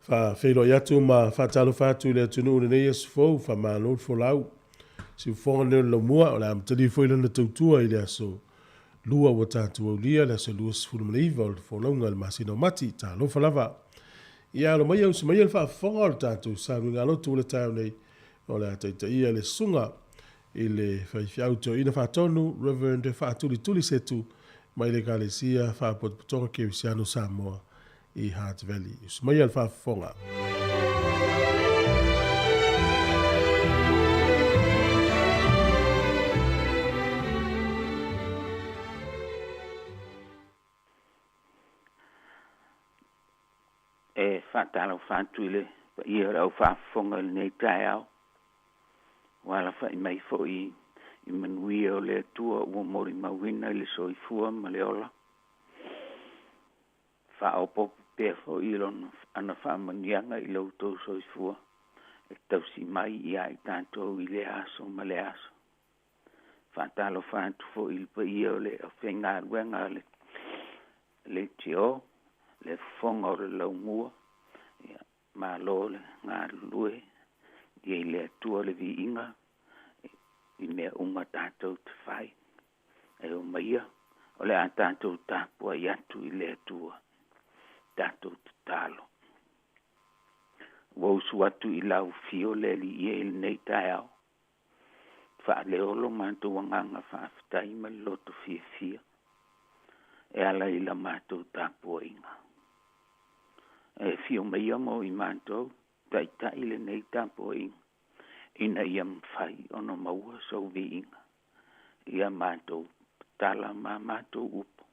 Faafeiloai atu ma faatalofa atu i le atunuu i lenei aso fou, faamalo le folau. Siufofoga lenei o le Laumua, o le a amatalia foi lana tautua i le aso Lua ua tatou aulia le aso 29 o le folauga i le masina o Mati. Talofa lava. Ia alo maia usu maia le faafofoga o le tatou sauniga lotu o le taeao nei, o le a taitaia le susuga i le faifeau toeaina faatonu Reverend Faatulituli Setu mai le Ekalesia Faapotopotoga Kerisiano Samoa i Hutt Valley. Usu maia le faafofoga. E faatalofa atu i le paia o le au faafofoga i lenei taeao. Ua alafai mai foi i manuia o le Atua ua molimauina i le soifua ma le ola. Faaopoopo pea foi lona ana faamanuiaga i lo outou soifua e tausi mai ia i tatou i lea aso ma lea aso. Faatalofa atu foi i le paia o le aufaigaluega a le leitio, le fofoga o le laumua, ia, malo le galulue, ia i le Atua le viiga i mea uma tatou te fai. E omaia, o le a tatou tapuai atu i le Atua, tatou tatalo. Ua usu atu i lau afio le Alii e i lenei taeao, faaleo lo matou agaga faafetai ma le loto fiafia e ala i la matou tapuaiga. E afio maia mo i matou, taitai lenei tapuaiga, ina ia mafai ona maua sou viiga ia matou tala ma matou upu,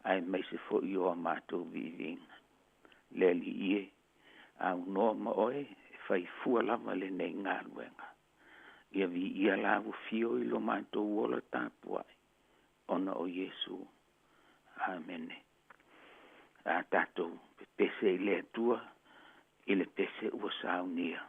aemaise foi o a matou viiviiga. Le Alii e, aunoa ma oe e fai fua lava lenei galuega. Ia viia lau afio i lo matou ola tapuai, ona o Iesu. Amene. A tatou pepese i le Atua i le pese ua saunia.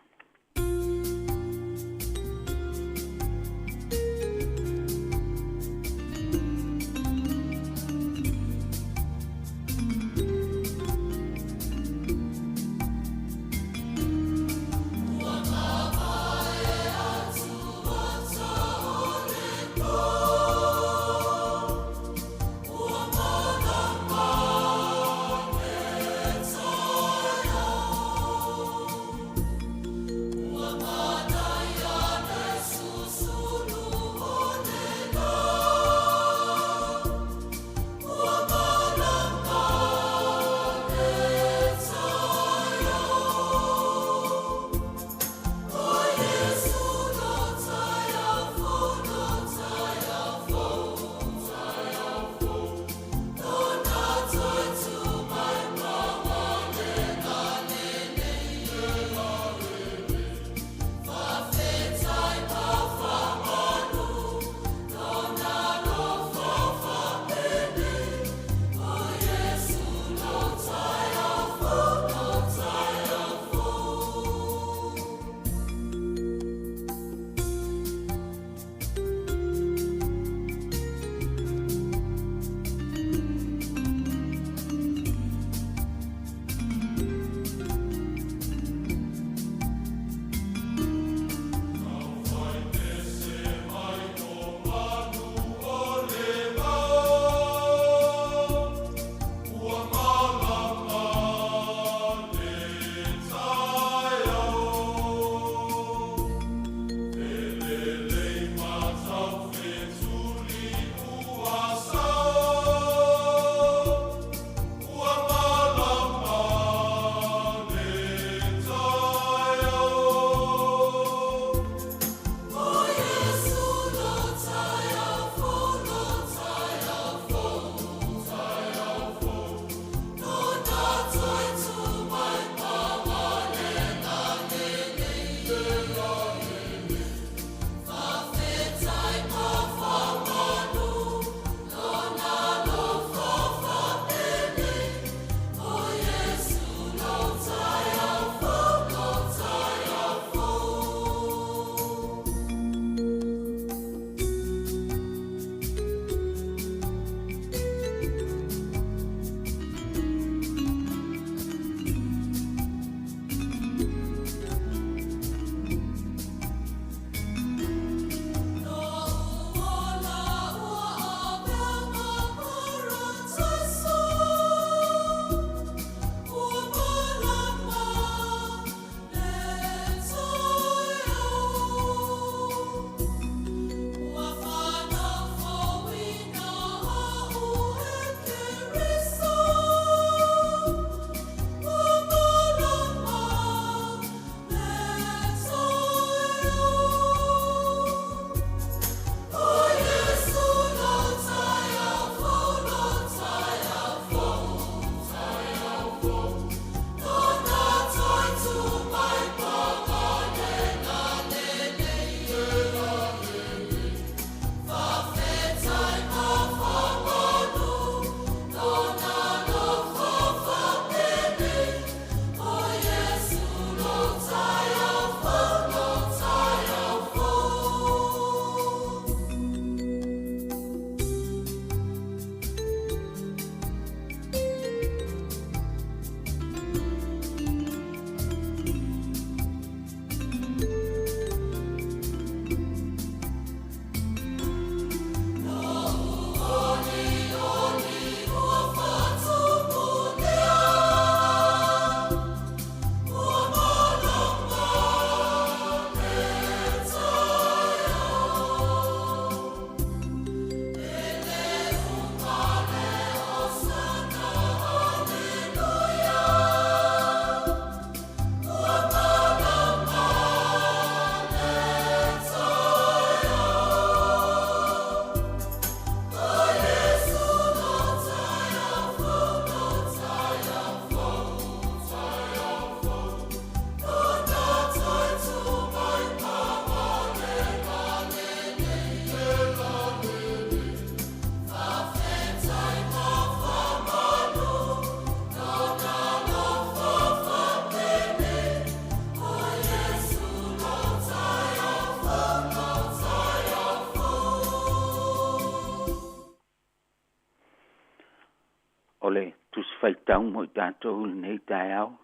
O le Tusi Faitau mo i tatou i lenei taeao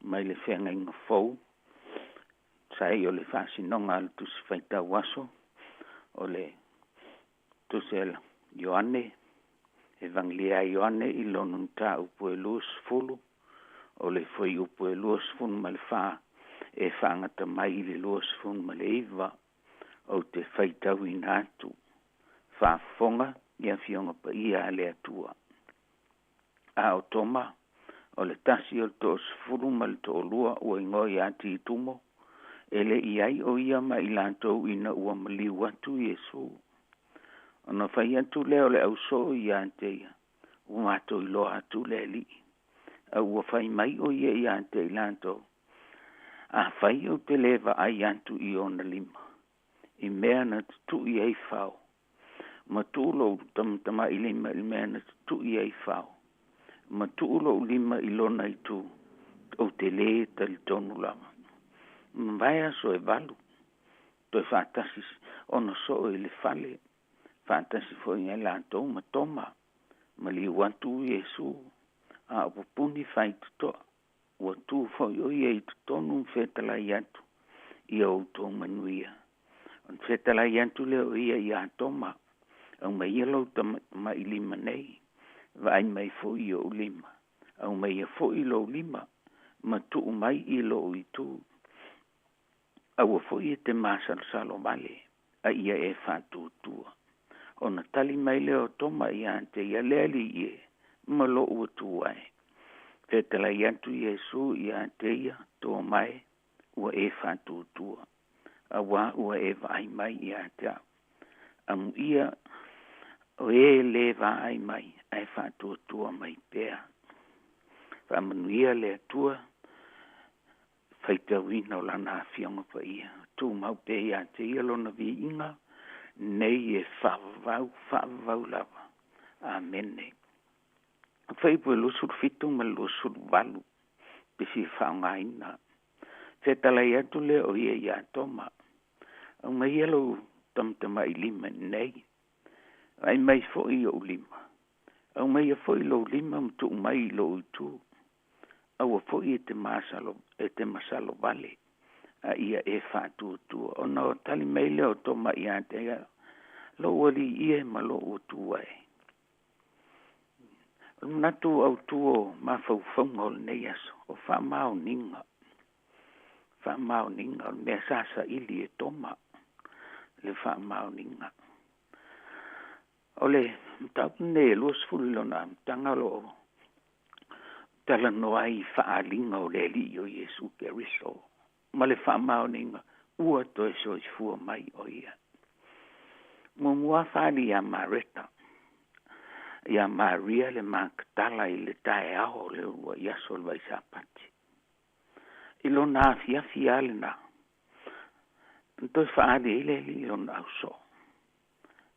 mai le Feagaiga Fou, sa ai o le faasinoga a le Tusi Faitau Aso, o le Tusi a Ioane, Evagelia a Ioane i lona mataupu e 20, o le fuaiupu e 24 e faagata mai i le 29, ou te faitauina atu. Faafofoga i Afioga Paia a le Atua. A o Toma, o le tasi o le 32 ma le toalua ua igoa ia Titumo, e le i ai o ia ma i latou ina ua maliu atu Iesu. Ona fai atu lea o le ausoo ia te ia, ua matou iloa atu le Alii. A ua fai mai o ia ia te i latou, afai ou te le vaai atu i ona lima, i mea na tutui ai fao, ma tuu lou tamatamailima i le mea na tutui ai fao, ma tuu lou lima i lona itu, ou te lē talitonu lava. Mavae aso e 8, toe faatasi ona soo i le fale, faatasi foi ia latou ma Toma, maliu atu Iesu, a o pupuni faitotoa, ua tu foi o ia i totonu ma fetalai atu, ia outou manuia. Ona fetalai atu lea o ia ia Toma, aumai ia lou tamatamailima nei, vaai mai foi i ou lima, aumai ia foi lou lima, ma tuu mai i lou itu. Aua foi e te masalosalo vale, a ia e faatuatua. Ona tali mai lea o Toma ia te ia, le Alii e, ma lou Atua e. Fetalai atu Iesu ia te ia, Toma e, ua e faatuatua, auā ua e vaai mai ia te au. Amuia o e le vaai mai, ae faatuatua mai pea. Faamanuia le Atua, faitauina o lana Afioga Paia, tumau pea ia te ia lona viiga, nei e faavavau, faavavau lava. Amene. Fuaiupu e 27 ma le 28, pe fia faaaogaina. Fetalai atu lea o ia ia Toma, aumai ia lou tamatamailima nei, vaai mai foi i ou lima, aumai ia foi lou lima ma tuu mai i lou itu. Aua foi e te masalo, e te masalo vale, a ia e faatuatua. Ona o tali mai lea o Toma ia te ia, lou Alii e ma lou Atua e. O le manatu autu o mafaufauga o lenei aso, o faamaoniga. Faamaoniga o le mea sa saili e Toma, le faamaoniga. O le mataupu lenei e 20 i lona amataga o lo o talanoa ai i faaaliga o le Alii o Iesu Keriso, ma le faamaoniga ua toe soifua mai o ia. Muamua faali ia Mareta, ia Maria le Makatala i le taeao o le uluai aso o le Vaisapati. I lona afiafi lava lena, na toe faaali ai le Alii i lona ausoo,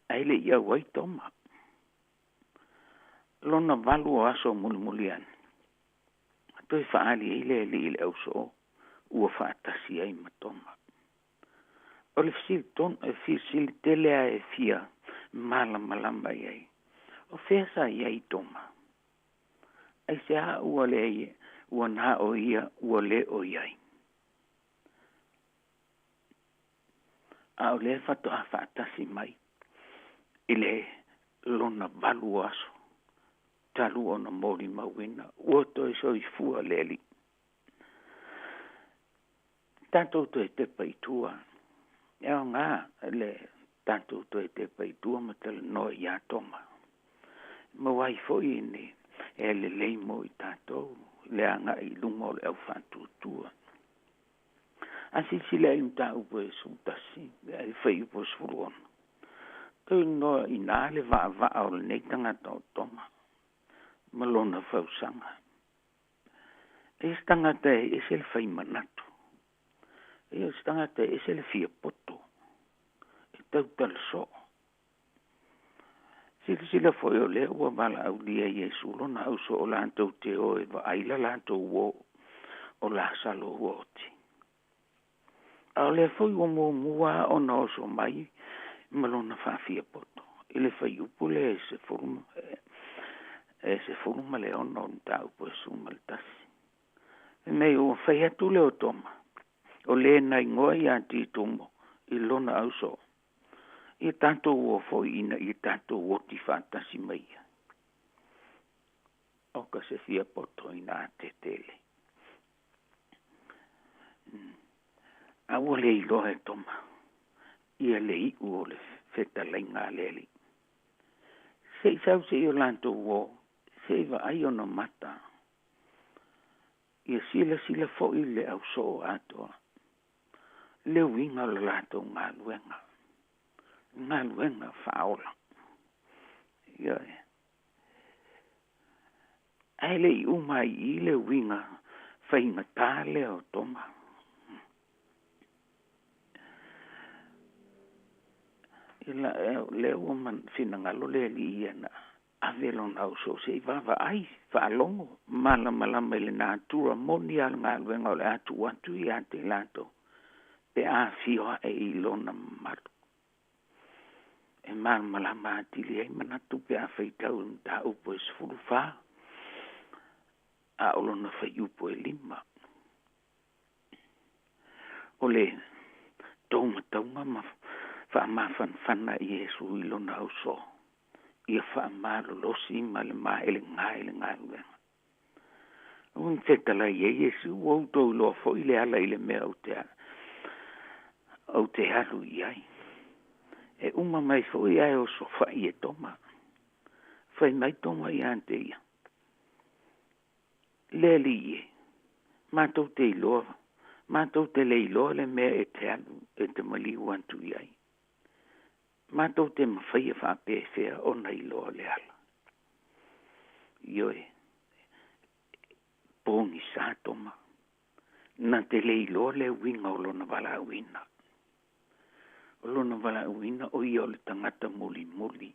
ae le i auai Toma. Lona 8 o aso mulimuli ane, toe faaali ai le Alii i le ausoo, ua faatasi ai ma Toma. O le fesili tele lava e fia malamalama i ai, o fea sa i ai Toma? Aisea ua le ua na o ia ua le o i ai? A o lea faatoa faatasi mai i le lona 8 aso talu ona molimauina ua toe soifua le Alii. Tatou toe tepa i tua, e aoga le tatou toe tepa i tua ma talanoa ia Toma. Maua ai foi ni e lelei mo i tatou le agai i luma o le au faatuatua. A silasila i le mataupu e 11, e fuaiupu e 16, toe noa i ina le vaavaa o lenei tagata o Toma ma lona fausaga. E se tagata e ese le fai manatu, e se tagata e ese le fia poto, e tautala soo. Silasila foi o lea ua valaaulia Iesu lona ausoo o latou te o e vaai la latou uo o Lasalo ua oti. A o lea foi ua muamua ona oso mai ma lona faafiapoto i le fuaiupu lea e E 16 o le mataupu e 11. Fai mai ua fai atu lea o Toma, o le na igoa ia Titumo i lona ausoo, ia tatou o foi ina ia tatou oti faatasi ma ia. O ka se fia poto ina a tetele. A ua le iloa e Toma ia le iu o le fetalaiga a le Alii. Se i sau se i o latou o, se i vaai ona mata. Ia silasila foi le ausoo atoa le uiga o le latou galuega, galuega faaola. Ioe. Ae le i uma ai i le uiga faigata lea o Toma. Ila lea ua finagalo le Alii ia na ave lona ausoo se i vaavaai, faalogo, malamalama i le natura moni a le galuega o le a tuu atu ia te i latou pe a afio ae i lona mamalu. E malamalama atili ai manatu pe a faitau i mataupu e 14 a o lona fuaiupu e 5. O le toumatauga ma faamafanafana i Iesu i lona ausoo, ia faamalolosi ma le maelega i le galuega. Ua fetalai ai Iesu, ua outou iloa foi le ala i le mea ou te alu i ai. E uma mai foi ae osofai e Toma. Fai mai Toma ia te ia, le Alii e, matou te iloa, matou te le iloa le mea e te alu e te maliu atu i ai. Matou te mafaia faapefea ona iloa le ala. Ioe, pogisa Toma, na te le iloa le uiga o lona valaauina. O lona valaauina o ia o le tagata mulimuli.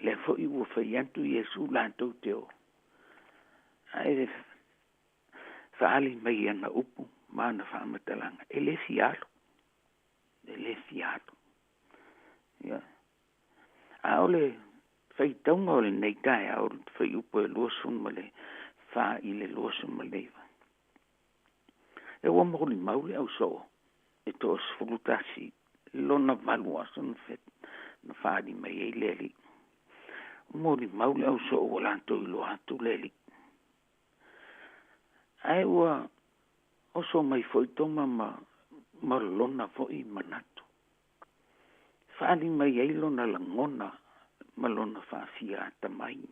Lea foi ua fai atu Iesu latou te o. Ae faali mai ana upu ma ana faamatalaga, e le fia alu. E le fia alu. Ia. A o le faitauga o lenei taeao, o le fuaiupu e 24 i le 29. E ua molimau le ausoo e 11 lona 8 aso na faali mai ai le Alii. Molimau le ausoo ua latou iloa atu le Alii. Ae ua oso mai foi Toma ma lona foi manatu. Faali mai ai lona lagona ma lona faafia atamai.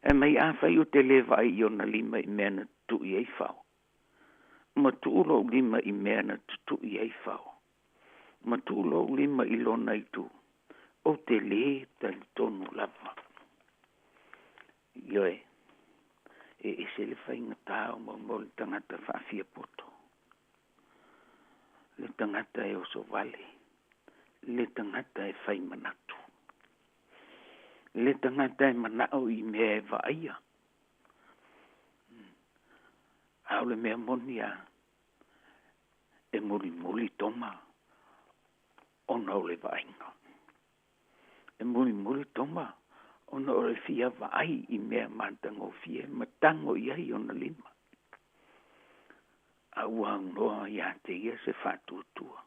E mai afai o te le vaai i ona lima i mea na tutui ai fao, ma tuu lou lima i mea na tutui ai fao, ma tuu lou lima i lona itu, ou te le talitonu lava. Ioe, e ese le faigata o mo le tagata faafia poto, le tagata e oso vale, le tagata e fai manatu, le tagata e manao i mea e vaaia. A o le mea moni a e mulimuli Toma ona o le vaaiga. E mulimuli Toma ona o le fia vaai i mea matagofie ma tago i ai ona lima. A ua aunoa ia te ia se faatuatua.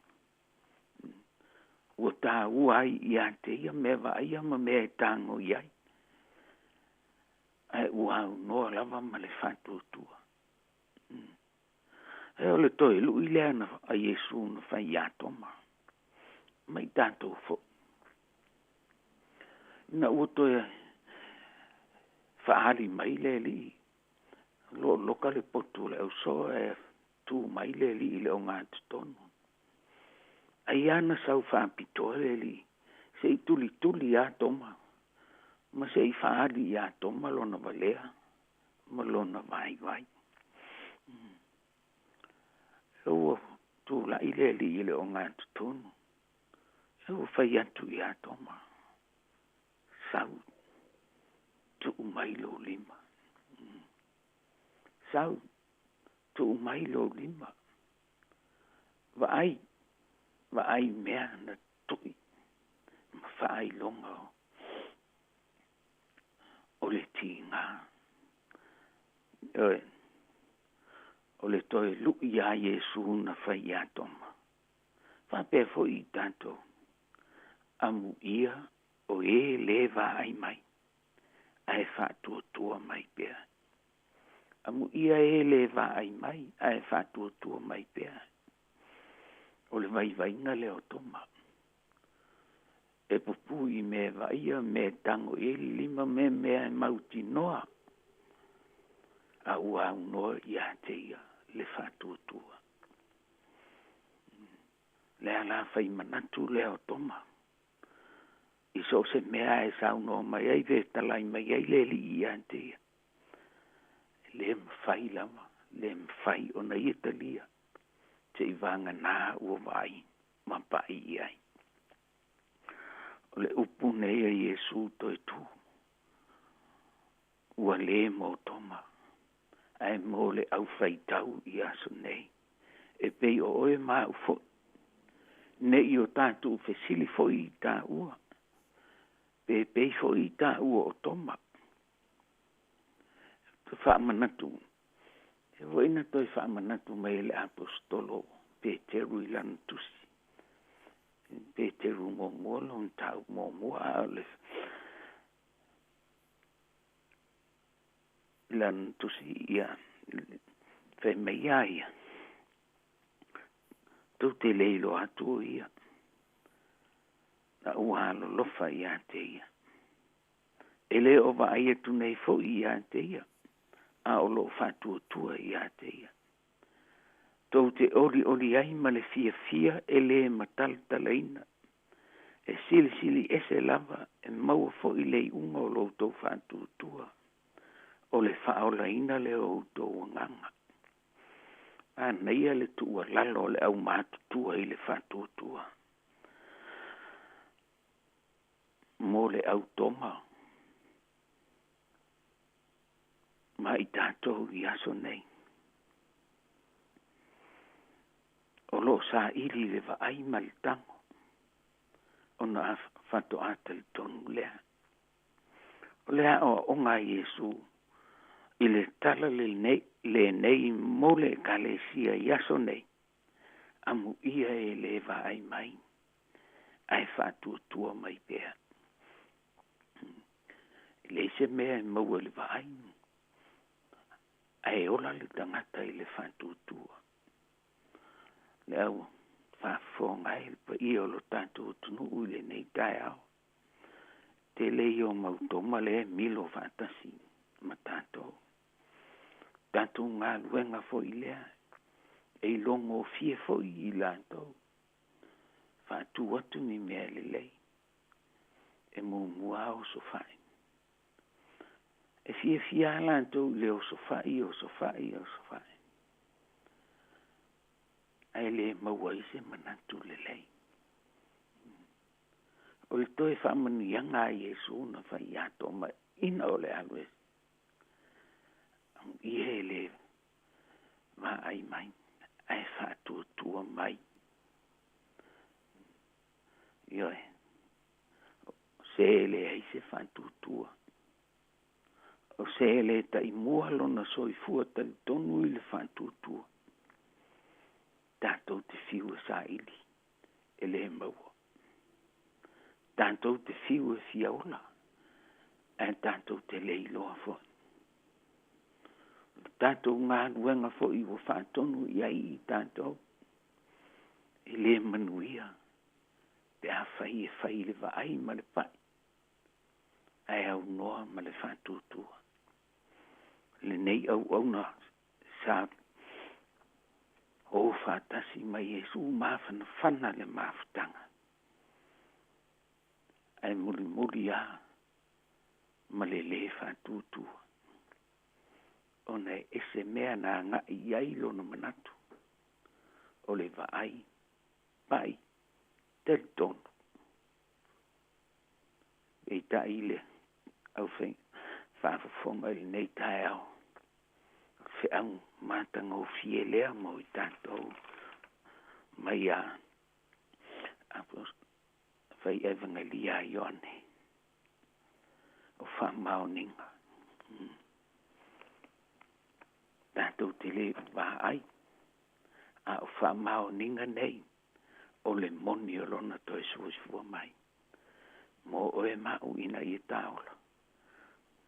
Ua tāua ai ia te ia mea vaaia ma mea e tago i ai. Ae ua aunoa lava ma le faatuatua. E o le toe lui lea na a Iesu na fai ia Toma. Mai tatou foi. Ina ua toe faali mai le Alii. Lo loka le potu le ausoo e tu mai le Alii i le ogatotonu. Ai ana sau faapitoa le Alii, se i tulituli ia Toma, ma se i faali ia Toma lona valea ma lona vaivai. E ua tulai le Alii i le ogatotonu. E ua fai atu ia Toma, sau tuu mai lou lima. Sau tuu mai lou lima. Vaai, vaai mea na tui ma faailoga O le tiga. Ioe. O le toe lu'i ia Iesu na fai ia Toma. Faapea foi i tatou. Amuia o e lē vaai mai, ae faatuatua mai pea. Amuia e lē vaai mai, ae faatuatua mai pea. O le vaivaiga lea o Toma. E pupui i mea e vaaia, mea e tago i ai le lima, me mea e mautinoa, a ua aunoa ia te ia le faatuatua. Le ala fai manatu lea o Toma. I so o se mea e saunoa mai ai pe talai mai ai le Alii ia te ia. E le mafai lava, le mafai ona ia talia, se'i vagana ua vaai ma pa'i i ai. O le upu nei a Iesu toe tu, ua lē mo Toma, ae mo le aufaitau i aso nei, e pei o oe ma a'u foi, ne i o tatou fesili foi i taua, pe pei foi i taua o Toma. Faamanatu, e foi na toe faamanatu mai e le Aposetolo Peteru i lana tusi. Peteru muamua lona mataupu muamua, a o le lana tusi ia fai mai ia ia, tou te le iloa atu o ia, a ua alolofa ia te ia. E le o vaai atu nei foi ia te ia, a o loo faatuatua ia te ia. Tou te olioli ai ma le fiafia e lē matalatalaina, e silisili ese lava e maua foi le iuga o lo outou faatuatua, o le faaolaina lea o outou agaga. Manaia le tuualalo o le aumatutua i le faatuatua. Mo le au Toma ma i tatou i aso nei. O loo saili le vaai ma le tago, ona faatoa talitonu lea. O le aoaoga a Iesu i le tala lenei, lenei mo le Ekalesia i aso nei, amuia e lē vaai mai, ae faatuatua mai pea. E leai se mea e maua i le vaai, ae ola le tagata i le faatuatua. Le au faafofoga ai le paia o lo tatou atunuu i lenei taeao. Tele ia o mau Toma lea e milo faatasi ma tatou. Tatou galuega foi lea, e ilogofie foi i latou. Faatu atu ni mea lelei, e muamua osofai. E fiafia lava latou i le osofai, osofai, osofai. Ae le maua ai se manatu lelei. O le toe faamanuiaga a Iesu na fai ia Toma ina o le alu ese. Amuia e lē vaai mai, ae faatuatua mai. Ioe, o se e leai se faatuatua, o se e le taimua lona soifua talitonu i le faatuatua, tatou te fiu e saili, e lē maua. Tatou te fiu e fia ola, ae tatou te le iloa foi. O le tatou galuega foi ua faatonu i ai i tatou, e lē manuia pe afai e fai i le vaai ma le pa'i, ae aunoa ma le faatuatua. Lenei auauna sa o faatasi ma Iesu mafanafana le mafutaga, ae mulimuli lava ma le lē faatuatua, ona e ese mea na agai i ai lona manatu, o le vaai, pa'i, talitonu. Peitai le au faafofoga i lenei taeao, o le feau matagofie lea mo i tatou mai a fai Evagelia a Ioane. O faamaoniga. Tatou te le vaai, a o faamaoniga nei o le moni o lona toe soifua mai mo oe ma au ina ia taola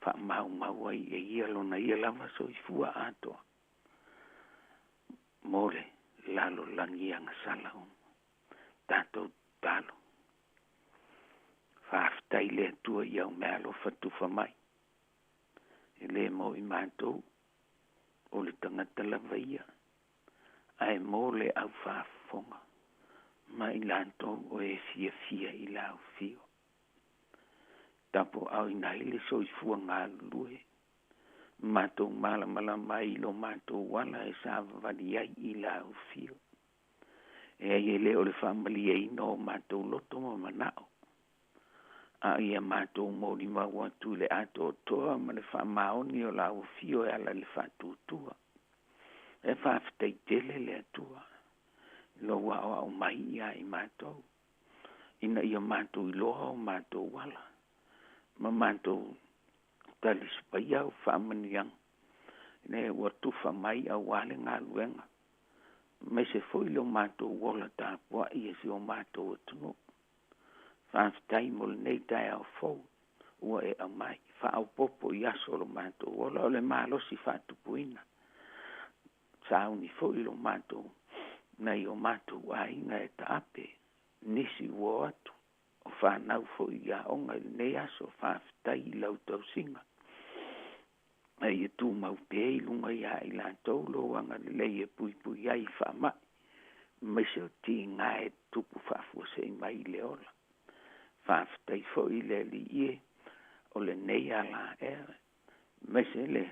faamaumau ai e ia lona ia lava soifua atoa mo le lalolagi agasala uma. Tatou tatalo. Faafetai le Atua i au meaalofa tufa mai. E le mo i matou, o le tagata lava ia, ae mo le au faafofoga ma i latou o e fiafia i lau afio. Tapuaaoina ai le soifua galulue, matou malamalama ai i lo matou ala e savavali ai i lau afio. E ai e le o le faamalieina o matou loto ma manao, a ia matou molimau atu i le atoatoa ma le faamaoni o lau afio e ala i le faatuatua. E faafetai tele le Atua i lou aoao mai ia i matou, ina ia matou iloa o matou ala, ma matou talisapaia au faamanuiaga, ina ua tufa mai aua le galuega, aemaise foi lo matou ola tapuai e si o matou atunuu. Faafetai mo lenei taeao fou ua e aumai, faaopoopo i aso o lo matou ola, o le malosi faatupuina. Sauni foi lo matou, nai o matou aiga e taape, nisi ua o atu, o fanau foi i aoga i lenei aso. Faafetai i lau tausiga. A ia tumau pea i luga ia i latou lou agalelei e puipui ai i faamai, aemaise o tiga e tupu faafuasei mai i le ola. Faafetai foi i le Alii e o lenei ala ea, aemaise le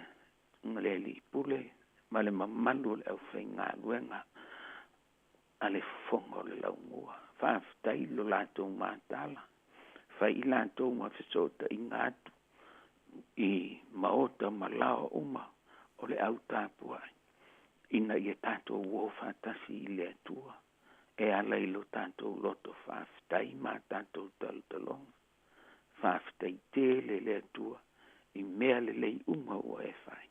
Alii Pule ma le mamalu o le aufaigaluega a le Fofoga o le Laumua. Faafetai i lo latou mataala, fai i latou ma fesootaiga atu i maota ma laoa uma o le au tapuai, ina ia tatou o faatasi i le Atua e ala i lo tatou loto faafetai ma tatou talotaloga. Faafetai tele le Atua i mea lelei uma ua e fai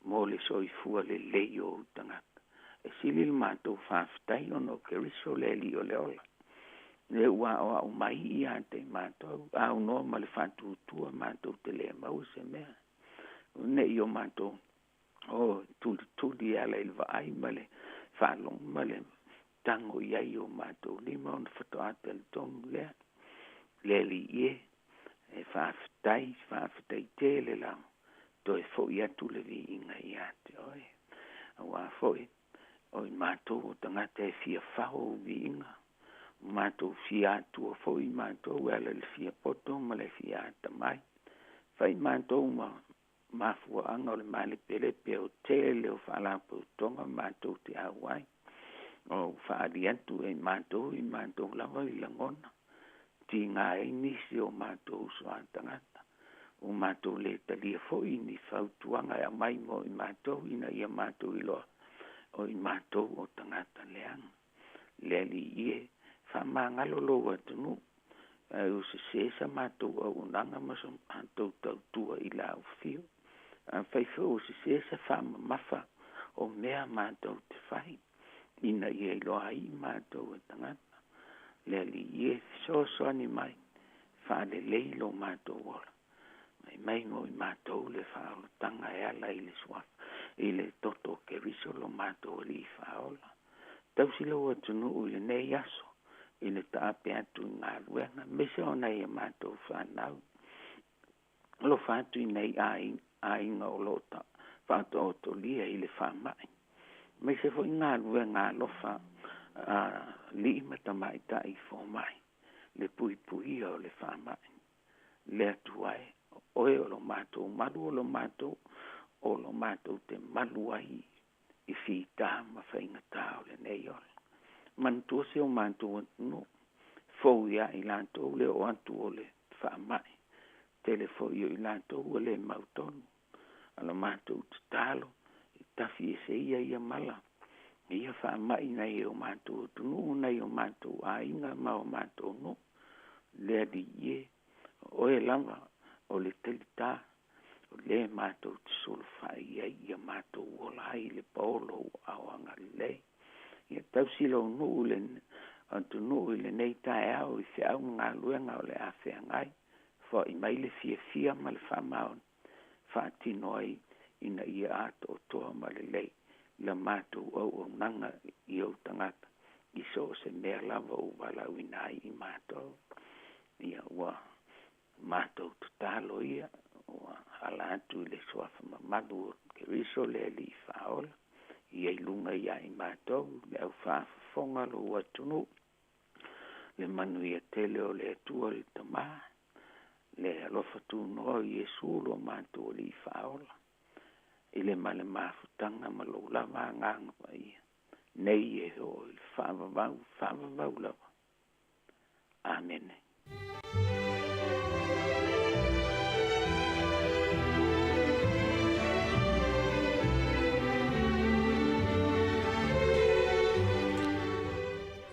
mo le soifua lelei o ou tagata. E sili le matou faafetai ona o Keriso le Alii o le ola, le ua aoao mai ia te i matou, aunoa ma le faatuatua matou te le maua se mea. Nei o matou o tulituli e ala i le vaai ma le faalogo ma le tago i ai o matou lima ona faatoa talitonu lea. Le Alii e, e faafetai, faafetai tele lava, toe foi atu le viiga ia te oe. Aua foi, o i matou o tagata e fia fao ou viiga, o matou fia atua foi matou e ala i le fia poto ma le fia atamai. Fai matou ma mafuaaga o le malepelepe o tele o faalapotopotoga matou te auai. O faaali atu e matou i matou lava i lagona, tiga ai nisi o matou uso a tagata. O matou le talia foi ni fautuaga e aumai mo i matou ina ia matou iloa o i matou o tagata leaga. Le Alii e, faamagalo lou atunuu, ae ua sese sa matou auaunaga ma sa matou tautua i lau afio. Afai foi ua sese se faamamafa o mea matou te fai, ina ia iloa ai i matou e tagata. Le Alii e, fesoasoani mai, faalelei lo matou ola. Mai mai mo i matou le faaolataga e ala i le suafa, i le toto o Keriso lo matou Alii faaola. Tausi lou atunuu i lenei aso, i le taape atu i galuega, aemaise o nai a matou fanau. Alofa atu i nai aiga o lo o faataotolia i le faamai, aemaise foi galuega alofa a alii ma tamaitai fomai, le puipuia o le faamai. Le Atua e, oe o lo matou malu, o lo matou, o lo matou te malu ai i fita ma faigata o lenei ola. Manatua si o matou atunuu, fou ia i latou le oo atu o le faamai, tele foi o i latou ua le mautonu. A o la matou tatalo, e tafi ese ia ia mala, ia faamai nai o matou atunuu, nai o matou aiga ma o matou nuu. Le Alii e, o oe lava O le telitā, o lē matou te sulufai i ai ia matou ola ai i le paolo o ou aao agalelei. Ia tausi lou nuu i le atunuu i lenei taeao i feau ma galuega o le a feagai, foai mai le fiafia ma le faamaoni, faatino ai ina ia atoatoa ma lelei la matou auaunaga i ou tagata i so o se mea lava ua valaauina ai i matou. Ia ua matou tatalo ia, ua ala atu i le Suafa mamalu o Keriso le Alii Faaola, ia i luga ia i matou le au faafofoga lou atunuu, le manuia tele o le Atua le Tama, le alofa tunoa o Iesu lo matou Alii Faaola, i le ma le mafutaga ma lou lava Agaga Paia, nei e oo i le faavavau, faavavau lava. Amene.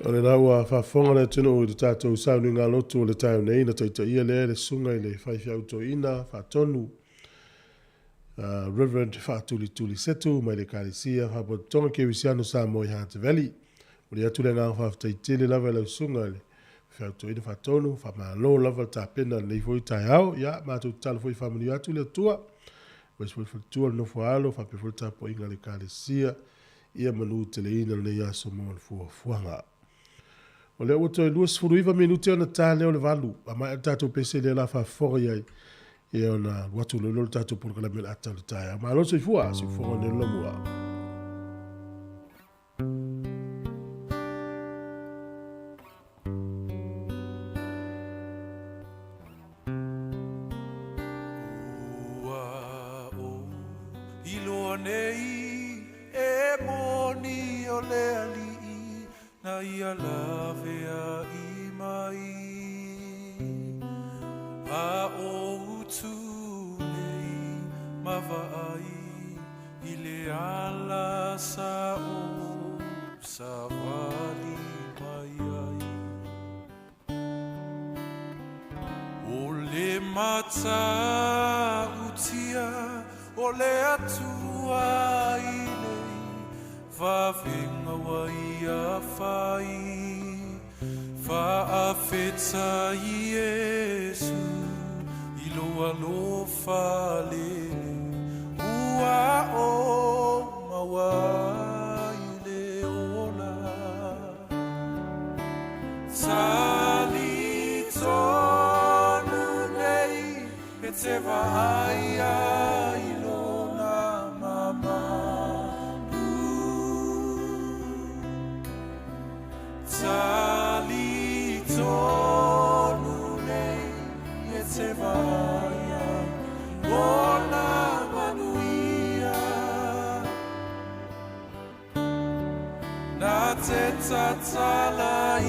O lena ua faafofoga le atunuu i le tatou sauniga lotu o le taeao nei, na taitaia lea e le Susuga i le Faifeau Toeaina Faatonu, Reverend Faatulituli Setu mai le Ekalesia Faalapotopotoga Kerisiano Samoa i Hunter Valley. Momoli atu le agaga faafetai tele lava i lau susuga i le Faifeau Toeaina Faatonu, faamalo lava le tapena i lenei foi taeao. Ia, matou tatalo foi faamanuia atu le Atua, aemaise foi le faletua, le nofo a alo, faapea foi le tapuaiga a le Ekalesia, ia manuteleina lenei aso mo le fuafuaga. O lea ua toe 29 minute ona ta lea o le 8, a maea le tatou pese lea la faafofoga i ai, ia ona alu atu loa lea o le tatou polokalame o le ata o le taeao. Malo le soifua, siufofoga o le lamua. Ua ou iloa nei e moni o le Alii na ia laveai mai. A o utu nei ma vaai i le ala sa ou savali mai ai. O le matautia o le Atua i nei Vavenga ua ia fai, Faafetai Iesu i lou alofa lele, Ua ou maua ai le ola. Tali tonu nei e te vaai ai i lona mamalu. Tali tonu nei e te vaai ai ona manuia. Na te tatalaina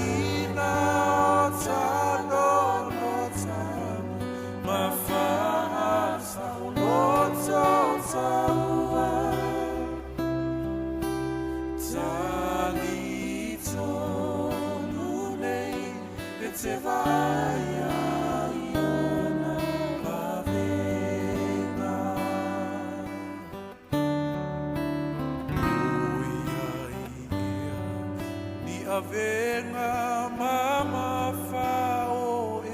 o tano ma whaasaholoto taua. Tali tonu nei e te vaai ai ona vavenga. Oi ai ea ni avenga mamafa o e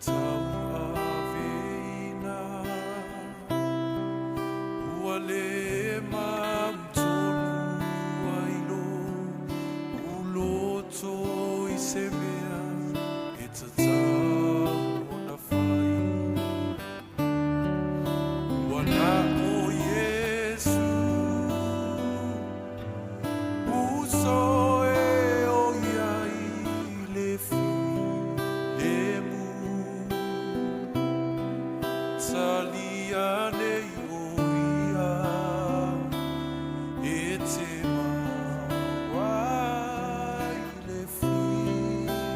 tauaveina. Ua le mautonu ai lo uloto i se mea e tatau ona whai. Ua na o Iesu, uso e o ia i le filemu. Talia nei o ia e te maua i le filemu.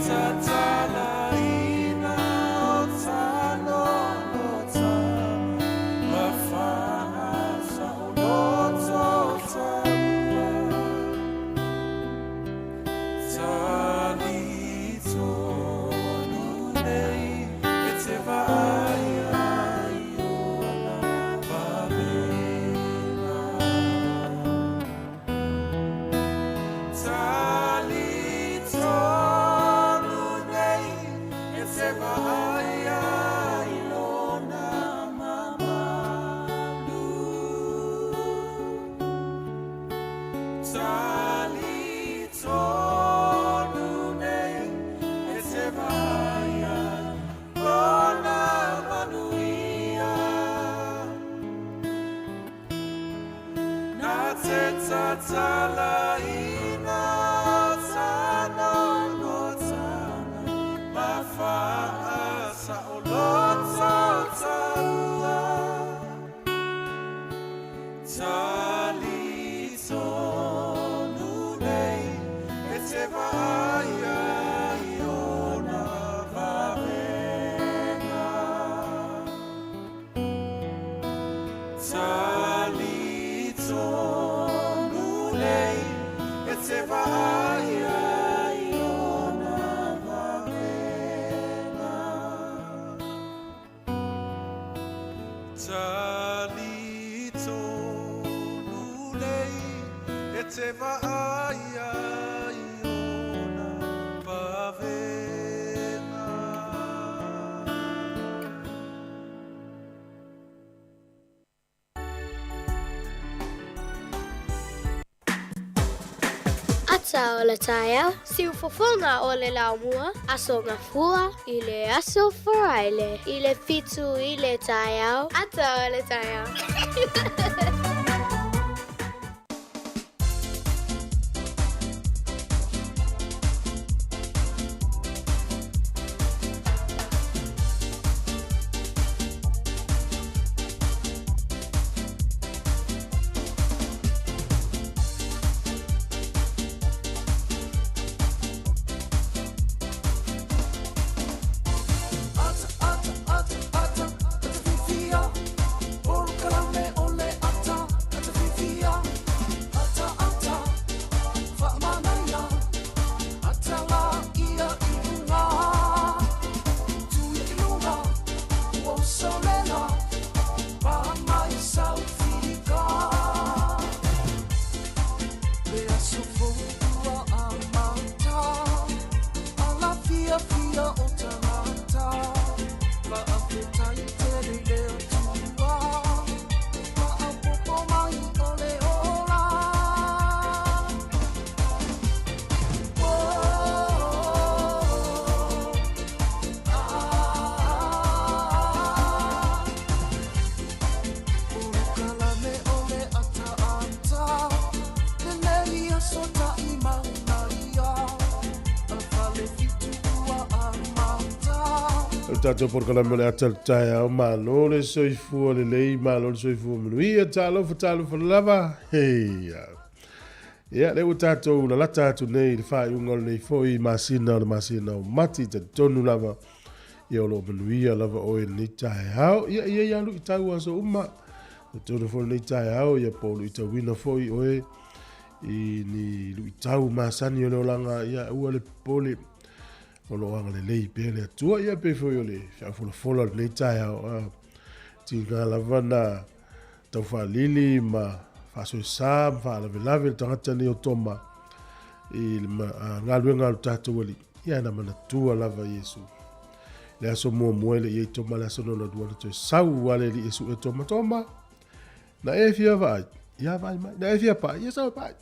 tatalaina o tanono ma faasaoloto taua. Talitonu nei e te vaai ai i ona vavega. Talitonu nei e te vaai ai i lona mamalu. Talitonu nei e te vaai ai lona manuia. Na te tatalaina tanono ma faasaoloto taua. Talitonu nei e te vaai ai i ona vavega. Talitonu nei e te vaai ai i ona vavega. Talitonu nei e te vaai ai i ona vavega. Ata o le taeao, siufofoga o le laumua, Aso Gafua i le aso Faraile i le 7 i le taeao, Ata o le taeao. Ata, ata, ata, ata, ata fifia. Polokalame o le ata, ata fifia. Ata, ata, faamanaia. Ata la ia i luga. Tuia i luga, ua usolela. Pa mai saufika. Le aso fou ua amata. Ala fiafia o tagata. Faafetai tele i le Atua. Faaopoopo mai o le ola. Oh, ah. Polokalame o le ataata. Lenei aso taʻimauna ia. Fale fitu ua amata. O le tatou polokalame o le ata o le taeao, malo le soifua lelei, malo le soifua manuia, talofa, talofa lava. Heia. Ia, lea ua tatou lalata atu nei i le faaiuga o lenei foi masina o le masina o Mati, talitonu lava, ia o lo o manuia lava oe i lenei taeao. Ia, ia ia luitau aso uma. Talitonu foi lenei taeao, ia po o luitauina foi oe i ni luitau masani o le olaga, ia aua le popole. O lo o agalelei pea le Atua, ia pei foi o le feau folafola o lenei taeao, a tiga lava na taufaalili ma faasoesa ma faalavelave le tagata nei o Toma i le galuega a lo tatou Alii, ia na manatua lava Iesu. Le aso muamua e le i ai Toma, le aso lona lua na toe sau a le Alii e sue Toma, Toma, na e fia vaai, ia vaai mai, na e fia pai, ia sau e pai.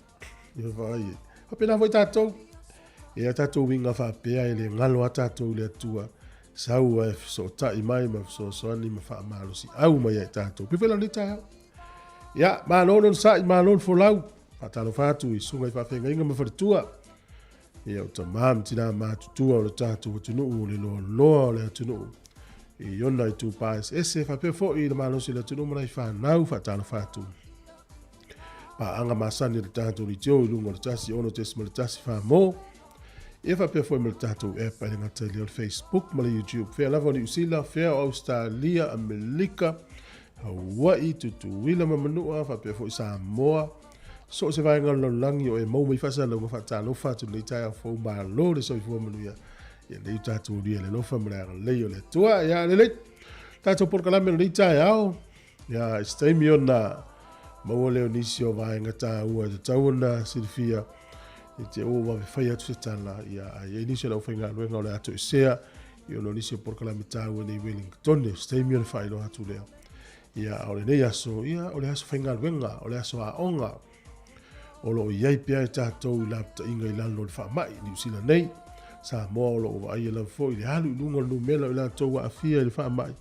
Ia vaai e. Faapena foi tatou. E a tatou uiga faapea e le galo a tatou i le Atua, sau ai fesootai mai ma fesoasoani ma faamalosiau mai ai tatou. Pei foi la lenei taeao. Ia, malo le onosai, malo le folau. Faatalofa atu i susuga i faafeagaiga ma faletua. Ia, o tama ma tina matutua o le tatou atunuu, o le loaloa o le atunuu. I ona itupa eseese, faapea foi i le malosi o le atunuu ma nai fanau, faatalofa atu. Paaga masani a le tatou leitio i luga o le 1 6.1 Famo. Ia faapea foi ma le tatou app, ae le gata i lea o le Facebook ma le YouTube. Fea lava o Niu Sila, fea o Ausetalia, Amerika, Hawaii, Tutuila ma Manua, faapea foi Samoa. So o se vaega o le lalolagi o e maua mai faasalalauga, faatalofa atu lenei taeao fou, malo le soifua manuia. Ia lei tatou ulia le alofa ma le agalelei o le Atua. Ia lelei. Tatou polokalame o lenei taeao. Ia, i se taimi ona maua lea o nisi o vaega taua e tatau ona silafia i te ua vave fai atu se tala, ia, a i ai nisi o le aufaigaluega o le a toesea i ona o nisi o polokalame taua nei Wellington, o se taimi ona faailoa atu lea. Ia, a o lenei aso, ia, o le aso faigaluega, o le aso aoga, o lo o i ai pea e tatou i lapataiga i lalo o le faamai i Niu Sila nei. Samoa o lo o vaaia lava foi le alu i luga o le numera o i latou ua aafia i le faamai,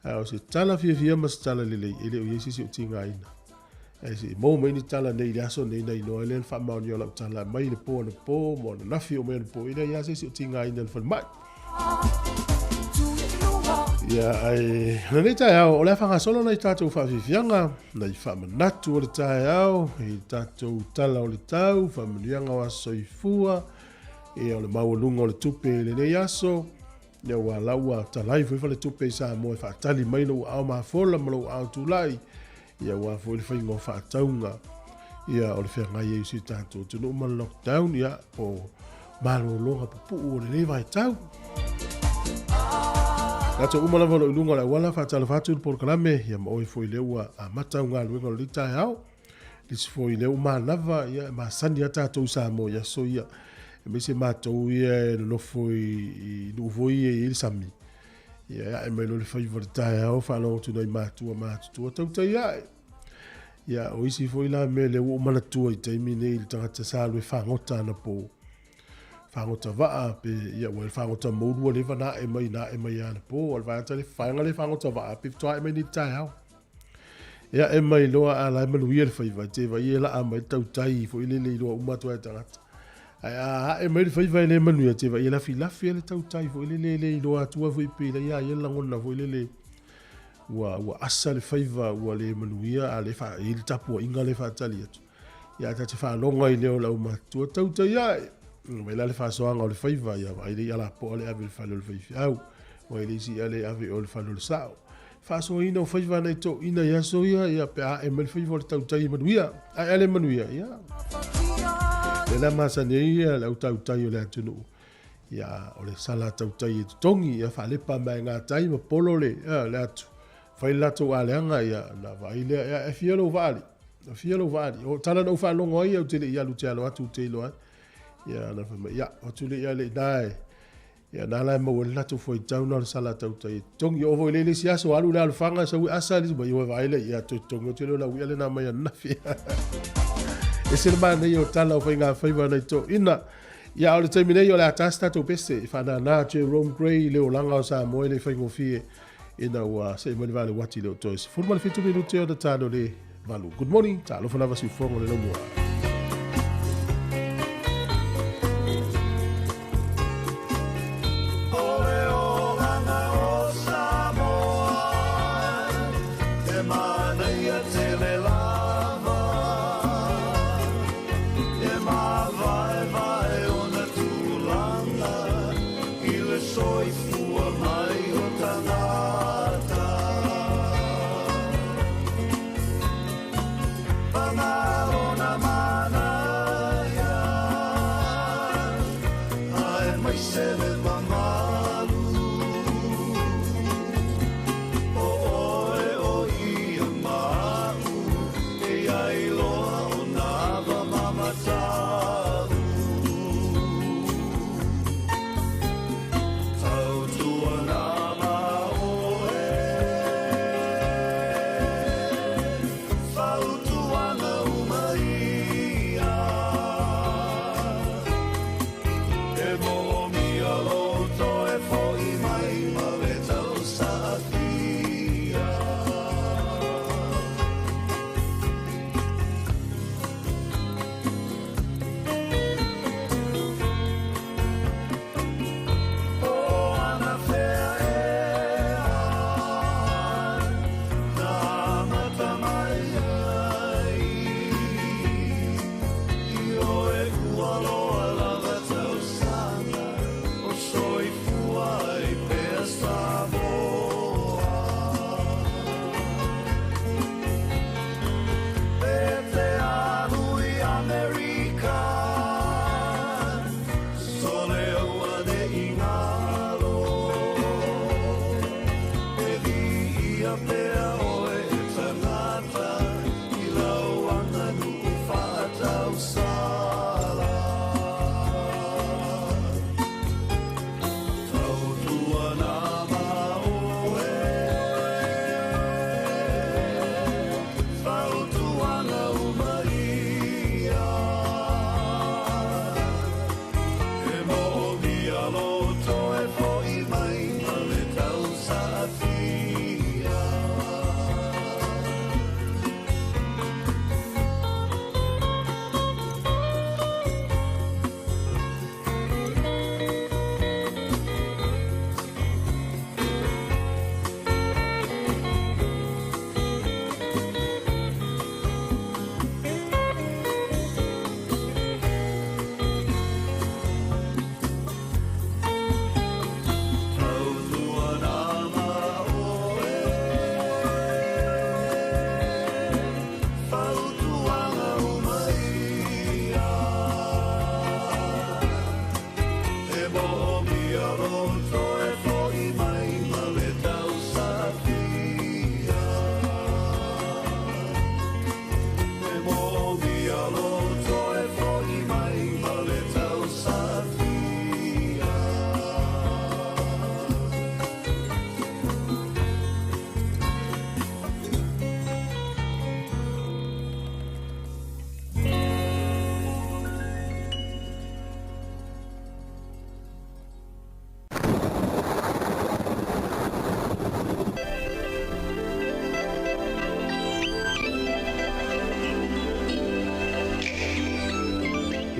a o se tala fiafia ma se tala lelei, e le o i ai se isi o tigaina. Ae se i maua mai ni tala nei i le aso nei na iloa ai lea le faamaonia o lau tala mai le po anapo ma ananafi oo mai anapo, e leai lava se isi o tigaina i le falemai. Ia, ae lenei taeao, o le a faagasolo nai tatou faafiafiaga, nai faamanatu o le taeao, i tatou tala o le tau, faamanuiaga o aso soifua, ia, o le maualuga o le tupe i lenei aso, ia, ua la ua talai foi faletupe i Samoa e faatali mai lou aao mafola ma lou aao tulai, ia, aua foi le faiga o faatauga, ia, o le feagai ai o si o tatou atunuu ma le lockdown, ia, po malologa pupuu o lenei vaitau. Tatou uma lava o lo o i luga o le auala, faatalofa atu i le polokalame, ia ma oe foi lea ua amata au galuega o lenei taeao. Nisi foi lea ua manava, ia, e masani lava tatou i Samoa i aso ia, aemaise matou ia e nonofo i nuu foi ia e i ai le sami. Ia, e ae mai loa le faiva i le taeao, faalogo atu nai matua matutua, tautai ae. Ia, o isi foi la mea lea ua ou manatua i taimi nei i le tagata sa alu e fagota anapo, fagota vaa, pe, ia, ua fagota moulu ua leva na ae mai, na ae mai anapo, o le vaega le vaega le fagota vaa, pe faatoa ae mai nei i le taeao. Ia, ae mai loa a la e manuia le faiva, e te vaai e laa mai le tautai foi lele iloa uma atu ai e tagata. Ae a ae mai le faiva e le manuia, e te vaai e lafilafi le tautai foi lele e le iloa atua foi pe la ia ia le lagona foi lele ua ua asa le faiva ua le manuia a le fa i le tapuaiga le faatali atu. Ia ta te faalogo ai lea o le aumatutua tautai ae. Mai la le faasoaga o le faiva, ia vaai le i'a lapoa le ave i le fale o le faifeau, vaai le isi i'a le ave i o le fale o le sao. Faasoaina o faiva nai toeaiina i aso ia, ia pe a ae mai le faiva o le tautai e manuia. Ae a le manuia, ia. Lea la masani ai ia le au tautai o le atunuu. Ia, o le sala tautai e totogi, ia faalepa mai ngā tai ma polo le, ia, le atu. Fai le latou aleaga, ia, na vaai lea, ia, e fia lou vaali. E fia lou vaali. O tala na ou faalogo ai, ou te le i alu te alo atu, te iloa ai. Ia, na fai mai, ia, o atu le ia le i nā e. Ia, na la e maua ai le latou fuaitau na o le sala tautai e totogi. Oo foi i le isi aso, alu le alofaga, sau e asa, le isi mai, ua vaai le ia, toe totogi atu le o lau ia lena mai ananafi. Ese le manaia o tala o faigafaiva nai toeaiina. Ia, a o le taimi nei o le a ta se tatou pese i faanana Jerome Gray i le olaga o Samoa e le faigofie ina ua see mai le vale uati le o toe 17 minute ona talo le valu. Good morning, talofa lava siufogo le laumua.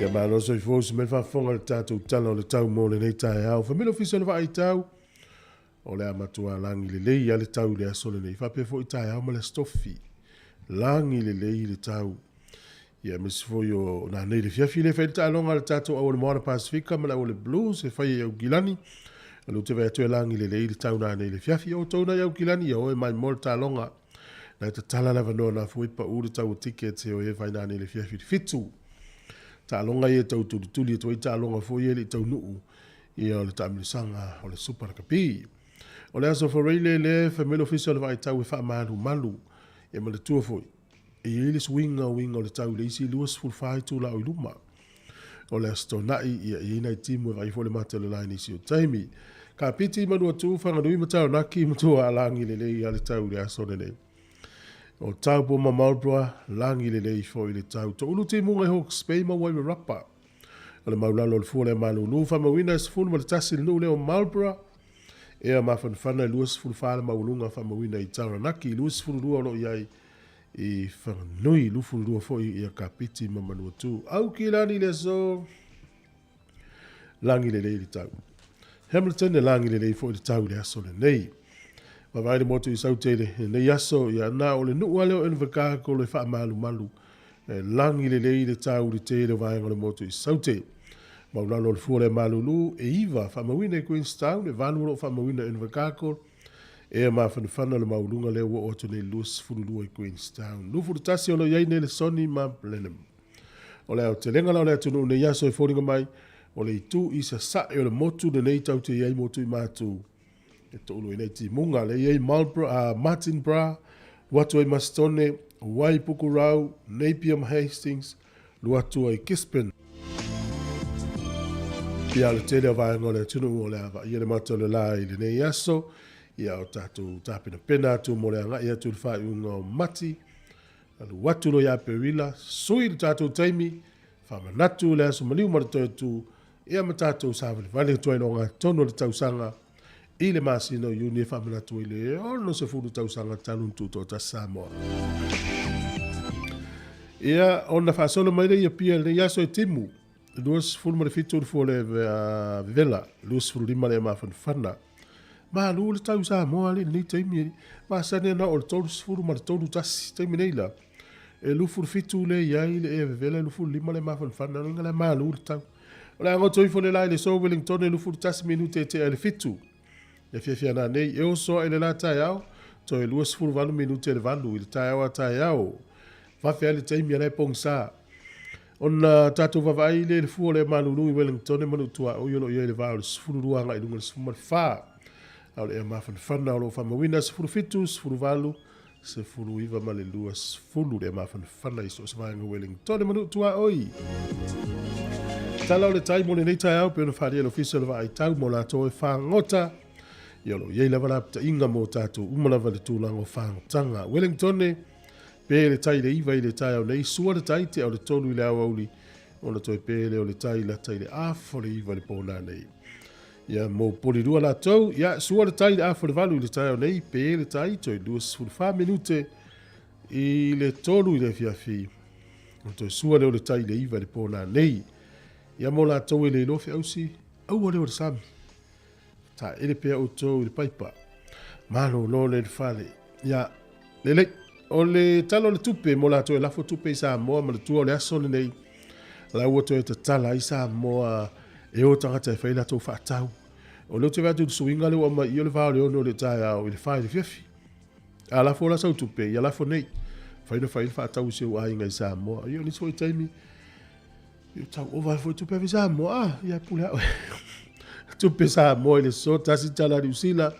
Ia malo soifua usi mai le faafofoga i le tatou tala o le tau mo lenei taeao. Famili Ofisa o le Vaai Tau, o le a matua lagi lelei lava le tau i le aso lenei. Faapea foi taeao ma le Aso Tofi. Lagi lelei le tau. Ia aemaise foi o nanei le fiafi le fai le taaloga a le tatou au o le Moana Pasefika ma le au o le Blues e fai e Aukilani. O lea ou te vaai atu e lagi lelei le tau nanei le fiafi. O outou nai Aukilani, ia o e maimoa le taaloga. Na e tatala le avanoa na fua i pau le tau o tickets e o e fai nanei le fiafi i le 7. Taaloga ia e tau tulituli atu ai taaloga foi ia e le i taunuu ia o le taamilosaga o le Super Rakapi. O le aso Faraile lea e fai mai le Ofisa o le Vaai Tau e faamalumalu. Ia manatua foi, e i ai le suiga uiga o le tau i le isi 24 itula o i luma. O le Aso Toonai, ia, e i ai nai timu e vaai foi le mata o le la i nisi o taimi. Kapiti, Manuatu, Whanganui ma Taranaki, matua lagi lelei lava le tau i le aso lenei. O Taupo ma Marlborough, lagi lelei foi le tau. Toulu timuga i Hawke's Bay ma Wairarapa. O le maulalo o le fua lea malulu, faamauina e 11 le nuu lea o Marlborough. Ea mafanafana e 24 le maualuga faamauina i Taranaki, 22 o lo o i ai i Whanganui, 22 foi ia Kapiti ma Manuatu. Aukilani le aso, lagi lelei le tau. Hamilton e lagi lelei foi le tau i le aso lenei. Vaavaai le motu i Saute i lenei aso, ia na o le nuu lava lea o Invercargill e faamalumalu. E lagi lelei le tau i le tele o vaega o le motu i Saute. Maulalo o le fua lea malulu e 9 faamauina i Queenstown, e 8 o lo o faamauina i Invercargill. Ea mafanafana le maualuga lea ua oo atu nei i le 22 i Queenstown. 21 o lo o i ai nei le Soni ma Blenheim. O le aotelega la o le atunuu nei aso e foliga mai, o le itu i sasae o le motu lenei tatou te i ai motu i matu. E toulu ai nei timuga lea i ai Marlborough, Martinborough, Luatu ai Masitone, Waipukurau, Napier ma Hastings, Luatu ai Gisborne. Ia o le tele o vaega o le atunuu o le a vaaia le mata o le la i lenei aso, ia o tatou tapenapena atu mo le agai atu i le faaiuga o Mati, alu atu loa ia Aperila, sui le tatou taimi, faamanatu le aso maliu ma le toe atu, ia ma tatou savalivali atu ai i le ogatotonu o le tausaga i le masina o Iuni e faamanatu ai le 60 tausaga talu ona tutoatasi Samoa. Ia, ona faasolo mai lea i Apia i lenei aso e timu, 27 le fua o le vevela, 25 le mafanafana. Malu le tau i Samoa alii i lenei taimi, masani ana oo i le 33 tasi, taimi nei la, e 27 lea i ai le ea vevela, e 25 le mafanafana, lona uiga la e malu le tau. O le a goto ifo le la i le so Wellington e 21 minute e tea i le 7. E fiafia nanei, e oso ae le la taeao, toe 28 minute le 8 i le taeao a taeao. Vafe ai le taimi a la e pogisa. Ona tatou vaavaai lea i le fua o le malulu i Wellington e manu tuaoi o lo o i ai i le va o le 12 agai i luga i le 14. A o le ea mafanafana o lo o faamauina 17, 18, 19 ma le 20 le mafanafana i so o se vaega o Wellington e manu tuaoi. Tala o le tai mo lenei taeao pei ona faaalia e le Ofisa o le Vaai Tau mo latou e fagota. Ia o lo o i ai lava lapataiga mo tatou uma lava i le tulaga o fagotaga. Wellington Pē le tai i le 9 i le taeao nei, sua le tai tea o le 3 i le aoauli, ona toe pē lea o le tai lata i le afa o le 9 i le pō nanei. Ia, mo Polirua latou, ia, sua le tai i le afa o le 8 i le taeao nei, pē le tai toe 24 minute i le 3 i le afiafi, ona toe sua lea o le tai i le 9 i le pō nanei. Ia, mo latou e le iloa feausi, aua lea o le sami. Taele pea outou i le paipa. Malolo le fale. Ia, lelei. O le tala o le tupe mo latou e lafo tupe i Samoa manatua o le aso lenei la ua toe tatala ai Samoa e o tagata e fai latou faatau. O lea ou te vaai atu i le suiga lea ua aumai i o le va o le 6 o le taeao i le 4 i le afiafi. A lafo la sau tupe, ia lafo nei. Fai na fai le faatau i si ou aiga i Samoa. Ia o nisi foi taimi, Ia tau ova ai foi tupe ave Samoa, ah, ia pule au. Tupe Samoa i le so, tasi tala Niu Sila,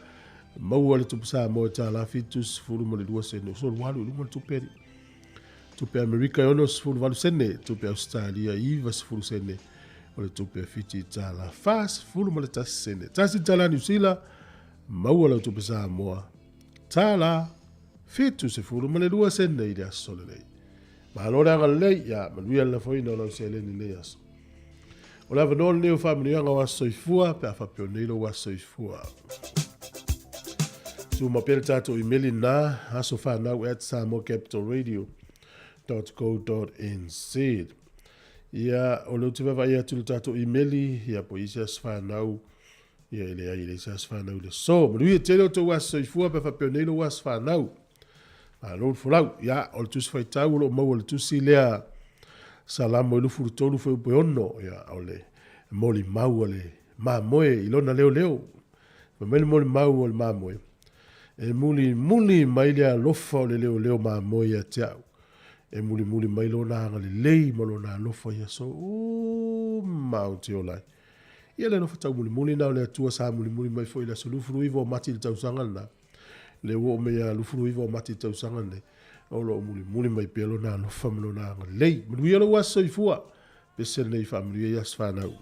maua le tupe Samoa i tala 72 sene, so walu i luga le tupe ali. Tupe Amerika e 68 sene, tupe Australia 90 sene, o le tupe Fiji tala 41 sene. Tasi tala Niu Sila, maua lau tupe Samoa, tala 72 sene i le aso lenei. Malo le agalelei, ia manuia le lafoina o lau seleni i lenei aso. O le avanoa lenei o faamanuiaga o aso soifua, pe a faapea o nei lou aso soifua. Tuma pea le tatou imeli na, asofanau at samoacapitalradio.co.nz. Ia, o lea ou te vaavaai atu i le tatou imeli, ia, po o i ai se aso fanau, ia, e leai, e leai se aso fanau i le aso. Manuia tele o outou aso soifua pe a faapea nei lou aso fanau. Malo le folau. Ia, o le tusi faitau o lo o maua i le tusi lea Salamo e 23 fuaiupu e 6, ia, o le molimau a le mamoe i lona leoleo. Fai mai le molimau a le mamoe, E mulimuli mai le alofa o le leoleo mamoe ia te au. E mulimuli mai lona agalelei ma lona alofa i aso uma ou te ola ai. Ia le alofa taumulimuli na o le Atua sa mulimuli mai foi i le aso 29 o Mati i le tausaga lena, lea ua oo mai ia 29 o Mati i le tausaga lenei, o lo o mulimuli mai pea lona alofa ma lona agalelei. Manuia lou aso soifua, pese lenei faamanuia i aso fanau.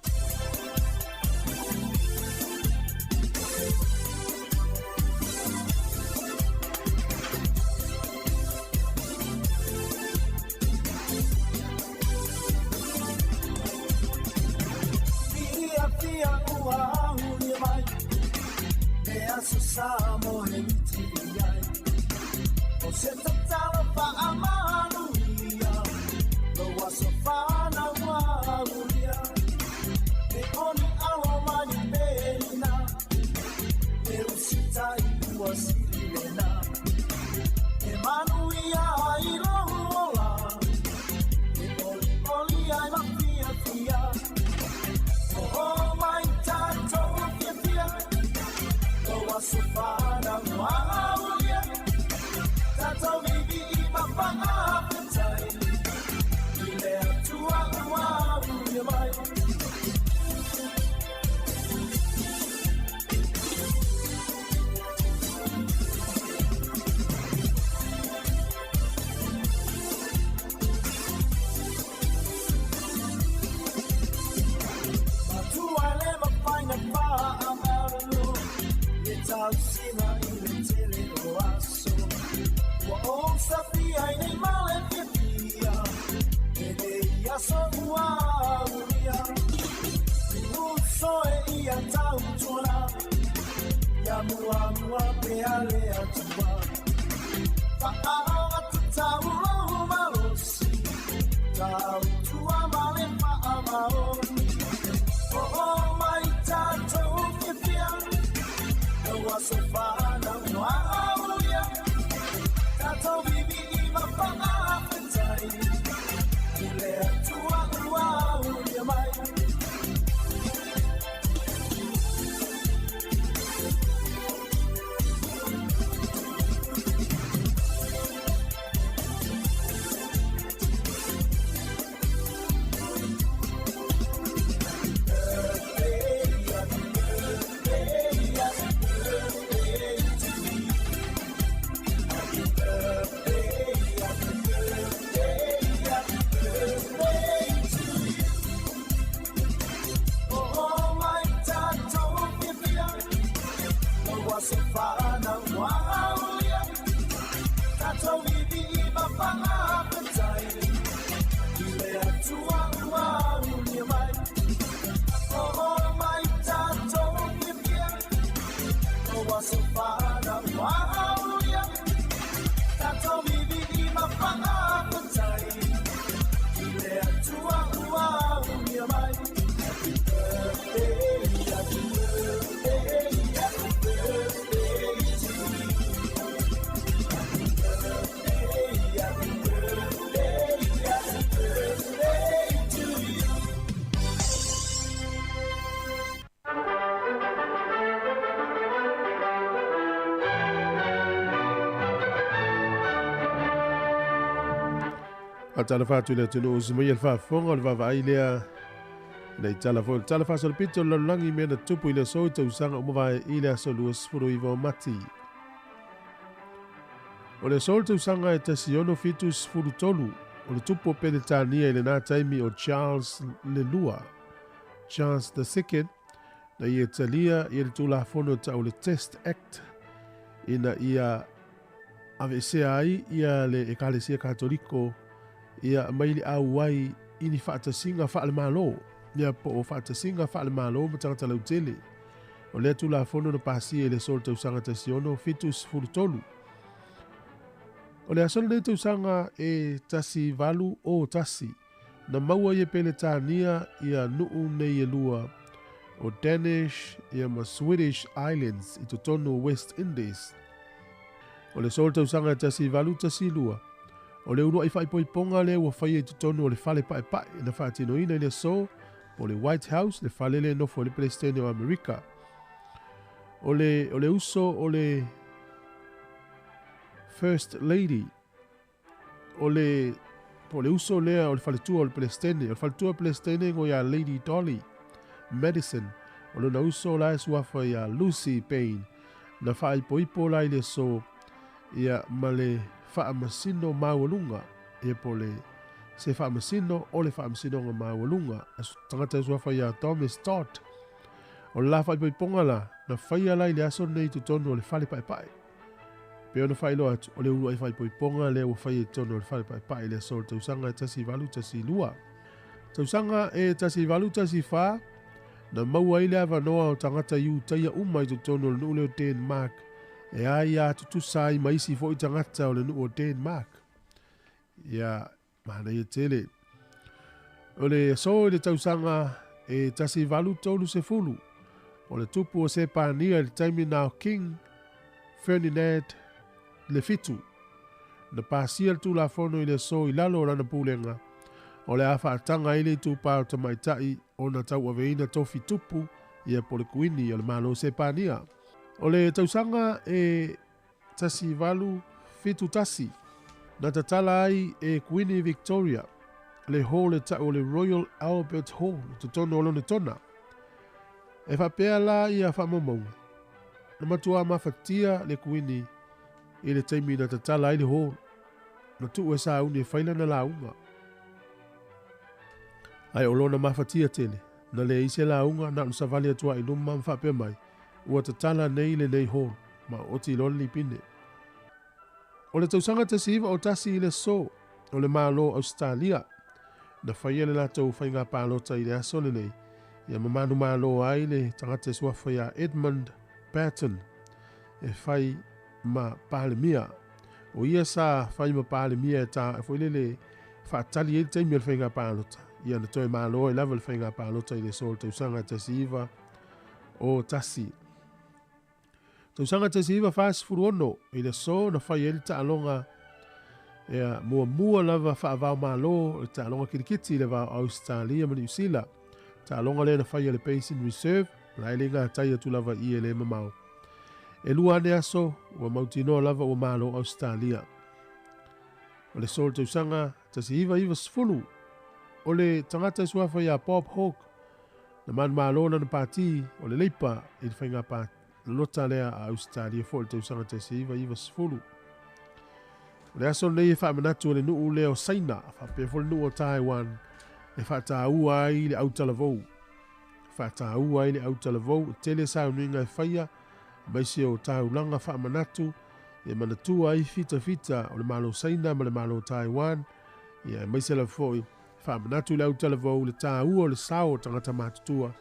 Faatalofa atu i le atunuu usu mai e le faafofoga o le vaavaai lea nei tala foi o le tala faasolopito o le lalolagi i mea na tutupu i le aso i tausaga ua mavae i le aso 29 o Mati. O le aso o le tausaga e 1673, o le tupu o Peretania i lena taimi o Charles le Lua, Charles the Second, na ia talia ia le Tulafono tau le Test Act ina ia aveesea ai ia le Ekalesia Katoliko ia mai le auai i ni faatasiga faale-Malo, ia po o faatasiga faale-Malo ma tagata lautele. O lea Tulafono na pasia i le aso o le tausaga 1673. O le aso lenei tausaga e 1801, Na maua ai e Peletania ia nuu nei e lua, o Danish ia ma Swedish Islands i totonu o West Indies. O le aso o le tausaga e 1812, o le uluai faaipoipoga lea ua faia i totonu o le Fale Paepae na faatinoina i le aso, po o le White House, le fale lea e nofo ai le Peresetene o Amerika. O le, o le uso o le First Lady, o le, po o le uso lea o le faletua o le Peresetene. O le faletua o le Peresetene e igoa ia Lady Dolly Madison. O lona uso la e suafa ia Lucy Payne. Na faaipoipo la i le aso, ia, ma le faamasino maualuga, ia po o le se faamasino o le Faamasinoga Maualuga, tagata e suafa ia Thomas Todd. O le la faaipoipoga la, na faia la i le aso lenei i totonu o le Fale Paepae. Pei ona faailoa atu, o le uluai faaipoipoga lea ua faia i totonu o le Fale Paepae i le aso o le tausaga e 1812. Tausaga e 1814, na maua ai le avanoa o tagata Iutaia uma i totonu o le nuu lea o Denmark e aia tutusa ai ma isi foi tagata o le nuu o Denmark. Ia, manaia tele. O le aso i le tausaga e 1830, o le tupu o Sepania i le taimi na o King Ferdinand le Fitu. Na pasia le Tulafono i le aso i lalo o lana pulega, o le a faataga ai le itupa o tamaitai ona tauaveina tofi tupu ia po o le kuini o le Malo Sepania. O le tausaga e 1871, na tatala ai e Kuini Victoria le hall e tau o le Royal Albert Hall i totonu o Lonetona. E faapea la ia faamaumauga, na matuā mafatia le Kuini i le taimi na tatala ai le hall, na tuu e sauni e fai lana lauga. Ae o lona mafatia tele, na leai se lauga, na ona savali atu lava i luma ma faapea mai, Ua tatala nei lenei hall, ma oti loa le lipine. O le tausaga 1901 i le aso o le Malo o Ausetalia, na faia le latou faiga palota i le aso lenei, ia ma manumalo ai le tagata e suafa ia Edmund Patten e fai ma Palemia. O ia sa fai ma Palemia e ta foi lele faatali ai le taimi o le faiga palota. Ia na toe malo ai lava le faiga palota i le aso o le tausaga 1901. Tausaga 1946 i le aso na fai ai le taaloga ea muamua lava faava-o-Malo, le taaloga kilikiti i le va o Ausetalia ma Niusila. Taaloga lea na faia i le Basin Reserve, la e le gatai atu lava i e le mamao. E lua ane aso, ua mautinoa lava ua malo Ausetalia. O le aso o le tausaga 1990, o le tagata e suafa ia Bob Hawke, na manumalo lana pati o le Leipa i le faiga palota lea a Ausetalia foi i le tausaga 1990. O le aso lenei e faamanatu e le nuu lea o Saina faapea foi le nuu o Taiwan e faataua ai le autalavou. Faataua ai le autalavou, e tele sauniga e faia aemaise o taulaga faamanatu e manatua ai fitafita o le Malo Saina ma le Malo Taiwan, ia aemaise lava foi faamanatu i le autalavou le taua o le sao o tagata matutua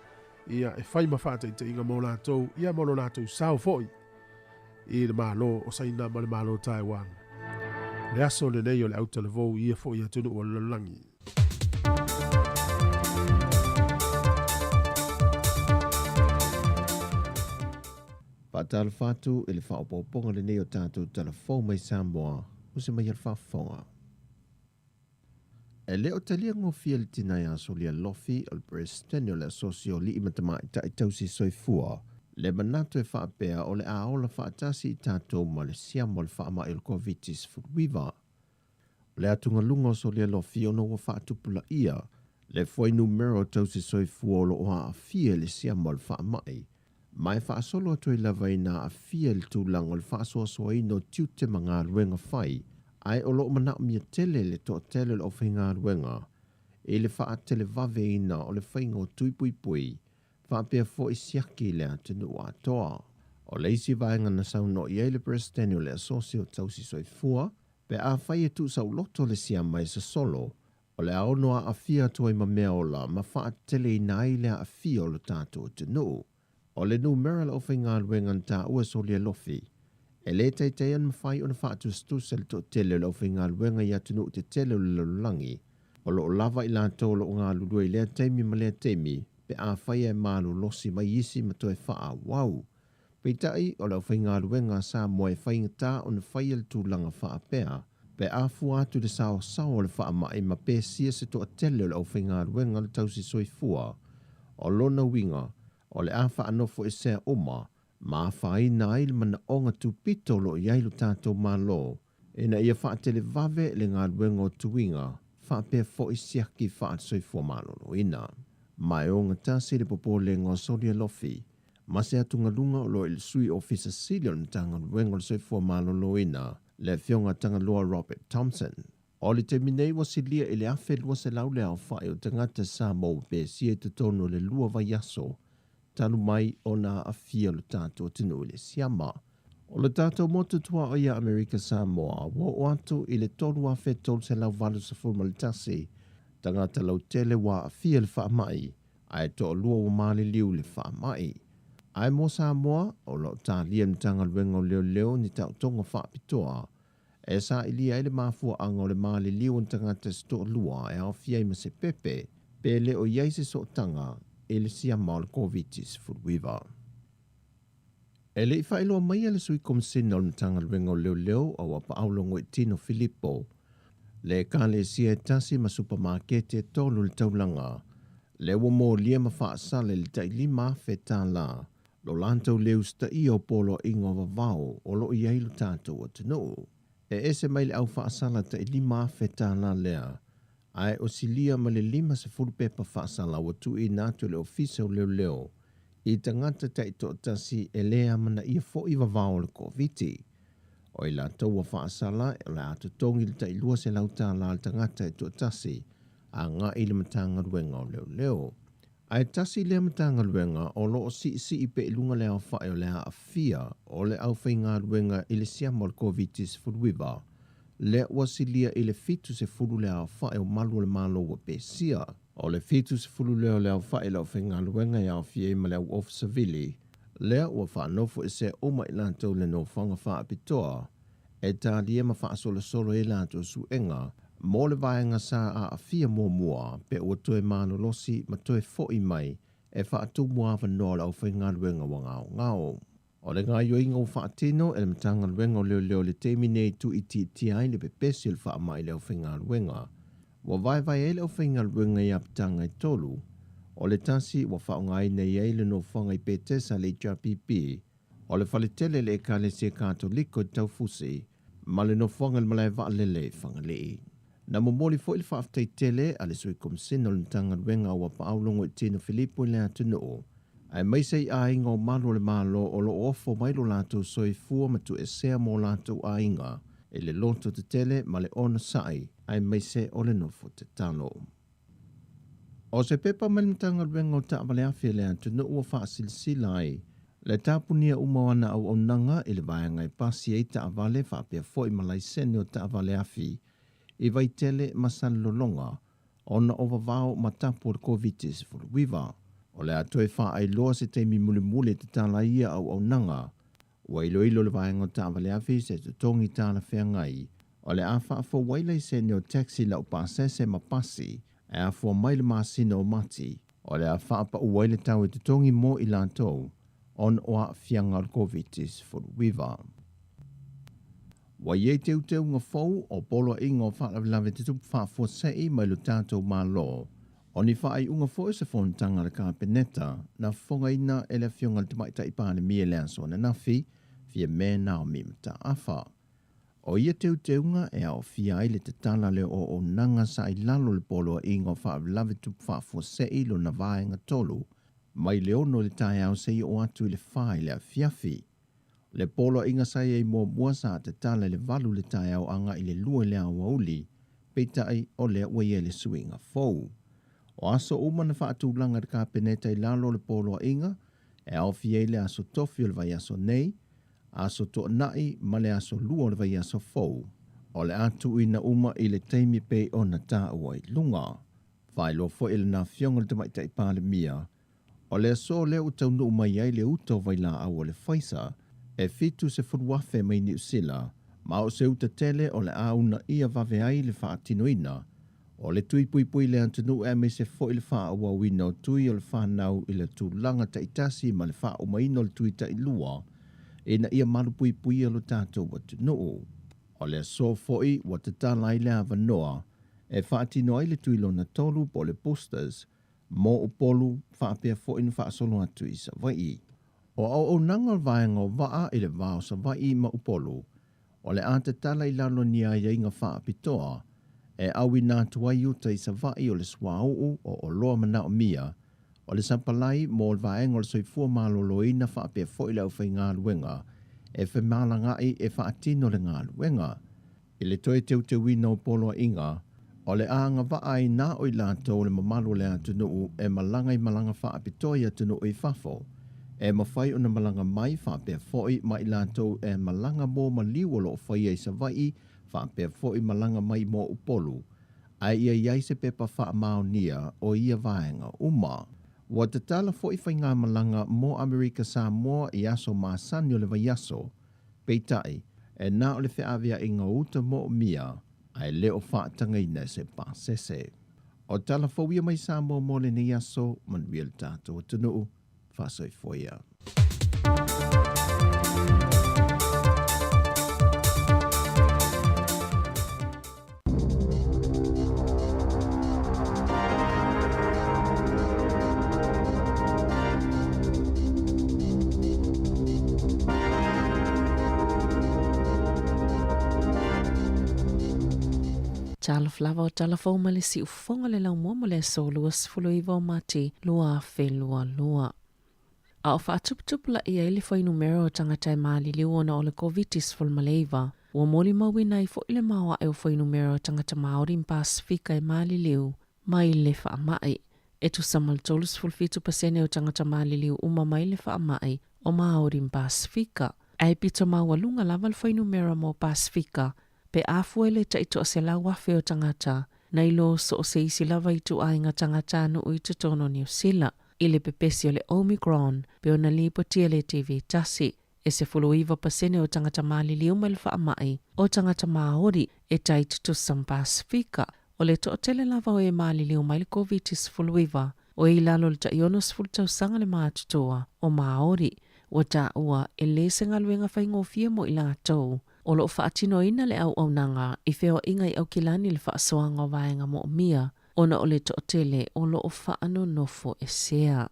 ia e fai ma faataitaiga mo latou ia ma lo latou sao foi i le Malo o Saina ma le Malo o Taiwan. O le aso lenei o le autalavou i ia foi atunuu o le lalolagi. Faatalofa atu i le faaopoopoga lenei o tatou tala fou mai Samoa, usi mai le faafofoga. E le o talia gofie le tina ia Solia Lofi o le Peresetene o le Asosi o Alii ma Tamaitai Tausi Soifua le manatu e faapea o le a ola faatasi i tatou ma le siama o le faamai o le Koviti-19. O le atugaluga o Solia Lofi ona ua faatupulaia le fuainumera o tausi soifua o lo o aafia i le siama o le faamai, ma e faasolo atu ai lava ina aafia i le tulaga o le faasoasoaina o tiute ma galuega fai, ae o lo o manaomia tele le toatele o le aufaigaluega i le faatelevaveina o le faiga o tui puipui faapea foi siaki i le atunuu atoa. O le isi vaega na saunoa i ai le Peresetene o le Asosi o Tausi Soifua, pe afai e tuusauloto le siama e sosolo, o le a ono aafia atu ai ma mea ola ma faateleina ai le aafia o lo tatou atunuu. O le numera o le aufaigaluega na taua e Solia Lofi, e le taitai ona mafai ona faatusatusa le toatele o le aufaigaluega i atunuu tetele o le lalolagi. O lo o lava i latou o lo o galulue i lea taimi ma lea taimi pe afai e malolosi mai isi ma toe faaauau. Peitai, o le aufaigaluega a Samoa e faigata ona faia le tulaga faapea pe a fua atu i le saoasaoa o le faamai ma pesia se toatele o le aufaigaluega le tausi soifua. O lona uiga, o le a faanofoesea uma ma afaina ai le manaoga tupito o lo o i ai lo tatou Malo ina ia faatelevave le galuega o tuiga faapea foi siaki faale-soifua maloloina. Ma e ogatasi le popolega o Solia Lofi ma se atugaluga o lo o i le Sui Ofisa Sili o le Matagaluega o le Soifua Maloloina, le Afioga a Tagaloa Robert Thompson. O le taimi nei ua silia i le 1,200 le aofai o tagata Samoa ua pesia i totonu o le lua vaiaso talu mai ona aafia lo tatou atunuu i le siama. O le tatou motu tuaoi ia Amerika Samoa ua oo atu i le 3,381 tagata lautele ua aafia i le faamai, ae toalua ua maliliu i le faamai. Ae mo Samoa, o lo o talia e le Matagaluega o Leoleo ni taotoga faapitoa e sailia ai le mafuaaga o le maliliu o ni tagata se toalua e aofia ai ma se pepe, pe le o i ai se sootaga i le siama o le Koviti-19. E le i faailoa maia le Sui Komesina o le Matagaluega o Leoleo a Auapaau Logoitino Filipo, le Ekalesia e tasi ma supamakete e tolu i le taulaga, lea ua molia ma faasala i le tai $5,000 lo latou le usitaia o poloaiga o vavao o lo o i ai lo tatou atunuu. E ese mai le au faasala tai $5,000 lea, ae o silia ma le 50 pepa faasala ua tuuina atu e le Ofisa o Leoleo i tagata taitoatasi e le amanaia foi vavao o le Koviti. O i latou ua faasala o le a totogi le tai $200 le tagata e toatasi agai i le Matagaluega o Leoleo. Ae tasi lea Matagaluega o lo o siisii pea i luga le aofai o le aafia o le aufaigaluega i le siama o le Koviti-19, lea ua silia i le 70 le aofai o malu o le Malo ua pesia. O le 70 lea o le aofai o le aufaigaluega e aofia ai ma le au ofisa sivili, lea ua faanofoesea uma i latou i le nofoaga faapitoa e talia ma faasolosolo ai latou suega mo le vaega sa aafia muamua pe ua toe malolosi ma toe foi mai e faatumu avanoa o le aufaigaluega ua gaogao. O le gaoioiga ua faatino e le Matagaluega o Leoleo i le taimi nei e tuuitiitia ai le pepesi o le faamai i le aufaigaluega. Ua vaevae ai le aufaigaluega i apitaga e tolu. O le tasi ua faaaogaina i ai le nofoaga i Petesa le HRPP, o le faletele i le Ekalesia Katoliko i Taufusi, ma le nofoaga i le malae vaalele i Fagalii. Na momoli foi le faafetai tele a le Sui Komisina o le Matagaluega o Auapaau Logoitino Filipo i le atunuu, aemaise i aiga o malu o le Malo o lo o ofo mai lo latou soifua ma tuuesea mo latou aiga i le loto tetele ma le onosai, aemaise o le nofo tatalo. O se pepa mai le Matagaluega o Taavaleafi a le atunuu ua faasilasila ai le tapunia uma o ana auaunaga i le vaega e pasi ai taavale faapea foi ma laisene o taavaleafi i Vaitele ma Salelologa ona o vavao ma tapu o le Koviti-19. O le a toe faailoa se taimi mulimuli e tatala ai ia auaunaga. Ua iloilo le vaega o taavaleafi i se totogi talafeagai o le a faafou ai laisene o taxi laupasese ma pasi e afua mai le masina o Mati, o le a faapau ai le tau e totogi mo i latou ona o aafiaga o le Koviti-19. Ua i ai teuteuga fou o Poloaiga o Faalavelave Tutupu Faafuasei mai lo tatou Malo, o ni faaiuga foi o se fonotaga a le Kapeneta na fofogaina e le Afioga i le Tamaitai Palemia i le aso ananafi, Fiame Naomi Mataafa. O ia teuteuga e aofia ai le tatala lea o auaunaga sa i lalo o le Poloaiga o Faalavelave Tutupu Faafuasei lona vaega tolu, mai le 6 i le taeao seia oo atu i le 4 i le afiafi. Le poloaiga sa i ai muamua sa tatala i le 8 i le taeao agai i le 2 i le aoauli, peitai o lea ua i ai le suiga fou. O aso uma na faatulaga e le Kapeneta i lalo o le poloaiga, e aofia ai le aso tofi o le vaiaso nei, aso toanai ma le aso lua o le vaiaso fou. O le a tuuina uma i le taimi pei ona taua i luga. Faailoa foi e lana Afioga i le Tamaitai Palemia, O le aso lea ua taunuu mai ai le uta o vailaau a le Pfizer e 70,000 mai Niu Sila, ma o se uta tele o le a uunaia vave ai le faatinoina O le tui puipui i le atunuu aemaise foi le faaauauina o tui o le fanau i le tulaga taitasi ma le faaumaina o le tui tailua ina ia malupuipuia lo tatou atunuu. O le aso foi ua tatala ai le avanoa e faatino ai le tui lona tolu po o le boosters mo Upolu faapea foi na faasolo atu i Savaii. O auaunaga o le vaega o vaa i le va o Savaii ma Upolu, o le a tatala i lalo o ni aiaiga faapitoa e auina atu ai uta i Savaii o le suauu o oloa manaomia, o le sapalai mo le vaega o le soifua maloloina faapea foi le aufaigaluega e femalagaai e faatino le galuega. I le toe teuteuina o poloaiga, o le a agavaa ai na o i latou o le mamalu o le atunuu e malaga i malaga faapitoa i atunuu i fafo, e mafai ona malaga mai faapea foi ma i latou e malaga mo maliu o lo o faia i Savaii faapea foi malaga mai mo Upolu, ae ia i ai se pepa faamaonia o ia vaega uma. Ua tatala foi faigamalaga mo Amerika Samoa i aso masani o le vaiaso, peitai, e na o le feaveaiga o uta moomia, ae le o faatagaina se pasese. O tala fou ia mai Samoa mo lenei aso, manuia le tatou atunuu, faasoifua ia. Talofa lava o tala fou mai le siufofoga le laumua mo le aso 29 o Mati 2022. A o faatuputupulaia ai le fuainumera o tagata e maliliu ona o le Koviti-19, ua molimauina ai foi le maoae o fuainumera o tagata Māori ma Pasefika e maliliu mai le faamai. E tusa ma le 37% o tagata maliliu uma mai le faamai o Māori ma Pasefika. Ae pito maualuga lava le fuainumera mo Pasefika pe a fua i le tai 100,000 o tagata nai lo so o se isi lava ituaiga tagatanuu i totonu o Niu Sila i le pepesi o le Omicron pe ona lipotia le TV tasi. E 19% o tagata maliliu mai le faamai o tagata Māori e tai tutusa ma Pasefika. O le toatele lava o e maliliu mai le Koviti-19 o e i lalo o le tai 60 tausaga le matutua o Māori. Ua taua e le se galuega faigofie mo i latou o lo o faatinoina le auaunaga i feoaiga i Aukilani le faasoaga o vaega moomia ona o le toatele o lo o faanonofo esea.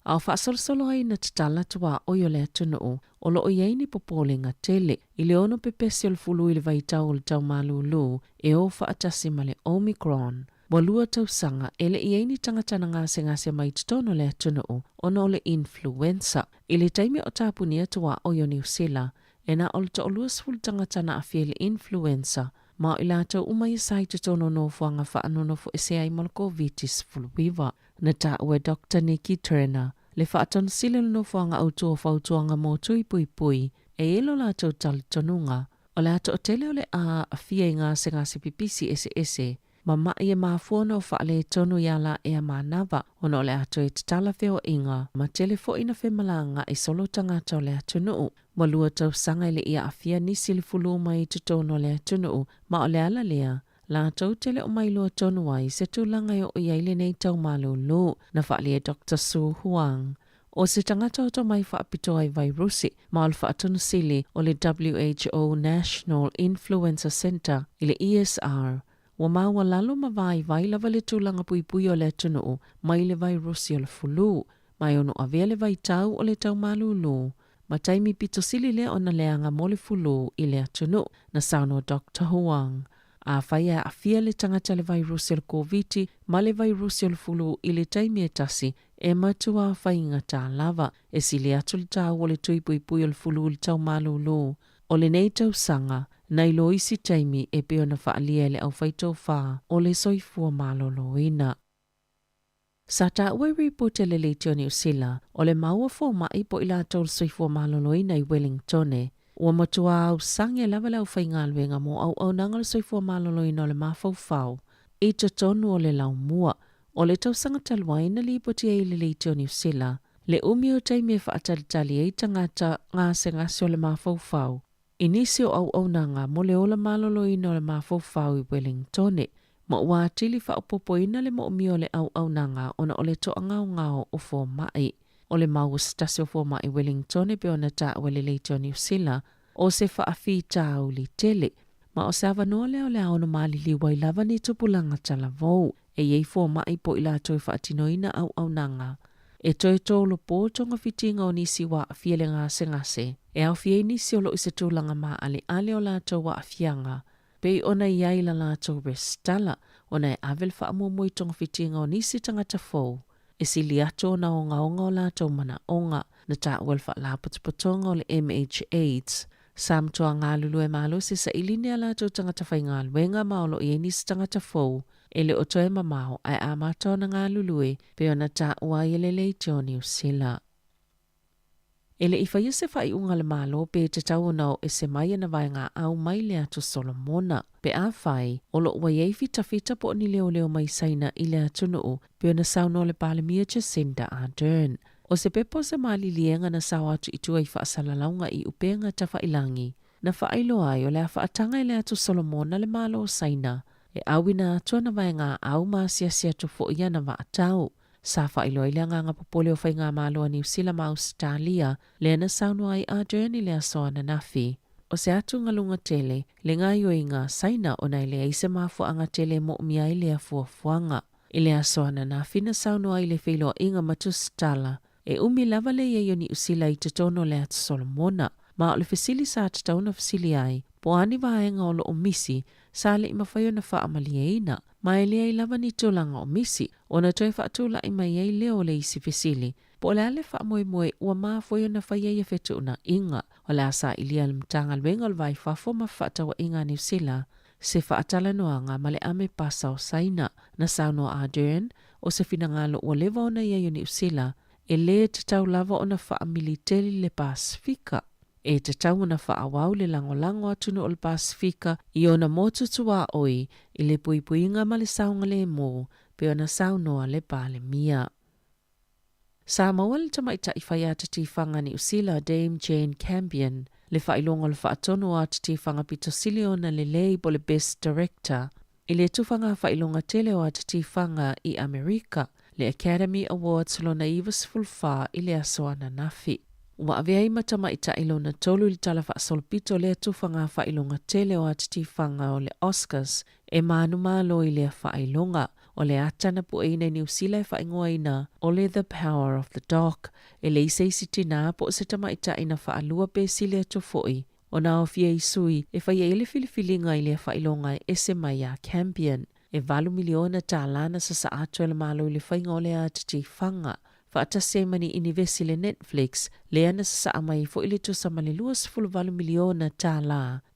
A o faasolosolo ai ina tatala tuaoi o le atunuu o lo o i ai ni popolega tele i le ono pepesi o le fulu i le vaitau o le tau malūlū e o faatasi ma le Omicron. Ua lua tausaga e le i ai ni tagata na gasegase mai i totonu o le atunuu ona o le influenza. I le taimi o tapunia tuaoi o Niu Sila, e na o le toaluasefulu tagata na aafia i le influenza, ma o i latou uma ia sa i totonu o nofoaga faanonofoesea ai mo le Koviti-19. Na taua e Doctor Nikki Turner, le faatonusili o le nofoaga autu o fautuaga mo tui puipui, e i ai lo latou talitonuga, o le a toatele o le a aafia i gasegase pipisi eseese, ma maʻi e mafua ona o faaletonu iā la ea manava ona o le a toe tatala feoaiga ma tele foi na femalagaai solo tagata o le atunuu. Ua lua tausaga e le i aafia nisi i le fulu mai i totonu o le atunuu ma o le ala lea latou te le o mailoa tonu ai se tulaga e oo i ai lenei tau malūlū, na faalia e Doctor Su Huang. O se tagata o tomai faapitoa i vairusi ma o le faatonusili o le WHO National Influenza Centre i le ESR, ua maualalo ma vaivai lava le tulaga puipui o le atunuu mai le vairusi o le fulu, ma e ono avea le vaitau o le tau malūlū ma taimi pito sili lea ona leaga mo le fulu i le atunuu, na saunoa Doctor Huang. Afai e aafia le tagata i le vairusi o le Koviti ma le vairusi o le fulu i le taimi e tasi, e matua faigata lava. E sili atu le taua o le tui puipui o le fulu i le tau malūlū o lenei tausaga, nai lo isi taimi e pei ona faaalia e le aufaitofa o le soifua maloloina. Sa taua i ripoti a le Leitio o Niu Sila, o le maua fomaʻi po i latou le soifua maloloina i Wellingtone, ua matua ausage lava le aufaigaluega mo auaunaga o le soifua maloloina o le mafaufau i totonu o le laumua. O le tausaga talu ai na lipoti ai i le Leitio o Niu Sila le umi o taimi e faatalitali ai tagata gasegase o le mafaufau i nisi o auaunaga mo le ola maloloina o le mafaufau i Wellingtone. Ma ua atili faaopoopoina le moomia o le auaunaga ona o le toagaogao o fomai. O le mau o se tasi o fomai Wellington e pei ona taua e le Leitio Niu Sila, o se faafitauli tele. Ma o se avanoa lea o le a ono maliliu ai lava ni tupulaga talavou e i ai fomai po o i latou e faatinoina auaunaga. E toe tolopo togafitiga o nisi ua aafia i le gasegase, e aofia ai nisi o lo o i se tulaga maaleale o latou aafiaga, pei ona i ai la latou resitala, ona e ave le faamuamua i togafitiga o nisi tagata fou e sili atu ona ogaoga o latou manaoga. Na taua e le Faalapotopotoga o le MH-AIDS, sa matua galulue malosi e saili ni a latou tagata faigaluega ma o lo o i ai nisi tagata fou e le o toe mamao ae amata ona galulue pei ona taua ai e le Leitio o Niu Sila. E le i faia se faaiuga a le Malo pe tatau ona o ese mai ana vaegaau mai le Atu Solomona. Pe afai, o lo o ua i ai fitafita po o ni leoleo mai Saina i le atunuu, pei ona saunoa le Palemia Jacinda Ardern. O se pepa o se maliliega na sao atu i tua i faasalalauga i upega tafailangi, na faailoa ai o le a faataga i le Atu Solomona le Malo o Saina e auina atu ana vaegaau ma asiasi atu foi i ana vaatau. Sa faailoa ai le agaga popole o Faigamalo a Niu Sila ma Ausetalia, lea na saunoa ai Ardern i le aso ananafi. O se atugaluga tele le gaoioiga a Saina ona e leai se mafuaaga tele e moomia ai lea fuafuaga. I le aso ananafi na saunoa ai le feiloaiga ma tusitala, e umi lava le i ai o Niu Sila i totonu o le Atu Solomona. Ma o le fesili sa tatau ona fesili ai, po o a ni vaega o lo o misi sa le i mafai ona faamalieina, ma e leai lava ni tulaga o misi, ona toe faatulai mai ai lea o le isi fesili, po o le a le faamoemoe ua mafua ai ona fai ai ia fetuunaiga. O le a sailia e le Matagaluega o le Va i Fafo ma Fefaatauaiga a Niu Sila se faatalanoaga ma le ame pasa o Saina. Na saunoa Ardern, o se finagalo ua leva ona i ai o Niu Sila, e lē tatau lava ona faamiliteli le Pasefika. E tatau ona faaauau le lagolago atunuu o le Pasefika i ona motu tuaoi i le puipuiga ma le saogalemu, pei ona saunoa le Palemia. Sa maua le tamaitai fai ata tifaga Niu Sila Dame Jane Campion le faailoga o le faatonu o ata tifaga pito sili ona lelei po o le Best Director i le tufaga faailoga tele o ata tifaga i Amerika, le Academy Awards lona 94 i le aso ananafi. Ua avea ai ma tamaitai lona tolu i le tala faasolopito o lea tufaga faailoga tele o ata tifaga o le Oscars e manumalo i lea faailoga. O le ata na pueina i Niu Sila e faaigoaina o le The Power of the Dog, e leai se isi tinā po o se tamaitai na faalua pe sili atu foi ona aofia i sui e fai ai le filifiliga i lea faailoga e ese mai iā Campion. E $8 miliona na sasaa atu e le Malo i le faiga o lea ata tifaga, faatasi ai ma ni inivesi le Netflix, lea na sasaa mai ai foi le tusa ma le $28 miliona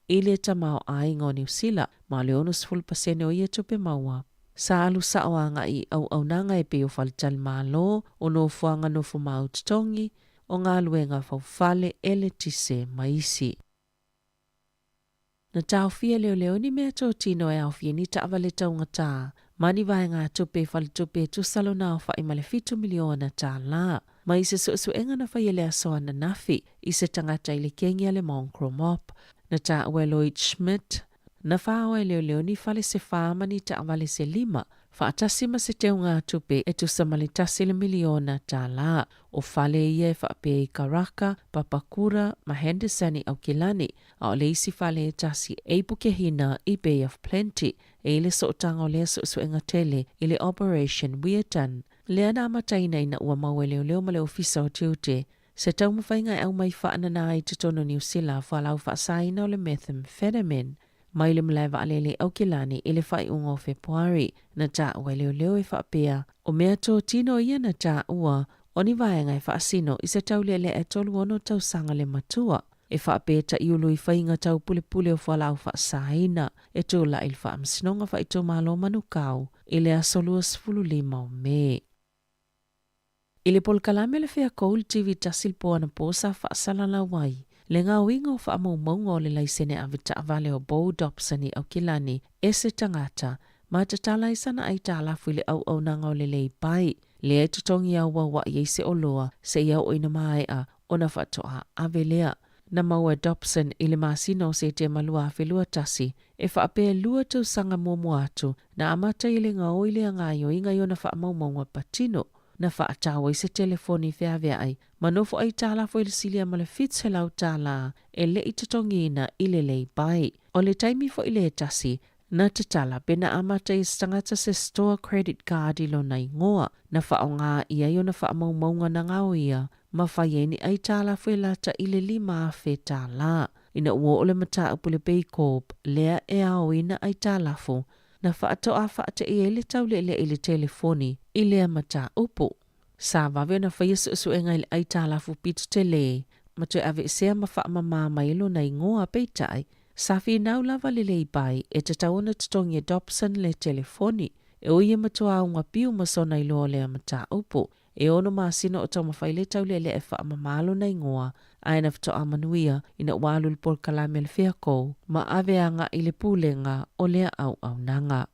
i le tamaoaiga o Niu Sila, ma o le 60% o ia tupe maua sa alu sao agai i auaunaga e pei o faletalimalo, o nofoaga nofomau totogi, o galuega faufale, eletise ma isi. Na taofia e leoleo ni meatotino e aofia ai ni taavale taugatā ma ni vaegatupe i faletupe e tusa lona aofai ma le $7 miliona mai se suesuega na faia i le aso ananafi i se tagata i le kegi a le Mongrel Mob. Na taua e Lloyd Schmidt, na faoa e leoleo ni fale se fa ma ni taavale se lima, faatasi ma se teugatupe e tusa ma le $1 miliona. O fale ia e faapea i Karaka, Papakura ma Henderson i Aukilani, a o le isi fale e tasi e i Pukehina i Bay of Plenty. E i le sootaga o lea suesuega tele i le Operation Weirton, lea na amataina ina ua maua e leoleo ma le Ofisa o Tiute se taumafaiga e aumai faanana ai i totonu o Niu Sila fualaau faasaina o le methamphetamine mai le malae vaalele i Aukilani i le faaiuga o Fepuari. Na taua e leoleo e faapea, o meatotino ia na taua o ni vaega e faasino i se taulealea e 36 tausaga le matua, e faapea e taʻiulu i faiga taupulepule o fualaau faasaina, e tulai i le Faamasinoga Faaitumalo o Manukau i le aso 25 o Me. I le polokalame le Feakou i le TV tasi i le po anapo sa faasalalau ai le gaoiga o faamaumauga o le laisene ave taavale o Beau Dobson i Aukilani e se tagata ma tatala ai sana aitalafu i le auaunaga o le leipai lea e totogi auauaʻi ai se oloa seia oo ina maea ona faatoa ave lea. na maua e Dobson i le masina o Setema 2021, e faapea e 2 tausaga muamua atu na amata ai le gaoi lea gaoioiga i ona faamaumauga patino. Na faatau ai se telefoni feaveai ma nofo aitalafu i le silia ma le $700 e le i totogiina i le lay-by. O le taimi foi lea e tasi, na tatala pe na amata i se tagata se store credit card i lona igoa, na faaaoga i ai ona faamaumauga na gaoia ma fai ai ni aitalafu e lata i le $5,000. Ina ua oo le mataupu i le Baycorp lea e aoina aitalafu, na faatoa faate'i ai le taule'ele'e i le telefoni i lea mataupu. Sa vave ona faia suesuega i le aitalafu pito telē ma toe aveesea ma faamamā mai ai lona igoa, peitai, sa finau lava le Leibai e tatau ona totogi e Dobson le telefoni, e ui e matua augapiu ma sona iloa o lea mataupu. E ono masina o taumafai le taule'ele'e e faamamā lona igoa, ae na faatoa manuia ina ua alu le polokalame a le Feakou ma ave aga'i i le pulega o lea auaunaga.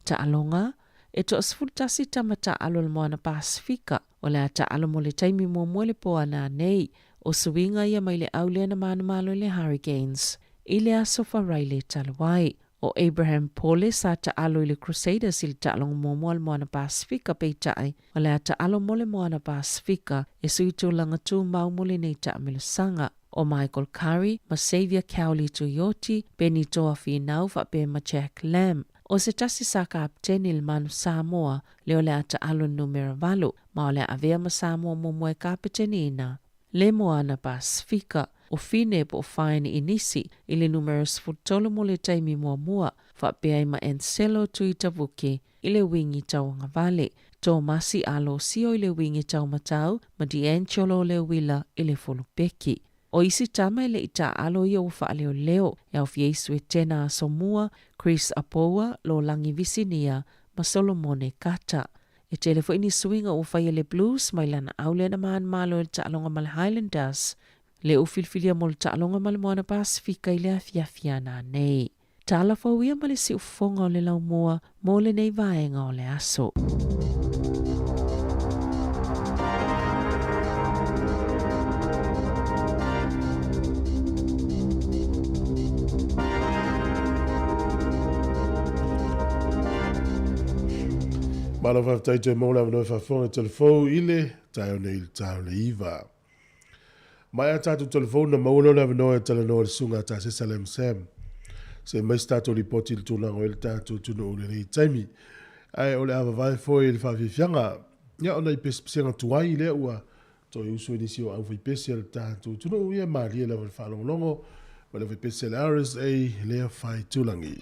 Taaloga, E toa-11 tama taaalo o le Moana Pasefika o le a taaalo mo le taimi muamua i le po a nanei. O suiga ia mai le au lea na manumalo i le Hurricanes i le aso Faraile talu ai. O Abraham Pole sa taalo i le Crusaders i le taaloga muamua a le Moana Pasefika peitai o le a taalo mo le Moana Pasefika e sui tulaga tumau mo lenei taamilosaga. O Michael Curry ma Xavier Cowley Tuioti, Benny Toa Finau faapea ma Jack Lam. O se tasi sa kapeteni i le Manu Samoa lea o le a taalo i le numera 8 ma o le a avea ma Samoa muamua e kapeteniina le Moana Pasefika. O Fine po o Fine Inisi i le numera 13 mo le taimi muamua, faapea ai ma Anselo Tuitavuki i le wingi tauagavale, Tomasi Alosio i le wingi taumatau ma D'Angelo Leuila i le fulupeki. O isi tama e le i taaalo ia ua faaleoleo, e aofia ai Suetena Asomua, Chris Apoua, Lolagi Visinia ma Solomone Kata. E tele foi ni suiga ua faia e le Blues mai lana au lea na manumalo i le taaloga ma le Highlanders, le ua filifilia mo le taaloga ma le Moana Pasefika i le afiafi a nanei. Tala fou ia ma le siufofoga o le laumua mo lenei vaega o le aso. Malo faafetai toe mo le avanoa e faafofoga i telefou i le taeao nei i le ta o le 9. Mai a tatou telefou na maua loa le avanoa e talanoa i le susuga a Tasesa Lam Sam. Se i aumai se tatou lipoti i le tulaga o i ai le tatou atunuu i lenei taimi. Ae o le a vavae foi i le faafiafiaga ia ona i pesepesega tuai lea ua toe usu ai nisi o aufaipese a le tatou atunuu ia malie lava i le faalogologo ma le aufaipese a le RSA lea faitulagi.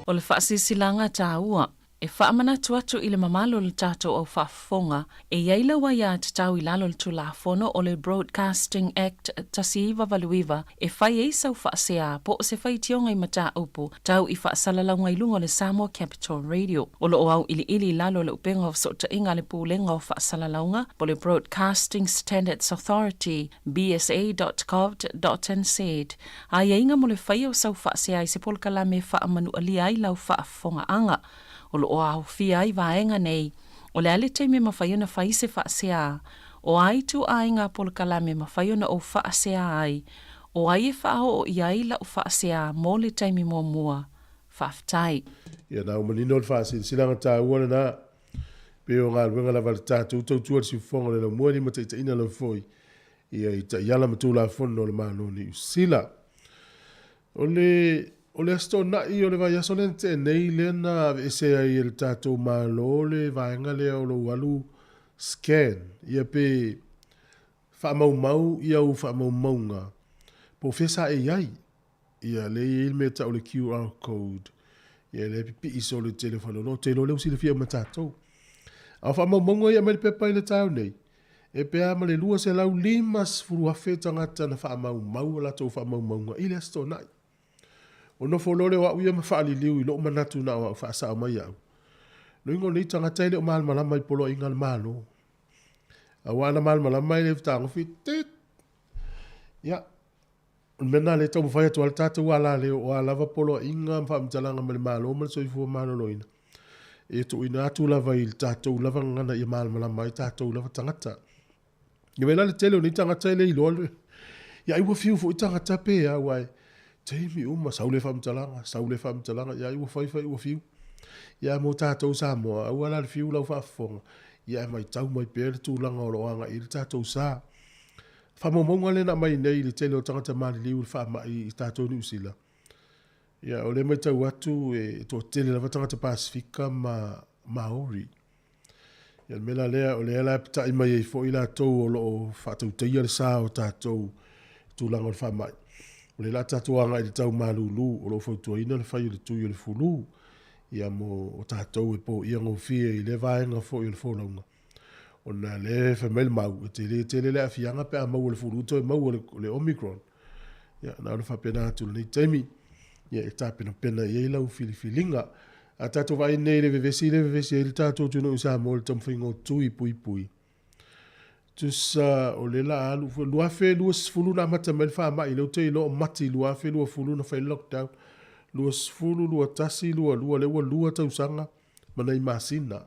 O le faasilasilaga taua e faamanatu atu i le mamalu o le tatou au faafofoga e i ai lau aiatatau i lalo o le Tulafono o le Broadcasting Act 1989 e fai ai sau faasea po o se faitioga i mataupu tau i faasalalauga i luga o le Samoa Capital Radio. O lo o auiliili i lalo o le Upega o Fesootaiga a le Pulega o Faasalalauga po o le Broadcasting Standards Authority, bsa.govt.nz, aiaiga mo le faia o sau faasea i se polokalame e faamanualia ai lau faafofogaaga. O lo o aofia ai vaega nei, o le a le taimi e mafai ona fai se faasea, o a ituaiga polokalame e mafai ona ou faasea ai, o ai e faaoo i ai lau faasea mo le taimi muamua. Faafetai. Ia, na ua manino le faasilasilaga taua lena, pei o galuega lava a le tatou tautua i le siufofoga o le laumua e limataitaiina lava foi ia i taiala ma Tulafono a le Malo o Niu Sila. O le, o le Aso Toonai o le vaiaso lea na tea nei lea na aveese ai e le tatou Malo le vaega lea o lou alu scan, ia pe faamaumau ia ou faamaumauga po o fea sa e i ai. Ia lea e i ai le mea e tau o le QR code, ia lea e pipii solo i le tele o faleoloa. Ou te iloa o lea ua silafia uma e tatou. A o faamaumauga ia e aumai i le pepa i le taeao nei, e pe a ma le 250,000 tagata na faamaumau a latou faamaumauga i le Aso Toonai. Ona nofo loa lea o au ia ma faaliliu i lou manatu na o au faasao mai au. Loiga o nei tagata e le o malamalama i poloaiga a le Malo. Aua ana malamalama e le fetagofi, tit! Ia, O le mea lena lea e taumafai atu ai le tatou alaleo, o a lava poloaiga ma faamatalaga mai le Malo ma le Soifua Maloloina, e tuuina atu lava i le tatou lava gagana ia malamalama ai tatou lava tagata. Ia vaai la le tele o nei tagata e le iloa le... Ia ai ua fiu foi tagata pe a, aua e taimi uma, sau lea faamatalaga, sau lea faamatalaga, ia ai ua fai fai ua fiu. Ia mo tatou Samoa, aua la le fiu lau faafofoga, ia ae matau mai pea le tulaga o lo o agai i ai le tatou sa. Faamaumauga lea na aumai nei i le tele o tagata maliliu i le faamai i tatou i Niu Sila, ia o lea e matau atu e toatele lava tagata Pasefika ma Maori. Ia o le mea la lea, o lea la e pita'i mai ai foi latou o lo o faatautaia le sa o tatou i tulaga o le faamai. O lea la a tatou agai i le tau malulu, o lo o fautuaina le fai o le tui o le fulu, ia mo tatou e poia gofie i lea vaega foi o le folauga. Ona lea e fai mai le mau, e tele tele le aafiaga pe a maua i le fulu toe maua i le Omicron. Ia, na ona faapena atu i lenei taimi, ia e tapenapena i ai lau filifiliga. A tatou vaai nei i le vevesi lea e vevesi ai le tatou atunuu i Samoa i le taumafaiga o tui puipui, tusa o lea la a alu, 2020 na amata mai le faamai, lea ou te iloa o Mati 2020 na fai le lockdown, 20, 21, 22, lea ua lua tausaga ma nai masina.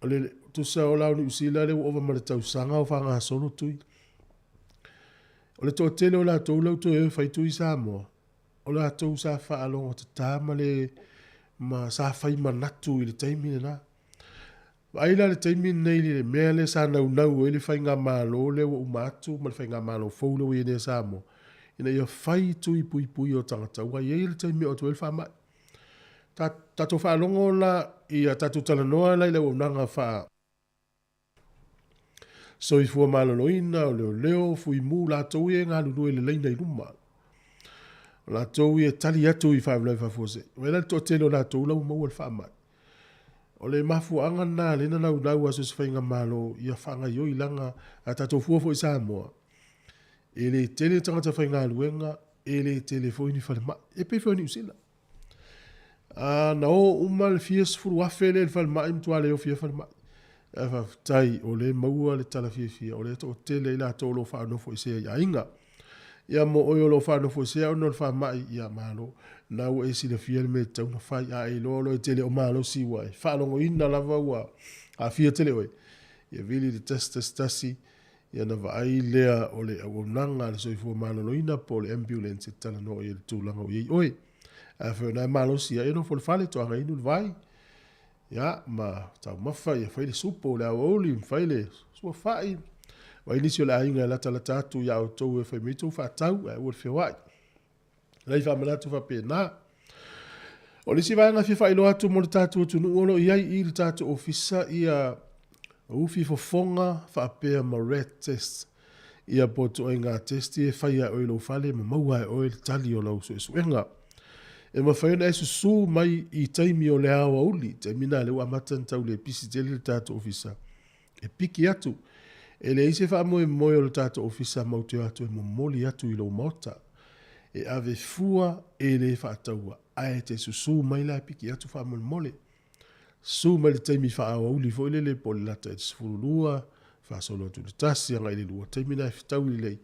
O le tusa o la o Niu Sila lea ua ova ma le tausaga o faagasolo tui. O le toatele o latou lea ua toe o e fai tui i Samoa, o latou sa faalogotatā ma le ma sa fai manatu i le taimi lena. Vaai la le taimi lenei i le mea lea sa naunau ai le faigamalo lea ua uma atu ma le faigamalo fou lea ua i ai nei a Samoa, ina ia fai tui puipui o tagata, aua e i ai le taimi e oo atu ai le faamai. Tatou faalogo la ia tatou talanoa la i le auaunaga faa soifua maloloina, o leoleo, fuimu, latou ia e galulue i le laina i luma. O latou ia e tali atu i faalavelave faafuasei. Vaai la i le toatele o latou la ua maua le faamai. O le mafuaaga lena lea na naunau a so o se faigamalo ia faagaioi leaga a tatou fua foi i Samoa, e le tele tagata faigaluega, e le tele foi ni falemai. E pei foi o Niu Sila. A na o uma le fia 10,000 lea i le falemai, matua le ofi ai falemai. Ae faafetai o lea e maua le tala fiafia, o lea e toatele ai latou o lo o faanofoesea i aiga. Ia mo oe o lo o faanofoesea ona o le faamai, ia malo. Na ua e silafia le mea e tatau ona fai. A e iloa loa e te le o malosi ua e faalogoina lava ua aafia tele oe, ia vili i le 111, ia ona vaai lea o le auaunaga a le soifua maloloina po o le ambulance e talanoa i ai i le tulaga o i ai oe. Afai o lena e malosi ia nofo i le fale toaga inu le vai, ia, ma taumafa, ia fai le supo i le aoauli, ma fai le suafai, vaai nisi o le aiga e latalata atu ia outou e fai mai tou faatau, ae aua le feoai. Nai faamanatu faapena. O le isi vaega e fia faailoa atu mo le tatou atunuu o lo o i ai i le tatou ofisa ia ufi fofoga faapea ma rat test. Ia po o ituaiga test ia e fai lava e oe i lou fale ma maua e oe le tali o lau suesuega. E mafai ona e susu mai i taimi o le aoauli, taimi lena lea ua amata ona tau le pisi tele le tatou ofisa, e piki atu. E leai se faamoemoe o le tatou ofisa matou te o atu e momoli atu i lou maota. E ave fua e le faataua, ae te susu mai la e piki atu faamolemole. Susu mai i le taimi faa-aoauli foi lele po o le lata i le 12, faasolo atu i le 1 agai i le 2, taimi lena e fetaui lelei,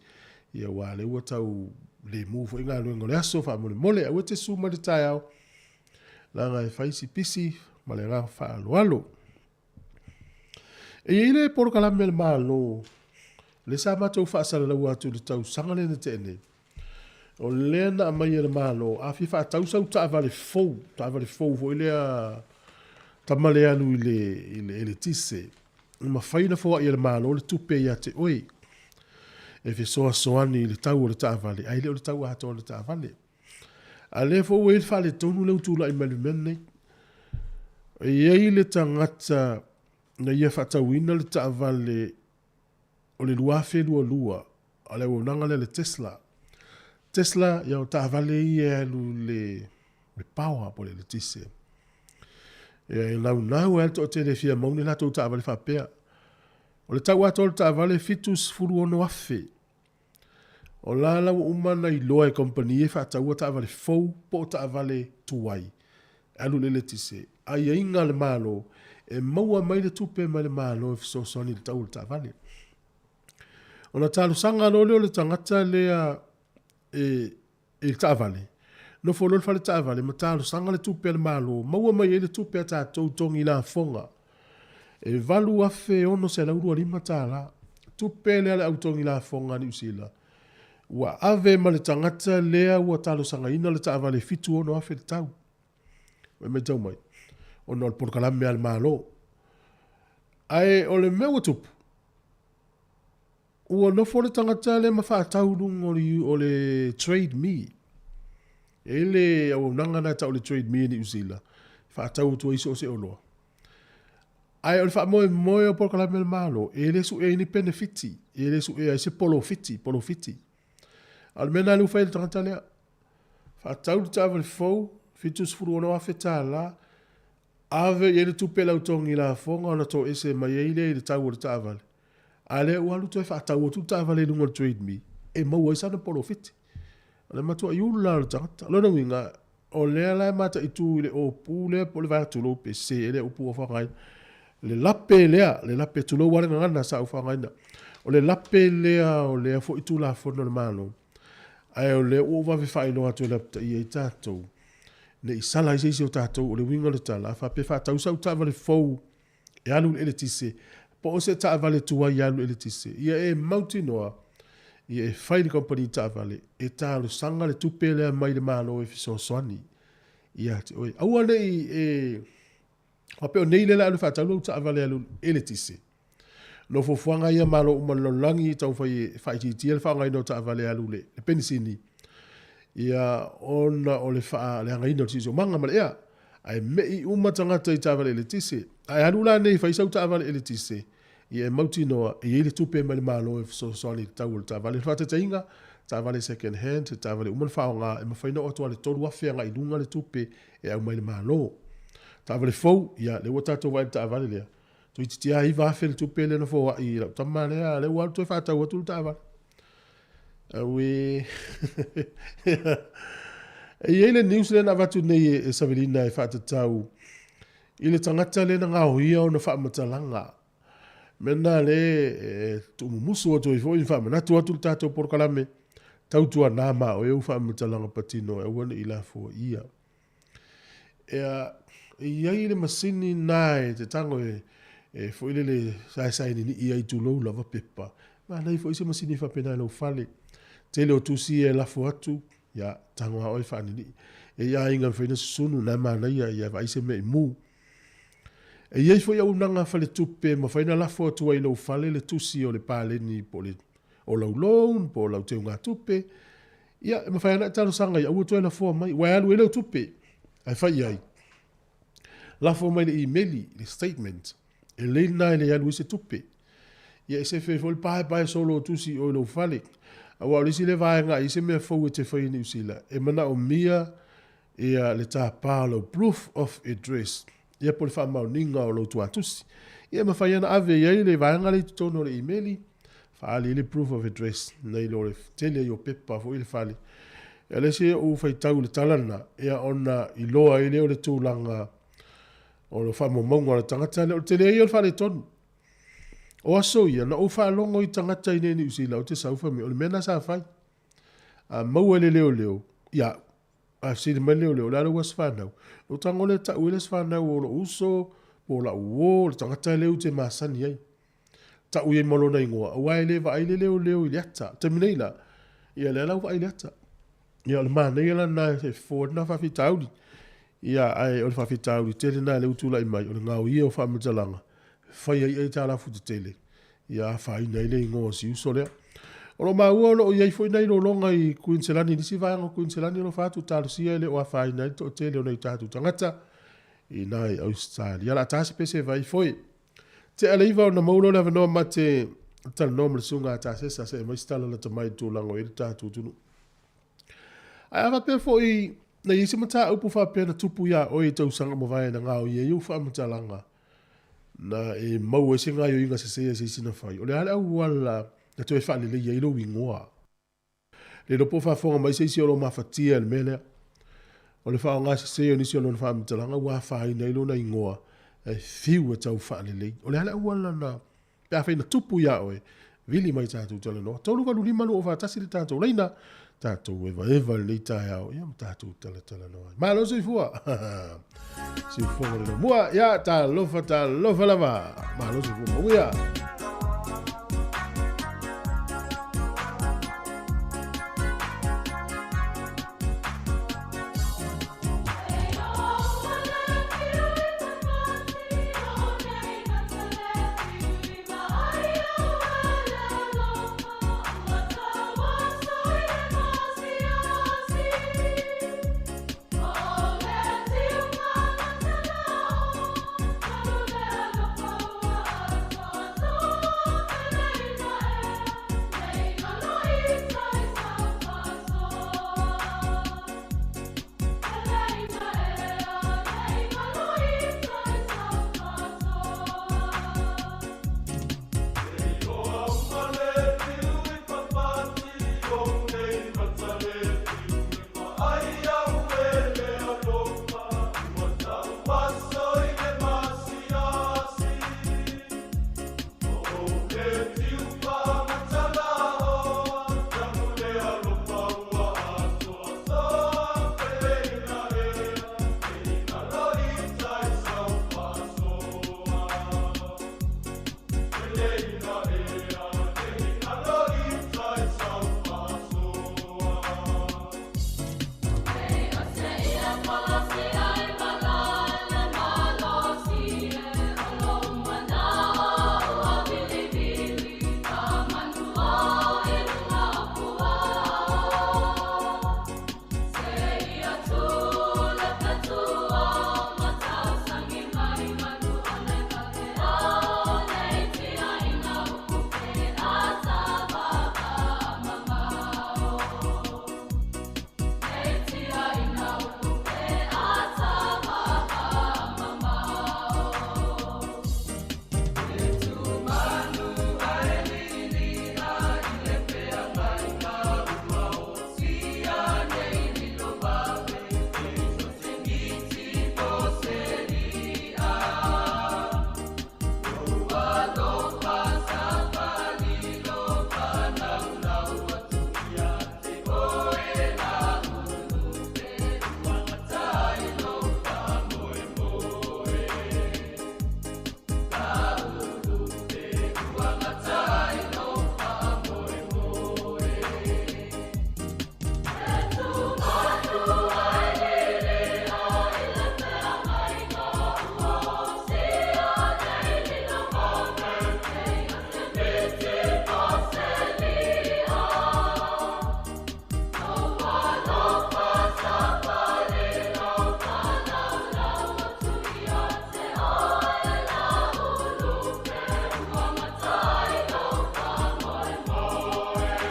ia aua o lea ua tau lemu foi galuega o le aso faamolemole. Aua e te susu mai i le taeao, leaga e fai si pisi ma le agaga faaaloalo. E i ai le polokalame a le Malo, lea sa matou faasalalaua atu i le tausaga lea na tea nei, o lea na aumai e le Malo, a fia faatau sau taavale fou, taavale fou foi lea tama lea alu i le, i le eletise, e mafai ona foai e le Malo le tupe ia te oe e fesoasoani i le tau o le taavale, ae le o le tau atoa o le taavale. A lea foi ua i ai le faaletonu lea ua tulai mai i le mea lenei. E i ai le tagata na ia faatauina le taavale o le 2022 a le auaunaga lea a le Tesla. Tesla, ia o taavale ia e alu i le, le power po o le eletise. Ia e naunau lava le toatele e fia maua ni latou taavale faapea. O le tau atoa o le taavale e $76,000. O la la ua uma ona iloa e kamupani ia e faataua taavale fou po o taavale tuai e alu i le eletise. Aiaiga a le Malo, e maua mai le tupe mai le Malo e fesoasoani i le tau o le taavale. Ona talosaga loa lea o le tagata lea e i le taavale, nofo loa i le fale taavale ma talosaga le tupe a le Malo, maua mai ai le tupe a tatou togi lafoga e $8,625. Tupe lea a le au togi lafoga a Niu Sila, ua ave ma le tagata lea ua talosagaina le taavale e $76,000 le tau. Ua e matau mai, ona o le polokalame a le Malo. Ae o le mea ua tupu, Ua nofo le tagata lea ma faatau i luga o le Trade Me. E i ai le auaunaga lena e tau o le Trade Me i Niu Sila, e faatau atu ai so o se oloa. Ae o le faamoemoe o polokalame a le Malo, e le suea ai ni penefiti, e le suea ai se polofiti, polofiti. A o le mea lena lea ua fai e le tagata lea. Faatau le taavale fou, $76,000, ave i ai le tupe a le au togi lafoga ona toese mai ai lea i le tau o le taavale. A lea ua alu toe faatau atu le taavale i luga o le Trade Me e maua ai sana polofiti. O le matuai ula lava o le tagata. O lona uiga, o lea la e mataitu i le opu lea po o le vaega, tulou pe sese ea lea upu ua faaaogaina, le lape lea, le lape, tulou lava le gagana sa ou faaaogaina, o le lape lea o lea foi Tulafono a le Malo, ae o lea ua ou vave faailoa atu e lapataia ai tatou, ne i sala ai se isi o tatou. O le uiga o le tala, a faapea e faatau sau taavale fou e alu i le eletise, po o se taavale tuai e alu i le eletise, ia e mautinoa, ia e fai i le kamupani taavale e talosaga le tupe lea mai le Malo e fesoasoani ia te oe. Aua ne i e faapea o nei lea o le a alu e faatau lau taavale e alu i le eletise. No fuafuaga ia a Malo uma o le lalolagi e taumafai e faaitiitia le faaaogaina o taavale e alu i le penisini, ia ona o le faaleagaina o le siosiomaga ma le ea. Ae me'i uma tagata i taavale eletise. A e alu la nei e fai sau taavale eletise, ia e mautinoa e i ai le tupe mai le Malo e fesoasoani i le tau o le taavale. O le faataitaiga, Taavale second hand, se taavale uma ona faaaoga, e mafai ona oo atu lava i le $3,000 agai i luga le tupe e aumai i le Malo. Taavale fou, ia, lea ua tatou vaai i le taavale lea, toeitiiti lava $9,000 le tupe lea na foai i lau tama lea, a o lea ua alu toe faatau atu le taavale. Auē! E i ai le news lea na avatu nei e Savelina e faatatau i le tagata lea na gaoia ona faamatalaga. Mea lena lea e tuumumusu atu ai foi ma faamanatu atu le tatou polokalame, tautuana ma oe ou faamatalaga patino e aua ne i lafoaia. Ea, e i ai le masini lena e te tago e, e foi lele saesae ninii ai tulou lava pepa. Manaia foi se masini faapena i lou fale. Tele o tusi ia e lafo atu, ia, tago lava oe faaninii. E i ai aiga e mafai ona susunu, na e manaia, ia vaai se mea i mu. E i ai foi auaunaga faletupe e mafai ona lafo atu ai i lou fale le tusi o le paleni po o le o lau loan po o lau teugatupe. Ia, e mafai lava ona e talosaga ai, aua toe lafoa mai, aua e alu ai lau tupe. Ae fai i ai, lafo mai le imeli, le statement, e lelei lena e le alu ai se tupe. Ia, e sefe ai foi le paepae solo o tusi i o i lou fale. Aua o le isi lea vaega a i ai se mea fou e te faia i Niu Sila, e manaomia ia le tapa o lau proof of address, ia po o le faamaoniga o lou tuatusi. Ia e mafai lava ona ave i ai le vaega lea i totonu o le imeli, faaali ai le proof of address, nai lo le tele ai o pepa foi i le fale. Ia o le isi ou faitau i le tala lena, ia ona iloa ai lea o le tulaga o le faamaumauga o le tagata lea. O le tele ia o le faaletonu. O aso ia, na ou faalogo i tagata i inei i Niu Sila, ou te sau fai mai, o le mea lena sa fai. A maua e le leoleo, ia, A fesili mai le leoleo, o le a lou aso fanau? Ou tago lea tau ai le aso fanau o lou uso, po o lau uo, le tagata lea ou te masani ai. Tau i ai ma lona igoa, aua e le vaai le leoleo i le ata. O le taimi nei la, ia lea la ua vaai i le ata. Ia o le manaia la lena e fofo ai lena faafitauli. Ia ae o le faafitauli tele lena lea ua tulai mai, o le gaoia o faamatalaga, fai ai aitalafu tetele, ia afaina ai le igoa o si uso lea. O lo o maua o lo o i ai foi nai lologa i Kuiniselani, i nisi vaega o Kuiniselani o lo o fai atu talosia e le o afaina ai le toatele o nai o tatou tagata i ina i Ausetalia. O le a ta se pese vai foi. Tea le iva ona maua loa le avanoa ma te talanoa ma le susuga a Tasesa se i aumai se tala lata mai i le tulaga o i ai le tatou atunuu. Ae a faapea foi na i ai se mataupu faapea na tupu iā oe i tausaga mavae na gaoia ai ou faamatalaga na e maua ai se gaoioiga sese a se isi na fai, o le a le auala na toe faaleleia ai lou igoa? Le iloa po o faafofoga mai se isi o lo o mafatia i le mea lea. O le faaaoga sese o nisi o lona faamatalaga ua afaina ai lona igoa e fiu e tau faalelei. O le a le auala na Pe afai na tupu iā oe, vili mai tatou talanoa. 385 241 le tatou laina, tatou evaeva i lenei taeao, ia ma tatou talatalanoa ai. Malo soifua! Siufofoga le mua, ia talofa, talofa lava. Malo soifua mauia.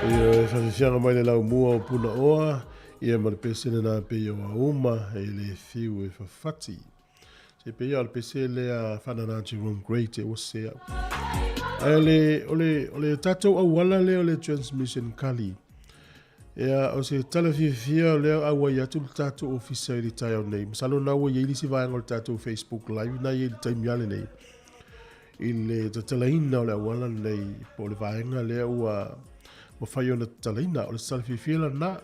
Ia, e whawhiwhianga mai le lau mua o Punaoa, ia ma le pese lena pei o Auma e le fiu e whawhati. Se pei o le pese lea whanana Jerome Gray te ua se au. Ae le, o le, o le tatou auala lea o le transmission kali. Ia, o se tala fiafia o lea auai atu le tatou ofisa i le taeao nei. Masalo na ua i ai le isi vaega o le tatou Facebook live na i ai le taimi ale nei. I le tatalaina o le auala lenei, po o le vaega lea ua mafai ona tatalaina. O le tala fiafia lena.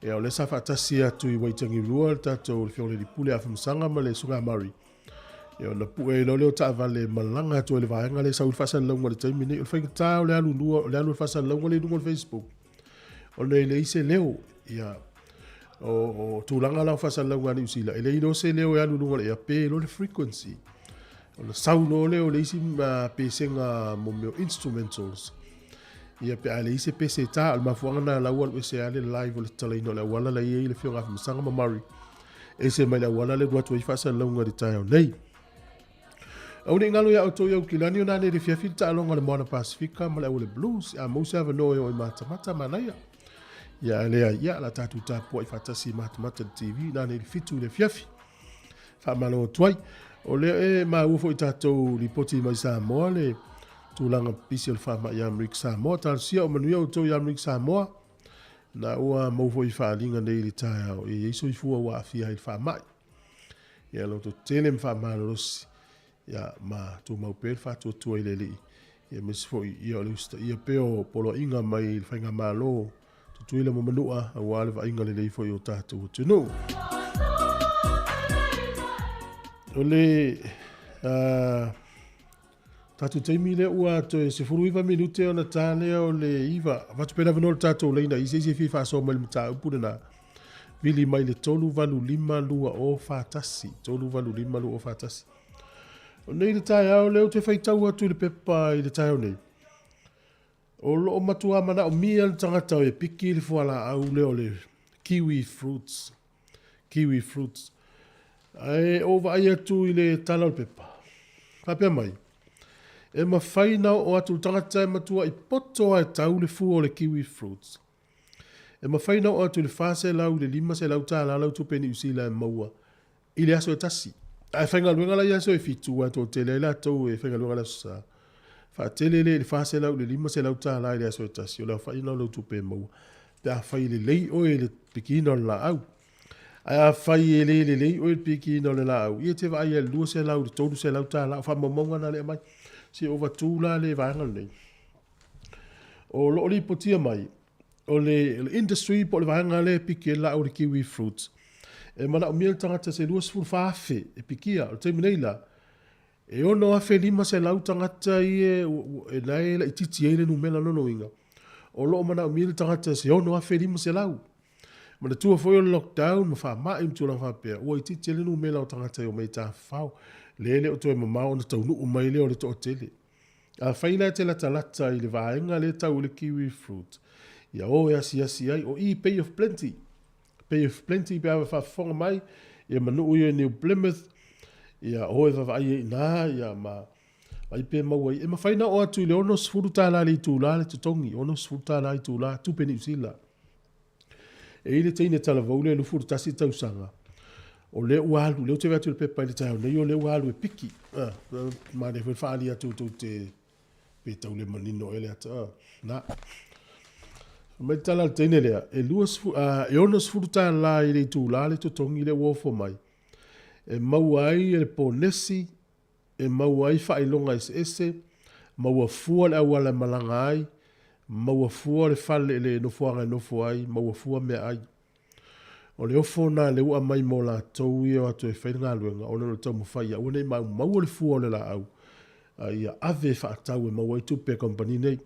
Ia, o lea sa faatasi atu i Waitangirua le tatou le Afioga i le Alii Pule Afamasaga ma le Susuga Murray. Ia, ona pue ai loa lea o taavale e malaga atu ai le vaega lea e sau i le faasalalauga i le taimi nei. O le faigata o le alu lua, o le alu o le faasalalauga lea i luga o le Facebook, ona e leai se leo. Ia, o, o tulaga la o faasalalauga a Niu Sila, e leai loa se leo e alu i luga o le ea, pe loa le frequency. Ona sau loa lea o le isi pesega mo mea o instrumentals. Ia pe a leai se pese e ta, o le mafuaaga lena la ua alu ese lava le live o le tatalaina o le auala la e i ai le Afioga Afamasaga ma Murray. Ese mai le auala lea ua atu ai faasalalauga i le taeao nei. Aua ne i galo iā outou i Aukilani ona ane i le fiafi le taaloga a le Moana Pasifika ma le Auale Blues. A maua se avanoa e oo i matamata, manaia. Ia a leai, ia la tatou tapuai faatasi i matamata i le TV na ane i le 7 i le afiafi. Faamalo atu ai. O lea e maua foi tatou lipoti mai Samoa le tulaga pipisi o le faamai i Amerika Samoa. Talosia o manuia outou i Amerika Samoa. Na ua maua foi faaaliga nei i le taeao e i ai soifua ua aafia ai i le faamai. Ia loto tele ma faamalolosi ia ma tumau pea le faatuatua i le Alii ia aemaise foi ia o le usitaia pea o poloaiga mai le faigamalo Tutuila ma Manua aua le vaaiga lelei foi o tatou atunuu. O le tatou taimi lea ua toe 19 minute ona ta lea o le 9. Avatu pea le avanoa i le tatou laina i se isi e fia faasoa mai le mataupu lena. Vili mai le 385 2041. 385 2041. O nei le taeao lea ou te faitau atu i le pepa i le taeao nei. O lo o matua manaomia le tagata e piki le fualaau lea o le kiwi fruits. Kiwi fruits. Ae ou vaai atu i le tala o le pepa. Faapea mai, e mafai na oo atu le tagata e matuai poto lava e tau le fua o le kiwi fruits. E mafai na oo atu i le 400 i le 500 tala lau tupe Niu Sila e maua i le aso e tasi. Ae faigaluega la i aso e fitu, aua e toatele ai latou e faigaluega i le Aso Sa. Faatele lea i le $400 i le $500 i le aso e tasi, o le aofaiga lena o lau tupe e maua pe afai e lelei oe i le pikiina o le laau. Ae afai e le lelei oe i le pikiina o le laau, ia e te vaai lava i le $200 i le $300, o faamaumauga na lea e aumai. Se ova tu la le vaega lenei. O lo o lipotia mai, O le industry po o le vaega lea e piki ai le laau o le kiwi fruit, e manaomia le tagata se 24,000 e pikia. O le taimi nei la, e 6,500 tagata ia e na e laitiiti ai le numera lona uiga, o lo o manaomia le tagata se 6,500. Manatua foi o le lockdown ma faamai ma tulaga faapea, ua itiiti ai le numera o tagata e omai e tafafao. Lea e le o toe mamao ona taunuu mai lea o le toatele. Afai la e te latalata i le vaega lea e tau i le kiwi fruit, ia o e asiasi ai, o i Bay of Plenty. Bay of Plenty pe a faafofoga mai, ia ma nuu ia i New Plymouth, ia o e vaavaai ai i ina, ia ma vaai pe maua ai. E mafai ona oo atu i le $60 le itula le totogi, $60 itula, tupe Niu Sila. E i ai le teine talavou lea 21 tausaga, o lea ua alu, lea ou te vaai atu i le pepa i le taeao nei, o lea ua alu e piki. Ah, manaia foi le faaali atu tou te, pe tau le manino ea le ata. Ah, na. Fai mai le tala a le teine lea, e 20, ah, e 60 tālā i le itulā le totogi lea ua ofo mai, e maua ai e le ponesi e maua ai faailoga eseese, maua fua le auala e malaga ai, maua fua le fale le nofoaga e nofo ai, maua fua meaai. O le ofo na lea ua aumai mo latou ia e o atu e fai le galuega, ona o le taumafai ia aua ne i maua le fua o le laau, a ia ave e faatau e maua ai tupe a kamupani nei.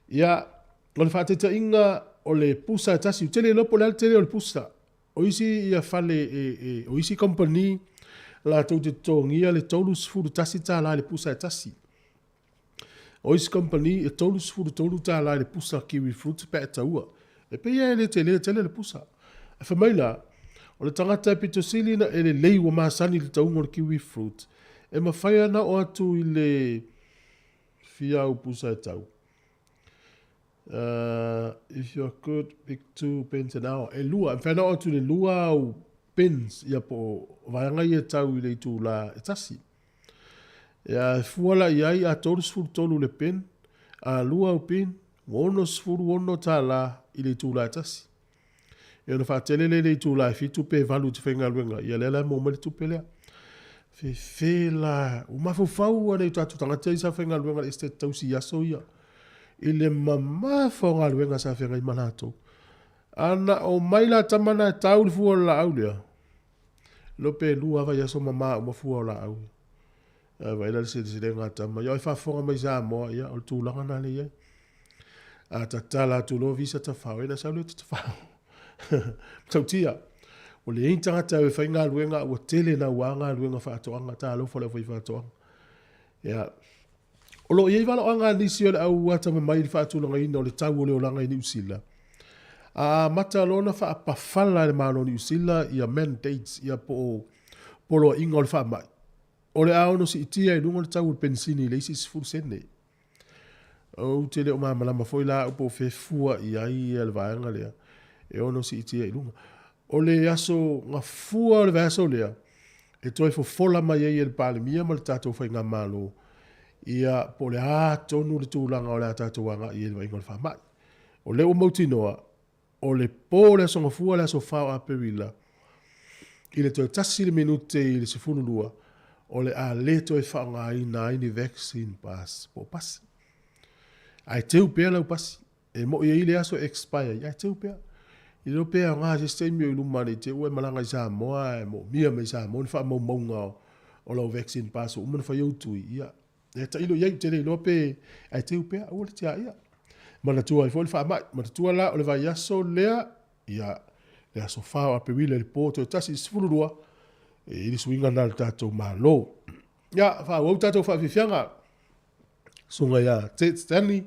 Ia, o le faataitaiga o le pusa e tasi, ou te le iloa po o le a le tele o le pusa, O isi ia fale e, e, o isi kamupani latou te totogia le $31 i le pusa e tasi. O isi kamupani e $33 i le pusa kiwi fruit pe a e taua. E pei lava e le tele tele le pusa. Ae fai mai la, o le tagata e pito sili ona e lelei ua masani i le tauga o le kiwi fruit, e mafai ona oo atu i le fia au pusa e tau. If you're good, pick two pins an hour. E lua, e mafai ona oo atu i le lua au pins, ia po o vaega ia e tau i le itulā e tasi. Ia, e fua la i ai, a 33 le pin, a lua au pin, ua $66 i le itulā e tasi. Ia ona faatele lea i le itula e fitu pe valu i te faigaluega, ia lea la e maua mai le tupe lea. Fefe la, ua mafaufau lava nai o tatou tagata ia sa faigaluega i le Esetete Tausi i aso ia, i le mamafa o galuega sa feagai ma latou. Ana omai la tama na e tau le fua o le laau lea, iloa pe lua lava vaiaso mama uma fua o laau ia. Ae vaai la i le seleselega a tama, ia o ai faafofoga mai Samoa, ia o le tulaga lena lea e i ai. A tatala atu loa visa tafao, ia ona sau lea o tafao. Matautia, ua leai ni tagata e o e faigaluega, ua tele naua galuega faatoaga, talofa i le aufaifaatoaga. Ia, o lo o i ai valaoaga a nisi o le au atamamai i le faatulagaina o le tau o le olaga i Niu Sila. A amata loa ona faapafala e le Malo o Niu Sila ia mandates, ia po o poloaiga o le faamai, o le a ono siitia i luga le tau o le penisini i le isi 10 sene. Ou te le o malamalama foi la au po o fea e fua i ai le vaega lea e ono siitia i luga. O le aso gafua o le vaiaso lea, e toe fofola mai ai e le Palemia ma le tatou Faigamalo, ia po o le a tonu le tulaga o le a tatou agai i ai i le vaaiga o le faamai. O lea ua mautinoa, O le po o le Aso Gafua le aso 4 o Aperila, i le toe tasi le minute i le 12, o le a le toe faaaogaina ai ni vaccine pass po o pasi. Ae teu pea lau pasi. E moi e i ai le aso e expire ai, ae teu pea. E le iloa pe aoga i se isi taimi o i luma ane i te i ua e malaga i Samoa ae moomia mai Samoa ni faamaumauga o lau vaccine pass ua uma ona fai ou tui, ia, E tailo i ai, ou te le iloa pe ae teu pea, aua le tiaia. Manatua ai foi le faamai. Manatua la o le vaiaso lea, ia, le aso 4 o Aperila i le po toe tasi i le 12, e i ai le suiga lena a le tatou Malo. Ia, faaauau tatou faafiafiaga. Susuga ia Ted Stanley,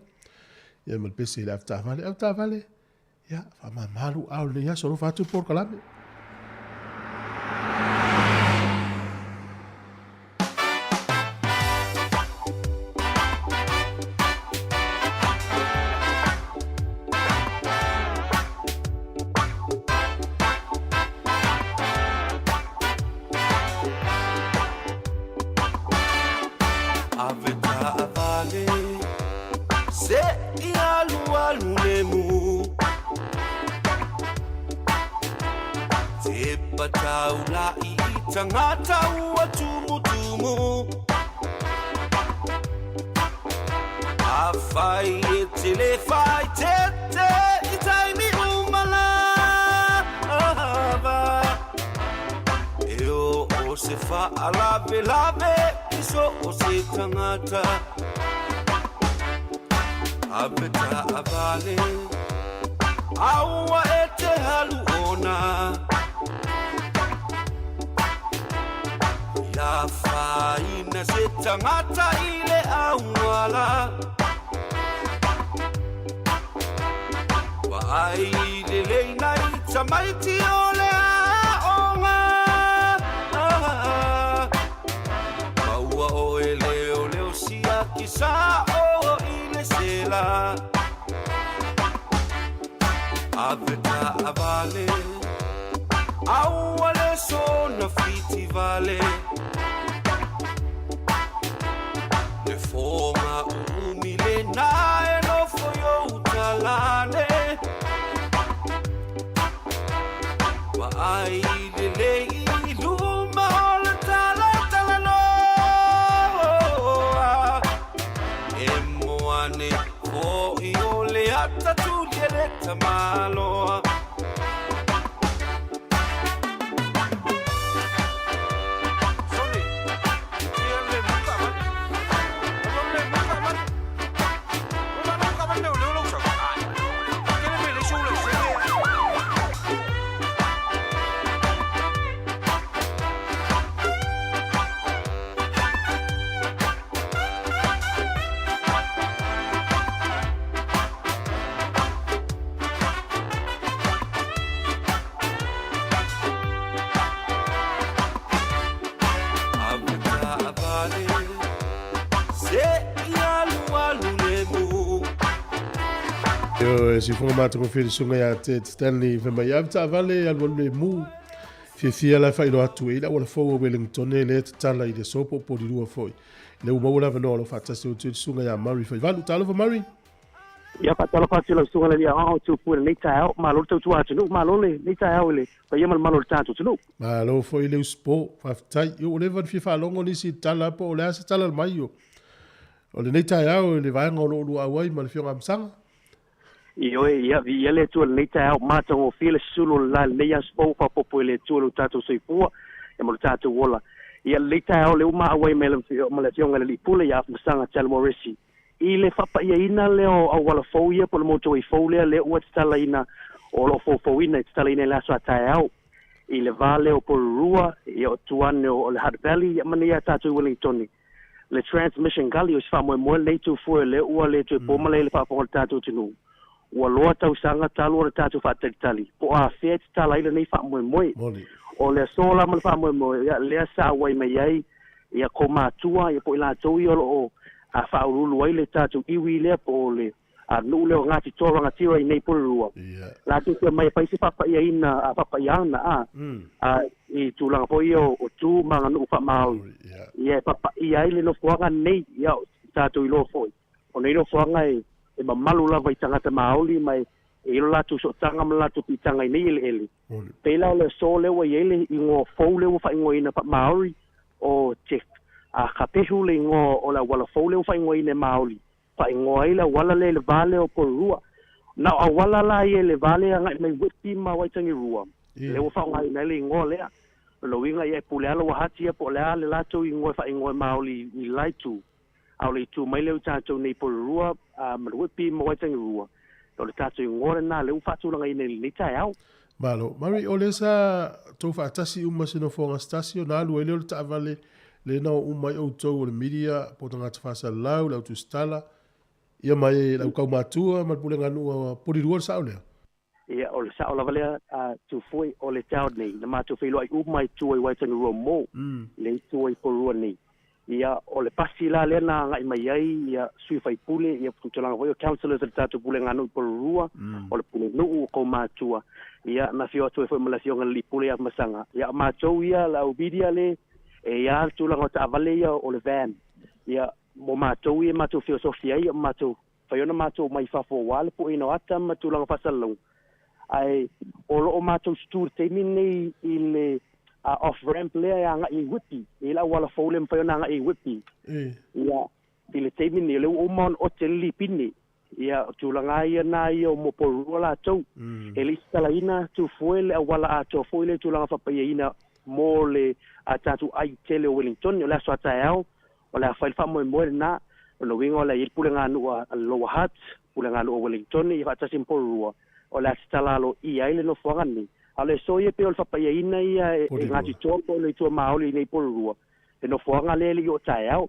ia ma le pese i le avetaavale. Avetaavale, Ia, faamama lou ao i lenei aso, alofa atu le polokalame. Ave taavale se i alualu nemu Te pataula'i i tangata ua tumutumu Afai e tele whai te te i taimi uma lava E o o se whaalavelave i so o se tangata Ave taavale aua e te halu ona Ia whaina se tangata i le auala Vaai lelei nai tamaiti o le aoga Maua oe leoleo siaki sao i le sela Ave taavale aua le sona fitivale Le foga uumi lena e nofo i ou talane Vaai lelei i luma o le talatalanoa E moane fo'i o le ata tuli e le tamaloa. Ioe, siufofoga matagofie le susuga ia Ted Stanley fai mai ave taavale alualu lemu. Fiafia la e faailoa atu e i le auala fou o Wellington lea e tatala i le aso po o Polilua foi. Lea ua maua le avanoa o lo o faatasi atu ai le susuga ia Murray Faivalu. Talofa Murray! Ia faatalofa atu i lau susuga i le Alii Aoao o Tupua i lenei taeao. Malo le tautua atunuu, malo lenei taeao i le paia ma le mamalu o le tatou atunuu. Malo foi le usupo, faafetai. Ua leva ona fia faalogo nisi i le tala po o le a se tala mai o lenei taeao i le vaega o lo o oulua auai ma le Afioga Afamasaga. Ioe, ia, viia le Atua i lenei taeao, matagofie le susulu o le la i lenei aso fou, faaopoopo e le Atua lo tatou soifua ia ma lo tatou ola. Ia, lenei taeao lea ua maauai mai ma le Afioga i le Alii Pule ia Afamasaga Tele Morrissey i le faapaiaina lea o auala fou ia po o le motorway fou lea lea ua tatalaina o lo o foufouina e tatalaina i le aso a taeao i le va lea o Porirua ia o tua ane o le Hutt Valley ia ma nei a tatou i Wellingtone. Le Transmission Gully o se faamoemoe lenei Tufue lea ua le toe po malae i le faafofoga o le tatou atunuu. Ua loa tausaga talu ona tatou faatalitali po o afea e tatala ai lenei faamoemoe. O le aso la ma le faamoemoe ia lea sa auai mai ai ia kaumatua ia po o i latou ia o lo o faauluulu ai le tatou iwi lea po o le nuu lea o Ngāti Toa Rangatira i nei Porirua. Latou te omai e fai se faapaiaina faapaiaga a i tulaga foi ia o tu ma aganuu faa-Māori. Ia e faapaia ai le nofoaga nei, ia tatou iloa foi. O nei nofoaga e mamalu lava i tagata Māori ma e i ai lo latou sootaga ma le latou piitaga i nei eleele. Pei la o le aso lea ua i ai le igoa fou lea ua faaigoaina faa-Māori o Te Kāpehu le igoa o le auala fou lea ua faaigoaina e Māori. Faaigoa ai le auala lea i le va lea o Porirua. Na o auala la ia i le va lea agai mai Whitby ma Waitangirua, lea ua faaaogaina ai le igoa lea. O lona uiga ia e pule lava Lower Hutt ia po o le a le latou igoa e faaigoa e Māori i le la itu. A o le itu mai lea o tatou nei Porirua ma le Whitby ma Waitangirua, o le tatou igoa lena lea ua faatulagaina i lenei taeao. Malo. Mary, o lea sa tou faatasi uma i se nofoaga se tasi ona alu ai lea o le taavale lea na o uma ai outou o le media po o tagata faasalalau, le au tusitala, ia ma le au kaumatua ma le pulega nuu a Polilua le sao lea? Ia, o le sao lava lea a Tufue, o le taeao nei, na matou feiloai uma i tua i Waitangirua Mall, le i tua i Porirua nei. Ia, o le pasi la lea na agai mai ai ia sui faipule, ia tulaga foi o councillors a le tatou pulega nuu i Porirua, o le pulenuu, o kaumatua. Ia, na afio atu ai foi ma le Afioga i le Alii Pule ia Afamasaga. Ia, o matou ia, le au media le, e i a le tulaga o taavale ia o le van. Ia, mo matou ia matou feosofi ai, o matou fai ona matou mai fafo aua le pueina o ata ma tulaga faasalalauga. Ae o lo o matou sutu i le taimi lenei i le off ramp lea e agai i Whitby, e i ai le auala fou lea e mafai ona agai i Whitby. Ia, i le taimi lenei, o lea ua uma ona ote le lipine. Ia, o tulaga ia na ia o mo Porirua latou. E le i tatalaina Tufue le auala atoa foi lea i tulaga faapaiaina mo le tatou ai tele o Wellington. O le aso a taeao, o le a fai le faamoemoe lena. O lona uiga o le a i ai le pulega nuu a Lower Hutt, pulega nuu a Wellington, ia faatasi ma Porirua, o le a tatala aloaia ai le nofoaga lenei. A o le aso ia pei o le faapaiaina ia e Ngāti Toa po o le Itu Māori i nei Porirua, le nofoaga lea e le i oo taeao.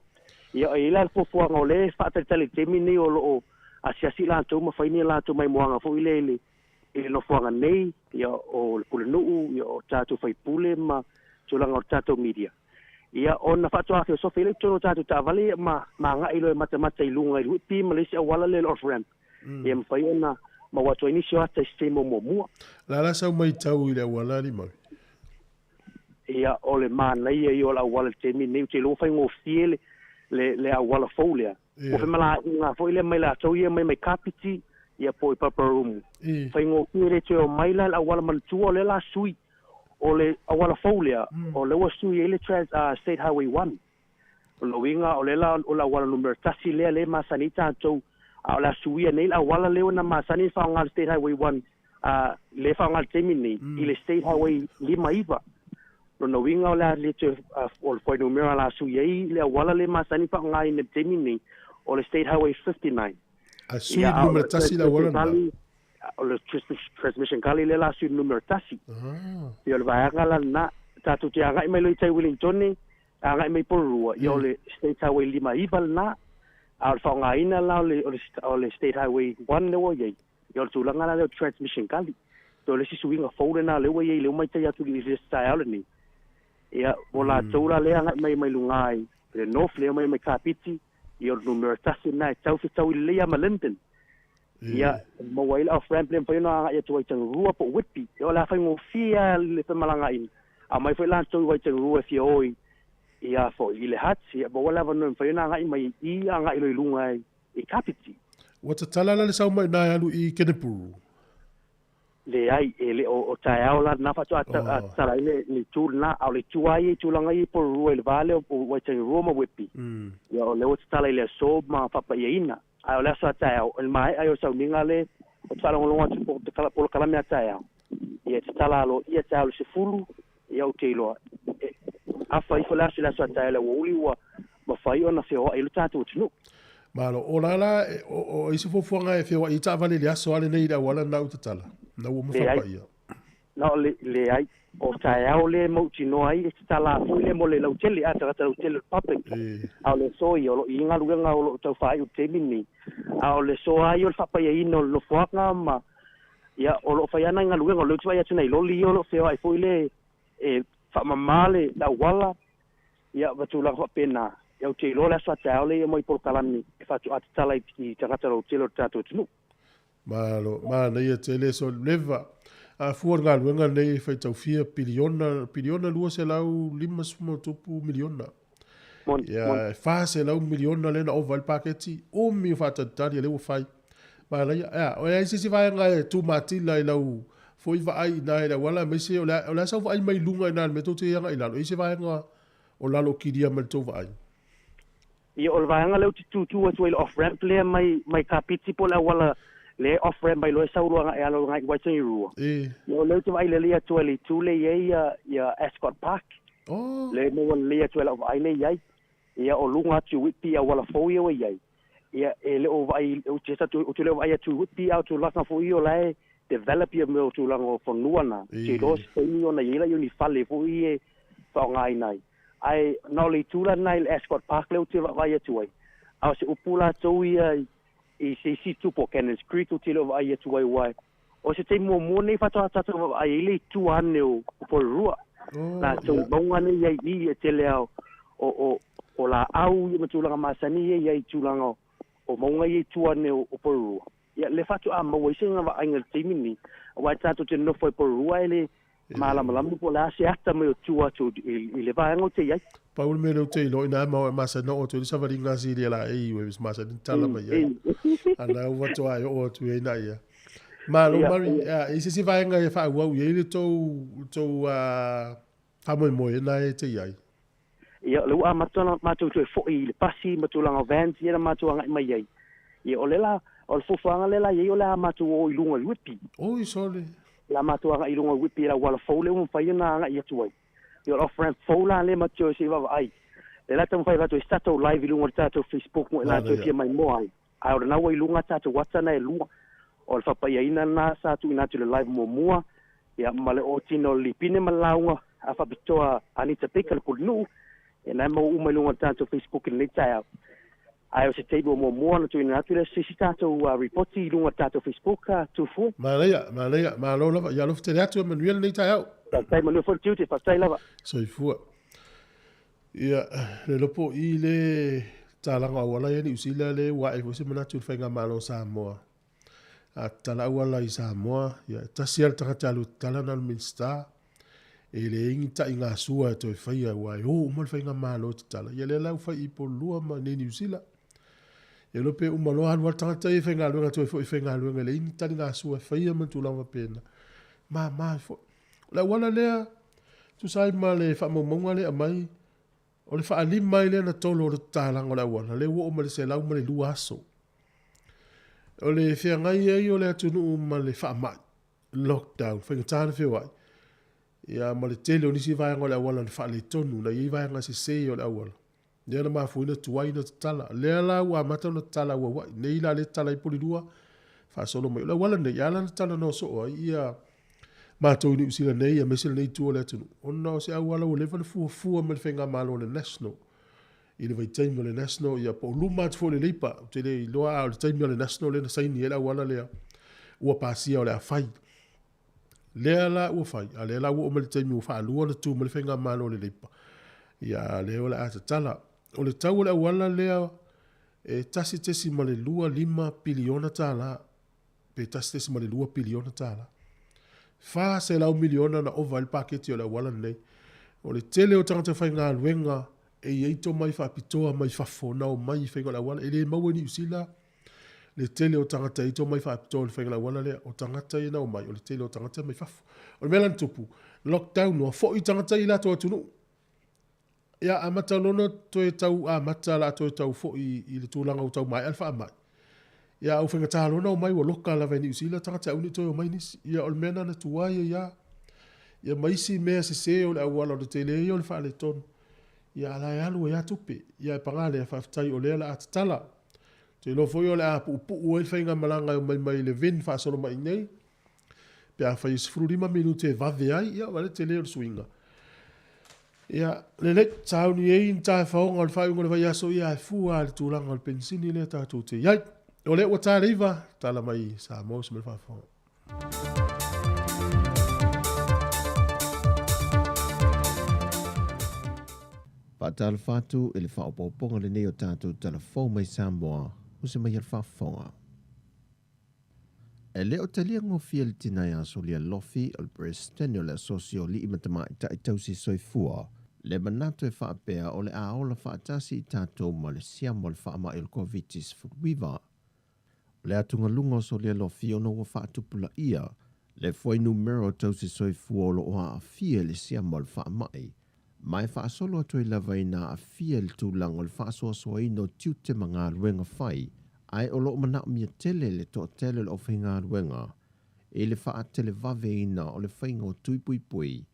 Ia, e i ai la le fuafuaga o lea e faatalitali i le taimi lenei o lo o asiasi latou ma fai ni a latou maimoaga foi lea i le nofoaga nei, ia o le pulenuu, ia o tatou faipule ma tulaga o le tatou media. Ia, ona faatoa feosofi ai lea i totonu o tatou taavale ia ma agai loa e matamata i luga i le Whitby ma le isi auala lea le off ramp. Ia mafai ona maua atu ai nisi o ata i se taimi o muamua. O le a la sau matau i le auala alii Maui? Ia, o le manaia ia o le auala i le taimi lenei, ou te iloa ua faigofie le auala fou lea. Ua femalagaina foi lea mai latou ia mai mai Kapiti, ia po o i Paraparaumu. Faigofie le toe omai la i le auala manatua, o lea la sui o le auala fou lea, o lea ua sui ai le State Highway 1. O lona uiga, o lea la o le auala numera tasi lea lea e masani ai tatou, a o le a suia nei le auala lea na masani ona faaaoga le State Highway 1, lea e faaaoga i le taimi lenei, i le State Highway 59. Lona uiga o le a le toe, o le fuainumera o le a sui ai le auala lea e masani ona faaaoga i le taimi lenei, o le State Highway 59. A sui le numera tasi le auala lena? O le Transmission Gully lea la sui le numera tasi. Ia o le vaega la lena, tatou te agai mai loa i tai Wellingtone, agai mai Porirua, ia o le State Highway 59 lena, a o le faaaogaina la o le State Highway 1 lea ua i ai, ia o le tulaga la lea o Transmission Gully. O le isi suiga fou lena lea ua i ai, lea ua matau atu i le taeao lenei. Ia, mo latou la lea agai mai mai luga i le North, lea mai mai Kapiti, ia o le numera tasi lena e tau fetaui lelei lava ma Linden. Ia, e maua ai le off ramp lea e mafai ona agai atu ai i Waitangi-rua po o Whitby. Ia o le a faigofie lava le femalagaaiga, a omai foi latou i Waitangi-rua e fia o i i a foi i le Hutt, ia maua le avanoa e mafai ona agai mai i i agai loa i luga i Kapiti. Ua tatala la le sau mai i ina e alu i Kenepuru? Leai, e le o, o taeao la lena faatoa tatala ai le, le itu lena, a o le itu lava ia i tulaga ia i Porirua i le va lea o Waitangi-rua ma Whitby, ia o lea ua tatala i le aso ma faapaiaina. Ae o le aso a taeao, o le maea ai o le sauniga le ou te faalogologo atu po o polokalame a taeao, ia e tatala aloaia taeao i le 10, ia ou te iloa e afa ifo le aso i le aso a taeao i le aoauli ua mafai ona feoai ai lo tatou atunuu. Malo. O la la, o ai se fuafuaga e feoai ai taavale i le aso lava lenei i le auala lena ua tatala? Lena ua uma faapaiia. Na o le, leai. O taeao lea e mautinoa ai e tatala foi lea mo le lautele, a tagata lautele o le public. A o le aso ia, o lo o i ai galuega o lo o tau faaiu i le taimi lenei. A o le aso lava ia o le faapaiaina o le nofoaga ma, ia, o lo o fai lava nai galuega. O lea ou te vaai atu nai loli ia o lo o feoai foi lea e faamama le auala, ia, ma tulaga faapena. Ia, ou te iloa le aso a taeao lea e aumai polokalame e faatoa tatala i tagata lautele o le tatou atunuu. Malo, manaia tele so leva. A fua le galuega lenei e faitau fia piliona, piliona 250 miliona. Ia, e 400 miliona lea na ova ai le paketi, umi o faatalitali a lea ua fai. Manaia. Ia, o ai se isi vaega e tumatila i lau foi vaai i ina i le auala aemaise o le a, o le a sau vaai mai luga i ina i le mea tou te agai i lalo, e i ai se vaega o lalo o kilia mai le tou vaai? Ia, o le vaega lea ou te tūtū atu ai i le off ramp lea mai, mai Kapiti po o le auala lea e off ramp mai loa e sau loa agai alo agai i Waitangi-rua. Ia, o lea ou te vaai lelei atu ai i le itu lea e i ai ia, ia Ascot Park. Lea e maua lelei atu ai lau vaai lea i ai. Ia, o luga atu i Whitby i auala fou ia ua i ai. Ia, e le o vaai, ou te, ou te le o vaai atu i Whitby a o tulaga foi ia o la e develop ia mea o tulaga o fanua na. Ou te iloa se taimi ona i ai lea o ni fale foi ia e faaaogaina ai. Ae na o le itu la lena i le Ascot Park lea ou te vaavaai atu ai, a o se upu latou ia i se isi itu po o Cannons Creek ou te le o vaai atu ai aua o se taimi muamua lenei faatoa tatou vaavaai ai le itu ane o Porirua. Latou mauga nei i ai i i e tele lava o o laau ia ma tulaga masani ia i ai i tulaga o mauga ia i tua ane o Porirua. Ia lea faatoa maua ai se vaaiga i le taimi lenei aua e tatou te nonofo ai i Porirua e le malamalama po o le a se ata mai o tua atu i le vaega ou te i ai. Pau le mea lea ou te iloa ina ma masani oo atu ai le savaliga a Silia Laei ua masani ona tala mai ai. A na ua faatoa e oo atu ai na ia. Malo Murray, e i ai se isi vaega e faaauau i ai le tou tou faamoemoe na e te i ai? Ia, o lea ua amata ona matou toe foi i le pasi ma tulaga o vans ia na matou agai mai ai. Ia, o lea la, o le fuafuaga lea la i ai o le a matou o i luga i Whitby. Oi, sole. O le a matou agai i luga i Whitby i le auala fou lea ua mafai ona agai atu ai. Ia, o le off-ramp fou la lea matou te o ai se i vaavaai. Lea la e taumafai atu ai se tatou live i luga o le tatou Facebook mo i latou e fia maimoa ai. Ae o lena ua i luga tatou ata na e lua. O le faapaiaina lena sa tuuina atu i le live muamua, ia, ma le ootino o le lipine ma le lauga a faapitoa a Anita Baker le Pulenuu, ia na e maua uma i luga o le tatou Facebook i lenei taeao. Ae o se taimi o muamua ona tuuina atu lea o se isi tatou ripoti i luga o le tatou Facebook, Tufua. Manaia, manaia, malo lava. Ia alofa tele atu e manuia lenei taeao. Faafetai, manuia foi le tiute, faafetai lava. Soifua. Ia, le iloa po o i le tatalaga o auala ia Niu Sila lea ua ae foi se manatu i le Faigamalo o Samoa. A tatala auala i Samoa, ia, e tasi lava le tagata e alu e tatala na o le Minisita. E leai ni taigasua e toe faia aua e o uma le Faigamalo e tatala. Ia lea la ua fai i Porirua ma nei Niu Sila. Ia iloa pe uma loa alu lava le tagata ia e faigaluega toe foi e faigaluega e leai ni taligasua e faia ma tulaga faapena. Mama ai foi. O le auala lea, tusa ai ma le faamaumauga lea e aumai, o le faalima ai lea na tolo o le tatalaga o le auala, lea ua oo mai le 102 aso. O le feagai ai o le atunuu ma le faamai, lockdown, faigata ona feoai, ia ma le tele o nisi vaega o le auala na faaletonu, na i ai vaega sese o le auala. Lea na mafua ai ona tuai ona tatala. Lea la ua amata ona tatala auauai. Nei la lea e tatala ai Porirua, faasolo mai. O le auala lenei, e ala ona talanoa soo ai ia matou i Niu Sila nei aemaise lenei itu o le atunuu, ona o se auala ua leva ona fuafua mai le faigamalo a le National i le vaitaimi o le National, ia po o luma atu foi o le Labour, ou te le iloa, a o le taimi o le National lea na saini ai le auala lea ua pasia o le a fai. Lea la ua fai, a lea la ua oo mai le taimi ua faalua ona tu mai le faigamalo a le Labour, ia a lea o le a tatala. O le tau o le auala lea e 1.25 piliona tala. pe $1.2 piliona. $400 miliona na ova ai le paketi o le auala lenei. O le tele o tagata faigaluega e i ai tomai faapitoa mai fafo na omai i faiga o le auala. E le maua i Niu Sila le tele o tagata e i ai tomai faapitoa i le faiga o le auala lea. O tagata ia na omai, o le tele o tagata mai fafo. O le mea la na tupu, lockdown loa, foi tagata ia i latou atunuu. Ia, amata loa ona toe tau amata la toe tau foi i le tulaga ua tau maea le faamai. Ia, a ua faigata loa ona omai ua loka lava i Niu Sila tagata e aua ne i toe omai nisi. Ia, o le mea lena na tuai ai lava. Ia ma isi mea sese o le auala, o le tele ia o le faaletonu. Ia, a o la e alu ai lava tupe. Ia, ae paga lea, faafetai o lea o le a tatala. Ou te iloa foi o le a puupuu ai le faigamalaga e omai mai Levin faasolo mai i inei. Pe afai e 15 minute e vave ai, ia vaai le tele o le suiga. Ia, lelei, sauni ai ni taefaoga o le faaiuga o le vaiaso, ia ae fua lava i le tulaga o le penisini lea tatou te i ai. O lea ua ta le 9, tala mai Samoa uso mai le faafofoga. Faatalofa atu i le faaopoopoga lenei o tatou tala fou mai Samoa, uso mai le faafofoga. E le o talia gofie le tina ia Solia Lofi o le Peresetene o le Asosi o Alii ma Tamaitai Tausi Soifua le manatu e faapea o le a ola faatasi i tatou ma le siama o le faamai o le Koviti-19. O le atugaluga o Solia Lofi ona ua faatupulaia le fuainumera o tausi soifua o lo o aafia i le siama o le faamai, ma e faasolo atu ai lava ina aafia i le tulaga o le faasoasoaina o tiute ma galuega fai, ae o lo o manaomia tele le toatele o le aufaigaluega i le faatelevaveina o le faiga o tui puipui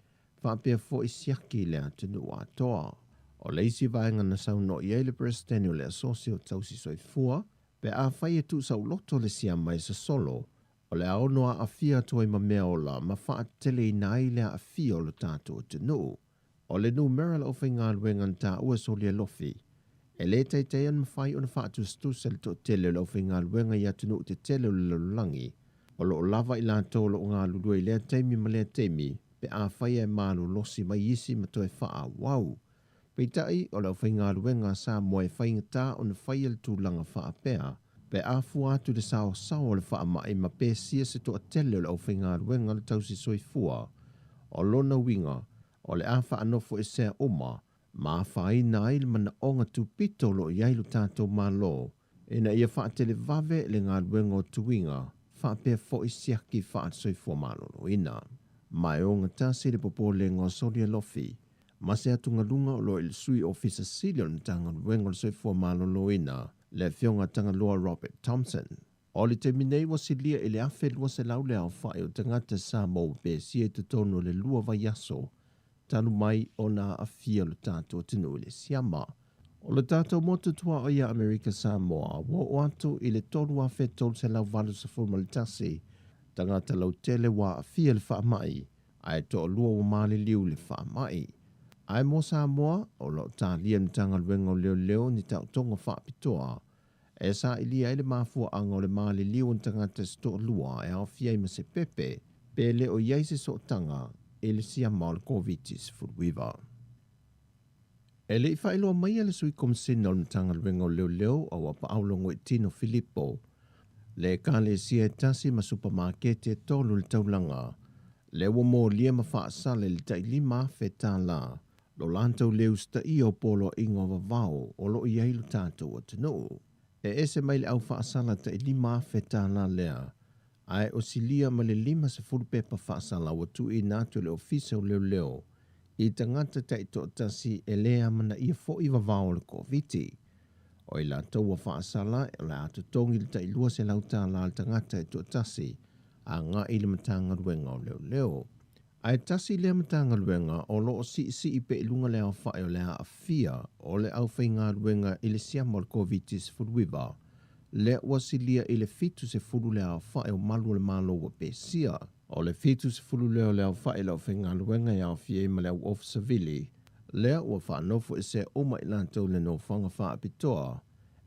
faapea foi siaki i le atunuu atoa. O le isi vaega na saunoa i ai le Peresetene o le Asosi o Tausi Soifua, pe afai e tuusauloto le siama e sosolo, O le a ono aafia atu ai ma mea ola ma faateleina ai le aafia o lo tatou atunuu. O le numera o le aufaigaluega na taua e Solia Lofi, e le taitai ona mafai ona faatusatusa le toatele o le aufaigaluega i atunuu tetele o le lalolagi, o lo o lava i latou o lo o galulue i lea taimi ma lea taimi pe afai e malolosi mai isi ma toe faaauau. Peitai, o le aufaigaluega a Samoa e faigata ona faia le tulaga faapea, pe a fua atu i le saosao o le faamai ma pesia se toatele o le aufaigaluega le tausi soifua. O lona uiga, o le a faanofoesea uma ma afaina ai le manaoga tupito o lo o i ai lo tatou Malo ina ia faatelevave le galuega o tuiga faapea foi siaki faale-soifua maloloina. Ma e ogatasi le popolega o Solia Lofi ma se atugaluga o lo o i le Sui Ofisa Sili o le Matagaluega o le Soifua Maloloina, le Afioga a Tagaloa Robert Thompson. O le taimi nei ua silia i le 1,200 le aofai o tagata Samoa ua pesia i totonu o le lua vaiaso talu mai ona aafia lo tatou atunuu i le siama. O le tatou motu tuaoi ia Amerika Samoa ua oo atu i le 3,381 tagata lautele ua aafia i le faamai, ae toalua ua maliliu i le faamai. Ae mo Samoa, o lo o talia e le Matagaluega o Leoleo ni taotoga faapitoa e sailia ai le mafuaaga o le maliliu o ni tagata se toalua e aofia ai ma se pepe pe le o i ai se sootaga i le siama o le Koviti-19. E le i faailoa maia le Sui Komisina o le Matagaluega o Leoleo a ua Paau Logoitino Filipo le ekalesia e tasi ma supamakete e tolu i le taulaga, lea ua molia ma faasala i le tai $5,000 lo latou le usitaia o poloaiga o vavao o lo o i ai lo tatou atunuu. E ese mai le au faasala tai $5,000 lea, ae o silia ma le 50 pepa faasala ua tuuina atu e le Ofisa o Leoleo i tagata taitoatasi e le amanaia foi vavao o le Koviti. O i latou ua faasala, o le a totogi le tai $200 le tagata e toatasi agai i le Matagaluega o Leoleo. Ae tasi lea Matagaluega o lo o siisii pea i luga le aofai o le aafia o le aufaigaluega i le siama o le Koviti-19, lea ua silia i le 70 le aofai o malu o le Malo ua pesia. O le 70 lea o le aofai o le aufaigaluega e aofia ai ma le au ofisa vili, lea ua faanofoesea uma i latou i le nofoaga faapitoa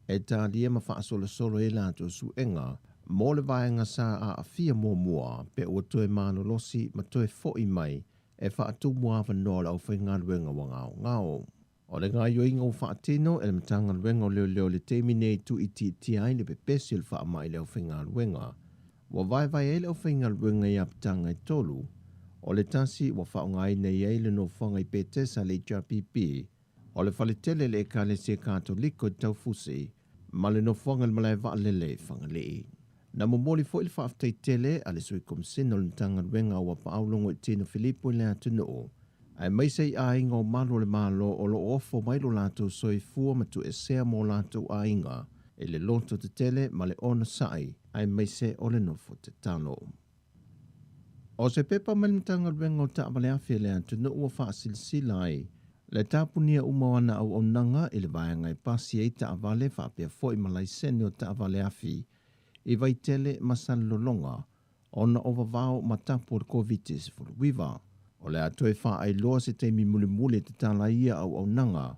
e talia ma faasolosolo ai latou suega mo le vaega sa aafia muamua pe ua toe malolosi ma toe foi mai e faatumu avanoa o le aufaigaluega ua gaogao. O le gaoioiga ua faatino e le Matagaluega o Leoleo i le taimi nei e tuuitiitia ai le pepesi o le faamai i le aufaigaluega. Ua vaevae ai le aufaigaluega i apitaga e tolu, o le tasi ua faaaogaina i ai le nofoaga i Petesa a le HRPP, o le faletele a le Ekalesia Katoliko i Taufusi, ma le nofoaga i le malae vaalele i Fagalii. Na momoli foi le faafetai tele a le Sui Komesina o le Matagaluega o Apaau Logoitino Filipo i le atunuu, aemaise i aiga o malu o le Malo o lo o ofo mai lo latou soifua ma tuuesea mo latou aiga i le loto tetele ma le onosai aemaise o le nofo tatalo. O se pepa mai le Matagaluega o Taavaleafi a le atunuu ua faasilasila ai le tapunia uma o ana auaunaga i le vaega e pasi ai taavale faapea foi ma laisene o taavaleafi i Vaitele ma Salelologa ona o vavao ma tapu o le Koviti-19. O le a toe faailoa se taimi mulimuli e tatala ai ia auaunaga.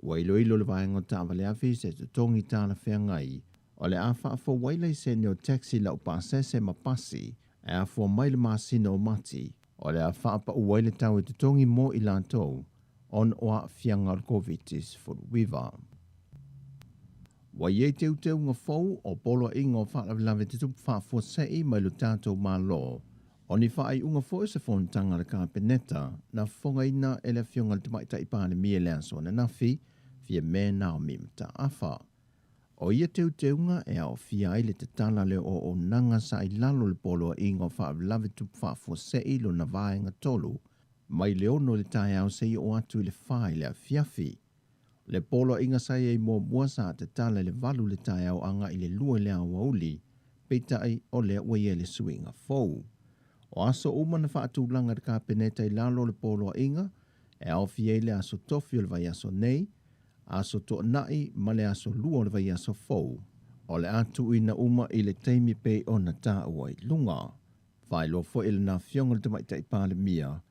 Ua iloilo le vaega o taavaleafi i se totogi talafeagai o le a faafou ai laisene o taxi laupasese ma pasi e afua mai le masina o Mati. O le a faapau ai le tau e totogi mo i latou ona o aafiaga o le Koviti-19. Ua i ai teuteuga fou o Poloaiga o Faalavelave Tutupu Faafuasei mai lo tatou Malo, o ni faaiuga foi o se fonotaga a le Kapeneta na fofogaina e le Afioga i le Tamaitai Palemia i le aso ananafi, Fiame Naomi Mataafa. O ia teuteuga e aofia ai le tatala lea o auaunaga sa i lalo o le Poloaiga o Faalavelave Tutupu Faafuasei lona vaega 3, mai le 6 i le taeao seia oo atu i le 4 i le afiafi. Le poloaiga sa i ai muamua sa tatala i le 8 i le taeao agai i le 2 i le aoauli, peitai o lea ua i ai le suiga fou. O aso uma na faatulaga e le Kapeneta i lalo o le poloaiga, e aofia ai le aso tofi o le vaiaso nei, aso toanai ma le aso lua o le vaiaso fou. O le a tuuina uma i le taimi pei ona taua i luga. Faailoa foi e lana Afioga i le Tamaitai Palemia,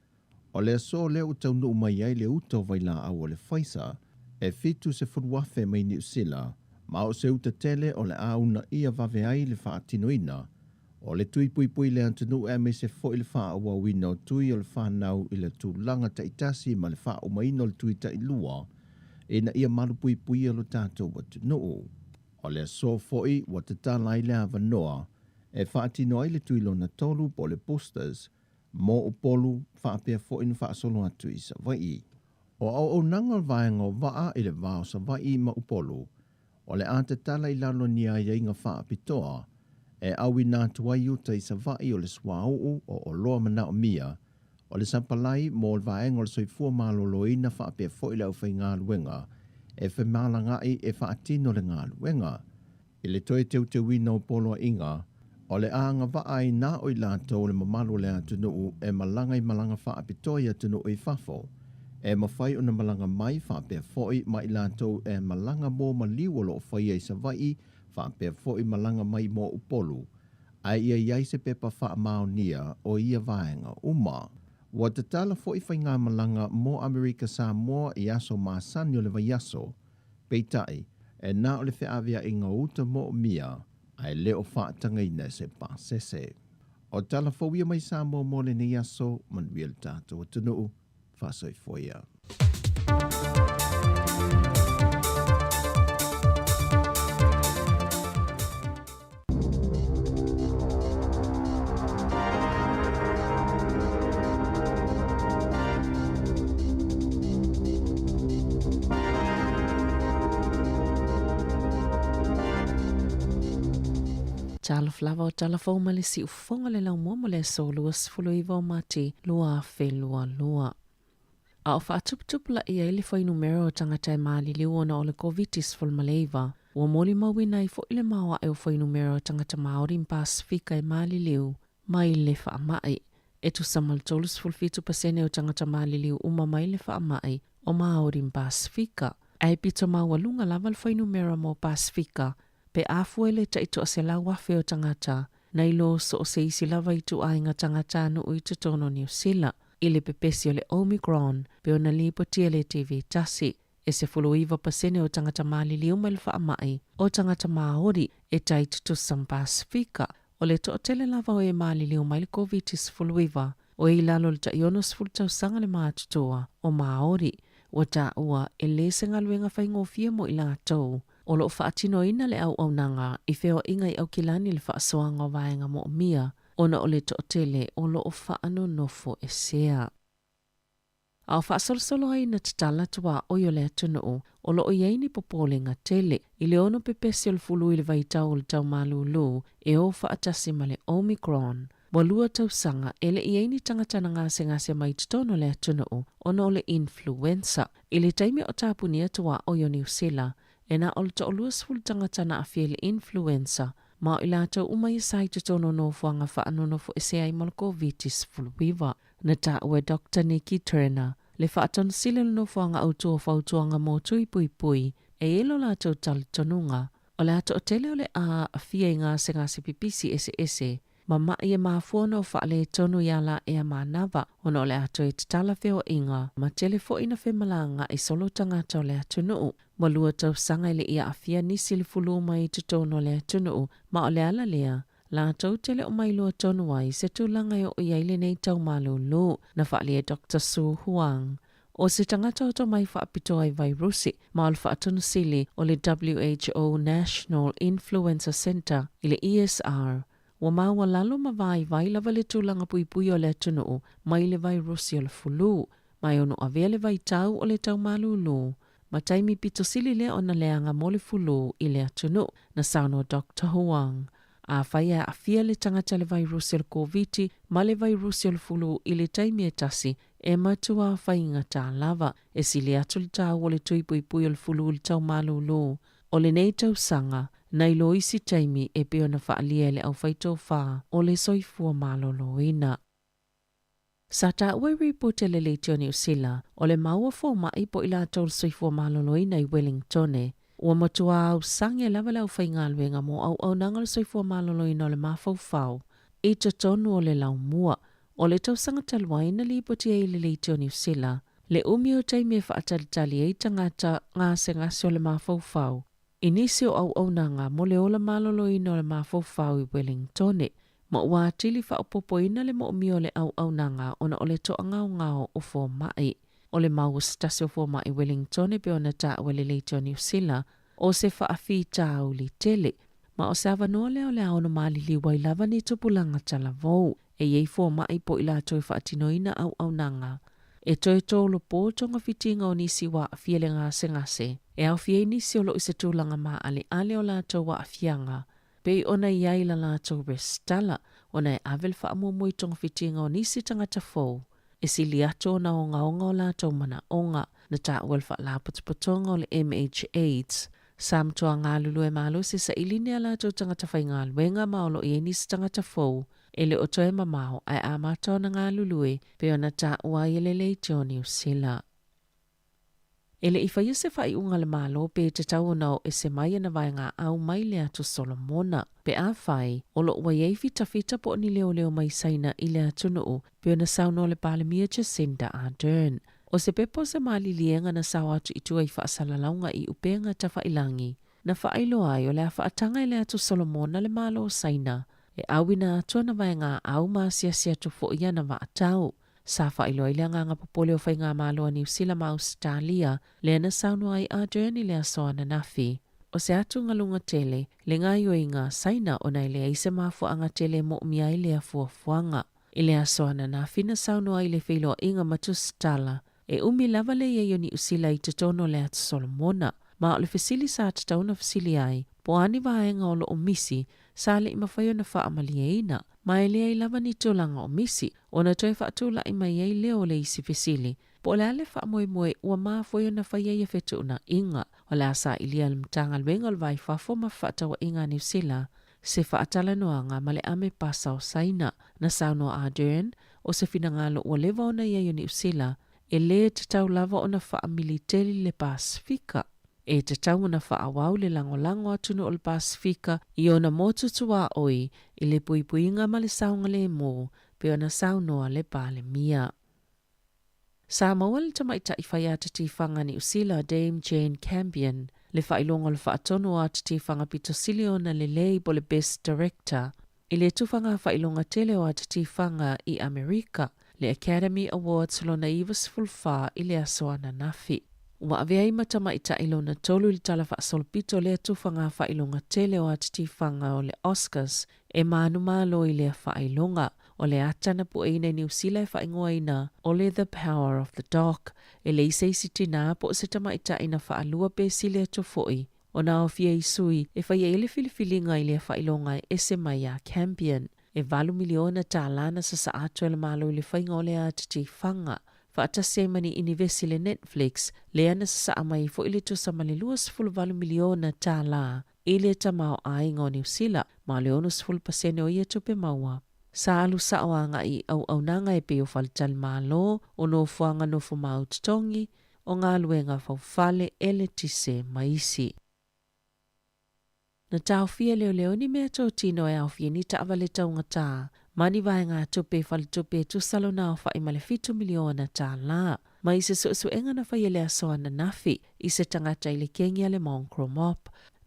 O le aso lea ua taunuu mai ai le uta o vailaau a le Pfizer e 70,000 mai Niu Sila, ma o se uta tele o le a uunaia vave ai le faatinoina o le tui puipui i le atunuu aemaise foi le faaauauina o tui o le fanau i le tulaga taitasi ma le faaumaina o le tui tailua ina ia malupuipuia lo tatou atunuu. O le aso foi ua tatala ai le avanoa e faatino ai le tui lona tolu po o le boosters mo Upolu faapea foi na faasolo atu i Savaii. O auaunaga o le vaega o vaa i le va o Savaii ma Upolu, o le a tatala i lalo ni aiaiga faapitoa e auina atu ai uta i Savaii o le suauu o oloa manaomia, o le sapalai mo le vaega o le soifua maloloina faapea foi le aufaigaluega e femalagaai e faatino le galuega. I le toe teuteuina o poloaiga, o le a agavaa ai na o i latou o le mamalu o le atunuu e malaga i malaga faapitoa i atunuu i fafo, e mafai ona malaga mai faapea foi ma i latou e malaga mo maliu o lo o faia i Savaii faapea foi malaga mai mo Upolu, ae ia i ai se pepa faamaonia o ia vaega uma. Ua tatala foi faigamalaga mo Amerika Samoa i aso masani o le vaiaso, Peitai, e na o le feaveaiga o uta moomia, ae le o faatagaina e se pasese. O tala fou ia mai Samoa mo lenei aso, manuia le tatou atunuu, faasoifua ia. Talofa lava o tala fou ma le siufofoga le laumua mo le aso 29 o Mati 2022. A o faatuputupulaia ai le fuainumera o tagata e maliliu ona o le Koviti-19, ua molimauina ai foi le maoae o fuainumera o tagata Māori ma Pasefika e maliliu mai le faamai. E tusa ma le 37% o tagata maliliu uma mai le faamai o Māori ma Pasefika, ae pito maualuga lava le fuainumera mo Pasefika pe a fua i le tai 100,000 o tagata nai lo so o se isi lava ituaiga tagatanuu i totonu o Niu Sila i le pepesi o le Omicron pe ona lipotia le TV tasi. E 19% o tagata maliliu mai le faamai o tagata Māori e tai tutusa ma Pasefika. O le toatele lava o e maliliu mai le Koviti-19 o e i lalo o le tai 60 tausaga le matutua o Māori. Ua taua e le se galuega faigofie mo i latou. O lo o faatinoina le auaunaga i feoaiga i Aukilani le faasoaga o vaega moomia ona o le toatele o lo o faanonofo esea. A o faasolosolo ai ina tatala tuaoi o le atunuu, o lo o i ai ni popolega tele i le ono pepesi o le fulu i le vaitau o le tau malūlū e o faatasi ma le Omicron. Ua lua tausaga e le i i ai ni tagata na gasegase mai totonu o le atunuu ona o le influenza. I le taimi o tapunia tuaoi o Niu Sila, e na o le toa-20 tagata na aafia i le influenza, ma o i latou uma ia sa i totonu o nofoaga faanonofoesea ai ma le Koviti-19. Na taua e Doctor Nikki Turner, le Faatonu Sili o le Nofoaga Autu o Fautuaga mo Tui Puipui, e i ai lo latou talitonuga, o le a toatele o le a aafia i gasegase pipisi eseese ma maʻi e mafua ona o faaletonu i ala ea manava ona o le a toe tatala feoaiga ma tele foi ina femalagaai solo tagata o le atunuu. Ua lua tausaga e le i aafia nisi i le fulu mai i totonu o le atunuu ma o le ala lea latou te le o mailoa tonu ai se tulaga e oo i ai lenei tau malūlū, na faaalia e Doctor Su Huang. O se tagata o tomai faapitoa i vairusi ma o le Faatonu Sili o le WHO National Influenza Centre i le ESR, ua maualalo ma vaivai lava le tulaga puipui o le atunuu mai le vairusi o le fulu, ma e ono avea le vaitau o le tau malūlū ma taimi pito sili lea ona leaga mo le fulu i le atunuu, na saunoa Doctor Huang. Afai e aafia le tagata i le vairusi o le Koviti ma le vairusi o le fulu i le taimi e tasi, e matua faigata lava e sili atu le taua o le tui puipui o le fulu i le tau malūlū o lenei tausaga nai lo isi taimi e pei ona faaalia e le aufaitofa o le soifua maloloina. Sa taua i ripoti a le Leitio Niu Sila, o le maua fomaʻi po o i latou le soifua maloloina i Wellingtone, ua matua ausage lava le aufaigaluega mo auaunaga o le soifua maloloina o le mafaufau i totonu o le laumua o le tausaga talu ai na lipoti ai i le Leitio Niu Sila le umi o taimi e faatalitali ai tagata gasegase o le mafaufau i nisi o auaunaga mo le ola maloloina o le mafaufau i Wellingtone, ma ua atili faaopoopoina le moomia o le auaunaga ona o le toagaogao o fomaʻi. O le mau o se tasi o fomaʻi Wellingtone e pei ona taua e le Leitio Niu Sila, o se faafitauli tele, ma o se avanoa lea o le a ono maliliu ai lava ni tupulaga talavou e i ai fomaʻi po o i latou e faatinoina auaunaga e toe tolopo togafitiga o nisi ua aafia i le gasegase, e aofia ai nisi o lo o i se tulaga maaleale o latou aafiaga pei ona i ai la latou resitala ona e ave le faamuamua i togafitiga o nisi tagata fou e sili atu ona ogaoga o latou manaoga. Na taua e le Faalapotopotoga o le MHAIDS, sa matua galulue malosi e saili ni a latou tagata faigaluega ma o lo o i ai nisi tagata fou e le o toe mamao ae amata ona galulue pei ona taua ai e le Leitio Niu Sila. E le i faia se faaiuga a le Malo pe tatau ona o ese mai ana vaegaau mai le Atu Solomona pe afai o lo o ua i ai fitafita po o ni leoleo mai Saina i le atunuu pei ona saunoa le Palemia Jacinda Ardern. O se pepa o se maliliega na sao atu i tua i faasalalauga i upega tafailangi na faailoa ai o le a faataga e le Atu Solomona le Malo o Saina e auina atu ana vaegaau ma asiasi atu foi i ana vaatau. Sa faailoa ai le agaga popole o Faigamalo a Niu Sila ma Ausetalia, lea na saunoa ai Ardern i le aso ananafi. O se atugaluga tele le gaoioiga a Saina ona e leai se mafuaaga tele e moomia ai lea fuafuaga. I le aso ananafi na saunoa ai i le feiloaiga ma Tusitala, e umi lava le i ai o Niu Sila i totonu o le Atu Solomona, ma o le fesili sa tatau ona fesili ai, po o a ni vaega o lo o misi sa le i mafai ona faamalieina, ma e leai lava ni tulaga o misi, ona toe faatulai mai ai lea o le isi fesili, po o le a le faamoemoe ua mafua ai ona fai ia fetuunaiga. O le a sailia e le Matagaluega o le Va i Fafo ma Fefaatauaiga a Niu Sila se faatalanoaga ma le ame pasa o Saina. Na saunoa Ardern, o se finagalo ua leva ona i ai o Niu Sila, e lē tatau lava ona faamiliteli le Pasefika. E tatau ona faaauau le lagolago atunuu o le Pasefika i ona motu tuaoi i le puipuiga ma le saogalemu, pei ona saunoa le Palemia. Sa maua le tamaitai fai ata tifaga Niu Sila Dame Jane Campion le faailoga o le faatonu o ata tifaga pito sili ona lelei po o le Best Director i le tufaga faailoga tele o ata tifaga i Amerika, le Academy Awards lona 94 i le aso ananafi. Ua avea ai ma tamaitai lona tolu i le Tala Faasolopito o lea tufaga faailoga tele o atitifaga o le Oscars e manumalo i lea faailoga. O le ata na pueina i Niu Sila e faaigoaina o le The Power of the Dog, e leai se isi tinā po o se tamaitai na faalua pe sili atu foi ona aofia i sui e fai ai le filifiliga i lea faailoga e ese mai iā Campion. E $8 miliona na sasaa atu e le Malo i le faiga o lea atitifaga, faatasi ai ma ni inivesi le Netflix, lea na sasaa mai ai foi le tusa ma le $28 miliona i le tamaoaiga o Niu Sila, ma o le 60% o ia tupe maua sa alu sao agai i auaunaga e pei o faletalimalo, o nofoaga nofomau totogi, o galuega faufale, eletise ma isi. Na taofia e leoleo ni meatotino e aofia ni taavale taugatā ma ni vaegatupe i faletupe e tusa lona aofai ma le $7 miliona. Mai se suesuega na faia i le aso ananafi i se tagata i le kegi a le Mongrel Mob.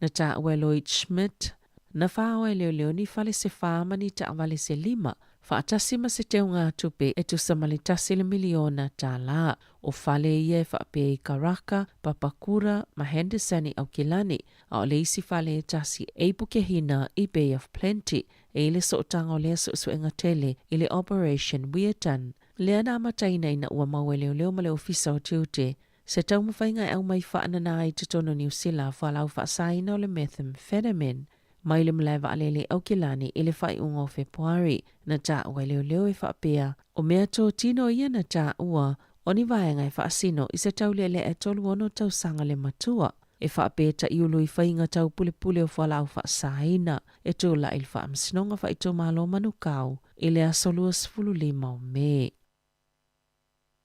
Na taua e Lloyd Schmidt, na faoa e leoleo ni fale se fa ma ni taavale se lima, faatasi ma se teugatupe e tusa ma le $1 miliona. O fale ia e faapea i Karaka, Papakura ma Henderson i Aukilani, a o le isi fale e tasi e i Pukehina i Bay of Plenty. E i le sootaga o lea suesuega tele i le Operation Weirton, lea na amataina ina ua maua e leoleo ma le Ofisa o Tiute se taumafaiga e aumai faanana ai i totonu o Niu Sila fualaau faasaina o le methamphetamine mai le malae vaalele i Aukilani i le faaiuga o Fepuari. Na taua e leoleo e faapea, o meatotino ia na taua o ni vaega e faasino i se taulealea e 36 tausaga le matua, e faapea e ta'iulu i faiga taupulepule o fualaau faasaina, e tula'i i le Faamasinoga Faaitumalo o Manukau i le aso 25 o Me.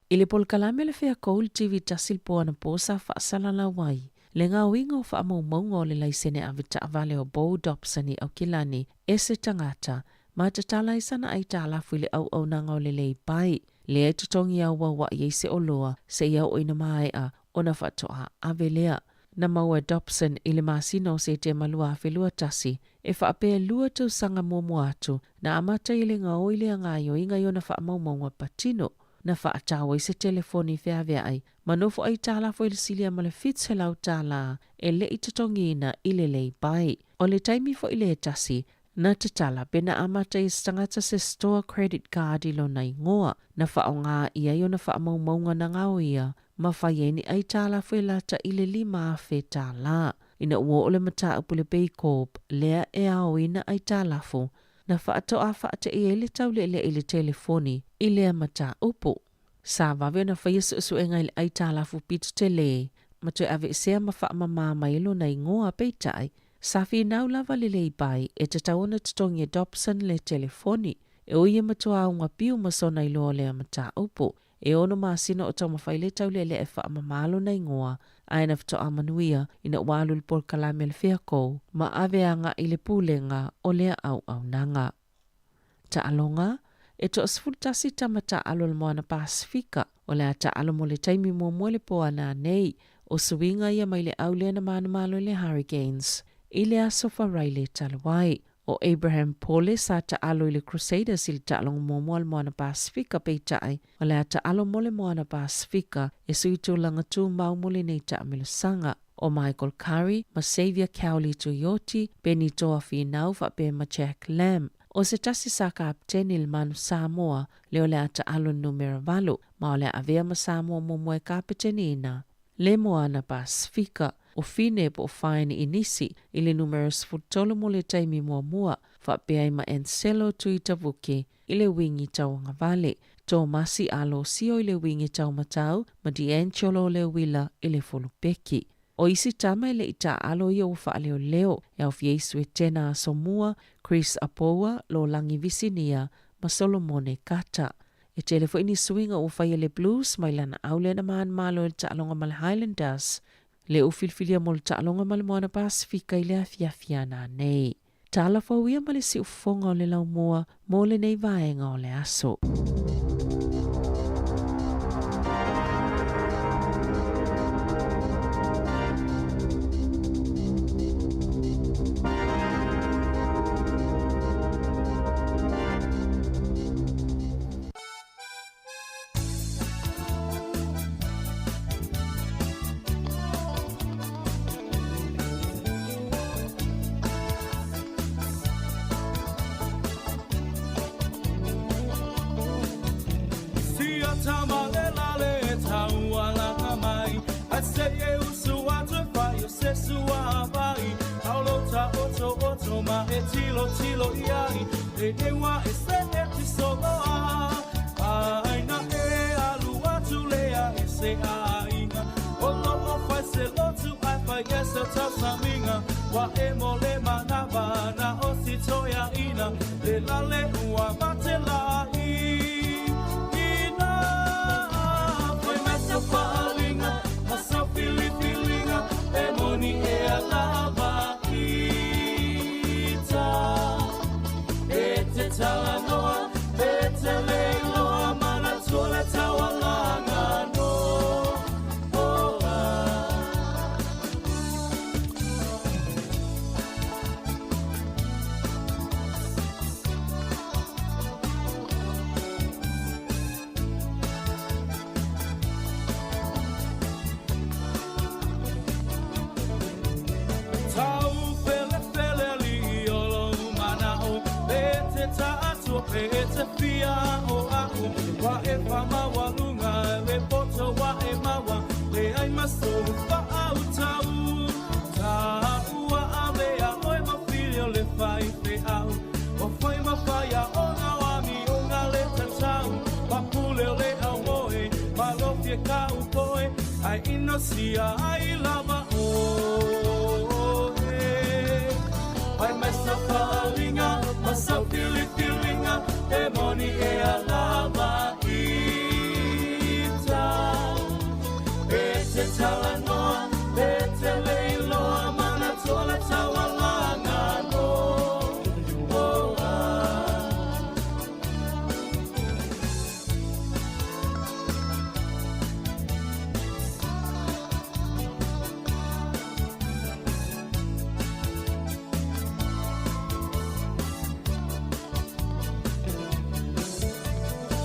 I le polokalame le Fea Kou i le TV tasi i le po anapo sa faasalalau ai le gaoiga o faamaumauga o le laisene ave taavale o Beau Dobson i Aukilani e se tagata ma tatala ai sana aitalafu i le auaunaga o le Leipai, lea e totogi auaua'i ai se oloa seia oo ina maea ona faatoa ave lea. Na maua e Dobson i le masina o Setema 2021 e faapea e lua tausaga muamua atu na amata ai le gaoi lea gaoioiga i ona faamaumauga patino. Na faatau ai se telefoni feaveai ma nofo aitalafu i le silia ma le $700 e le'i totogiina i le Leipai. O le taimi foi lea tasi, na tatala pe na amata ai e se tagata se store credit card i lona igoa, na faaaoga i ai ona faamaumauga na gaoia ma fai ai ni aitalafu e lata i le $5,000. Ina ua oo le mataupu i le Baycorp lea e aoina aitalafu, na faatoa faate'i ai le taule'ele'e i le telefoni i lea mataupu. Sa vave ona faia suesuega i le aitalafu pito telē ma toe aveesea ma faamamā mai lona igoa. Peitai, sa finau lava le Leipai e tatau ona totogi e Dobson le telefoni, e ui e matua augapiu ma sona iloa o lea mataupu. E ono masina o taumafai le taule'ele'e e faamamā lona igoa, ae na faatoa manuia ina ua alu le polokalame a le Feakou ma ave aga'i i le pulega o lea auaunaga. Taaloga. E 11 tama taalo o le Moana Pasefika o le a taalo mo le taimi muamua i le po a nanei. O suiga ia mai le au lea na manumalo i le Hurricanes i le aso Faraile talu ai. O Abraham Pole sa taalo i le Crusaders i le taaloga muamua a le Moana Pasefika, peitai o le a taalo mo le Moana Pasefika e sui tulaga tumau mo lenei taamilosaga. O Michael Curry ma Xavier Cowley Tuioti, Benito Finau faapea ma Jack Lam. O se tasi sa kapeteni i le Manu Samoa lea o le a taalo i le numera 8, ma o le a avea ma Samoa muamua e kapeteniina le Moana Pasefika. O Fine po o Fine Inisi i le numera 13 mo le taimi muamua, faapea ai ma Anselo Tuitavuki i le wingi tauagavale, Tomasi Alosio i le wingi taumatau ma D'Angelo Leuila i le fulupeki. O isi tama e le'i taaalo ia ua faaleoleo e aofia ai Suetena Asomua, Chris Apoua, Lolagi Visinia ma Solomone Kata. E tele foi ni suiga ua faia e le Blues mai lana au lea na manumalo i le taaloga ma le Highlanders, lea ua filifilia mo le taaloga ma le Moana Pasefika i le afiafi a nanei. Tala fou ia ma le siufofoga o le laumua mo lenei vaega o le aso. se suavai Aulo ta oto oto ma e tilo tilo iai E ewa e se e ti soloa Aina e alu atu lea e se ainga O lo o fai se lotu ai fai e se tausaminga Wa e mo le manava na o si toia ina Le lale ua mate la i Ina Foi mai sa faalinga Ma sa filifilinga E moni e a lava ita E te talanoa E te leiloa Mana tua le taualaga no Oh, ah. Tau fele fele li o lo manao E te taatua pe e te fia o au Wa e whamawaluga le poto wa e maua Le ai maso whaau tau Tāua a mea oi mawhili o le whai fe au O whai mawhaia o ngā wami o ngā le tatau Papule o le au moe, malofia ka upoe Ai inosia ai lava oe Ai mai sa faalinga, ma sa filifilinga E moni e a lava ita E te talanoa, e te leiloa Mana tua le taualaga no Oh, ah.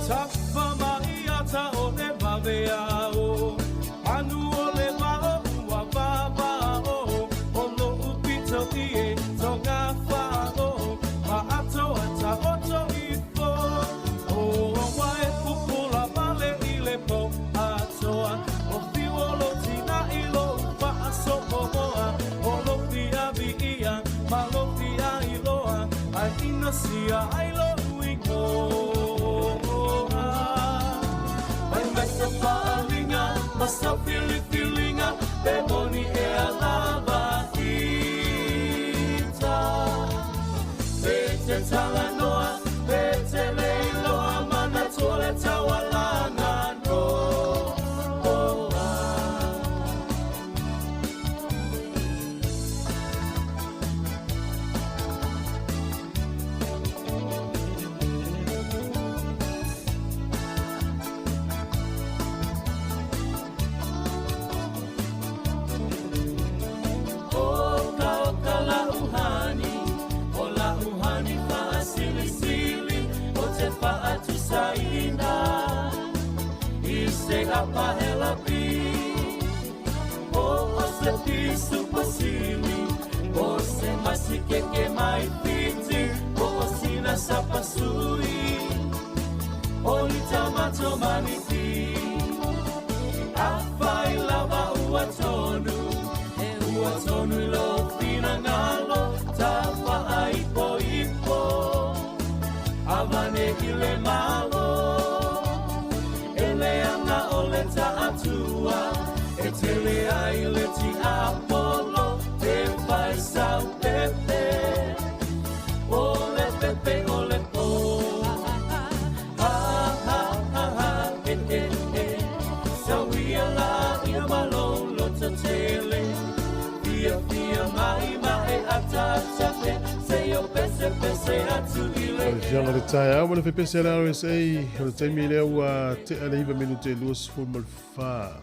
Tafa mai ata o le vavea o Anu o le vao ua vava o O lo upito i e tonga wha o Ma ato ata oto ifo O wa e pupula male i le po atoa O fiu o lo tina i lo whaaso momoa O lo fia vi ia ma lo fia iloa Ai ina sia ai lo uingoa Ai mai sa faalinga, ma sa filifilinga, e moni e a lava ita. E te talanoa, e te leiloa, mana tua le taualaga no. Oh, ah. Oka oka la uhani, o la uhani faasilisili, o te faatusaina, i se apahela pi. O o se pisu pasili, o se masikeke mai fiti, o o sina sapasui, o litamato maniti. Afai lava ua tonu, e ua tonu i lo finangalo, tafa ai po ipo. Avane i le malo, e le anga o le taatua, e tele ai le ti Apollo, e fai sau pepe, o le pepe o le po. Ha ha ha ha, e e e, sauia la ia malolo tatele, fia fia mai mai ata ata pe, se yo pese pese atu i le Afioga le taeao ma le fepese a le RSA, o le taimi lea ua tea le 9 minute e 24.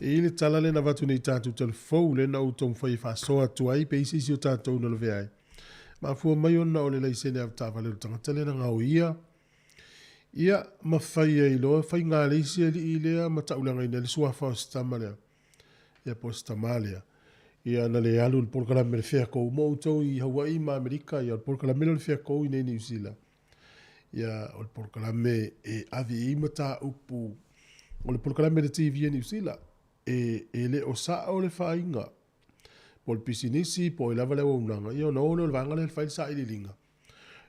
E i le tala lena avatu nei tatou talafou lena ou taumafai e faasoa atu ai pe i se isi o tatou na lavea ai. Mafua mai ona o le laisene avetaavale o le tagata lena gaoia. Ia, ma fai ai loa, faiga le isi alii lea ma taulagaina ai le suafa o se tama lea. Ia po o se tamā lea. Ia na le alu i le polokalame le Feakou mo outou i Hawaii ma Amerika, ia o le polokalame lea o le Feakou i nei Niu Sila. Ia o le polokalame e ave i ai mataupu o le polokalame le TV a Niu Sila e, e le o sao le faaaiga. Po o le pisinisi, po o ai lava le auaunaga, ia ona o lea o le vaega lea e fai le sailiiliga.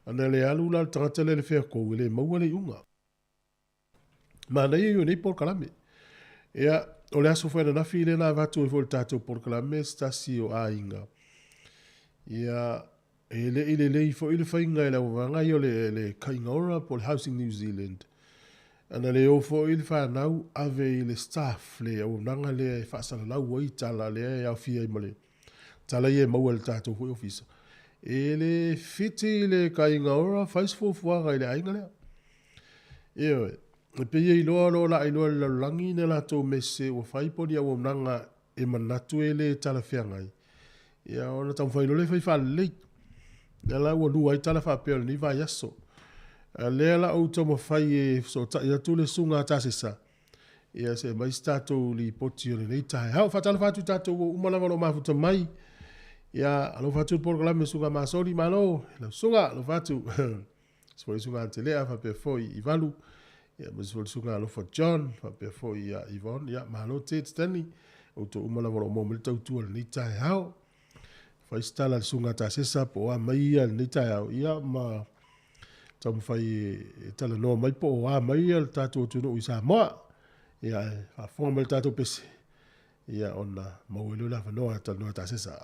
Ana le alu la le tagata lea i le feakou, e le maua le iuga. Manaia ia o nei polokalame. Ia, o le aso foi ananafi lea na avatu ai foi i le tatou polokalame se tasi o aiga. Ia, e le i lelei foi le faiga e le auvaega ia o le, le Kāinga Ora po o le Housing New Zealand. Ana le o foi le fanau ave i le staff le auaunaga lea e faasalalau ai tala lea e aofia ai ma le tala ia e maua e le tatou foi ofisa. E le fiti le Kāinga Ora fai se fuafuaga i le aiga lea. Ioe, e pei e iloa loa o le a iloa e le lalolagi ni a latou mese ua fai po o ni auaunaga e manatu e le talafeagai, ia ona taumafai loa lea e fai faalelei. Lea la ua lua ai tala faapea o lenei vaiaso. A lea la ou taumafai e fesootai atu le susuga a Tasesa, ia se aumai se tatou lipoti o lenei taeao. Faatalofa atu i tatou ua uma lava o lo o mafuta mai. Ia, alofa atu le polokalame Susuga Masoli, malo, lau susuga, alofa atu. Se foi susuga Antelea faapea foi i Valu, ia ma se foi susuga Alofa John faapea foi ia Yvonne, ia malo Ted Stanley, outou uma lava o lo o maua mai le tautua i lenei taeao. Fai se tala a le susuga Tasesa po o a mai ia i lenei taeao, ia ma taumafai e talanoa mai po o a mai ia le tatou atunuu i Samoa. Ia ae faafofoga mai le tatou pese, ia ona maua ai lea o le avanoa e talanoa Tasesa.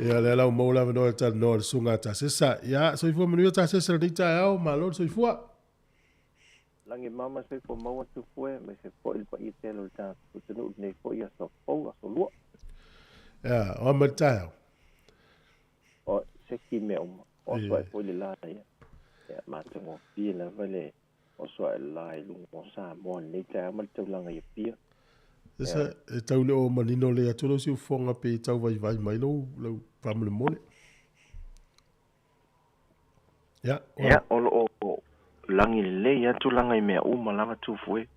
Ia, lea la ua maua le avanoa e talanoa i le susuga a Tasesa. Ia, soifua manuia Tasesa i lenei taeao, malo le soifua. Lagi mama soifua maua tufue ma se foi le paia tele o le tatou atunuu i lenei foi aso fou, aso lua. Ia, o a mai le taeao? O seki mea uma, o aso ae foi le la ia. Ia, matagofie lava le oso ae le la i luga o Samoa i lenei taeao ma le taulaga i Apia. Sesa, e tau le o manino lelei atu lou siufofoga pe tau vaivai mai lou, lou faamolemole. Ia, o. Ia, o lo o lagi lelei lava tulaga i mea uma lava Tufue.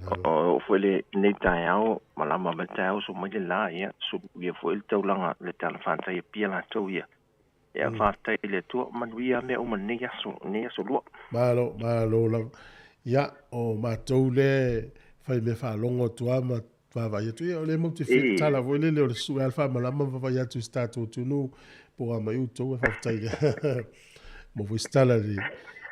O oo foi i lenei taeao, malama mai le taeao oso mai le la, ia, suluia foi le taulaga, le tala fatai i Apia latou ia. Ia, faafetai i le Atua, manuia mea uma i lenei aso, lenei aso lua. Malo, malo lava. Ia, o matou lea e fai mea faalogo atu lava ma vaavaai atu, ia o lea matou te fia tatala foi lele o le sue lava le faamalama ma vaavaai atu i se tatou atunuu po o a mai outou, ae faafetai mo foi se tala le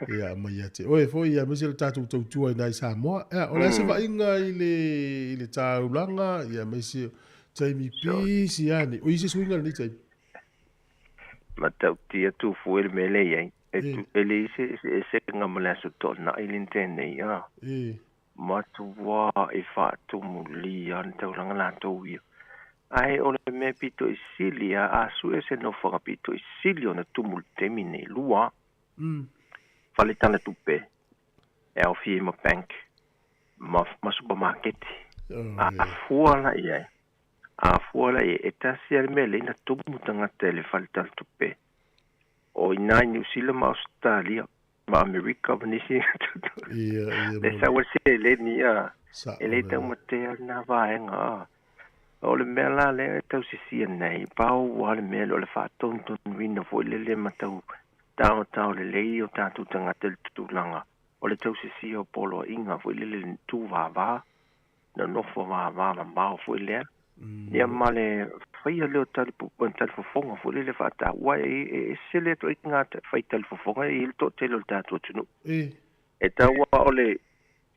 ia aumai ia te oe foi, aemaise le tatou tautua i ina i Samoa. Ia, o le a se vaaiga i le, i le taulaga, ia aemaise taimi pisi lava nei. O i ai se suiga i lenei taimi? Matautia Tufue le mea lea e i ai. E tu, e leai se eseesega ma le Aso Toonai le tenei, a. Matua e faatumulia le taulaga latou ia. Ae o le mea pito i sili a, a sue se nofoaga pito i sili ona tumu i le taimi nei, lua. Fale tala tupe, e aofia ai ma bank, ma, ma supamaketi. A fua la i ai, A fua la i ai, e tasi lava le mea lea na tumu tagata i le fale tala tupe, o i ina i Niu Sila ma Ausetalia ma Amerika ma nisi le sau ai le seleni, a e le taumatea lena vaega. A o le mea la lea e tausisia nei, pau lava le mea lea o le faatonutonuina foi lele ma tau taotao lelei o tatou tagata i le tulaga o le tausisia o poloaiga foi lele i le tuvava, nonofo vava mamao foi lea, ia ma le faia lea o talifofoga foi lele faataua, e ese le ituaiga fai talifofoga e i ai le toatele o le tatou atunuu. E tau lava o le,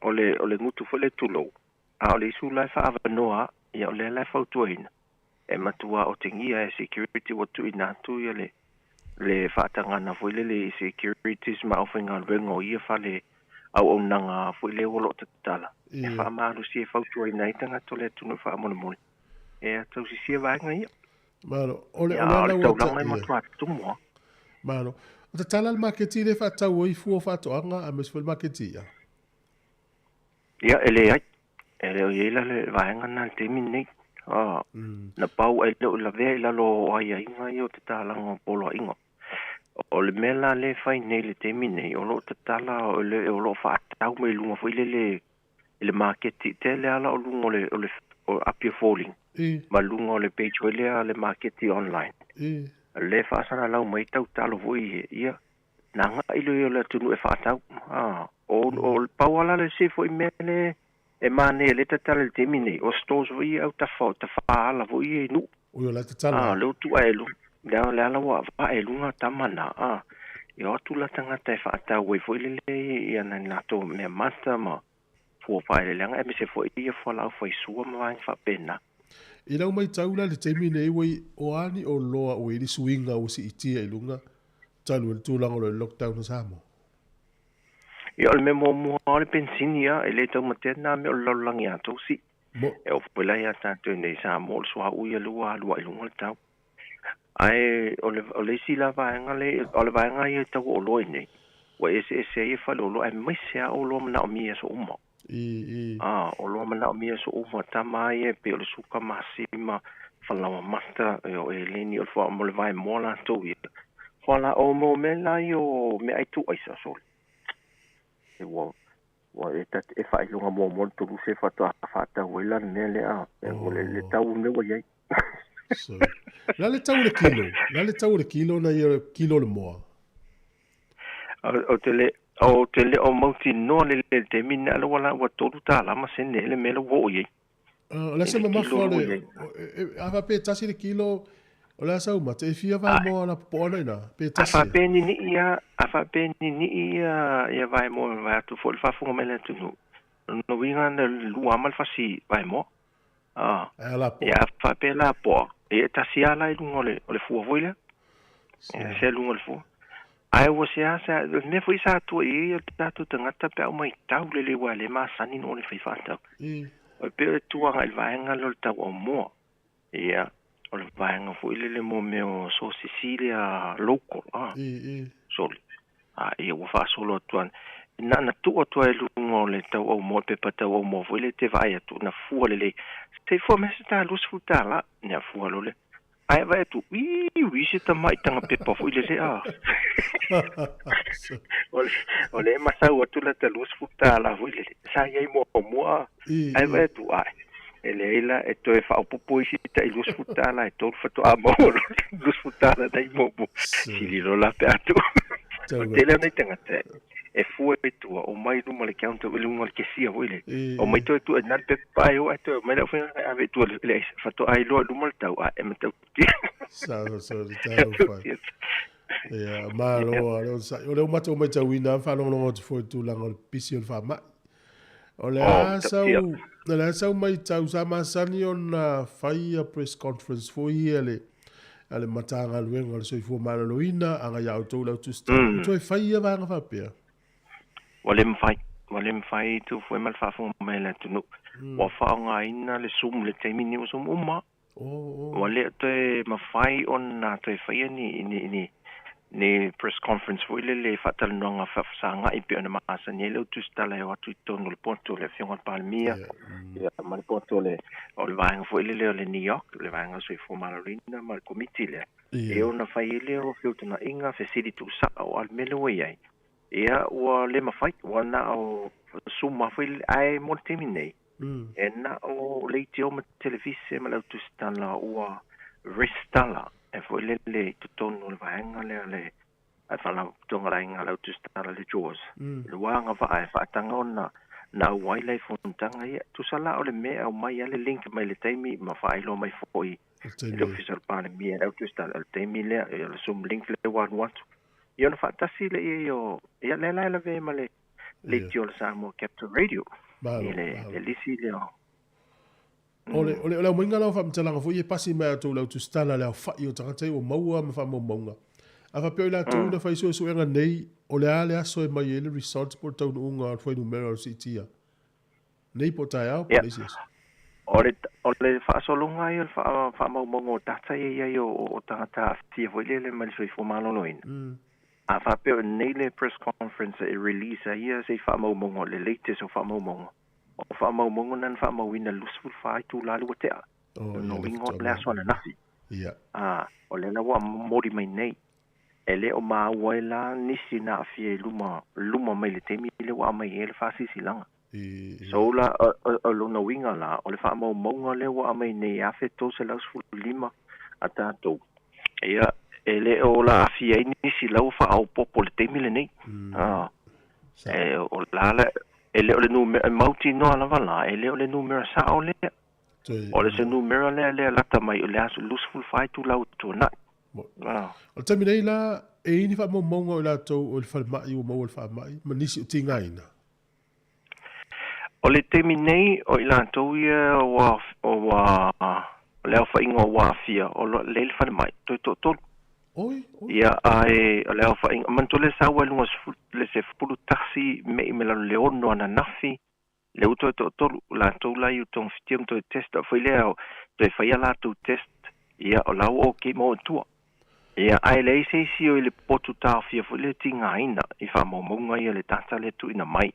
o le, o le gutu foi lea tulou, a o le isu la e faaavanoa, ia o lea la e fautuaina, e matua otegia e security ua tuuina atu ia le, le faatagaga foi lele i securities ma aufaigaluega o ia fale auaunaga foi lea ua lo o tatala e faamalosi e fautuaina ai tagata o le atunuu faamolemole e tausisia vaega ia. Malo, o le, o le, o le taulaga e matua tumu lava. Malo. O tatala le maketi lea e faatau ai fua o faatoaga aemaise foi le maketi i'a. Ia, e leai. E le o i ai la le vaega lena i le taimi lenei. Na pau e le o lavea i lalo o aiaiga ia o tatalaga o poloaiga. O le mea la lea e fai nei i le taimi nei, o loo tatala o le o loo faatau mai luga foi lele i le maketi tele ala o luga o le o le o Apia Falling ma luga o le page foi lea a le maketi online. Le faasalalau mai tautalo foi ia na agai loa ia o le atunuu e faatau. O o le pau ala le isi foi mea le e manaia le tatala i le taimi nei, o stores foi ia autafa o tafaala foi ia i nuu. Oi o la tatala. Lea ua tuu ae lea le ala ua vae i luga tama na, e o atu la tagata e faatau ai foi lele ia nai latou mea mata ma fua faaeleeleaga aemaise foi ia fualaau faisua ma vaega faapena. I lau matau la i le taimi nei ua i o a ni oloa ua i ai le suiga ua siitia i luga talu ai le tulaga o lo o i le lockdown o Samoa? Ia o le mea muamua o le penisini ia, e le taumatea lena mea o le lalolagi atoa sii. E oo foi la ia tatou i inei i Samoa o le suauu ia lea ua alu ai i luga le tau. Ae o le o le isi la vaega le o le vaega ia e tau o oloa i inei, ua eseese ai faleoloa aemaise lava oloa manaomia i aso uma. Oloa manaomia i aso uma, tama ia e pei o le suka masima, falaoa mata, o eleni, o le mo le vaemoa latou ia. Fualaau mo mea la ia o meaai tuuaisa sole. E ua ua e ta e faailoga muamua le tolusi e faatoa faatau ai la le mea lea, e o le le tau o le mea ua i ai. So, la le tau o le kilo, la le tau o le kilo na ia kilo o le moa. O te le o te le o mautinoa le le taimi lena ala ua la ua $3 ma sene le mea la ua oo i ai. O le a se mamafa o le, a faapea e tasi le kilo, o le a sau mate, e fia vaemoa lapopoa ana i ina, pe tasi ea? A faapea ninii lava, a faapea ninii ia vaemoa vaeatu foi le faafofoga mai le atunuu, o lona uiga na o le lua lava ma le fasi vaemoa. Ae a lapoa? Ia a faapea lapoa, ia e tasi lava la i luga o le, o le fua foi lea. Ia, se luga o le fua. Ae ua seasea, o le mea foi sa atua i ai o tatou tagata pe a ua matau lelei aua e le masani ona o le fai faatau. O le pei o le tuaga i le vaega lea o le tau aumoa. Ia, o le vaega foi lele mo mea o sosisi lea local, sole. Ia ua faasolo atu ana. Na ona tuu atu lava i luga o le tau aumoa, le pepa tau aumoa foi lea e te vaai atu, na fua lelei. Se i fua mai se ta $20, ia fua loa lea. Ae vaai atu, ui, se tamai tagapepa foi lele a. O le, o le masau atu la ta $20 foi lele, sa i ai muamua a. Ae vaai atu, ae, e leai la, e toe faaopoopo isi tai $20 e tolu faatoa maua loa le $20 na i muamua. Sili loa la pe a tuu. O le tele o nai tagata e fua i tua, omai i luma o le counter, i luma o le kesia foi lele. Omai toe tuu i ina le pepa ae o ae toe omai le aufaigaluega e ave i tua i le aisa, faatoa iloa i luma le tau, a e matautia. Sa, sa, le talofa. Ia, malo lava le onosai. O lea ua matou matauina ma faalogologo atu foi i le tulaga o le pisi o le faamai. O le a sau, o le a sau matau, sa masani ona fai ia press conference foi ia le, a le Matagaluega o le Soifua Maloloina, agai ia outou le au tusitala. Ua toe fai ia vaega faapea? Ua le mafai, ua le mafai Tufue ma le faafofoga mai a le atunuu. Ua faaaogaina le Zoom i le taimi lenei ua Zoom uma. Ua le toe mafai ona toe faia ni, ni, ni, ni press conference foi lele faatalanoaga faafesagai pei ona masani ai le au tusitala e o atu i totonu o le poto o le Afioga i le Palemia, ia, ma le poto o le, o le vaega foi lele o le NEOC, le vaega o le Soifua Maloloina ma le Komiti lea. E ono fai ai lea o feutagaiga, fesili tuusao, a o le mea lea ua i ai, ia, ua le mafai, ua na o Zoom lava foi lele. Ae mo le taimi nei, E na o leitio ma televise ma le au tusitala ua resitala e foi lele i totonu o le vaega lea le Faalapotopotoga a le Aiga a le Au Tusitala le JAWS. I le wā agavaa e faataga ona na auai la i fonotaga ia. Tusa la o le mea e aumai a le link mai le taimi ma faailoa mai foi i le Ofisa o le Palemia e le au tusitala o le taimi lea o le Zoom link lea ua alu atu. Ia ona faatasi lea i o ia lea la e lavea ma le leitio o le Samoa Capital Radio i le lisi lea o O le, o le, o le aumaiga la o faamatalaga foi e pasi mai ia outou le au tusitala le aofai o tagata ia ua maua ma faamaumauga. A faapea o i latou na fai suesuega nei, o le a le aso e mai ai le result po o le taunuuga o le fuainumera o le siitia nei po o taeao po o le isi aso? O le, o le faasologa ia o le faamaumauga o data ia i ai o tagata aafia foi lele mai le soifua maloloina. A faapea o nei le press conference e release ai ia se faamaumauga o le latest o faamaumauga, o faamaumauga na na faamauina i le 24 itula lea ua tea. Oh, Lona ia, le uiga o faatoa le aso maua. ananafi. Ia. A, o lea la ua momoli mai nei. E le o maua ai la nisi na aafia i luma, luma mai le taimi lea ua aumai ai le faasilasilaga. E, e. So la, o lona uiga la, o le faamaumauga lea ua aumai nei e 1315 a tatou, ia, e le o la aafia ai nisi la ua faaopoopo i le taimi lenei. A, Sao. e, o la la, e le o le numera, e mautinoa lava la, e le o le numera sao lea. Toe, O le se numera lea lea lata mai o le aso 24 itula ua tuanai. Ah. O le taimi nei la, e i ai ni faamaumauga o i latou o i le falemai ua maua i le faamai ma nisi o tigaina? O le taimi nei, o i latou ia ua, ua, o le aofaiga ua aafia, o lo, lea i le falemai, toe toatolu. Oi, oi. Ia, ae o le aofaiga, manatua le sau ai luga o le 11 Me ma le 6 ananafi, Le uto e toatolu, latou la i togafitiga ma toe test foi lea o toe fai a latou test, ia o la ua okay mo tua. Ia ae leai se isi o i le potu taofia foi le tigaina i faamaumauga ia le data lea tuuina mai.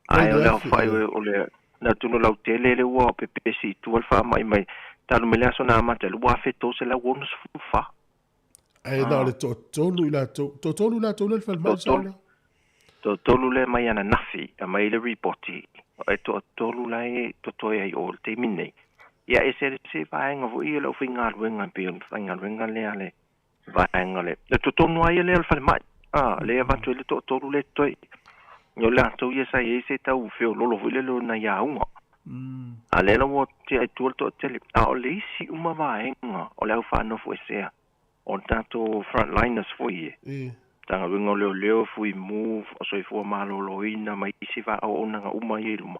Mai Ae o le le afi, aofai ia. o le le atunuu lautele lea ua pepesi i tua le faamai mai talu mai le aso na amata i le 1364. Ae na o Ah. le toatolu i latou, toatolu i latou lea i le falemai, sao Toatolu. lea? Toatolu lea mai ananafi, aumai le ripoti, e toatolu la e totoe ai i o i le taimi nei. Ia e ese le vaega foi ia o le aufaigaluega e pei o le faigaluega lea a le vaega le le totonu lava ia lea o le falemai. A, lea e avatu ai le toatolu lea e totoe. O latou ia sa i ai se tau feololo foi lele o nai auga. A lea la ua tea i tua le toatele. A o le isi uma vaega o le au faanofoesea, o tatou frontliners foi e. Matagaluega o Leoleo, Fuimu, o Soifua Maloloina ma isi auaunaga uma ia i luma.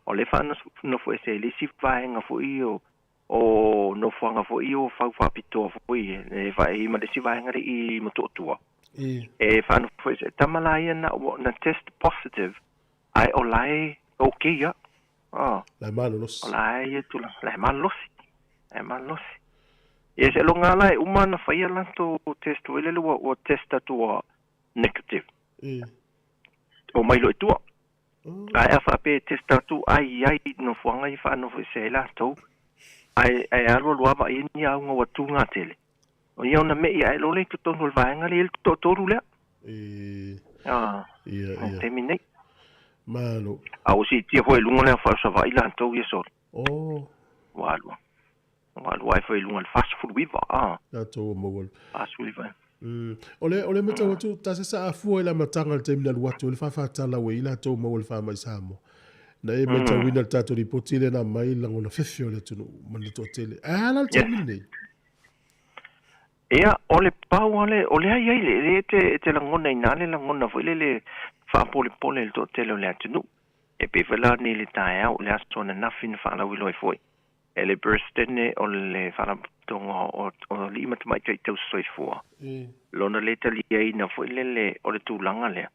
O lea e faanofoesea i le isi vaega foi o o nofoaga foi o fau faapitoa foi e vaai ma le isi vaega le i Motootua. E faanofoesea tama la ia na na test positive ae o la e okay ia. Ah. La e malolosi. O la e ia tulaga, la e malolosi. La e malolosi. Ia seiloga la e uma ona faia latou test foi lele ua ua test atu ua negative. O mai loa i tua. Ae a faapea e test atu ai i ai i nofoaga ia faanofoesea ai latou. Ae ae alu alu lava vaai ai ni auga ua tuga tele. O ia ona me'i ae loa lea i totonu o le vaega lea i ai le toatolu lea. Ah. Ia, O ia. taimi nei. Malo. A ua siitia foi i luga le aofai o Savaii latou ia solo. Oh. Ua alu. Ua alu ai foi i luga i le 49, ah. Latou ua maua. 49. O le, o le matau atu, ta se sa afua i le amataga i le taimi na alu atu ai le faafatala ua i ai latou maua i le faamai Samoa. Na e matauina le tatou lipoti lea na aumai lagona fefe o le atunuu ma le toatele. Ae a la le taimi lenei? Ia, o le pau lava le, o lea e i ai le, e te, e te lagona i ina le lagona foi lele faapolepole i le toatele o le atunuu. E pei foi la nei i le taeao, le aso ananafi na faalauiloa ai foi e le Peresetene o le Faalapotopotoga o o Alii ma Tamaitai Tausisoifua, lona le taliaina foi lele o le tulaga lea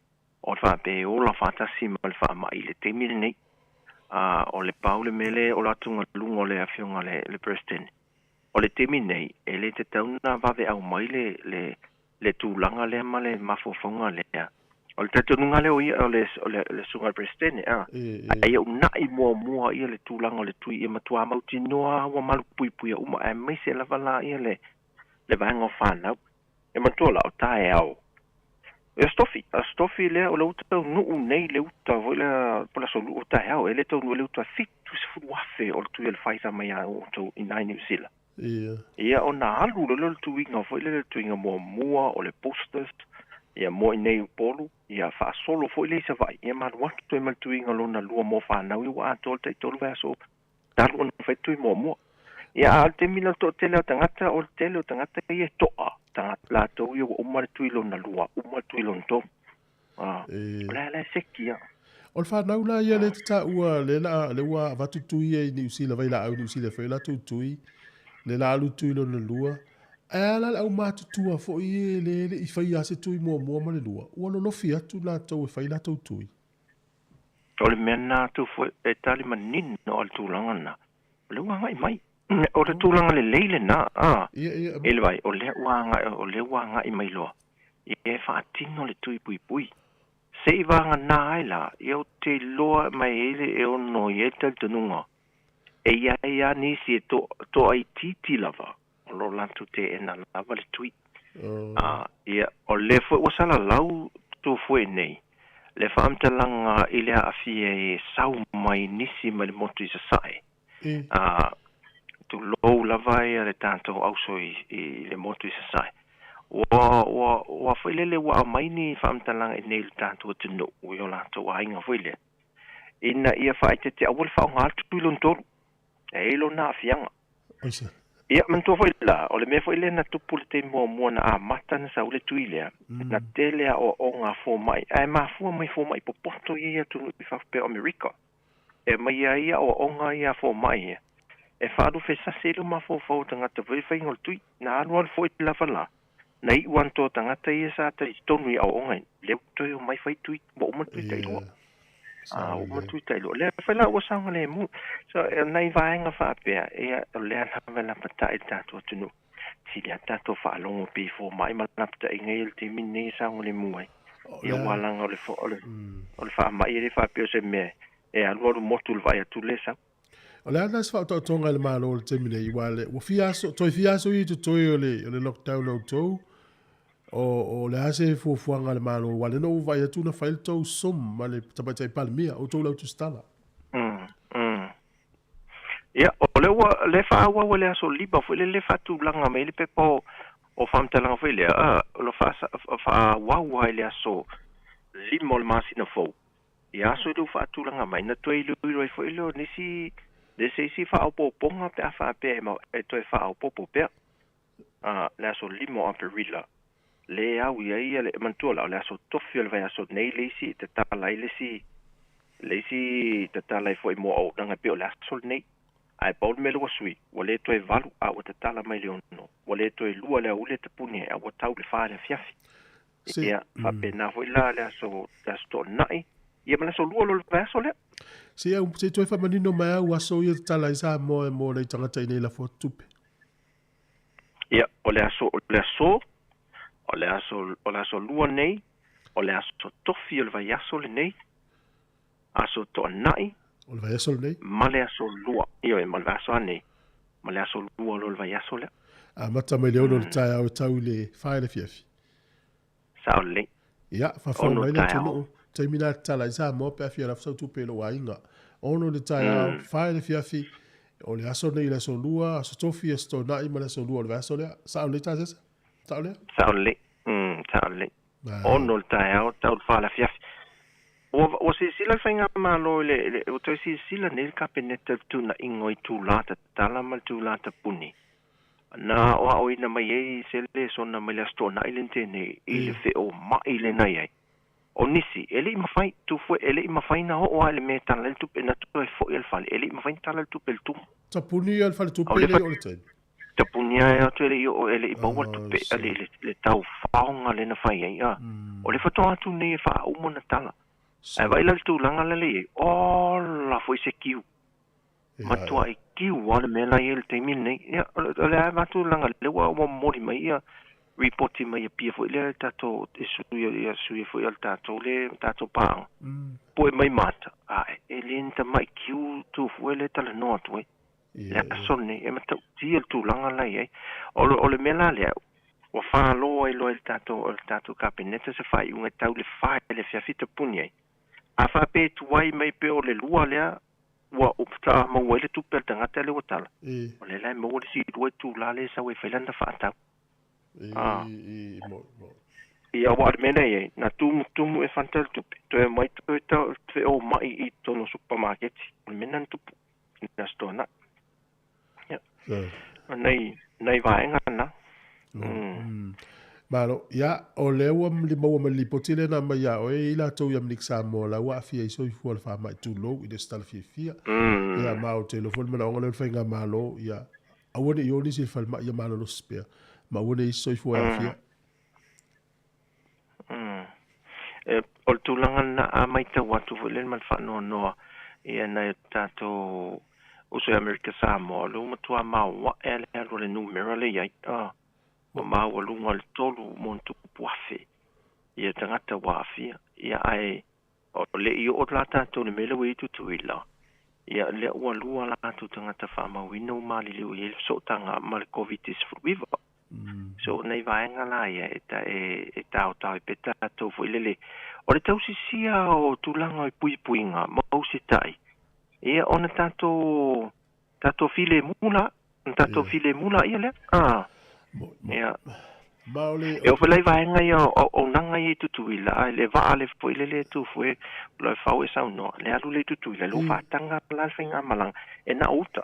o le faapea e ola faatasi ma le faamai i le taimi lenei. A o le pau le mea lea o le atugaluga o le Afioga i le Peresetene. O le taimi nei, e le tatau ona vaveau mai le, le, le tulaga lea ma le mafaufauga lea. O le talitonuga lea o ia, o le, o le, le Susuga i le Peresetene, a, a ia uunai muamua ia le tulaga o le tui ia matua mautinoa ua malupuipuia uma, aemaise lava la ia le, le vaega o fanau. E manatua la, o taeao, E Aso Tofi, Aso Tofi lea o le uta taunuu nei le uta foi lea po o le aso lua o taeao e le taunuu ai le uta 70,000 o le tui o le Pfizer mai ia outou i ina i Niu Sila. Ia ona alu loa lea o le tuiga foi lea le tuiga muamua o le boosters ia mo i inei i Upolu ia faasolo foi lea i Savaii ia ma alu atu ai ma le tuiga lona lua mo fanau ia ua atoa le taitolu vaiaso talu ona fai tui muamua. Ia a o le taimi lea o le toatele o tagata o le tele o tagata ia e to'a tagata latou ia ua uma le tui lona lua, uma le tui lona tolu. A, o le a la e seki ia. O le fanau la ia lea e te taua lea la lea ua avatu tui ia i Niu Sila vailaau i Niu Sila e fai ai latou tui, lea la alu tui lona lua. Ae a la le aumatutua foi e le le i faia se tui muamua ma le lua, ua lolofi atu latou e fai latou tui. O le mea lena atu foi e tali manino a le tulaga lena, o lea ua agai mai. O le tulaga lelei lena, a, e le vai, o lea ua agai, o lea ua agai mai loa, ia e faatino le tui puipui. Se i vagana ai la, ia ou te iloa mai ai le e ono i ai le talitonuga, E ia ia nisi e to to ai titi lava o lo latou teena lava le tui. Ia o le foi ua salalau tufuʻi nei le faamatalaga i le aafia e sau mai nisi mai le motu i Sasaʻe. Tulou lava ia le tatou auso i le motu i Sasaʻe. Ua foi lele ua aumai ni faamatalaga i nei i le tatou atunuu i o latou aiga foi lea ina ia faaeteete aua le faaaoga le tui lona tolu e i ai lona aafiaga. Ia, manatua foi la, o le mea foi lea na tupu i le taimi muamua na amata ona sau le tui lea, na tele aoaoga a fomai, ae mafua mai fomai popoto ia i atunuu i fafo pei o Amerika. E aumai ai aoaoga ia a fomai ia, e faalufesasi ai le mafaufau o tagata foi i le faiga o le tui. Na alualu foi lava la, na iu atoa tagata ia sa talitonu i aoaoga ia, lea ua toe omai fai tui, ua uma le tui tailua. A uma tui tailua. Lea foi la ua saogalemu. So, o nai vaega faapea, ia, o lea lava e lapatai le tatou atunuu. Sili lava tatou faalogo pei fomai ma lapataiga ia i le taimi lenei e saogalemu ai. Ia, aua leaga o le, o le, o le faamai e le faapea o se mea e alualu motu i le vaai atu le sau. O le a lena se faaotaotoga i le Malo i le taimi nei, aua le, ua fia aso, toe fia aso ia i totoe o le, o le lockdown a outou, o, o le a se fuafuaga a le Malo, aua lea na ou vaai atu na fai le tou Zoom ma le Tamaitai Palemia, outou le autusitala. Ia, o lea ua, lea e faaauau e le aso 5 foi lele faatulaga mai ai le pepa o, o faamatalaga foi lea, o lo o faaauau lava i le aso 5 o le masina fou. Ia aso i lou faatulaga mai, na toe iloilo ai foi lea o nisi, le se isi faaopoopoga pe a faapea e, e toe faaopoopo pea. Le aso 5 o Aperila, le au i ai ia le, manatua la, o le aso tofi o le vaiaso nei le isi e tatala ai le isi, le isi tatala ai foi mo auaunaga e pei o le aso lenei. Ae pau le mea lea ua sui, ua le toe 8 a ua tatala mai le 6, ua le toe 2 le aoauli e tapuni ai, a ua tau i le 4 i le afiafi. Ia, faapena foi la le aso, le aso Toonai, ia ma le aso Lua loa o le vaiaso lea. Se i se i toe faamanino mai au aso ia tatala ai Samoa mo nai tagata i nei lafo atu tupe. Ia, o le aso, o le aso, o le aso, o le aso Lua nei, o le aso Tofi o le vaiaso lenei, aso Toonai. O le vaiaso lenei. Ma le aso Lua. Ioe, ma le vaiaso anei, ma le aso Lua loa o le vaiaso lea. Amata mai le 6 o le taeao e tau i le 4 i le afiafi. Sao lelei. Ia, faafau mai le atunuu, taimi la tatala ai Samoa pe a fia lafo sau tupe i lou aiga. 6 le taeao, 4 i le afiafi, o le aso nei i le aso Lua, aso Tofi, aso Toonai ma le aso Lua o le vaiaso lea. Sao lelei Tasesa? Sao lea? Sao lelei. Sao lelei. 6 le taeao, tau i le 4 le afiafi. Ua silasila le Faigamalo i le, ua toe silasila nei le Kapeneta i le fetuunaiga o itulā tatala ma itulā tapuni. Na aoaoina mai ai se lesona mai le Aso Toonai le tenei i le feomaʻi lena i ai. O nisi, e le i mafai, tufue, e le i mafai na oo lava i le mea e tala ai le tupe, na toe foʻi i le fale, e le i mafai na tala le tupe i le tumu. Tapuni ia le faletupe e le i oo le taimi. Tapuni lava e atu e le i oo, e le i maua le tupe, le tau faoga lea na fai ai, a. O le faatoa atu nei e faauma ona tala. Ae vaai la i le tulaga la le i ai, ola foi se kiu. Matuai kiu lava le mea la i ai i le taimi lenei. Ia, o le a avatu leaga lea ua momoli mai ia ripoti mai Apia foi lea le tatou e sui ia sui foi o le tatou le tatou paaga. Pue mai mata, ae e le ni tamai kiu tufue lea e talanoa atu ai. Le aso lenei, e matautia le tulaga la i ai. O le mea la lea, ua falo ai loa e le tatou Kapeneta se faaiuga e tau i le 4 i le afiafi tapuni ai. A faapea e tuai mai pe o le 2 lea, ua faatoa maua ai le tupe a le tagata lea ua tala. O lea la e maua le isi 2 itulā lea e sau ai e fai lana faatau. Ia, aua o le mea lea e i ai, na tumutumu e fanta le tupe, toe omai toe feomai i totonu o supamaketi. O le mea lena na tupu i le Aso Toonai. Ia, o nai vaega na. Malo, ia, o lea ua maua mai le lipoti lea na aumai ia oe, e i ai latou i Amerika Samoa la ua aafia ai soifua o le faamai tulou i le ositala fiafia. Ia, ma ou te iloa foi le manaoga lea o le faigamalo, ia, aua ne i o nisi i le falemai ia malolosi pea, ma aua ne i i ai se soifua e aafia. O le tulaga lena, a matau atu foi lea ma le faanoanoa ia nai o tatou uso i Amerika Samoa, o lea ua matua maoae lava le alu a le numera lea i ai. Ua maualuga le 3,000 ia tagata ua aafia. Ia ae o le i oo la tatou i le mea lea ua i ai Tutuila, Ia lea ua lua latou tagata faamauina ua maliliu i ai le fesootaga ma le Koviti-19. So o nai vaega la ia e ta e e taotao ai pea tatou foi lele. O le tausisia o tulaga o puipuiga ma usitai, ia ona tatou tatou filemu la, ona tatou filemu laia lea. Ah. Ia. Ma o le... E oo foi la i vaega ia o auaunaga ia i Tutuila, a le vaa le foi lele e tu foi, o lo o fau e saunoa, le alu lea i Tutuila, le ua faataga la le faigamalaga, e na o uta.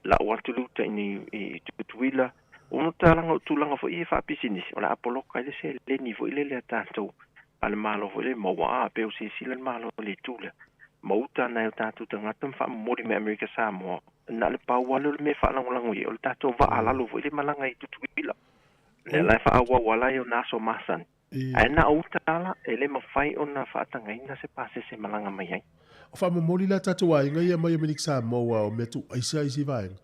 Lau atu le uta i nei i Tutuila, ono talaga o tulaga foi ia faapisinisi, o le a poloka ai le seleni foi lele a tatou, a le Malo foi lele maua, a, pe o silasila le Malo i le itu lea. Ma uta nai o tatou tagata ma faamomoli mai Amerika Samoa, na o le pau lava lea o le mea e faalagolago i ai, o le tatou vaa lalo foi lea malaga i Tutuila. Lea la e faaauau ala ai ona aso masani. Ae na o uta ala, e le mafai ona faatagaina se pasese e malaga mai ai. O faamomoli la tatou aiga ia mai Amerika Samoa aua o mea tuuaisa isi vaega.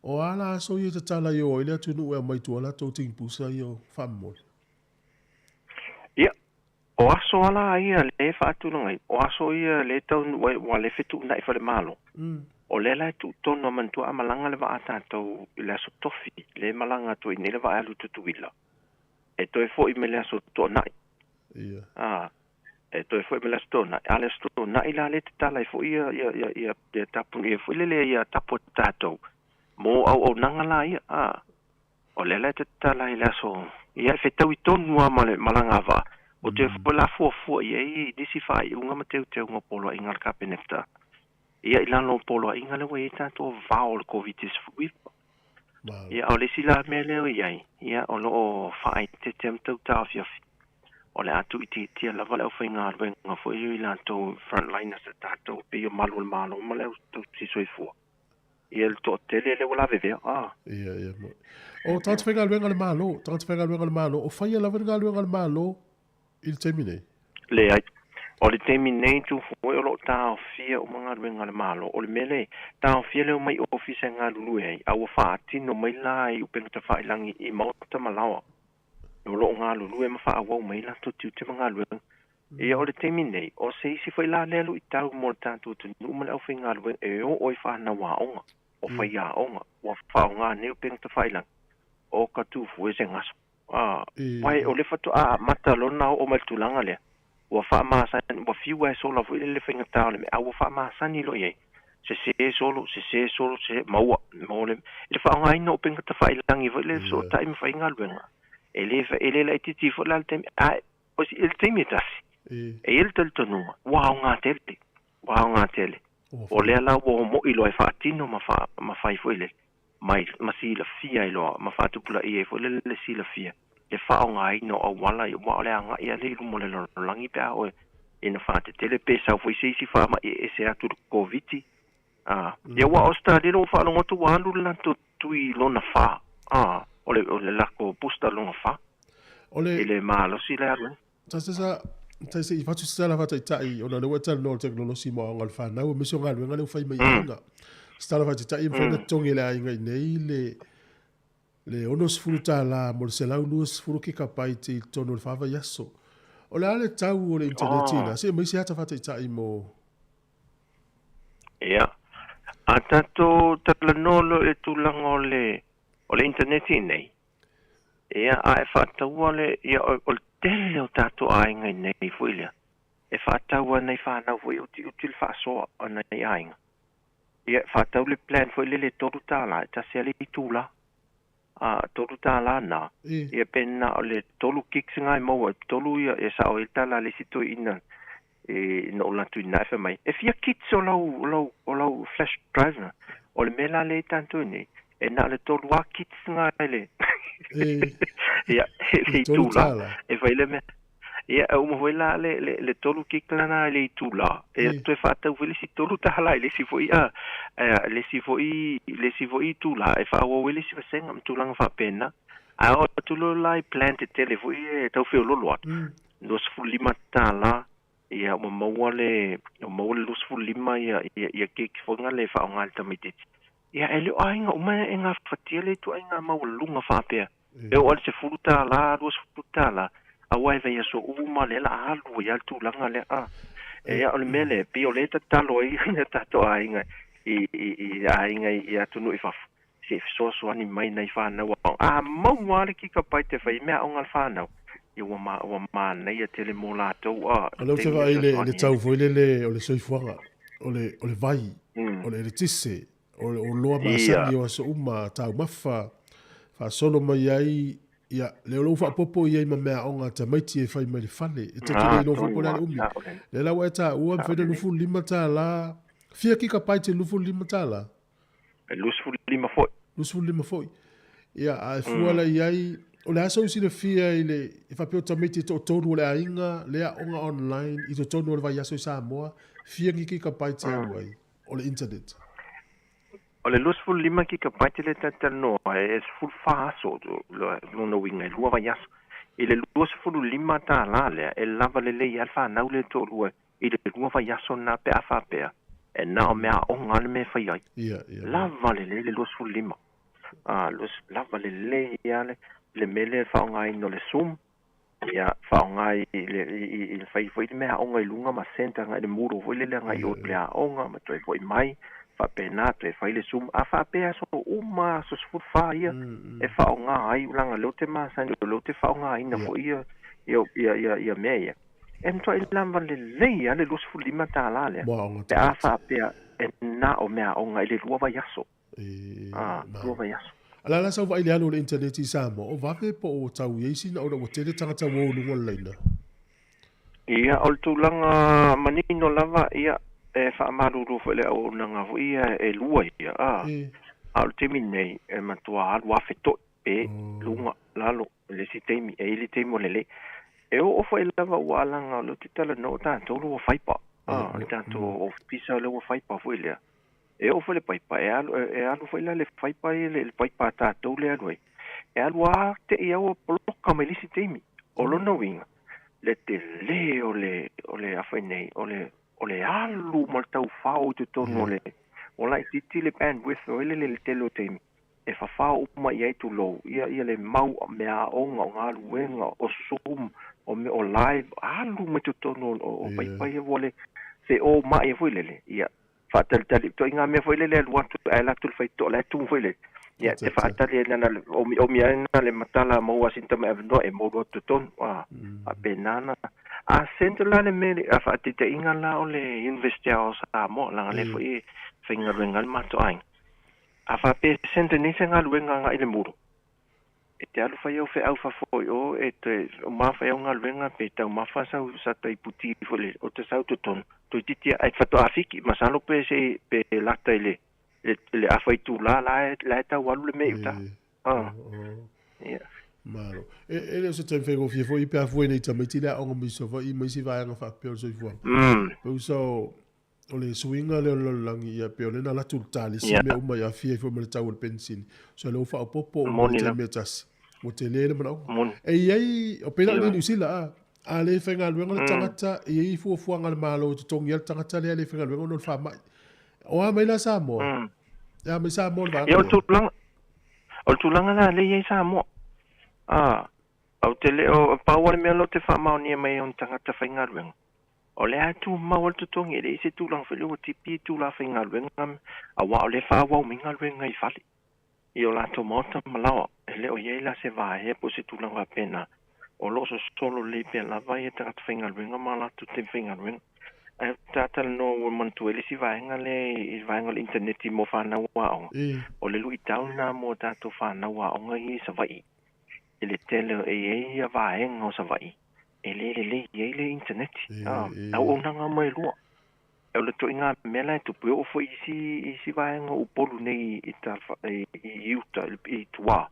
O a la aso ia e tatala i o ai le atunuu e aumai tua latou tingipusa ia o faamomoli? Ia, o aso ala ia lea e faatulaga ai, o aso ia lea e taunuu ai ua le fetuunai falemalo. O lea la e tuu tonu a manatua a malaga le vaa a tatou i le aso Tofi, lea e malaga atu ai nei le vaa e alu i Tutuila, e toe foi mai le aso Toonai. A, e toe foi mai le aso Toonai, a o le aso Toonai la lea e tatala ai foi ia, ia, ia, ia, ia tapu, ia foi lele ia tapu a tatou mo auaunaga la ia, a. O lea la e tatala ai le aso, ia e fetaui tonu lava ma le malaga a vaa, o te foi la fuafua i ai nisi faaiuga ma teuteuga o poloaiga a le Kapeneta. Ia i lalo o poloaiga lea ua i ai tatou vao o le Koviti-19. Ia o le isi la mea lea ua i ai, ia o lo o faaeteete ma tau taofiofi, o le a tuuitiitia lava le aufaigaluega foi ia i latou frontliners a tatou pei o malu o le Malo ma le au tausi soifua. Ia le toatele lea ua lavevea, a. Ia, ia. O tagata faigaluega a le Malo, tagata faigaluega a le Malo, o faia lava le galuega a le Malo i le taimi nei? Leai. O le taimi nei Tufuoi o lo o taofia uma galuega a le Malo. O le mea lea, taofia le omai ofisa e galulue ai, a ua faatino mai la i upega tafailagi i maota ma laoa. O lo o galulue ma faaauau mai latou tiute ma galuega. Ia, o le taimi nei, o se isi foi la lea luitau mo le tatou atunuu ma le aufaigaluega e oo i fanau aoga, o faiaoga, ua faaaoga nei upega tafailagi, o ka tufue se gaso. A, wai, o le faatoa amata lona oo mai le tulaga lea, ua faamasani, ua fiu lava e sola foi le faigata o le mea, a ua faamasani loa i ai, sese solo, sese solo, sese, maua, maua le, i le faaaogaina o upega tafailagi foi lea e fesootai ma fai galuega, e le, e le laitiiti foi la le taimi, a o i le taimi e tasi, e i ai le talitonuga, ua aoga tele, ua aoga tele. O lea la ua omo'i loa e faatino ma fa, ma fai foi le, mai, ma silafia ai loa, ma faatupulaia ai foi le, le silafia, le faaaogaina o auala, aua o le agai lava lea i luma o le lalolagi pe a oe ina faatetele pe sau foi se isi faama'i e ese atu i le Koviti. A, ia ua Australia ua faalogo atu ua alu le latou tui lona fa, a, o le, o le latou booster lona fa. O le. I le malosi le alu ai. Sa se sa, sa se i fatu se tala faataitai, ona o lea ua e talanoa i le tekonolosi mo aoga o le fanau, aemaise o galuega lea ua fai mai i aiga. Se tala faataitai e mafai ona totogi e le aiga i nei le, le $60 mo le 120 kekapaiti i totonu o le fa vaiaso. O le a le tau o le initaneti i ina? Se i aumai se ata faataitai mo... Ia. A tatou talanoa loa i le tulaga o le, o le initaneti i inei, ia, a e faataua le, ia, o le tele o tatou aiga i inei foi lea, e faatau lava e nai fanau foi e utiuti le faasoa o nai aiga. Ia, e faatau le plan foi lele e $3, e tasi lava le itula. A, $3 na, ia pe na o le tolu gigs na e maua ai, tolu ia, e sao ai le tala a le isi toeaina e, na ou alu atu i ina e fai mai, e fia gigs o lau, o lau, o lau flash drive na? O le mea la lea i tatou nei, e na o le tolu lava gigs na i le, ia, i le itula, e fai le mea. Ia, e uma foi la le, le, le tolu gig lana i le itula, e toe faatau foi le isi $3 i le isi foi, a, le isi foi, le isi foi itula e faaauau ai le isi vasega ma tulaga faapena. A oo atu loa la i plan tetele foi ia e tau feoloolo atu, $25, ia ua maua le, ua maua le 25 ia, ia, ia gig foi na e faaaoga e le tamaitiiti. Ia, e le o aiga uma e gafatia le ituaiga maualuluga faapea. E oo lava i le $10, $20, aua e vaiaso uma lea o le a alu ai lava le tulaga lea. A, ia, o le mea lea, pei o lea e tatalo ai o tatou aiga i aiga i atunuu i fafo se i fesoasoani mai nai fanau aoga. A maua lava le kikapaite e fai ai meaaoga a le fanau, ia ua ma, ua manaia tele mo latou, a, O lea ou te taimi e vaai i le, i le fesoasoani ai. tau foi lele o le soifuaga, o le, o le vai, o le eletise, o le oloa masani o aso uma, taumafa, faasolo mai ai, ia, lea o lo o faaopoopo i ai ma meaaoga a tamaiti e fai mai le fale. E ta te le iloa foi po o le a le umi. Lea la ua e taua, e mafai ona $25, fia kikapaiti $25? E 25 foi. 25 foi. Ia, a e fua la i ai, o le a sou silafia i le, e faapea o tamaiti e toatolu o le aiga, le aoga online i totonu o le vaiaso i Samoa, fia ni kikapaiti e alu ai o le internet? O le 25 kikapaiti lea ta te talanoa ai, e 14 aso, lona uiga e lua vaiaso. I le $25 lea, e lava lelei ai le fanau lea e toalua i le lua vaiaso lena pe a faapea e na o mea aoga lava le mea e fai ai. Lava lelei le 25. A, lava lelei lava le, le mea lea e faaaogaina o le Zoom, ia, faaaoga i le, i, i fai foi le mea aoga i luga ma send agai i le Moodle foi lele agai i o i le aoga ma toe foi mai, faapena toe fai le Zoom. A faapea aso uma aso 14 ia e faaaoga ai, leaga o lea ou te masani, o lea ou te faaaogaina foi ia, ia, ia, ia mea ia. E matuai lava lelei lava le $25 lea pe a faapea e na o meaaoga i le lua vaiaso. A, lua vaiaso. A o le a la sau vaai i le alu o le internet i Samoa, o vave po o tau i ai sina ona ua tele tagata ua o luga o le laina? Ia, o le tulaga manino lava, ia, e faamalulu foi i le auaunaga foi ia e lua ia, a, a o le taimi nei, e matua alu afetoi pe luga, lalo, i le isi taimi, e i ai le taimi o lelei. E oo foi lava ua alaga o lea ou te talanoa o tatou lea ua faipa, a, o le tatou ofisa lea ua faipa foi lea. E oo foi i le paipa, e alu, e alu foi la le faipa ia, le paipa a tatou lea e alu ai, e alu lava te i lava ua poloka mai le isi taimi. O lona uiga, le tele o le, o le a fai nei, o le, o le alu ma le taufao i totonu o le, ua laitiiti le bandwidth oi le, le tele o taimi. e fafao uma i ai tulou ia ia le mau meaaoga o galuega o Zoom o mea o live alu mai totonu o paipai ia ua le feoma'i ai foi lele ia faatalitali ituaiga mea foi lele e alu atu ae alu atu le faitotoa la e tumu foi lele ia te faatali ai na le omiomi ai na le matala maua sina tamai avanoa e moulu atu totonu a faapena na a send la le mea a faataitaiga la o le University o Samoa leaga lea foi e faigaluega ai le matou aiga. A faapea e send nei se galuega agai i le mulu, e te alu fai au feau fafo i o e toe uma fai au galuega pe taumafa sau sa tai puti foi lele o te sau totonu toeitiiti ae faatoa fiki masalo pe se pe lata i le le afa itula la e la e tau alu le mea i uta. Ah. Ia. Malo. E, e le o se taimi faigofie foi pe a fua i nei tamaiti le aoga mai Savaii ma isi vaega faapea o le soifuaga. Pe usa o, O le suiga lea o le lalolagi, ia, pei o lea na alu atu le tali isi mea uma i aafia ai foi ma le tau o le penisini. So lea ua faaopoopo uma i le taimi e tasi. Ua tele le manaoga. E i ai, o pei la o nei Niu Sila, a, a le faigaluega le tagata, e i ai fuafuaga a le Malo e totogi ai le tagata lea e le faigaluega ona o le faamai. O a mai la Samoa? E a mai Samoa le vaega lea? O le tulaga la lea e i ai Samoa, a, ou te le o, pau lava le mea lea ou te faamaonia mai ai o ni tagata faigaluega, O lea e tumau ai le totogi, e leai se tulaga foi lea ua tipi itula faigaluega aua o lea e faaauau mai galuega i fale i o latou maota ma laoa. E le o i ai la se vaea po o se tulaga faapena, o lo o sosolo lelei pea lava ia tagata faigaluega ma latou taimi faigaluega. Ae ta talanoa ua manatua ai le isi vaega lea i le vaega o le initaneti mo fanau aoga, o le luitau lena mo tatou fanau aoga ia i Savaii i le tele e i ai ia vaega o Savaii e le lelei ai le internet. Auaunaga uma e lua. O le ituaiga mea la e tupu, e oo foi i isi, isi vaega o Upolu nei i, i uta, i tua.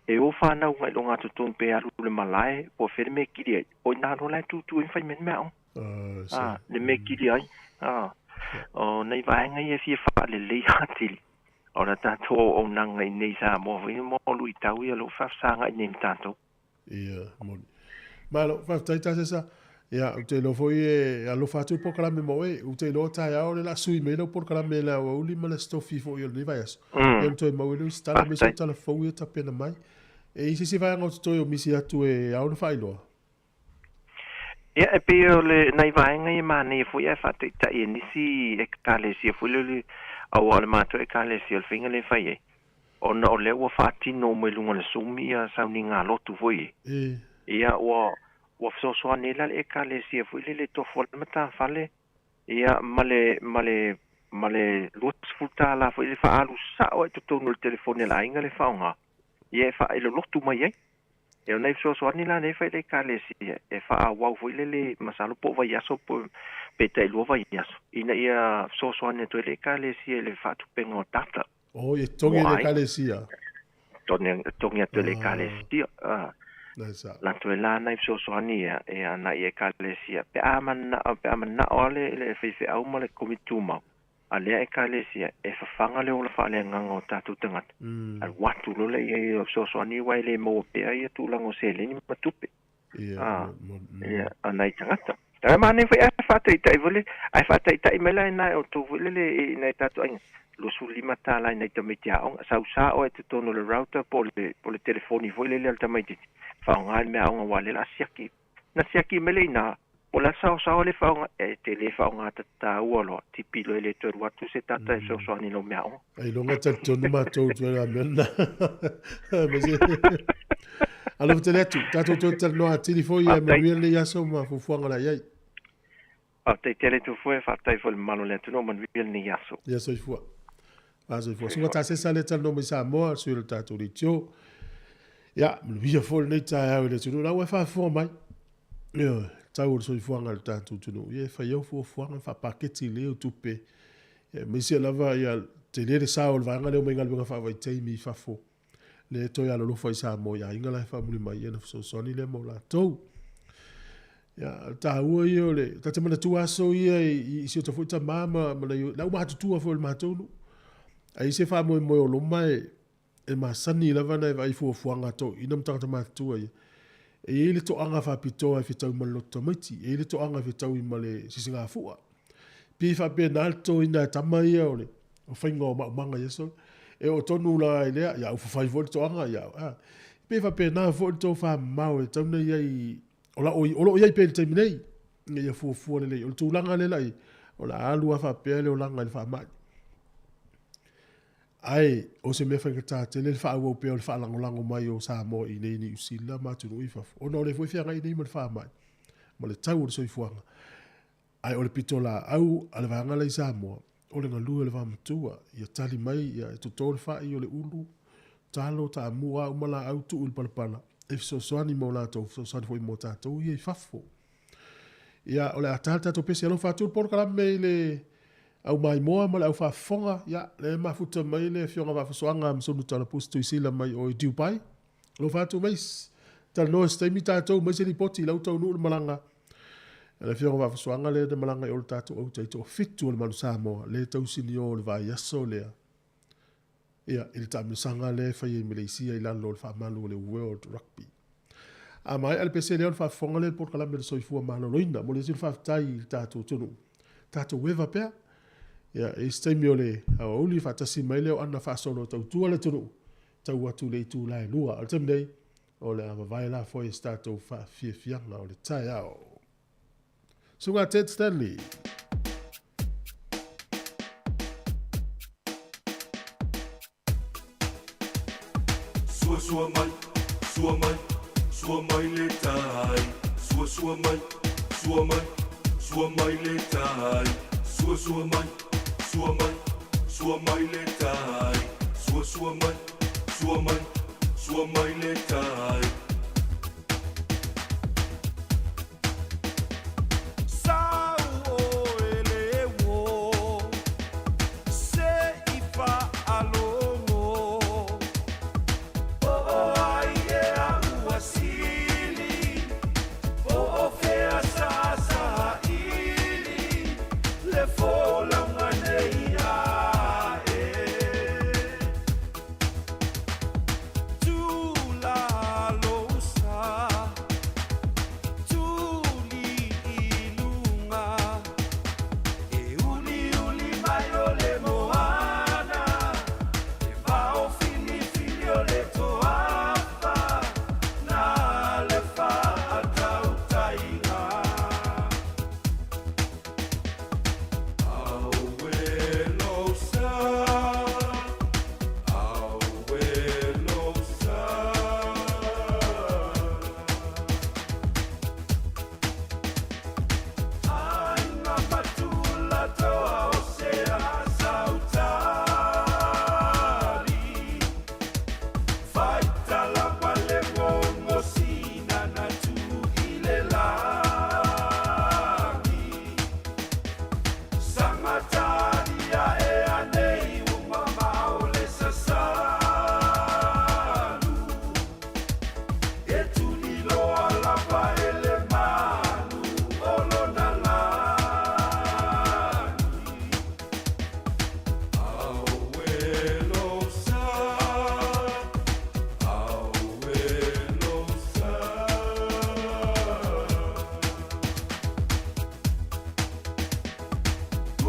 E o fanau agai i le ogatotonu pe alu i le malae, po o fea le mea e kili ai. O i ina loa la e tūtū ai ma fai mai le mea aoga. Le mea e kili ai. O nai vaega ia e fia faalelei atili. O le tatou auaunaga i inei i Samoa foi mo luitau ia o lo o faafesagai nei ma tatou. Ia, moni. Malo, faafetai Tasesa. Ia, ou te iloa foi e alofa atu le polokalame mo oe. Ou te iloa taeao le la sui mai lau polokalame i le aoauli ma le Aso Tofi foi o lenei vaiaso. Ia ona toe maua ai lea o isi tala aemaise o tala fou ia tapena mai. E i ai se isi vaega o totoe o misi atu e ao ona faailoa? Ia, e pei o le, nai vaega ia manaia foi ae faataitai e nisi ekalesia foi lele Auā o le matou Ekalesia o le faiga lea e fai ai, ona o lea ua faatino uma i luga o le Zoom ia sauniga lotu foi ia. Ia ua ua fesoasoani ai la le Ekalesia foi lele e tofu ai le matafale ia ma le ma le ma le $20 foi lele faaalu sao lava i totonu o le telefoni a le aiga lea e faaaoga ia e faa e lolotu mai ai. E o nai fesoasoani la nei e fai i le Ekalesia e faaauau foi lele masalo po o vaiaso po pe tailua vaiaso ina ia fesoasoani atu ai le Ekalesia i le faatupega o data Oh, e togi mo le aiga. Ekalesia. Togi atu e le Ah, Ekalesia. Ah, nice. latou e la nai fesoasoani ia e ana i Ekalesia pe a manao pe a manao lava le le faifeau ma le Komiti Tumau a lea Ekalesia e fafaga le ola faaleagaga o tatou tagata. Alu atu loa lea i ai o fesoasoani aua e le maua pea ia tulaga o seleni ma tupe Ia, a ia a nai tagata. Ae manaia foi ae faataitai foi le ae faataitai mai la i nai outou foi lele i nai tatou aiga $25 i nai tamaiti aoga. Sau sa oe i totonu o le router po o le po o le telefoni foi lele a le tamaitiiti faaaoga i le meaaoga aua o lea o le a siaki. Na siaki mai lea i ina Po o le a saosaoa le faaaoga, e te le faaaoga taua loa, tipi loa e le toe alu atu se tata e fesoasoani i lau meaaoga. Ailoga e talitonu matou i ituaiga mea lena. Aemaise. Alofa tele atu, tatou toe talanoa atili foi ia Faafetai. manuia lenei aso ma fuafuaga o le a i ai. Faafetai tele Tufue, faafetai foi i le mamalu o le atunuu, manuia lenei aso. Ia soifua. Fa soifua. Suka Soifua. tasesa le talanoa mai Samoa, sui o le tatou leitio. Ia, manuia foi lenei taeao i le atunuu. La ua e faafofoga mai. Ioe, tau o le soifuaga i le tatou atunuu. Ia e fai au fuafuaga, faapaketi lelei au tupe. Ia, aemaise lava ia tele le sao o le vaega lea o mai galuega faavaitaimi i fafo. Lea e toe alolofa i Samoa i aiga la e faamuli mai, ia ona fesoasoani lea mo latou. Ia, o le taua ia o le, ta te manatua aso ia i, i si o ta foi tamā ma, ma nai, lau matutua foi o le matou nuu. Ai se faamoemoe o loma e, e masani lava ona e vaai i fuafuaga a toeaiina ma tagata matutua ia. E i ai le toaga faapitoa e fetau ma le loto tamaiti, e i ai le toaga e fetaui ma le sisigafua. Pei e faapena le totoina e tama ia o le o faiga o maumaga i aso. E oo tonu la i lea, ia ua fafai foi le toaga, ia, a. Pei e faapena foi le tofamamao e tatau ona i ai, o la, o lo o i ai pea i le taimi nei, ina ia fuafua lelei. O le tulaga lea la i ai, o le a alu lava faapea le olaga i le faamai. Ae o se mea faigata tele le faaauau pea o le faalagolago mai o Samoa i inei i Niu Sila ma atunuu i fafo, ona o lea foi e feagai nei ma le faamai ma le tau o le soifuaga. Ae o le pitolaau a le vaega la i Samoa, o le galue o le vaomatua, ia tali mai, ia e toto le fai o le ulu, talo, taamu, a uma laau, tuu i le palapala, e fesoasoani mo latou, fesoasoani foi mo tatou ia i fafo. Ia, o le a ta le tatou pese alofa atu le polokalame i le au maimoa ma le au faafofoga. Ia, lea e mafuta mai le Afioga Vaafusuaga ma Sunu Talapusi Tuisila mai o i Dubai. Alofa atu mais. Talanoa se taimi tatou mai se lipoti i lau taunuu le malaga. Le Afioga Vaafusuaga lea na malaga i o le tatou au taitoafitu o le Malu Samoa, le tausinio o le vaiaso lea. Ia, i le taamilosaga lea e faia i Meleisia i lalo o le faamalu o le World Rugby. A maea le pese lea ona faafofoga lea i le polokalame o le soifua maloloina. Momoli atu le faafetai i le tatou atunuu, tatou eva pea. Ia, e i ai se taimi o le aoauli faatasi mai lea o Ana faasolo e tautua le atunuu, tau atu i le itula e 2. A o le taimi nei, o le a vavae la foi e se tatou faafiafiaga o le taeao. Susuga Ted Stanley. Sua sua mai, sua mai, sua mai le tai. Sua sua mai, sua mai, sua mai le tai. Sua sua mai, sua mai, sua mai le tai. Sua sua mai, sua mai, sua mai le tai.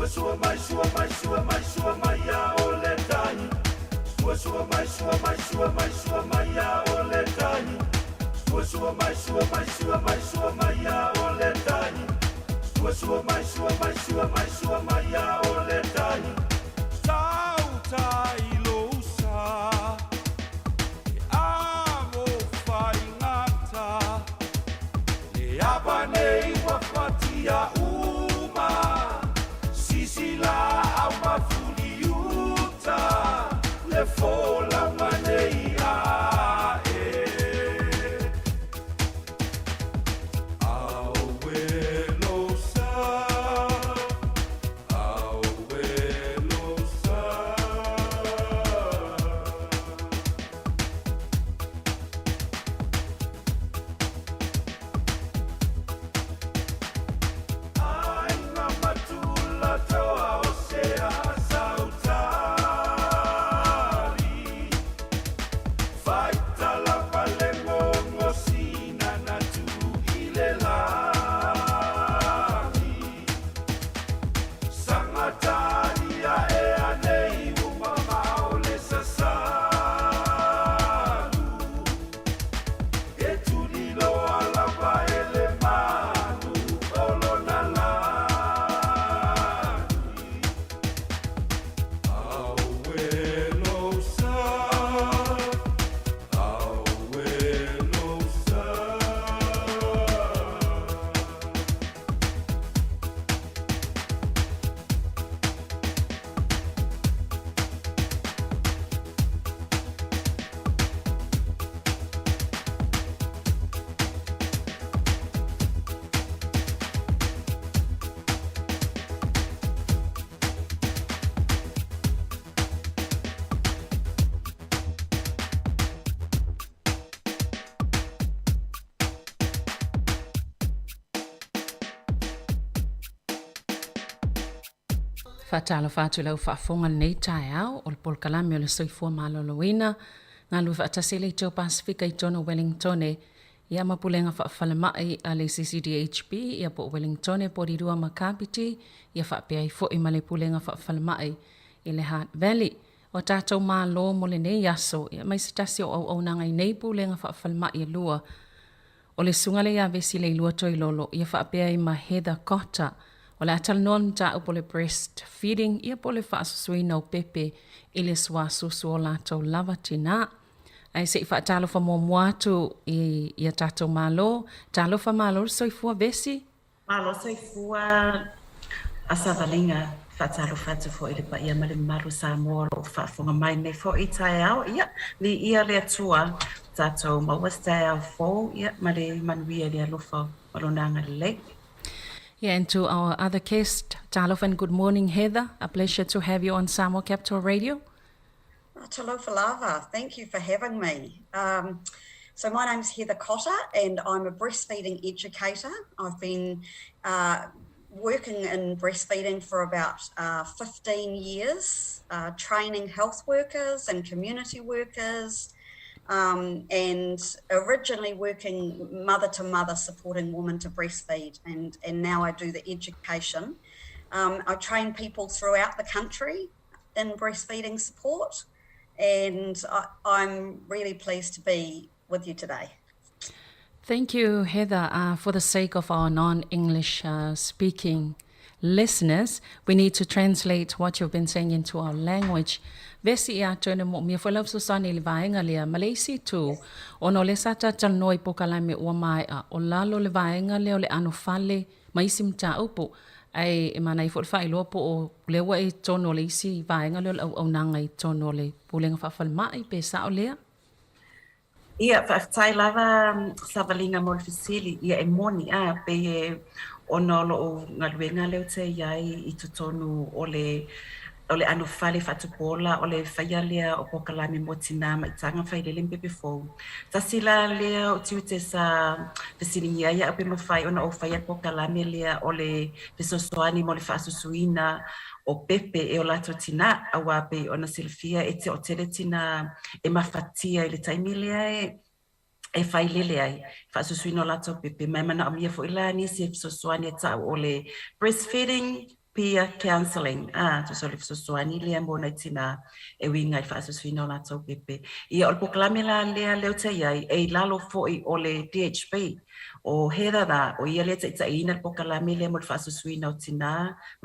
Sua sua mai sua mai sua mai sua mai ia o le tahi. Sua sua mai sua mai sua mai sua mai ia o le tahi. Sua sua mai sua mai sua mai sua mai ia o le tahi. Sua sua mai sua mai sua mai sua mai ia o le tahi. Tau tai lo sa. E amo whai ngata. Le apa nei wa whatia uma. Sisi la au mafuli uta. Le fola manei a e. Aue lo sa. Aue lo sa. Ai ngā matula toa o se a sautari. Whaitala pale ngongo sina na tu i le lagi. Sangatari a e anei uma maole sasalu. E tulilo alava e le manu o lona lagi. Aue lo sa, aue lo sa. Faatalofa atu i lau faafofoga i lenei taeao, o le polokalame o le Soifua Maloloina, galue faatasi ai le Itu o Pasefika i totonu o Wellingtone, ia ma Pulega Faafalemai a le CCDHB, ia po o Wellingtone, Porirua ma Kapiti, ia faapea ai foi ma le Pulega Faafalemai i le Hutt Valley. O tatou malo mo lenei aso, ia mai se tasi o auaunaga i nei Pulega Faafalemai e lua, O le susuga lea ia Vesi Leilua Toilolo, ia faapea ai ma Heather Cotter. O le a talanoa le mataupu o le breast feeding, ia po o le faasusuina o pepe i le suasusu o latou lava tinā. Ae se i faatalofa muamua atu i ia tatou malo. Talofa malo le soifua Vesi. Malo soifua a Savaliga, faatalofa atu foi i le paia ma le mamalu o Samoa o lo o faafofoga mai nei foi taeao. Ia, viia le Atua, ua tatou maua se taeao fou, ia, ma le manuia i le alofa ma Lona agalelei. Yeah, and to our other guest, talofa and good morning Heather, a pleasure to have you on Samoa Capital Radio. Talofa lava, thank you for having me. So my name's Heather Cotter and I'm a breastfeeding educator. I've been working in breastfeeding for about 15 years, training health workers and community workers, and originally working mother to mother, supporting women to breastfeed, and now I do the education. I train people throughout the country in breastfeeding support, and I'm really pleased to be with you today. Thank you, Heather. For the sake of our non-English speaking listeners, we need to translate what you've been saying into our language. Vesi ia tonu mo mia foi lau fesoasoani i le vaega lea ma le isi itu, ona o lea sa talatalanoa i polokalame ua maea, o lalo le vaega lea o le anofale ma isi mataupu, ae e manaia foi le faailoa po o lea ua e i totonu o le isi vaega lea o le auaunaga i totonu o le Pulega Faafalemai, pe sao lea? Ia, faafetai lava Savaliga mo le fesili. Ia, e moni, a, pei e ona o lou galuega lea ou te i ai i totonu o le o le anofale faatupuola o le faia lea o polokalame mo tinā maitaga failele ma pepe fou. Tasi la lea o tiute sa fesiligia ai au pe mafai ona ou faia le polokalame lea o le fesoasoani mo le faasusuina o pepe e o latou tinā, auā pei ona silafia e toatele tinā e mafatia i le taimi lea e e failele ai, faasusuina o latou pepe. Ma e manaomia foi la nisi e fesoasoani e ta'u o le breastfeeding. Peer counselling, ā, tusa o le fesoasoani lea mo nai tinā e uiga i le faaasuasuina o latou pepe. Ia, o le polokalame la lea lea ou te i ai, e i lalo foi o le DHB. O Heather la, o ia lea e taitaiina le polokalame lea mo le faaasuasuina o tinā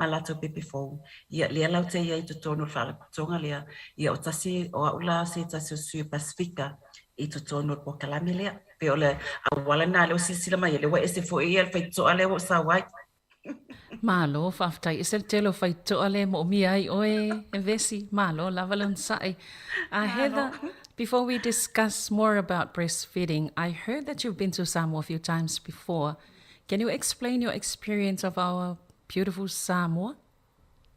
ma latou pepe fou. Ia, lea la ou te i ai i totonu o le faalapotopotoga lea. Ia, o tasi, o au la o se tasi o sui o Pasefika i totonu o le polokalame lea. Pei o le auala lena lea ua silasila mai ai, lea ua ese foi le faitotoa lea ua ou sau ai. Malo, faafetai. Ese le tele o faitotoa lea e moomia ai oe e Vesi. Malo lava le onosai. Heather, before we discuss more about breastfeeding, I heard that you've been to Samoa a few times before. Can you explain your experience of our beautiful Samoa?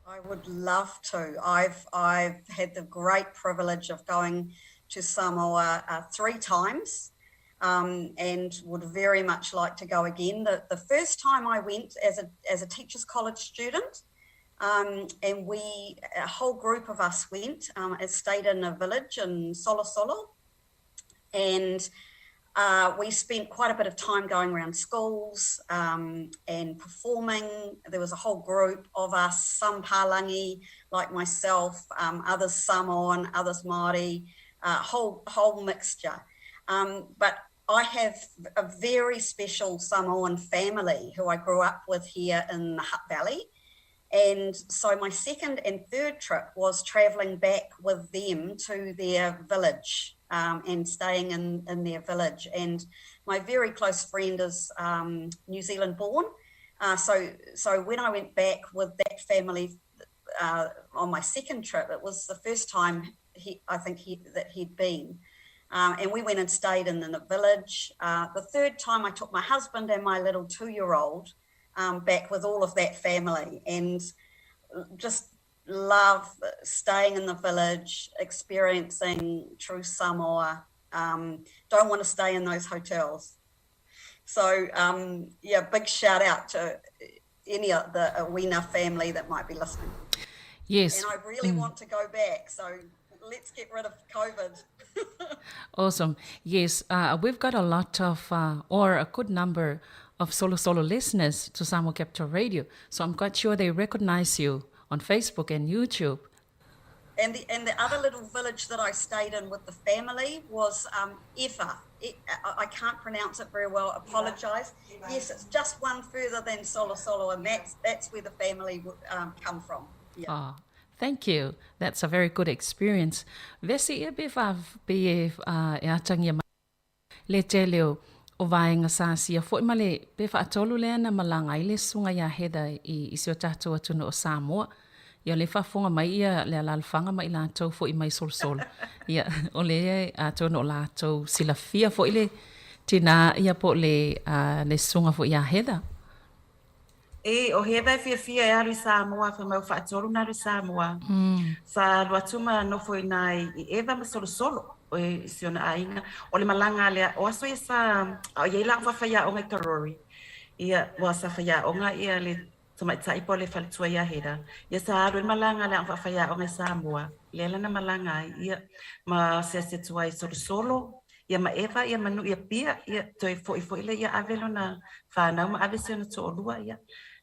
I would love to. I've I've had the great privilege of going to Samoa 3 times and would very much like to go again. The the first time I went as a as a teacher's college student, and we a whole group of us went and stayed in a village in Solosolo and we spent quite a bit of time going around schools and performing. There was a whole group of us, some Palangi like myself, others Samoan, others Māori, whole, whole mixture. But I have a very special Samoan family who I grew up with here in the Hutt Valley. And so my second and third trip was travelling back with them to their village and staying in, in their village. And my very close friend is New Zealand born. So, so when I went back with that family on my second trip, it was the first time he, I think he, that he'd been. And we went and stayed in the village. The third time I took my husband and my little 2-year-old back with all of that family, and just love staying in the village, experiencing true Samoa. Don't want to stay in those hotels. So, yeah, big shout out to any of the Awina family that might be listening. Yes. And I really want to go back, so let's get rid of COVID. Awesome. Yes, we've got a lot of, or a good number of Solosolo listeners to Samoa Capital Radio, so I'm quite sure they recognize you on Facebook and YouTube. And the, and the other little village that I stayed in with the family was Efa. I can't pronounce it very well, apologise. Yes, it's just one further than Solosolo, and that's, that's where the family come from. Yeah. Oh, thank you. That's a very good experience. Vesi ia pe fa pe e atangia mai le tele o o vaega sa asia foi ma le pe faatolu lea na malaga ai le susuga ia Heather i i si o tatou atunuu o Samoa. Ia o le faafofoga mai ia le alaalafaga ma i latou foi mai Solosolo. Ia o le atonu o latou silafia foi le tinā ia po o le le susuga foi ia Heather. E, o Heather e fiafia e alu i Samoa, fai mai ua faatolu ona alu i Samoa. Sa alu atu ma nofo i ina i Eva ma Solosolo, i si ona aiga. O le malaga lea, o aso ia sa, a o i ai la au faafaiaoga i Karori. Ia, ua sa faiaoga ia le tamaitai po o le faletua ia Heather. Ia sa alu ai le malaga a le aoga faafaiaoga i Samoa, lea la na malaga ai, ia, ma asiasi atu ai i Solosolo, Ia ma Eva, ia ma Nuʻu i Apia, ia, toe foʻi foi lea ia ave lona fanau ma ave si ona toʻalua, ia,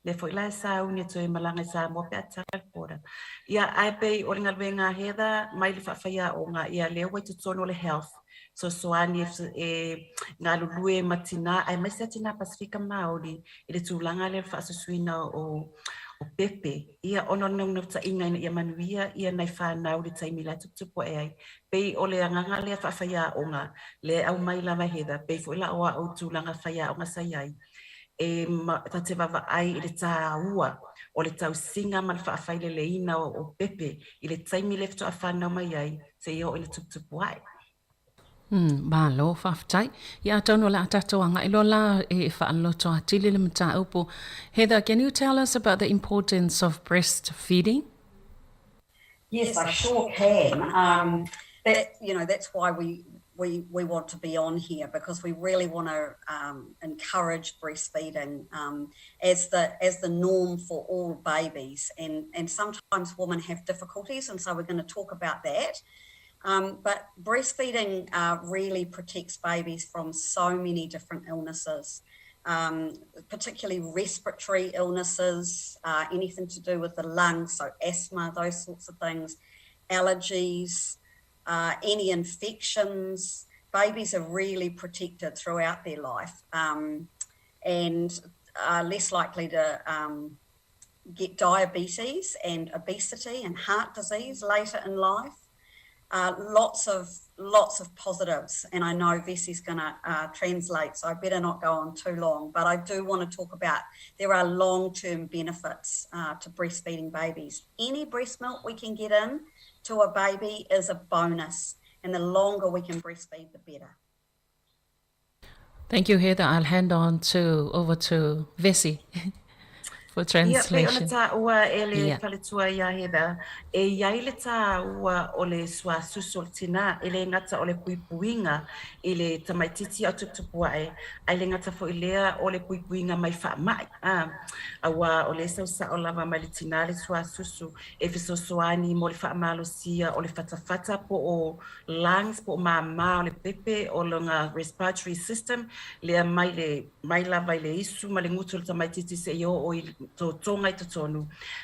lea foi la e sauni e toe malaga i Samoa pe a tatala le border. Ia, ae pei o le galuega a Heather mai le faafaiaoga, ia, lea ua i totonu o le health, fesoasoani e galulue ma tinā, aemaise a tinā Pasifika Māori i le tulaga lea o le faasusuina o o pepe, ia, ona o le naunautaiga ina ia manuia ia nai fanau i le taimi la e tuputupu aʻe ai. Pei o le agaga lea faafaiaoga, lea e aumai lava e Heather, pei foi la o a'u tulaga faiaoga sa i ai, e ta te vaavaai i le tāua o le tausiga ma le faafaileleina o pepe i le taimi lea faatoa fanau mai ai seia oo ina tuputupu ae. Malo, faafetai. Ia atonu o le a tatou agai loa la e faaloto atili le mataupu. Heather, can you tell us about the importance of breastfeeding? Yes, I sure can. That, you know, that's why we, we, we want to be on here, because we really want to encourage breastfeeding as the, as the norm for all babies. And, and sometimes women have difficulties, and so we're going to talk about that. But breastfeeding really protects babies from so many different illnesses. Um, particularly respiratory illnesses, uh, anything to do with the lungs, so asthma, those sorts of things, allergies, uh, any infections. Babies are really protected throughout their life um, and are less likely to um, get diabetes and obesity and heart disease later in life. Uh, lots of lots of positives, and I know Vesi's going to uh, translate, so I better not go on too long. But I do want to talk about there are long-term benefits uh, to breastfeeding babies. Any breast milk we can get in to a baby is a bonus, and the longer we can breastfeed, the better. Thank you, Heather. I'll hand on to over to Vesi. for translation. Ia, pei ona tāua e le yeah. faletua iā Heather, e i ai le tāua o le suasusu o le tinā, e le gata o le puipuiga i le tamaititi a o tuputupu ae, ae le gata foi lea o le puipuiga mai faamai. A, auā o lea e sau sao lava mai le tinā le suasusu e fesoasoani mo le faamalosia o le fatafata po o lungs po o māmā o le pepe o lona respiratory system lea mai le mai lava i le isu ma le gutu o le tamaititi seia oo i totoga i totonu.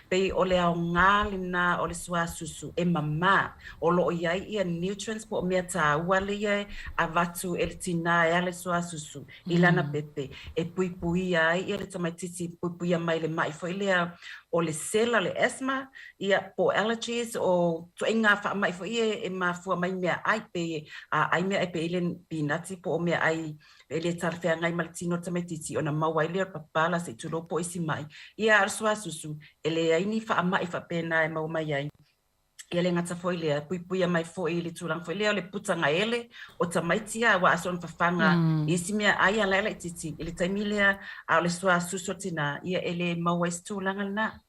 Pei o le aoga lena o le suasusu e mamā o lo o i ai ia nutrients po o mea tāua lea e avatu e le tinā e ala i le suasusu i lana pepe e puipuia ai ia le tamaititi puipuia mai le maʻi foi lea o le sela o le asthma ia po o allergies o ituaiga faamai foi ia e mafua mai meaai pe a ai meaai pe i le pinati po o meaai e le talafeagai ma le tino o le tamaititi ona maua ai lea o le papala se i tulou po o isi mai ia a o le suasusu e leai ni faamai faapena e maua mai ai Ia le gata foi lea, puipuia mai foi i le tulaga foi lea o le putagaele o tamaiti a ua aso ona fafaga i isi meaai a lae laititi i le taimi lea a o le suasusu o tinā, ia e le maua ai se tulaga lena.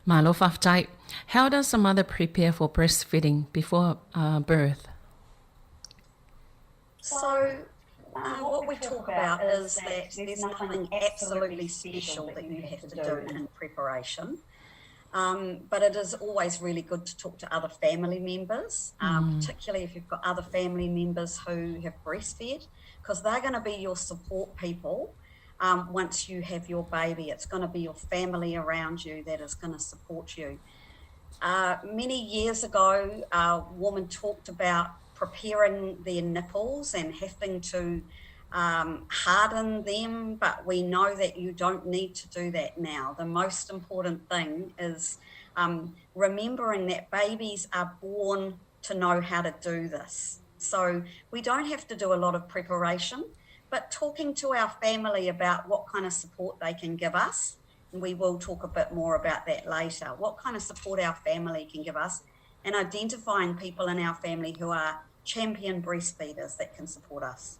Malo faafetai. How does a mother prepare for breastfeeding before uh, birth? So, uh, what we talk about is that there's nothing absolutely special that you have to do in preparation. Um, but it is always really good to talk to other family members, um, mm. particularly if you've got other family members who have breastfed, because they're going to be your support people um, once you have your baby. It's going to be your family around you that is going to support you. Uh, many years ago, a woman talked about preparing their nipples and having to um, harden them, but we know that you don't need to do that now. The most important thing is um, remembering that babies are born to know how to do this. So we don't have to do a lot of preparation, but talking to our family about what kind of support they can give us, and we will talk a bit more about that later, what kind of support our family can give us, and identifying people in our family who are champion breastfeeders that can support us.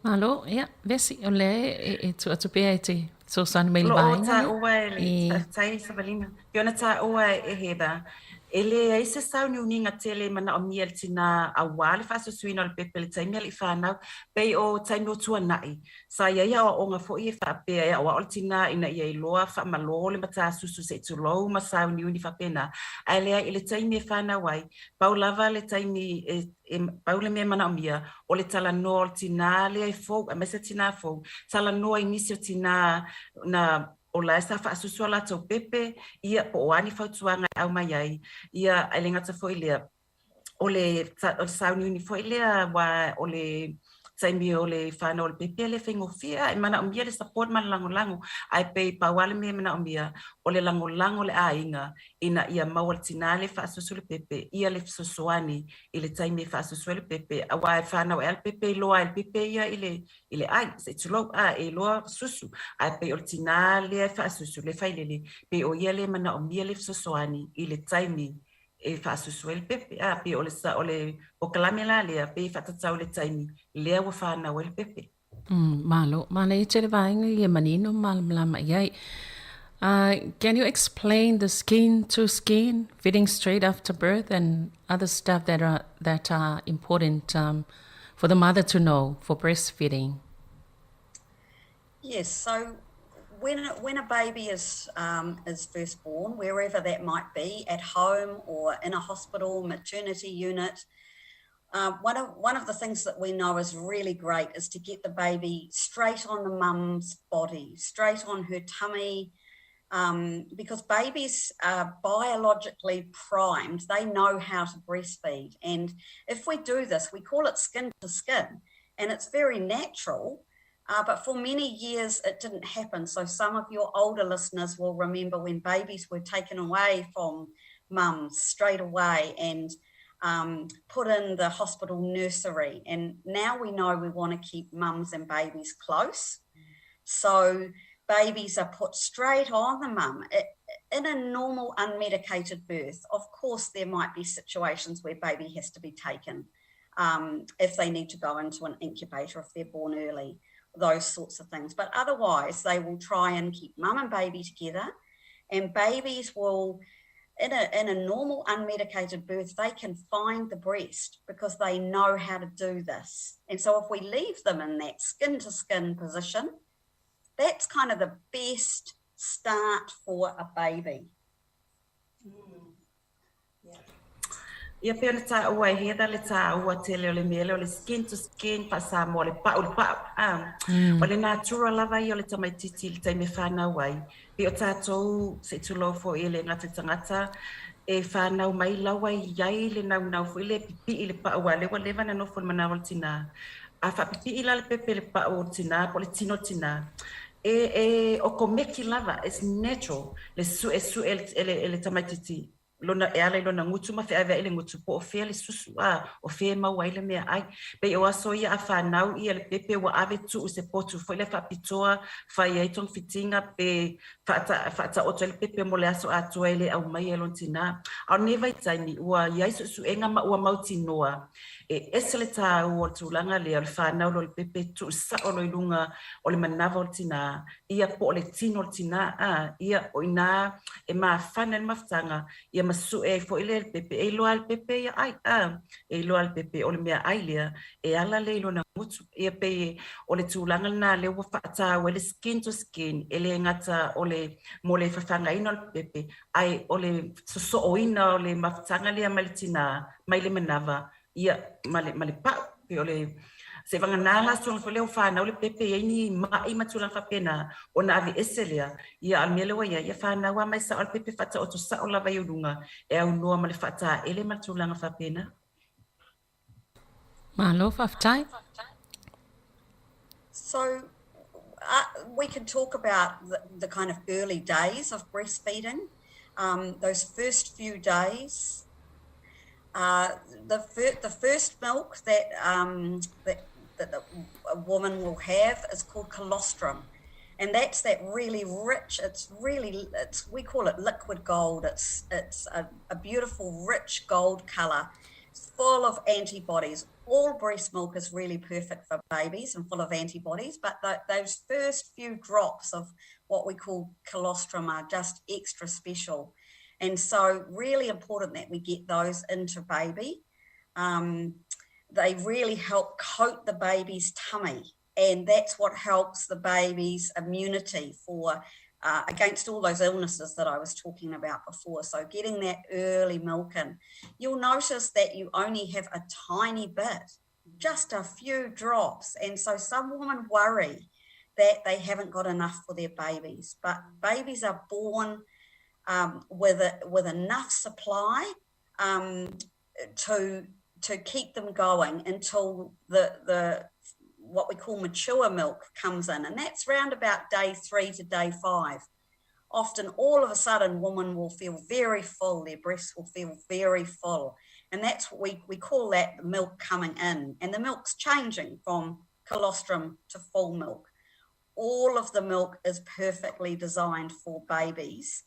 Malo, ia, Vesi, o lea e, e tuu atu pea e te fesoasoani mai i le O lo o vaega lea. tāua e le E. Faafetai Savalina. Pei ona tāua e Heather, e leai se sauniuniga tele e manaomia e le tinā auā le faasusuina o le pepe i le taimi a le i fanau, pei o taimi o tuanaʻi. Sa i ai aoaoga foi e faapea e aoao le tinā ina ia iloa faamalō le matasusu se i tulou ma sauniuni faapena, ae leai i le taimi e fanau ai, pau lava le taimi e e pau le mea e manaomia, o le talanoa o le tinā lea e fou, aemaise tinā fou, talanoa i nisi o tinā na o la e sa faasusu a latou pepe, ia, po o a ni fautuaga e aumai ai, ia, ae le gata foi lea, o le, o le sauniuni foi lea, aua o le taimi o le fanau o le pepe e le faigofie, e manaomia le support ma le lagolago, ae pei pau lava le mea e manaomia, o le lagolago o le aiga ina ia maua le tinā lea e faasusu le pepe, ia le fesoasoani i le taimi e faasusu ai le pepe, aua e fanau ea le pepe e iloa ai le pepe ia i le i le ai, se i tulou, a, e iloa susu, ae pei o le tinā lea e faasusu, le failele, pei o ia lea e manaomia le fesoasoani i le taimi e faasusu ai le pepe, a, pei o le o le polokalame la lea, pei e faatatau i le taimi lea ua fanau ai le pepe. Mm, malo. Manaia tele vaega ia manino ma malamalama i ai. Uh, can you explain the skin to skin, feeding straight after birth and other stuff that are, that are important um, for the mother to know for breastfeeding? Yes, so when, when a baby is, um, is first born, wherever that might be, at home or in a hospital, maternity unit, One of one of the things that we know is really great is to get the baby straight on the mum's body, straight on her tummy, because babies are biologically primed. They know how to breastfeed. And if we do this, we call it skin to skin, and it's very natural. But for many years, it didn't happen. So some of your older listeners will remember when babies were taken away from mums straight away and put in the hospital nursery. And now we know we want to keep mums and babies close. So babies are put straight on the mum. In a normal unmedicated birth, of course, there might be situations where baby has to be taken if they need to go into an incubator, if they're born early, those sorts of things. But otherwise, they will try and keep mum and baby together, and babies will, in a, in a normal unmedicated birth, they can find the breast because they know how to do this. And so if we leave them in that skin to skin position, that's kind of the best start for a baby. Ia pei ona taua e Heather le taua tele o le mea lea o le skin to skin faa-Samoa le pa'u le pa'u a. O le natura lava ia o le tamaitiiti i le taimi e fanau ai. Pei o tatou se i tulou foi e le gata i tagata e fanau mai laua e i ai le naunau foi lea e pipii le pa'u aua o lea ua leva ona nofo i le manava o le tinā. A faapipii la le pepe i le pa'u o le tinā po o le tino o le tinā, e e okomeki lava, it's natural le su'esu'e e le e le tamaitiiti lona, e ala i lona gutu ma feaveai le gutu, po o fea le susu, a o fea e maua ai le meaai. Pei o aso ia a fanau ia le pepe ua ave tuu i se potu foi lea faapitoa fai ai togafitiga pe faata, faataoto ai le pepe mo le aso atoa e le aumaia e lona tinā. A o lenei vaitaimi, ua i ai suesuega ma ua mautinoa e ese le tāua o le tulaga lea o le fanau loa o le pepe tuu sao loa i luga o le manava o le tinā, ia po o le tino o le tinā, a, ia, o inā e mafana ai le mafutaga, ia ma sue ai foi lea e le pepe, e iloa lava e le pepe ia ai, a, e iloa lava e le pepe o le meaai lea, e ala lea i lona gutu. Ia pei o le tulaga lena lea ua faataua ai le skin to skin, e le gata o le mo le fafagaina o le pepe, ae o le sosooina o le mafutaga lea mai le tinā, mai le manava, ia, ma le, ma le pa'u, pei o le, seivagana la suaga foi lea ua fanau le pepe e i ai ni ma'i ma tulaga faapena, ona aveese lea, ia, a o le mea lea ua i ai, ia fanau lava mai sao le pepe faataoto sao lava i ou luga, e aunoa ma le faataele ma le tulaga faapena. Malo faafetai. So we can talk about the, the kind of early days of breastfeeding. Those first few days, the, fir- the first milk that, that, that a woman will have is called colostrum. And that's that really rich, it's really, it's we call it liquid gold. It's, it's a, a beautiful, rich gold color. It's full of antibodies. All breast milk is really perfect for babies and full of antibodies, but those first few drops of what we call colostrum are just extra special. And so really important that we get those into baby. They really help coat the baby's tummy, and that's what helps the baby's immunity for against all those illnesses that I was talking about before. So getting that early milk in. You'll notice that you only have a tiny bit, just a few drops. And so some women worry that they haven't got enough for their babies, but babies are born with, a, with enough supply to to keep them going until the the what we call mature milk comes in, and that's round about day 3 to day 5. Often, all of a sudden, women will feel very full, their breasts will feel very full. And that's what we, we call that the milk coming in. And the milk's changing from colostrum to full milk. All of the milk is perfectly designed for babies.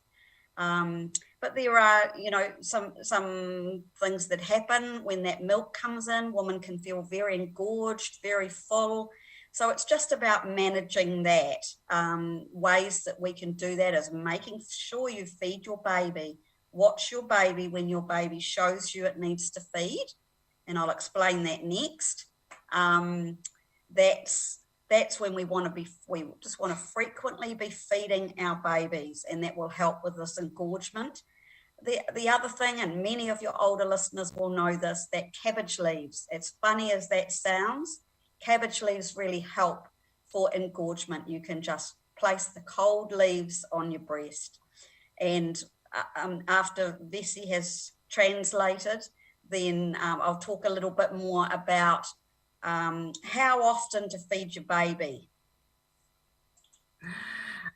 But there are, you know, some some things that happen when that milk comes in. Women can feel very engorged, very full. So it's just about managing that. Ways that we can do that is making sure you feed your baby. Watch your baby when your baby shows you it needs to feed. And I'll explain that next. That's that's when we want to be, we just want to frequently be feeding our babies, and that will help with this engorgement. The, the other thing, and many of your older listeners will know this, that cabbage leaves, as funny as that sounds, cabbage leaves really help for engorgement. You can just place the cold leaves on your breast. And after Vesi has translated, then I'll talk a little bit more about how often to feed your baby.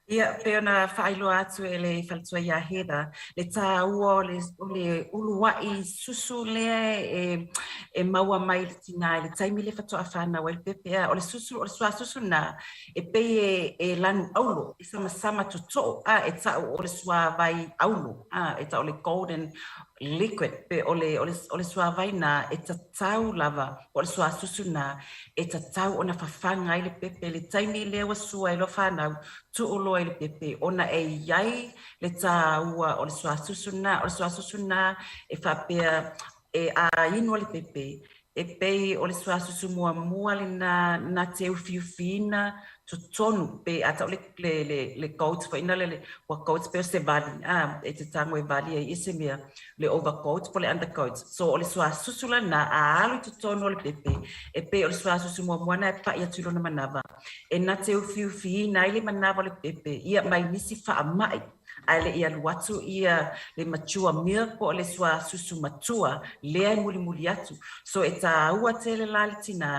Ia, pei ona faailoa atu e le faletua iā Heather, le tāua o le, o le ulua'i susu lea e, e maua mai i le tinā i le taimi lea faatoa whānau ai le pēpē. O le susu, o le suasusu lena, e pei e, e lanu aulo, e samasama totoo, a, e ta'u o le suāvai aulo, a, e ta'u o le golden liquid, pe o le, o le, o le suāvai lena e tatau lava, po o le suasusu lena e tatau ona fafaga ai le pepe i le taimi lea ua sua ai loa fanau, tuu loa i le pepe ona e i ai le tāua o le suasusu lena, o le suasusu lena e faapea e a inu a le pepe, e pei o le suasusu muamua lena na te ufiufiina totonu pe a ta'u le le le le coat foi na le le ua coat pei o se vali a e te tago e vali ai i se mea le overcoat po o le undercoat so o le suasusu la lena a alu i totonu o le pepe e pei o le suasusu muamua lena e pa'i atu i lona manava e na te ufiufiina ai le manava o le pepe ia mai nisi fa'ama'i ae le i alu atu ia le mature milk po o le suasusu matua lea e mulimuli atu. So e tāua tele la le tinā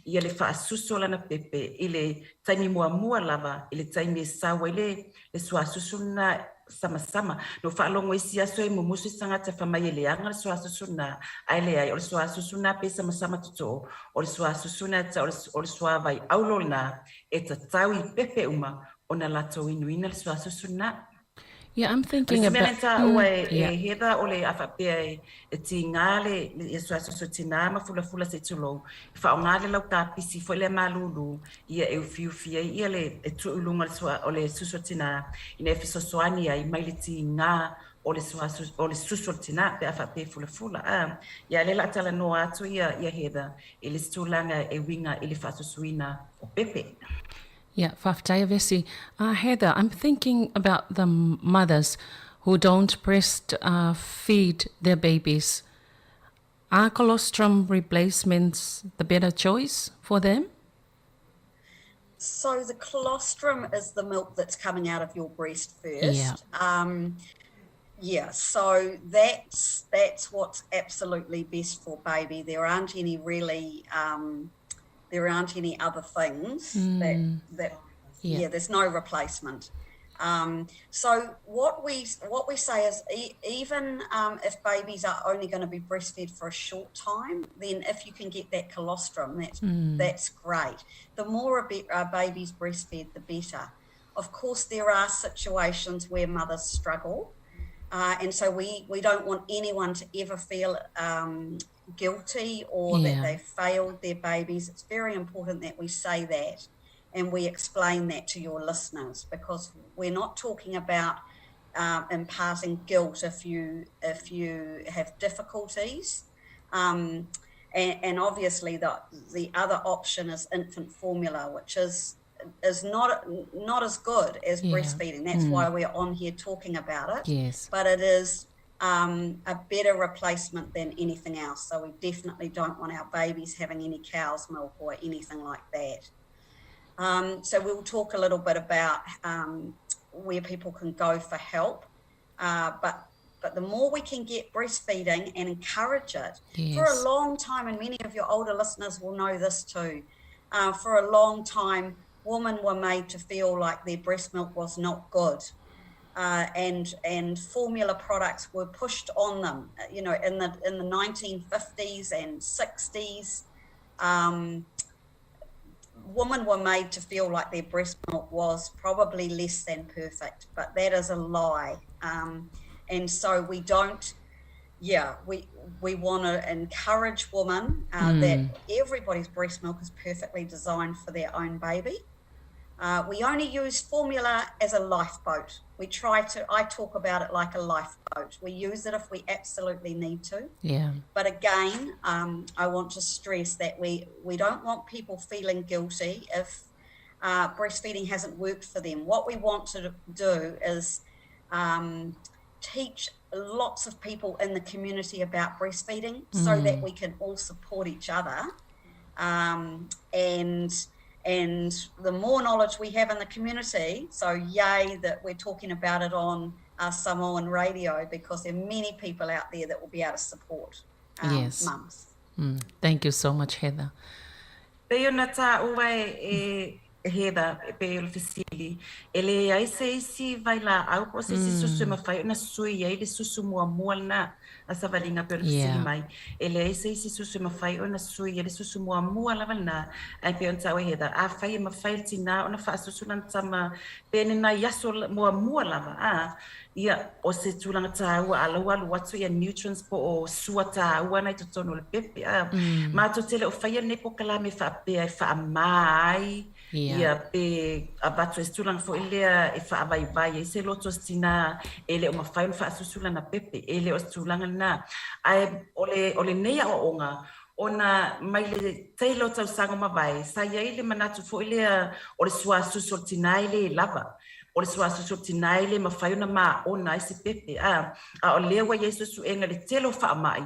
ia le faasusu o lana pepe i le taimi muamua lava i le taimi e sau ai le le suasusu lena samasama. Na ou faalogo isi aso e mumusu isi tagata fai mai e leaga le suasusu lena, ae leai, o le suasusu lena pei samasama totoo, o le suasusu lena e tau o le suavai aulo lena e tatau i pepe uma ona latou inuina le suasusu lena. Yeah, I'm thinking O le isi mea about lea na taua e yeah. Heather o le a faapea e tiga le ia suasusu tinā ma fulafula se i tulou, e faaaoga le laukapisi foi lea malūlū ia e ufiufi ai ia le e tuu i luga o le sua o le susu a tinā ina ia fesoasoani ai mai le tiga o le suasu o le susu o le tinā pe a faapea e fulafula. A ia lea o le a talanoa atu ia ia Heather i le isi tulaga e uiga i le faasusuina o pepe. Yeah, faafetai Vesi. Heather, I'm thinking about the mothers who don't breast uh, feed their babies. Are colostrum replacements the better choice for them? So the colostrum is the milk that's coming out of your breast first. Yeah. Yeah, so that's that's what's absolutely best for baby. There aren't any really there aren't any other things that that Yeah. yeah, there's no replacement. So what we what we say is even if babies are only going to be breastfed for a short time, then if you can get that colostrum, that's that's great. The more a, a baby's breastfed, the better. Of course, there are situations where mothers struggle. And so we, we don't want anyone to ever feel guilty or that Yeah. they failed their babies. It's very important that we say that and we explain that to your listeners, because we're not talking about imparting guilt if you have difficulties. And obviously the other option is infant formula, which is not as good as breastfeeding. That's why we're on here talking about it. But it is a better replacement than anything else. So we definitely don't want our babies having any cow's milk or anything like that. So we'll talk a little bit about where people can go for help. But the more we can get breastfeeding and encourage it for a long time, and many of your older listeners will know this too, for a long time, women were made to feel like their breast milk was not good. And formula products were pushed on them. In the 1950s and 60s, women were made to feel like their breast milk was probably less than perfect, but that is a lie. And so we don't, yeah, we want to encourage women that everybody's breast milk is perfectly designed for their own baby. We only use formula as a lifeboat. We try to, I talk about it like a lifeboat. We use it if we absolutely need to. But again, I want to stress that we don't want people feeling guilty if breastfeeding hasn't worked for them. What we want to do is teach lots of people in the community about breastfeeding mm. so that mm. we can all support each other. Um, and and the more knowledge we have in the community, so yay that we're talking about it on our Samoan radio because there are many people out there that will be able to support um, yes. mums. Mm. Thank you so much, Heather. Pei ona tāua e, e Heather, e pei o le fesili, e leai se isi vailaau po o se isi susu e mafai ona sui ai le susu muamua lena a savaliga pei o le fesili mai. E leai se isi susu e mafai ona sui ai le susu muamua lava lena, ae pei ona taua e Heather, afai e mafai e le tinā ona faasusu lana tama pe ni nai aso muamua lava, a, Ia, o se tulaga tāua a la ua alu atu ia nutrients po o sua tāua na i totonu o le pepe. A, mm. Mātou te le o whaia nei pokalame whaapea e whaamā ai, yeah. ia pe avatu e se tulaga foi lea e whaavaivai ai se loto o se tinā e le o mawhai ona whaasusu lana pepe, e le o se tulaga lena. Ae o le, o lenei aoaoga, ona mai le tele o tausaga ua mavae, sa i ai le manatu foi lea o le suasusu o le tinā e le lava. O le suasusu o le tinā e le mafai ona maona ai se pepe, a, a o lea ua i ai suesuega i le tele o faamai,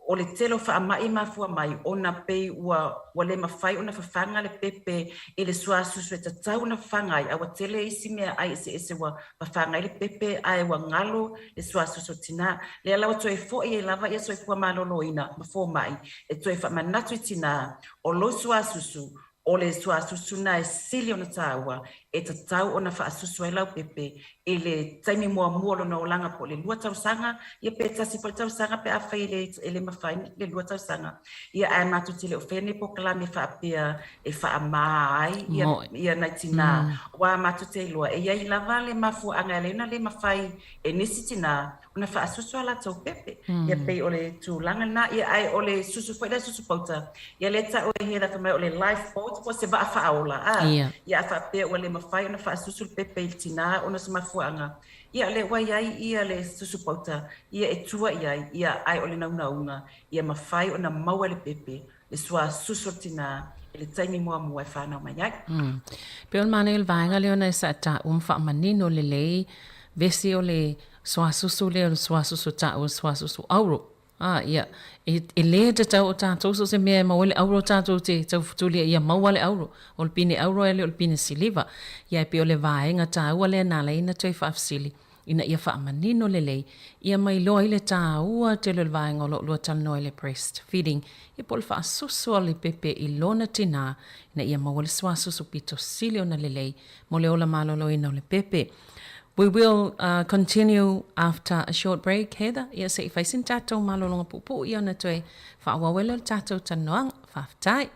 o le tele o faamai e mafua mai ona pei ua, ua le mafai ona fafaga le pepe i le suasusu e tatau ona fafaga ai, a ua tele isi meaai eseese ua fafaga ai le pepe ae ua galo le suasusu o le tinā. Lea la ua toe foi ai lava ia soifua maloloina ma fomai e toe faamanatu i tinā o lou suasusu, o le suasusu na e sili ona tāua e tatau ona faasusu ai lau pepe i le taimi muamua o lona olaga po o le lua tausaga, ia pe tasi foi le tausaga pe afai e le, e le mafai le lua tausaga. Ia ae matou te le o faia nei polokalame faapea e faamā ai ia, ia nai tinā. Mm. Aua matou te iloa e i ai lava le mafuaaga e ala ai ona le mafai e nisi tinā ona faasusu a latou pepe. Mm. Ia pei o le tulaga lena, ia ae o le susu foi lea susu pauta. Ia lea ta'u e Heather fai mai o le life boat po o se vaa faaola, a. Yeah. Ia a faapea ua le mafai ona faasusu le pepe i le tinā ona o se mafuaaga. Ia lea ua i ai ia le susu pauta, ia e tua i ai, ia ae o le naunauga, ia mafai ona maua le pepe, le suasusu o le tinā i le taimi muamua e whanau mai ai. Mm. Pei o le manaia o le vaega lea ona e sa ta'u ma faamanino lelei vesi o le suasusu lea o le suasusu ta'u o le suasusu auro. A, ia, e, e lē tatau o tatou so o se mea e maua ai le auro tatou te taufetulia ia maua le auro. O le pine auro e le o le pine siliva. Ia e pei o le vaega tāua lea na ala ai ona toe faafesili ina ia faamanino lelei ia ma iloa ai le tāua tele o le vaega o lo o lua talanoa i le breast feeding ia po o le faasusu a le pepe i lona tinā ina ia maua le suasusu pito sili ona lelei mo le ola maloloina o le pepe. We will uh, continue after a short break, Heather. Ia se i fai sina tatou malologa puupuu ia ona toe faaauau ai lea o le tatou talanoaga. Faafetai.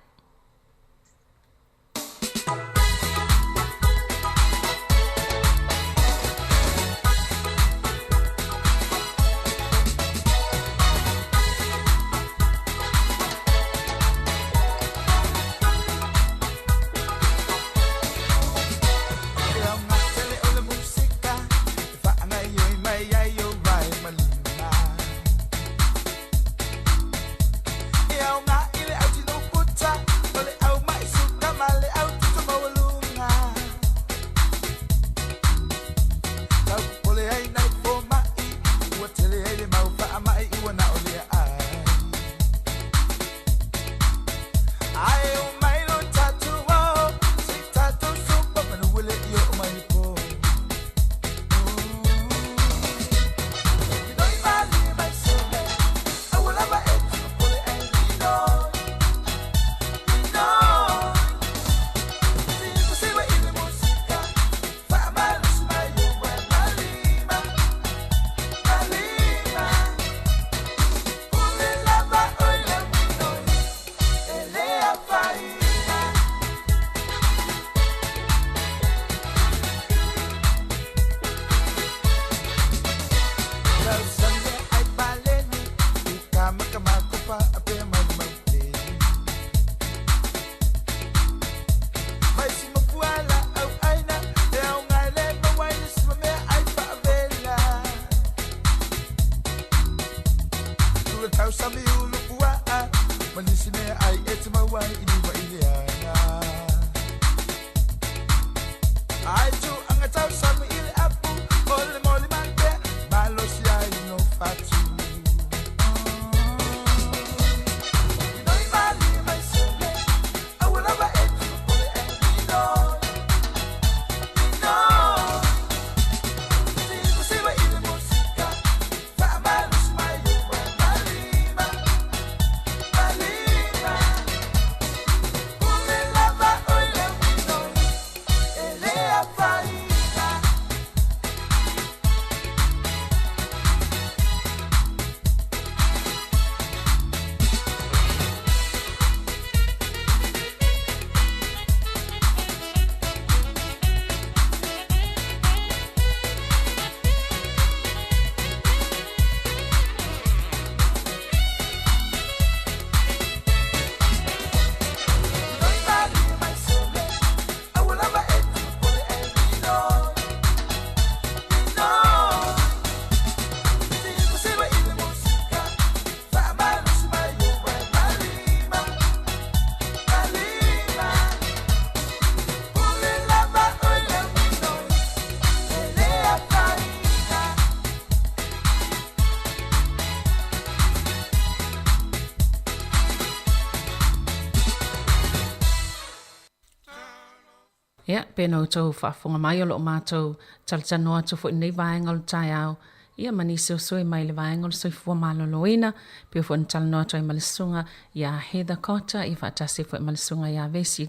Ia, pei ona outou faafofoga mai o lo o matou talatalanoa atu foi i lenei vaega o le taeao, ia ma nisi o sui mai le vaega o le soifua maloloina, pei foi ona talanoa atu ai ma le susuga ia Heather Cotter, ia faatasi foi ma le susuga ia Vesi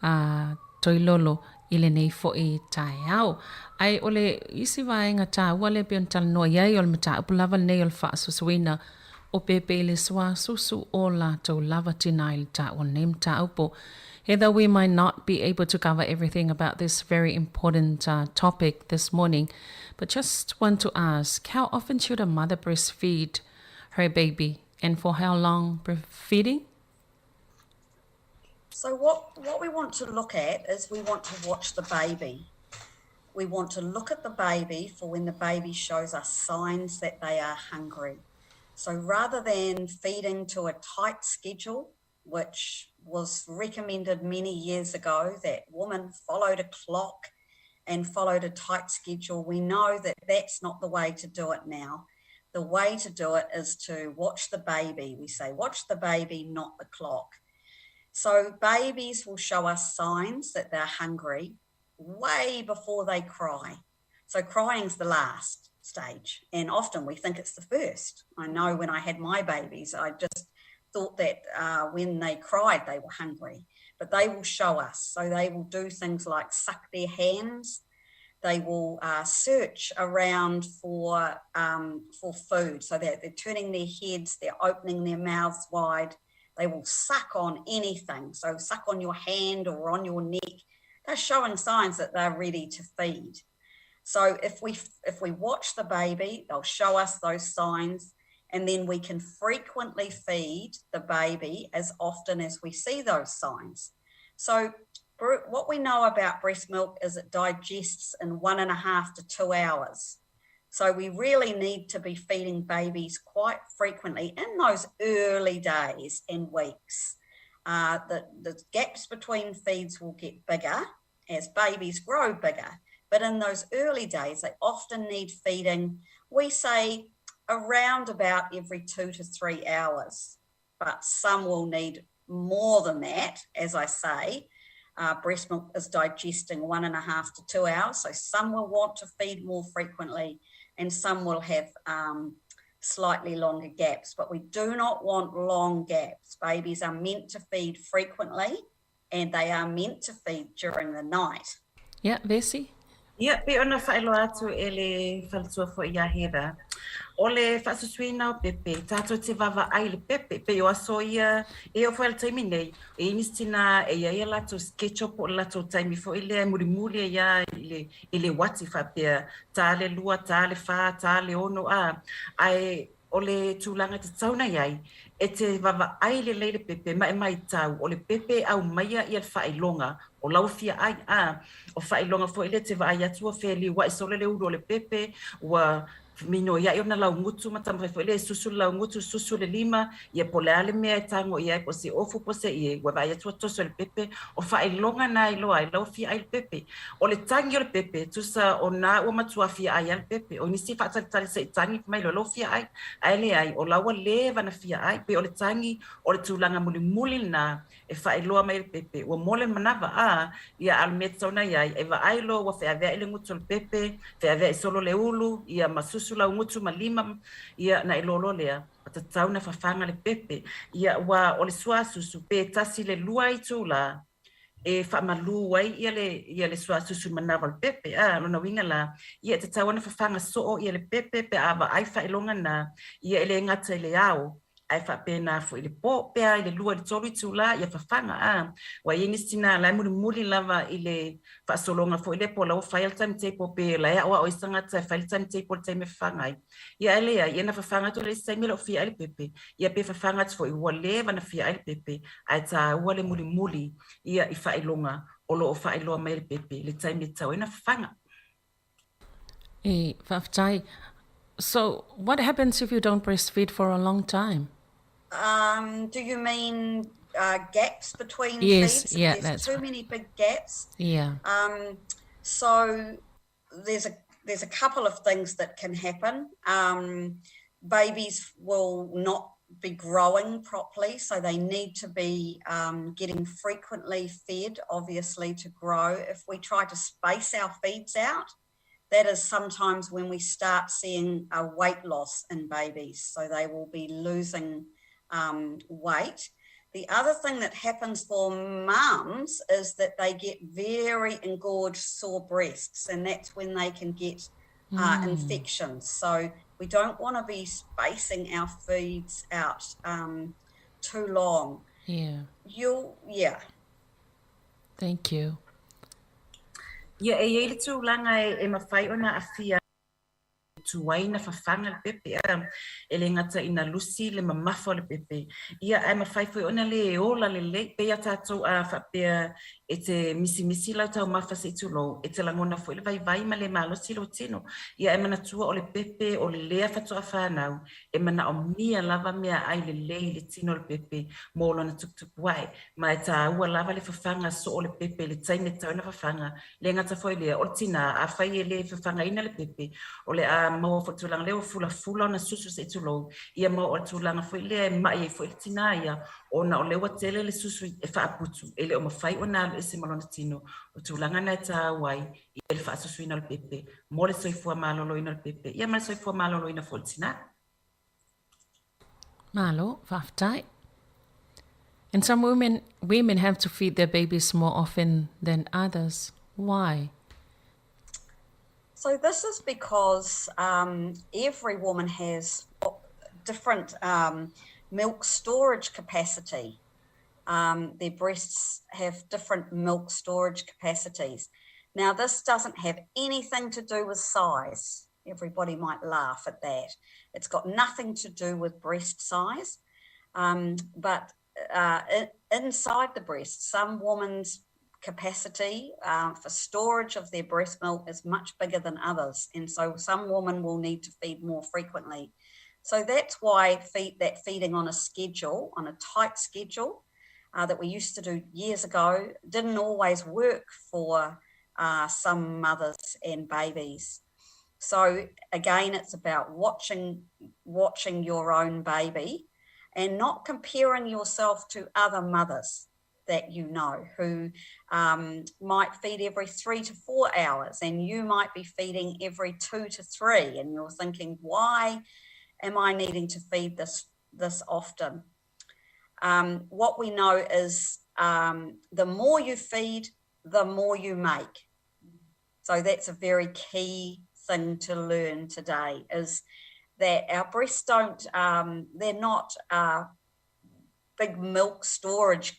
a Toilolo i lenei foi taeao. Ae o le isi vaega taua lea pei ona talanoa i ai, o le mataupu lava lenei o le faasoasoaina o pepe i le suasusu o latou lava tina i le taua o lenei mataupu. Heather, we might not be able to cover everything about this very important uh, topic this morning, but just want to ask, how often should a mother breastfeed her baby and for how long breastfeeding? So what, what we want to look at is we want to watch the baby. We want to look at the baby for when the baby shows us signs that they are hungry. So rather than feeding to a tight schedule, which was recommended many years ago that women followed a clock and followed a tight schedule, we know that that's not the way to do it now. The way to do it is to watch the baby. We say, watch the baby, not the clock. So babies will show us signs that they're hungry way before they cry. So crying's the last stage, and often we think it's the first. I know when I had my babies, I just thought that uh, when they cried, they were hungry, but they will show us. So they will do things like suck their hands. They will uh, search around for um, for food. So they're, they're turning their heads, they're opening their mouths wide. They will suck on anything. So suck on your hand or on your neck. They're showing signs that they're ready to feed. So if we if we watch the baby, they'll show us those signs and then we can frequently feed the baby as often as we see those signs. So what we know about breast milk is it digests in one and a half to two hours. So we really need to be feeding babies quite frequently in those early days and weeks. Uh, the, the gaps between feeds will get bigger as babies grow bigger. But in those early days, they often need feeding, we say around about every two to three hours. But some will need more than that, as I say. Uh, breast milk is digesting one and a half to two hours. So some will want to feed more frequently and some will have um, slightly longer gaps. But we do not want long gaps. Babies are meant to feed frequently and they are meant to feed during the night. Yeah, Vesi? Ia, pei ona faailoa atu e le faletua foi iā Heather, o le faasusuina o pepe, tātou te vaavaai i le pepe, pei o aso ia, e oo foi i le taimi nei, e i ai nisi tinā e i ai a latou schedule po o le latou taimi foi lea e mulimuli ai lava i le, i le uati faapea, ta le lua, ta le fā, ta le ono, a, ae o le tulaga e tatau ona i ai, e te vaavaai lelei le pepe ma e maitau, o le pepe e aumaia ia le faailoga o lau fia ai, a o faailoga foi lea e te vaai atu ua feliuai solo le ulu o le pepe, ua minoiaʻi ona laugutu ma taumafai foi lea e susu le laugutu, susu le lima, ia po o le a le mea e tago i ai, po o se ofu po o se ie, ua vaai atu ua toso e le pepe, o faailoga na e iloa ai lau fia ai le pepe. O le tagi o le pepe, tusa o na ua matua fia ai a le pepe. O nisi faatalitali se i tagi mai loa lou fia ai, ae leai, o la ua leva na fia ai. Pei o le tagi o le tulaga mulimuli lena e faailoa mai e le pepe, ua mole le manava, a, ia a o le mea tatau ona i ai, e vaai loa ua feaveai le gutu o le pepe, feaveai solo le ulu, ia ma susu lau gutu ma lima, ia na iloa loa lea, ua tatau ona fafaga le pepe. Ia, ua o le suasusu, pe tasi i le lua itulā, e faamalu ai ia le ia le suasusu manawa o le pepe a lona uiga la ia e tatau ona fafaga soo ia le pepe pe a vaai faailoga na ia e le gata i le ao ae faapena foi i le po pe a i le lua i le tolu itula ia fafaga a ua i ai nisi tina la e mulimuli lava i le faasologa foi lea po o la ua fai le timetable pe la e aoao ai se tagata e fai le timetable i le taimi e fafaga ai Ia ae leai, ia na fafaga atu le isi taimi e le o fia ai le pepe, ia pe fafaga atu foi ua leva na fia ai le pepe, ae tāua le mulimuli ia i faailoga o lo o faailoa mai e le pepe le taimi e tatau ai ona fafaga. E, faafetai. So, what happens if you don't breastfeed for a long time? Um, do you mean uh, gaps between yes, feeds? Yeah, There's that's too many big gaps. Yeah. Um, so there's a there's a couple of things that can happen. Um, babies will not be growing properly, so they need to be getting frequently fed, obviously, to grow. If we try to space our feeds out, that is sometimes when we start seeing a weight loss in babies, so they will be losing weight. The other thing that happens for mums is that they get very engorged sore breasts, and that's when they can get infections. So we don't want to be spacing our feeds out too long. Yeah. Yeah. Thank you. Ia, e i ai le tulaga e mafai ona aafia tuai na fafaga le pepe a e le gata ina lusi le mamafa o le pepe ia ae mafai foi ona le ola lelei pei a tatou a faapea e te misimisi lau taumafa se i tulou e te lagona foi le vaivai ma le malosi lou tino ia ae manatua o le pepe o lea faatoa fanau e manaomia lava meaai lelei i le tino o le pepe mo lona tuputupu ae ma e tāua lava le fafaga soo o le pepe i le taimi e tatau ona fafaga Le gata foi lea, o le tinā, afai e le fafagaina le pepe, o le a maua foi le tulaga lea ua fulafula ona susu se i tulou, ia ma o le tulaga foi lea e ma'i ai foi le tinā ia, ona o lea ua tele le susu e faaputu, e le o mafai ona alu ese ma lona tino. O le tulaga lena e tāua ai i le faasusuina o le pepe mo le soifua maloloina o le pepe, ia ma le soifua maloloina foi o le tinā. Malo, faafetai. And some women, women have to feed their babies more often than others. Why? So this is because every woman has different milk storage capacity. Their breasts have different milk storage capacities. Now, this doesn't have anything to do with size. Everybody might laugh at that. It's got nothing to do with breast size. But inside the breast, some women's capacity for storage of their breast milk is much bigger than others. And so some women will need to feed more frequently. So that's why that feeding on a schedule, on a tight schedule that we used to do years ago, didn't always work for some mothers and babies. So again, it's about watching your own baby and not comparing yourself to other mothers that you know who might feed every 3 to 4 hours and you might be feeding every 2 to 3, and you're thinking, why am I needing to feed this often? What we know is the more you feed, the more you make. So that's a very key thing to learn today, is that our breasts don't, they're not big milk storage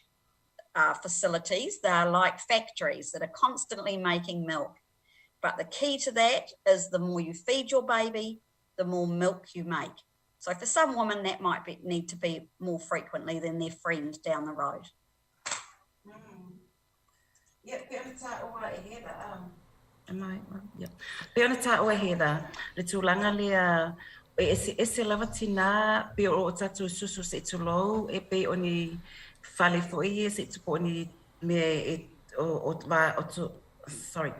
facilities. They're like factories that are constantly making milk. But the key to that is the more you feed your baby, the more milk you make. So for some women, that might need to be more frequently than their friend down the road. Ia, pei ona tāua e Heather, am I on? Yeah. Pei ona tāua e Heather, le tulaga lea e eseese lava tinā pei o o tātou susu se i tulou e pei o ni fale foi ia se i tupu o ni mea e o o o o sorry,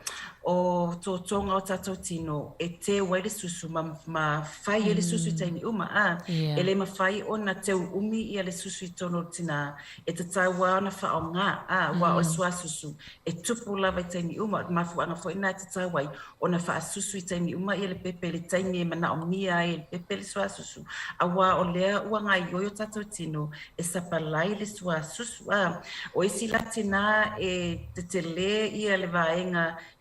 o tōtōga o tātou tino e teu ai le susu ma, ma fai ai le susu i taimi uma, ā, e le mawhai ona teu umi ia le susu i tonu o le tinā, e tatau a ona whaonga, ā, wā o le suasusu, e tupu lava i taimi uma, o le mafuaaga foi lena e tatau ai ona faasusu i taimi uma ia le pepe i le taimi e manaomia ai e le pepe le suasusu, auā o lea ua gaoioi o tātou tino e sapalai le suasusu, ā, o isi la tinā e tetelē ia le vaega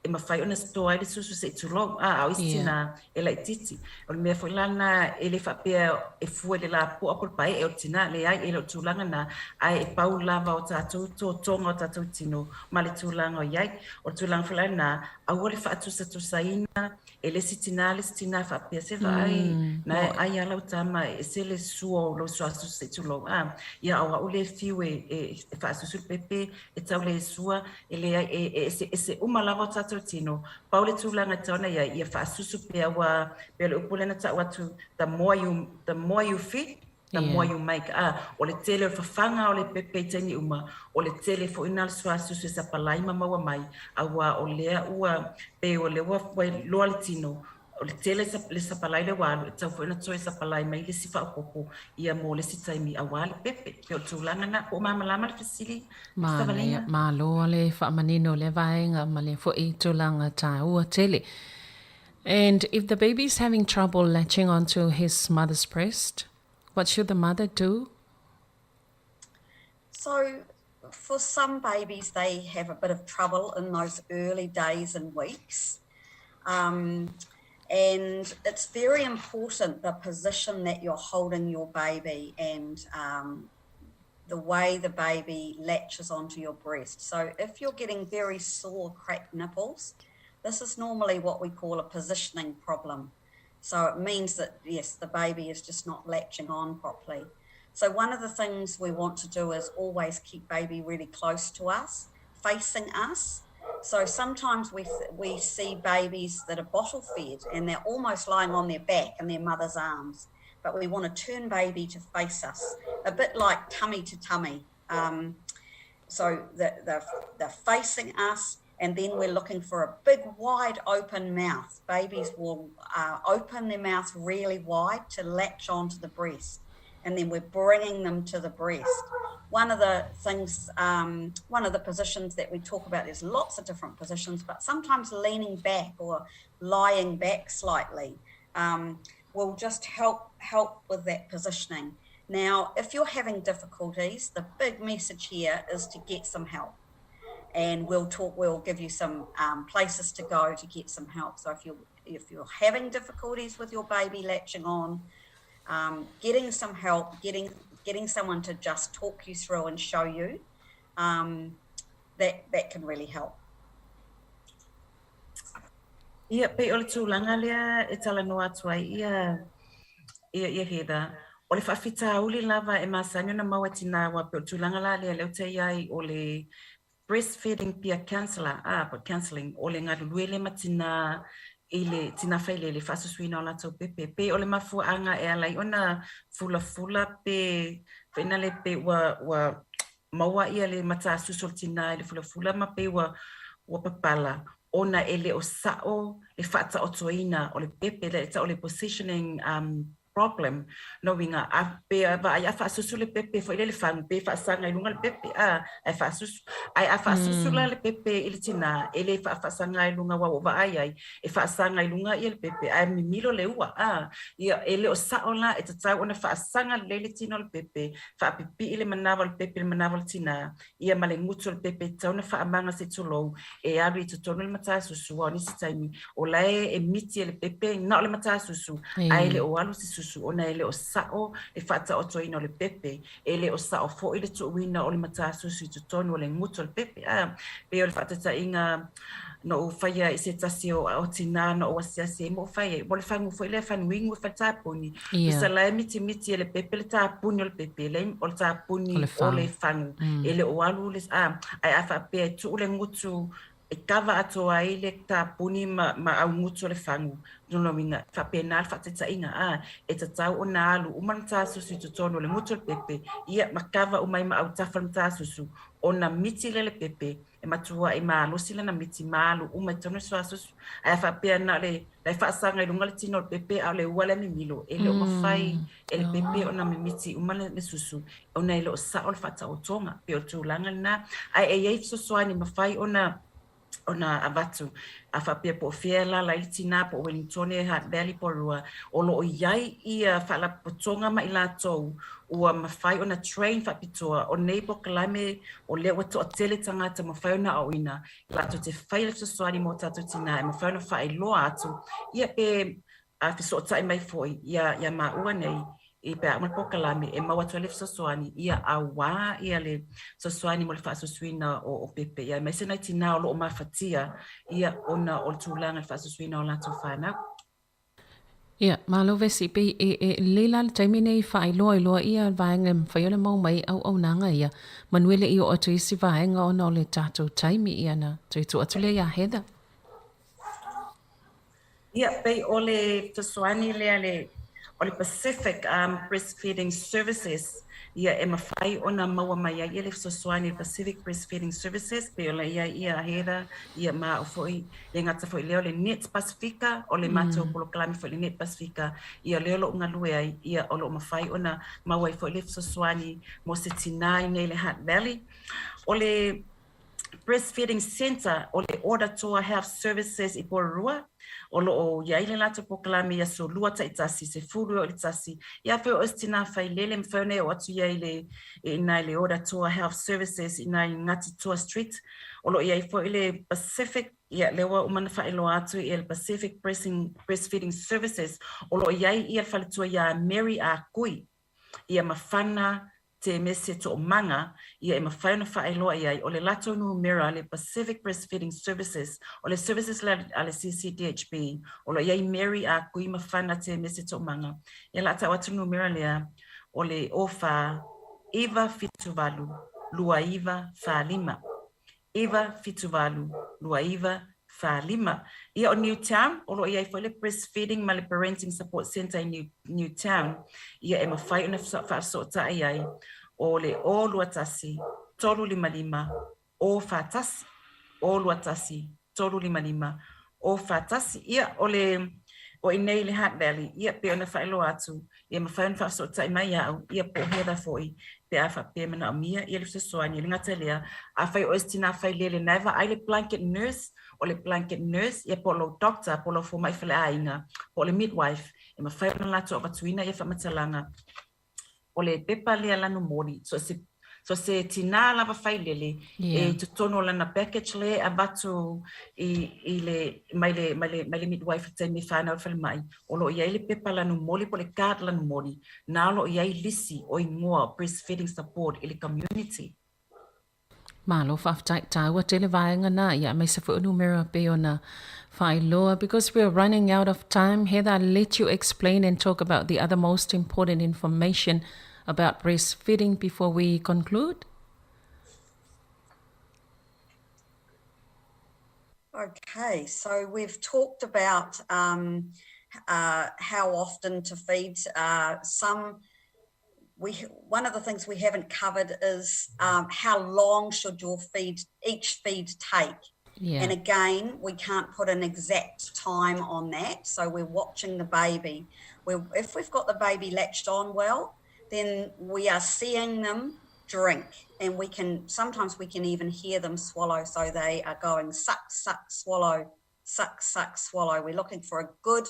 e mafai ona store ai le susu se i tulou, ā, a o isi tinā e laitiiti. O le mea foi la lena e le faapea e fua i le lapoa po o le pae'e o le tinā, leai, e le o le tulaga lena, ae e pau lava o tātou tōtōga o tātou tino ma le tulaga o i ai. O le tulaga foi la lena, aua le faatusatusaina e le isi tinā le isi tinā faapea se vaai na e ai a lau tama e ese le sua o lou suasusu se i tulou, ā, ia o a'u lē fiu e e faasusu le pepe e tau le sua e leai e e eseese uma lava o tātou tino pau le tulaga e tatau ona i ai ia faasusu pea ua pei o le upu lea na ta'u atu the more you the more you feed the more you make ā o le tele o le fafaga o le pepe i taimi uma o le tele foi lena o le suasusu e sapalai ma maua mai auā o lea ua pei o lea ua iloa le tino. O le tele le sapalai lea ua alu, e tatau foi ona toe sapalai mai le isi faaopoopo ia mo le isi taimi aua le pepe. E pei o le tulaga lena. Po o malamalama le fesili, Manaia, malo le faamanino o lea vaega ma lea foi tulaga taua tele. And if the baby is having trouble latching onto his mother's breast, what should the mother do? So for some babies, they have a bit of trouble in those early days and weeks. Um, and it's very important the position that you're holding your baby and um, the way the baby latches onto your breast. So if you're getting very sore, cracked nipples, this is normally what we call a positioning problem. So it means that, yes, the baby is just not latching on properly. So one of the things we want to do is always keep baby really close to us, facing us. So sometimes we, we see babies that are bottle fed and they're almost lying on their back in their mother's arms. But we want to turn baby to face us, a bit like tummy to tummy. Um, so they're, they're facing us, and then we're looking for a big, wide open mouth. Babies will uh, open their mouth really wide to latch onto the breast, and then we're bringing them to the breast. One of the things, um, one of the positions that we talk about, there's lots of different positions, but sometimes leaning back or lying back slightly um, will just help help with that positioning. Now, if you're having difficulties, the big message here is to get some help and we'll talk we'll give you some um, places to go to get some help so if you if you're having difficulties with your baby latching on um, getting some help getting getting someone to just talk you through and show you um, that that can really help Ia, pei o le tulaga lea e talanoa atu ai ia, ia, ia Heather, o le faafitauli lava e masani ona maua e tinā aua pei o le tulaga la lea lea ou te i ai o le breastfeeding peer counsellor, ah, po counselling, o le galulue lea ma tinā i le tinā failele i le faasusuina o latou pepe. Pei o le mafuaaga e ala ai ona fulafula pe faina le pe ua, ua maua ia le matasusu o le tinā i le fulafula ma pei ua, ua papala ona e le o sa'o le faataotoina o le pepe, le tau o le positioning um, problem. Lona uiga, a pe vaai a faasusu le pepe foi lea i le fagu, pe faasaga i luga le pepe, a, ae faasusu. Ae a faasusu la le pepe i le tinā, e le faafaasaga i luga aua ua ou vaai ai, e faasaga i luga ia le pepe, ae mimilo le ua, a. Ia, e le o sa'o la, e tatau ona faasaga lelei le tino o le pepe, faapipii le manava o le pepe i le manava o le tinā, ia ma le gutu o le pepe e tatau ona faamaga se tulou e alu i totonu o le matasusu aua o nisi taimi o la e e miti e le pepe na o le matasusu ae le o alu se susu ona e le o sa'o le faataotoina o le pepe e le o sa'o foi le tuuina o le matasusu i totonu o le gutu o le pepe a pei o le faataitaiga na ou faia i se tasi o o tinā na ou asiasi ai ma ou fai ai mo le fagu foi lea fanuigu e fai tapuni yeah. Tusa la e mitimiti e le pepe le tapuni o le pepe le o le tapuni o le fagu mm. e le o alu le a ae a faapea e tuu le gutu e kava atoa ai le tapuni ma, ma augutu o le fagu lona uiga faapena le faataitaiga a e tatau ona alu uma le matasusu i totonu o le gutu o le pepe ia ma kava uma ai ma autafa le matasusu ona miti lea le pepe e matuaʻi malosi lana miti ma alu uma i totonu le suasusu ae a faapea na o le la e faasaga i luga le tino o le pepe a o le ua lea mimilo e le o mafai e le pepe ona mimiti uma le, le susu ona e le o sao le faataotoga pei o le tulaga lena ae e i ai fesoasoani mafai ona ona avatu a faapea po o fea e alaala ai le tinā po o Wellingtone, Hutt Valley po o Rua, o lo o i ai ia faalapotopotoga ma i latou ua mafai ona train faapitoa o nei polokalame o lea ua toatele tagata mafai ona aoina latou te faia le fesoasoani mo tatou tinā e mafai ona faailoa atu ia pe a fesootai mai foi ia ia maua nei i pe a uma le polokalame e maua atu ai le fesoasoani ia auā ia le fesoasoani mo le faasusuina o, o pepe ia aemaise nai tinā o lo o mafatia ia ona o le tulaga i le faasusuina o latou fanau. Ia, malo Vesi, pei e, e lelei la le taimi nei faailoa iloa ia vaega e mafai ona maua mai auaunaga ia, manu e le i oo atu i isi vaega ona o le tatou taimi ia na toe tuu atu lea iā Heather. Ia, pei o le fesoasoani lea le. O le Pacific Breastfeeding Services, ia e mafai ona maua mai ai ia le fesoasoani i le Pacific Breastfeeding Services, pei ona i ai ia Heather ia ma au foi, le gata foi i lea o le Net Pasifika, o le matou polokalame foi le Net Pasifika, ia lea o lo o galue ai, ia o lo o mafai ona maua ai foi le fesoasoani mo se tinā i nei i le Hutt Valley. O le Breastfeeding Centre o le Oratoa Health Services i Porirua, o lo o i ai le latou polokalame i aso Lua taitasi, 10 e oo i le 1. Ia afai o oe o se tinā failele, e mafai ona e oo atu i ai i le, i ina i le Oratoa Health Services i ina i Ngati Toa Street. O lo o i ai foi le Pacific, ia lea ua uma ona faailoa atu ia le Pacific Breastfeeding Services, o lo o i ai ia le faletua ia Mary Ah Kui, ia ma Fana Temese Toomaga, ia e mafai ona faailoa i ai, o le latou numera, le Pacific Breastfeeding Services, o le services lea a le CCDHB, o lo o i ai Mary Ah Kui ma Fana Temese Toomaga. Ia o le a tau atu le numera lea, o le 04 978 2945. 978 2945. Ia o Newtown, o lo o i ai foi le Breastfeeding ma le Parenting Support Centre i Newtown, ia e mafai ona faafesootai ai, o le 021 355 041, 021 355 041. Ia o le o i nei i le Hutt Valley, ia pei ona faailoa atu, ia mafai ona faafesootai mai ia au, ia po o Heather foi, pe a faapea e manaomia ia le fesoasoani. E le gata i lea, afai o oe se tinā failele na e vaai le blanket nurse, o le blanket nurse, ia po o lou doctor, po o lau fomai faleaiga, po o le midwife, e mafai ona latou avatuina ia faamatalaga o le pepa lea lanu moli, so se so se tinā lava failele yeah. e i totonu o lana package lea e avatu i, i le, mai le, mai le, mai le midwife i taimi e whānau i falemai, o lo o i ai le pepa lanu moli po o le card lanu moli, na o lo o i ai lisi o ingoa o breastfeeding support i le community. Malo faafetai tāua tele vaega na ia aemaise foi o numera pei ona faailoa because we are running out of time Heather I'll let you explain and talk about the other most important information about breastfeeding before we conclude. Okay, so we've talked about um, uh, how often to feed. Uh, some we one of the things we haven't covered is um, how long should your feed each feed take. Yeah. And again, we can't put an exact time on that. So we're watching the baby. We're, if we've got the baby latched on well, then we are seeing them drink and we can sometimes we can even hear them swallow so they are going suck suck swallow suck suck swallow we're looking for a good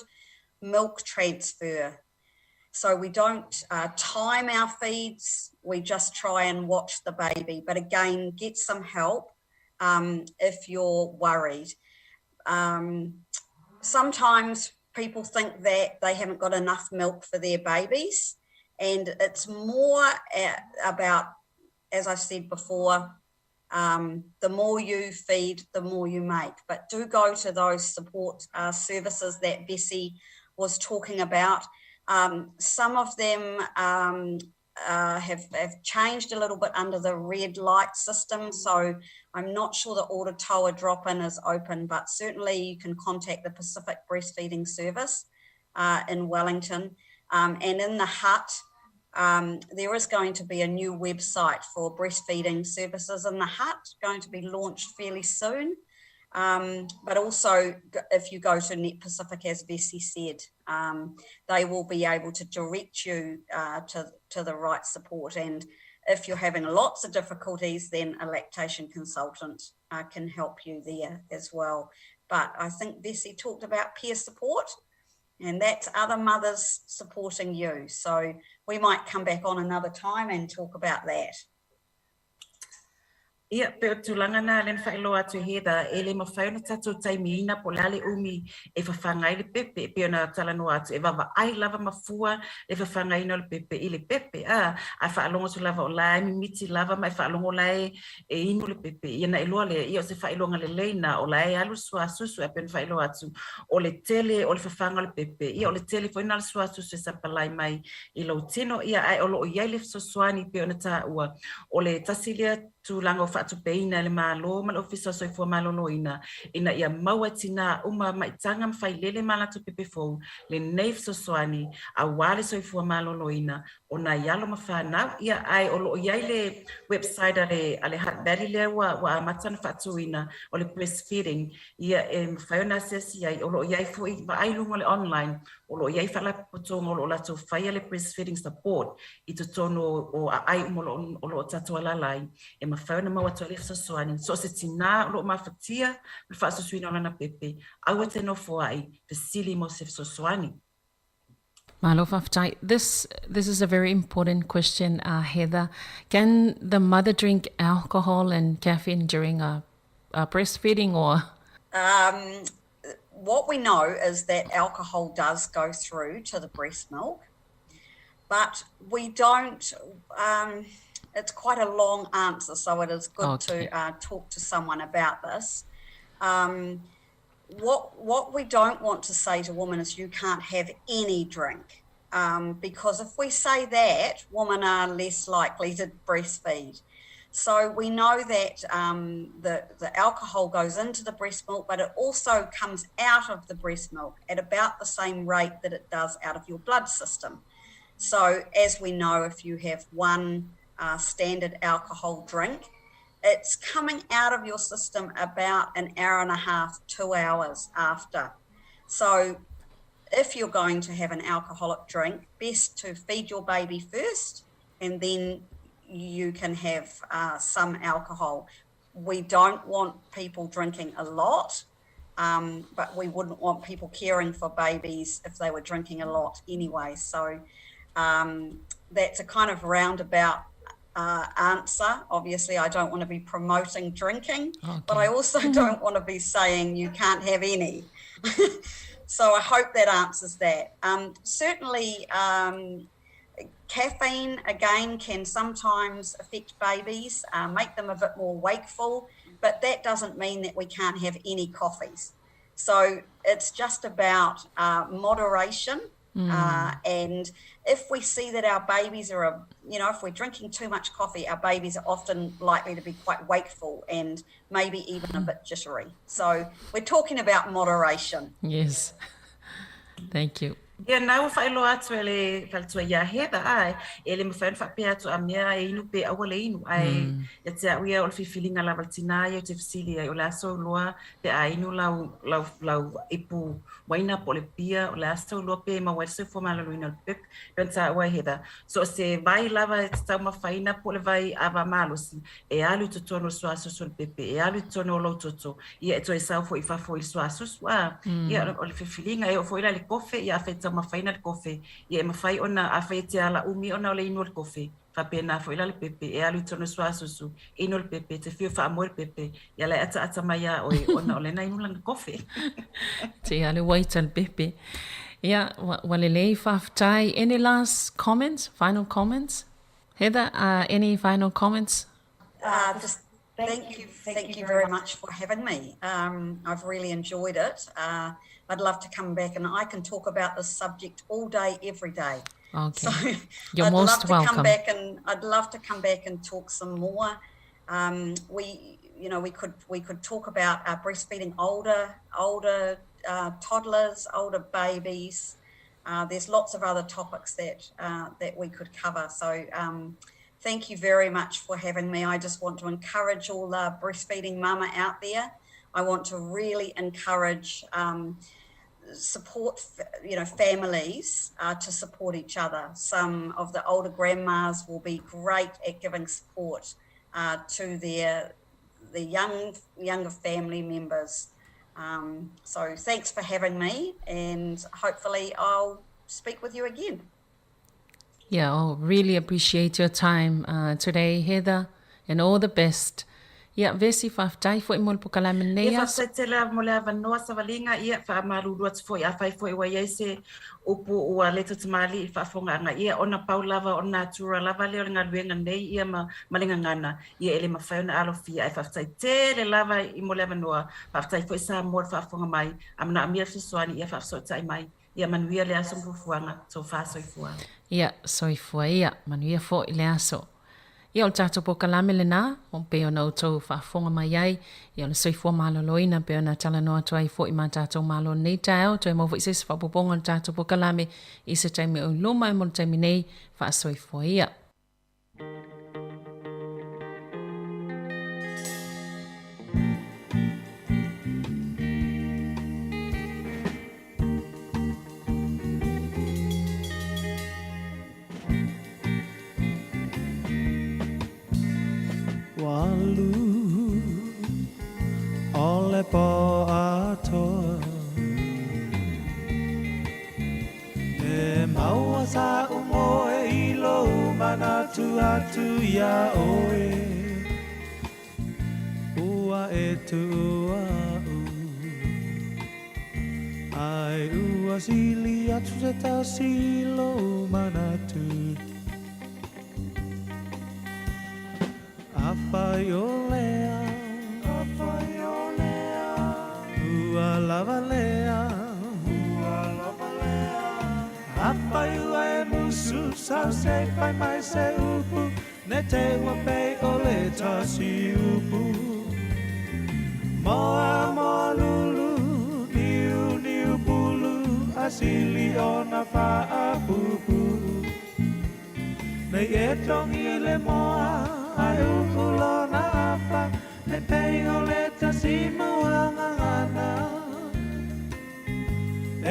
milk transfer so we don't uh, time our feeds we just try and watch the baby but again get some help um, if you're worried um, sometimes people think that they haven't got enough milk for their babies and it's more eh, about as I've said before, um, the more you feed, the more you make. But do go to those support uh, services that Bessie was talking about. Um, some of them um, uh, have, have changed a little bit under the red light system. So I'm not sure the Oratoa drop-in is open, but certainly you can contact the Pacific Breastfeeding Service uh, in Wellington. Um, and in the Hutt, um, there is going to be a new website for breastfeeding services in the Hutt, going to be launched fairly soon. Um, but also, if you go to Net Pacific, as Bessie said, um, they will be able to direct you uh, to, to the right support. And if you're having lots of difficulties, then a lactation consultant uh, can help you there as well. But I think Bessie talked about peer support and that's other mothers supporting you. So we might come back on another time and talk about that. Ia, pei o le tulaga lena lea na faailoa atu e Heather, e le mafai ona tatou taimiina po o le a le umi e fafaga ai le pepe, e pei ona talanoa atu, e vaavaai lava ma fua le fafagaina o le pepe i le pepe, a, a faalogo atu lava o la e mimiti lava ma e faalogo la e e inu le pepe, ia ona iloa lea, ia o se faailoga lelei na, o la e alu le suasusu, ae pei ona faailoa atu, o le tele o le fafaga o le pepe, ia o le tele foi na o le suasusu e sapalai mai i lou tino, ia ae o lo o i ai le fesoasoani pei ona taua, o le tasi lea tulaga o faatupeina e le Malo ma le Ofisa o Soifua Maloloina ina ia maua e tinā uma maitaga ma failele ma latou pepe fou lenei fesoasoani aua le soifua maloloina o nai alo ma fanau. Ia, ae o lo o i ai le website a le, a le Hutt Valley lea ua, ua amata ona faatuina, o le breastfeeding, ia e mafai ona asiasi ai. O lo o i ai foi, vaai i luga o le online, o lo o i ai faalapotopotoga o lo o latou faia le breastfeeding support i totonu o aai uma o lo o tatou alaala ai, e mafai ona maua atu ai le fesoasoani. So o se tinā o lo o mafatia ma le faasusuina o lana pepe, aua te nofoai, fesili mo se fesoasoani. Malo faafetai. This, this is a very important question, uh, Heather. Can the mother drink alcohol and caffeine during a, a breastfeeding or? Um, what we know is that alcohol does go through to the breast milk, but we don't. Um, it's quite a long answer, so it is good okay. to uh, talk to someone about this. Um, what what we don't want to say to women is you can't have any drink. Um, because if we say that, women are less likely to breastfeed. So we know that um, the, the alcohol goes into the breast milk, but it also comes out of the breast milk at about the same rate that it does out of your blood system. So as we know, if you have one uh, standard alcohol drink, it's coming out of your system about an hour and a half, two hours after. So if you're going to have an alcoholic drink, best to feed your baby first and then you can have uh, some alcohol. We don't want people drinking a lot, um, but we wouldn't want people caring for babies if they were drinking a lot anyway. So um, that's a kind of roundabout uh, answer. Obviously, I don't want to be promoting drinking, okay. but I also don't want to be saying you can't have any. so I hope that answers that. Um, certainly, um, caffeine again can sometimes affect babies, uh, make them a bit more wakeful, but that doesn't mean that we can't have any coffees. So it's just about uh, moderation. Mm. Uh, and if we see that our babies are, a, you know, if we're drinking too much coffee, our babies are often likely to be quite wakeful and maybe even a bit jittery. So we're talking about moderation. Yes. Thank you. Ia, na ua faailoa atu e le faletua iā Heather, ʻae, e le mafai ona faapea atu a mea e inu pe aua le inu, ae mm. ia te au ia o le filifiliga lava le tinā ia ou te fesili ai, o le a sou iloa pe a inu lau, lau, lau ipu waina po o le pia, o le a sou iloa pe maua ai le soifua maloloina o le pepe, pei ona taua e Heather. So o se vai lava e te taumafaina po o le vai ava malosi, e alu i totonu o le suasusu o le pepe, e alu i totonu o lou toto, ia e toe sau foi i fafo i le suasusu, a, mm. ia o le filifiliga, e oo foi la i le kofe, ia afai e taumafaina le kofe, ia e mafai ona, afai e te ala umi ona o le inu o le kofe, faapena foi la le pepe, e alu i totonu o le suasusu, inu le pepe, te fiu e faamoe le pepe, ia la e ataata mai iā oe, ona o lea na inu lana kofe. Te alu waita le pepe. Ia, ua, ua lelei faafetai. Any last comments, final comments? Heather, uh, any final comments? Uh, just thank you, thank you very much for having me. Um, I've really enjoyed it. Uh, I'd love to come back and I can talk about this subject all day, every day. Okay. So You're I'd most love to welcome. come back and I'd love to come back and talk some more. Um, we, you know, we could we could talk about uh, breastfeeding older older uh, toddlers, older babies. Uh, there's lots of other topics that uh, that we could cover. So um, thank you very much for having me. I just want to encourage all the breastfeeding mama out there. I want to really encourage um, support, you know, families uh, to support each other. Some of the older grandmas will be great at giving support uh, to their the young younger family members. Um, so thanks for having me, and hopefully I'll speak with you again. Yeah, oh, really appreciate your time uh, today, Heather, and all the best. Ia, Vesi, faafetai foi mo le pokalame lenei Ia, aso. faafetai tele lava mo le avanoa, savaliga, ia, faamalulu atu foi afai foi ua i ai se upu ua le tautamalii i le faafofogaaga, ia, ona pau lava o le natura lava lea o le galuega nei, ia, ma, ma le gagana, ia, e le mafai ona alofia, ae faafetai tele lava i mo le avanoa, faafetai foi Samoa i le faafofoga mai, a manaomia le fesoasoani, ia faafesootai mai. Ia manuia le aso ma fuafuaga, tofa soifua. Ia, soifua ia, manuia foi le aso. Ia, o le tatou polokalame lenā, e pei ona outou faafofoga mai ai, ia o le soifua maloloina e pei ona talanoa atu ai foi ma tatou malo i lenei taeao, toe maua foi se isi faaopoopoga o le tatou polokalame i se taimi o i luma, ae mo le taimi nei, faasoifua ia. Ua alu o le pō atoa E maua saʻu moe i lou manatu atu iā ʻoe Ua e tuua aʻu Ae ua sili atu se tasi i lou manatu Afai o lea Afai o lea Ua lava lea Ua lava lea Afai ua e musu sau se i fai mai se upu Ne te i ua pei o le tasi upu Moa moa lulu niu niu pulu A sili ona faapupu Nei e togi i le moa Ae uhu lona afa Ne pei o le tasi muagagana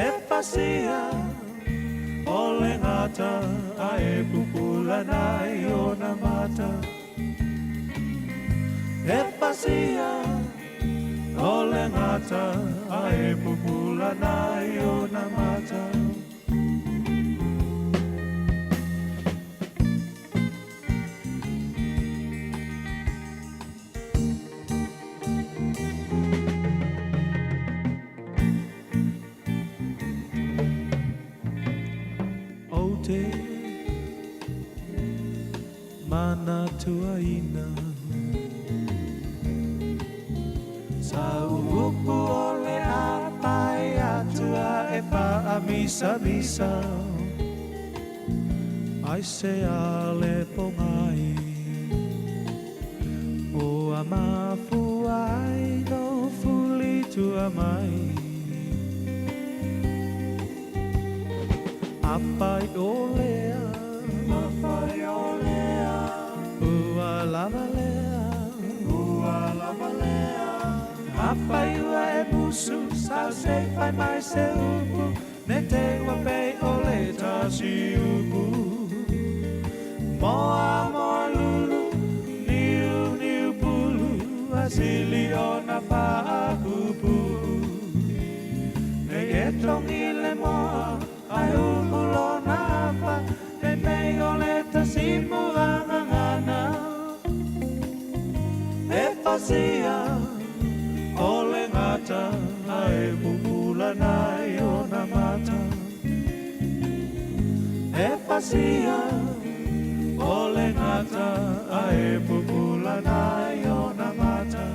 E pasia o le gata Ae pupula nai ona mata E pasia o le gata Ae pupula nai ona mata Ou te manatuaina Sa upu o le a pae atu a e faamisamisa Aisea le pogai Ua mafua ai lou fuli tua mai Afai o lea Afai o lea Ua lava lea Ua lava lea Afai ua e musu Sau se i fai mai se upu Ne te i ua pei o le tasi upu Moa moa lulu Niu niu pulu A sili ona faapupu Nei e togi le moa Ae uhu lona afa Ne pei o le tasi muagagana E pasia o le gata Ae pupula nai ona mata E pasia o le gata Ae pupula nai ona mata.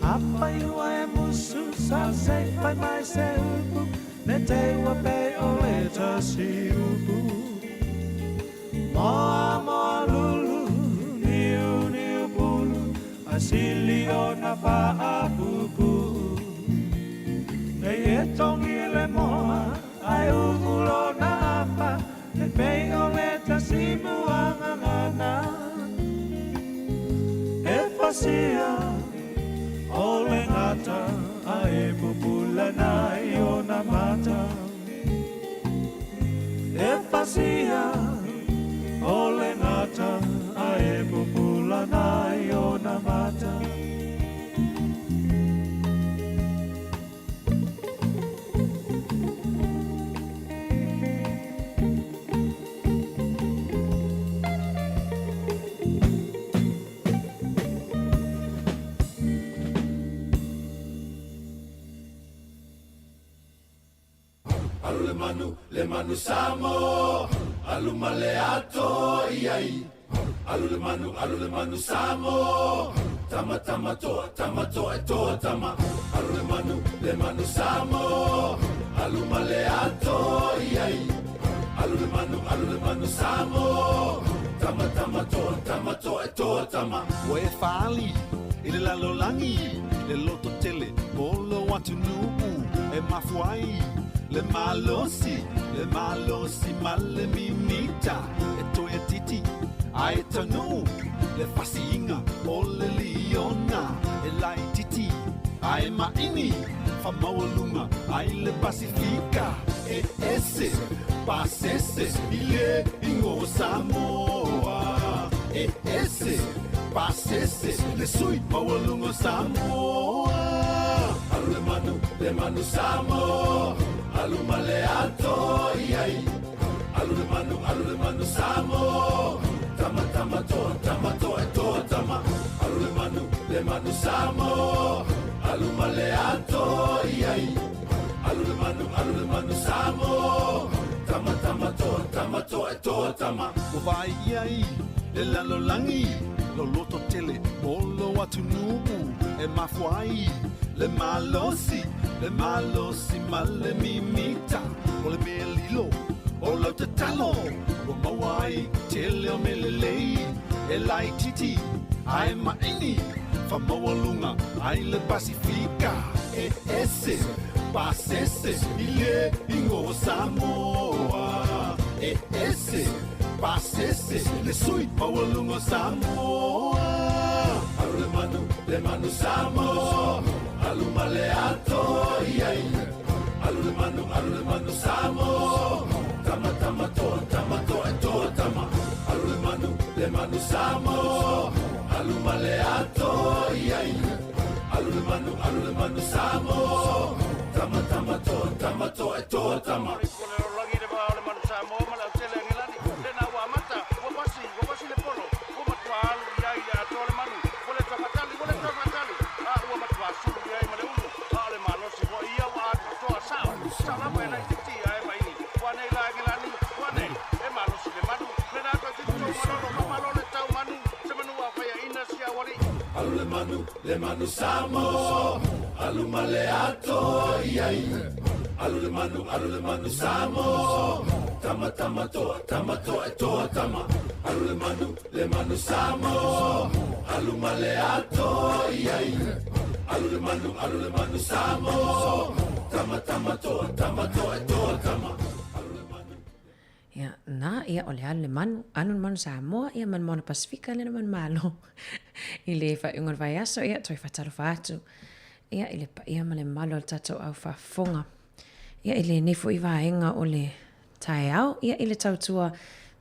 Afai ua e musu sau se i fai mai se upu Ne te i ua pei o le tasi upu Moa moa lulu niu niu pulu A sili ona faapupu Nei e togi le moa Ae uhu lona afa Ne pei o le tasi muagagana E pasia o le gata Ae pupula nai ona mata E pasia o le gata Ae pupula nai. Alu le manu, le manu Samoa, alu ma le atoa i ai. Alu le manu, alu le manu Samoa, tama tama toa, tama toa e toa tama. Alu le manu, le manu Samoa, alu ma le atoa i ai. Alu le manu, alu le manu Samoa, tama tama toa, tama toa e toa tama. Ua e faaali i le lalolagi le lototele mo lou atunuu e mafua ai le malosi, le malosi ma le mimita e toe atiti ae taunuu le fasiiga o le liona e laititi ae maini faamaualuga ai le Pasifika e ese pasese i le igoa o Samoa e ese pasese le sui maualuga o Samoa. Alu le manu, le manu Samoa, alu ma le atoa i ai. Alu le manu, alu le manu Samoa, tama tama toa, tama toa e toa tama. Alu le manu, le manu Samoa, alu ma le atoa i ai. Alu le manu, alu le manu Samoa, tama tama toa, tama toa e toa tama. Ua vaai ai le lalolagi lou lototele mo lou atunuu e mafua ai le malosi, le malosi ma le mimita o le mea lilo o lau tatalo ua maua ai tele o mea lelei e laititi ae maini faamaualuga ai le Pasifika e ese pasese i le igoa o Samoa e ese pasese le sui maualuga o Samoa. Alu le manu, le manu Samoa, alu ma le atoa i ai. Alu le manu, alu le manu Samoa, tama tama toa, tama toa e toa tama. Alu le manu, le manu Samoa, alu ma le atoa i ai. Alu le manu, alu le manu Samoa, tama tama toa, tama toa e toa tama. Alu le manu, le manu Samoa, alu ma le atoa i ai. Alu le manu, alu le manu Samoa, tama tama toa, tama toa e toa tama. Alu le manu, le manu Samoa, alu ma le atoa i ai. Alu le manu, alu le manu Samoa, tama tama toa, tama toa e toa tama. Ia, na, ia, o le alu le manu, alu le manu Samoa, ia, ma le Moana Pasifika, lena manu Malo. I le faaiuga o le vaiaso, ia, toe faatalofa atu, ia, i le paia ma le mamalu o le tatou au faafofoga. Ia, i lenei foi vaega o le taeao, ia, i le tautua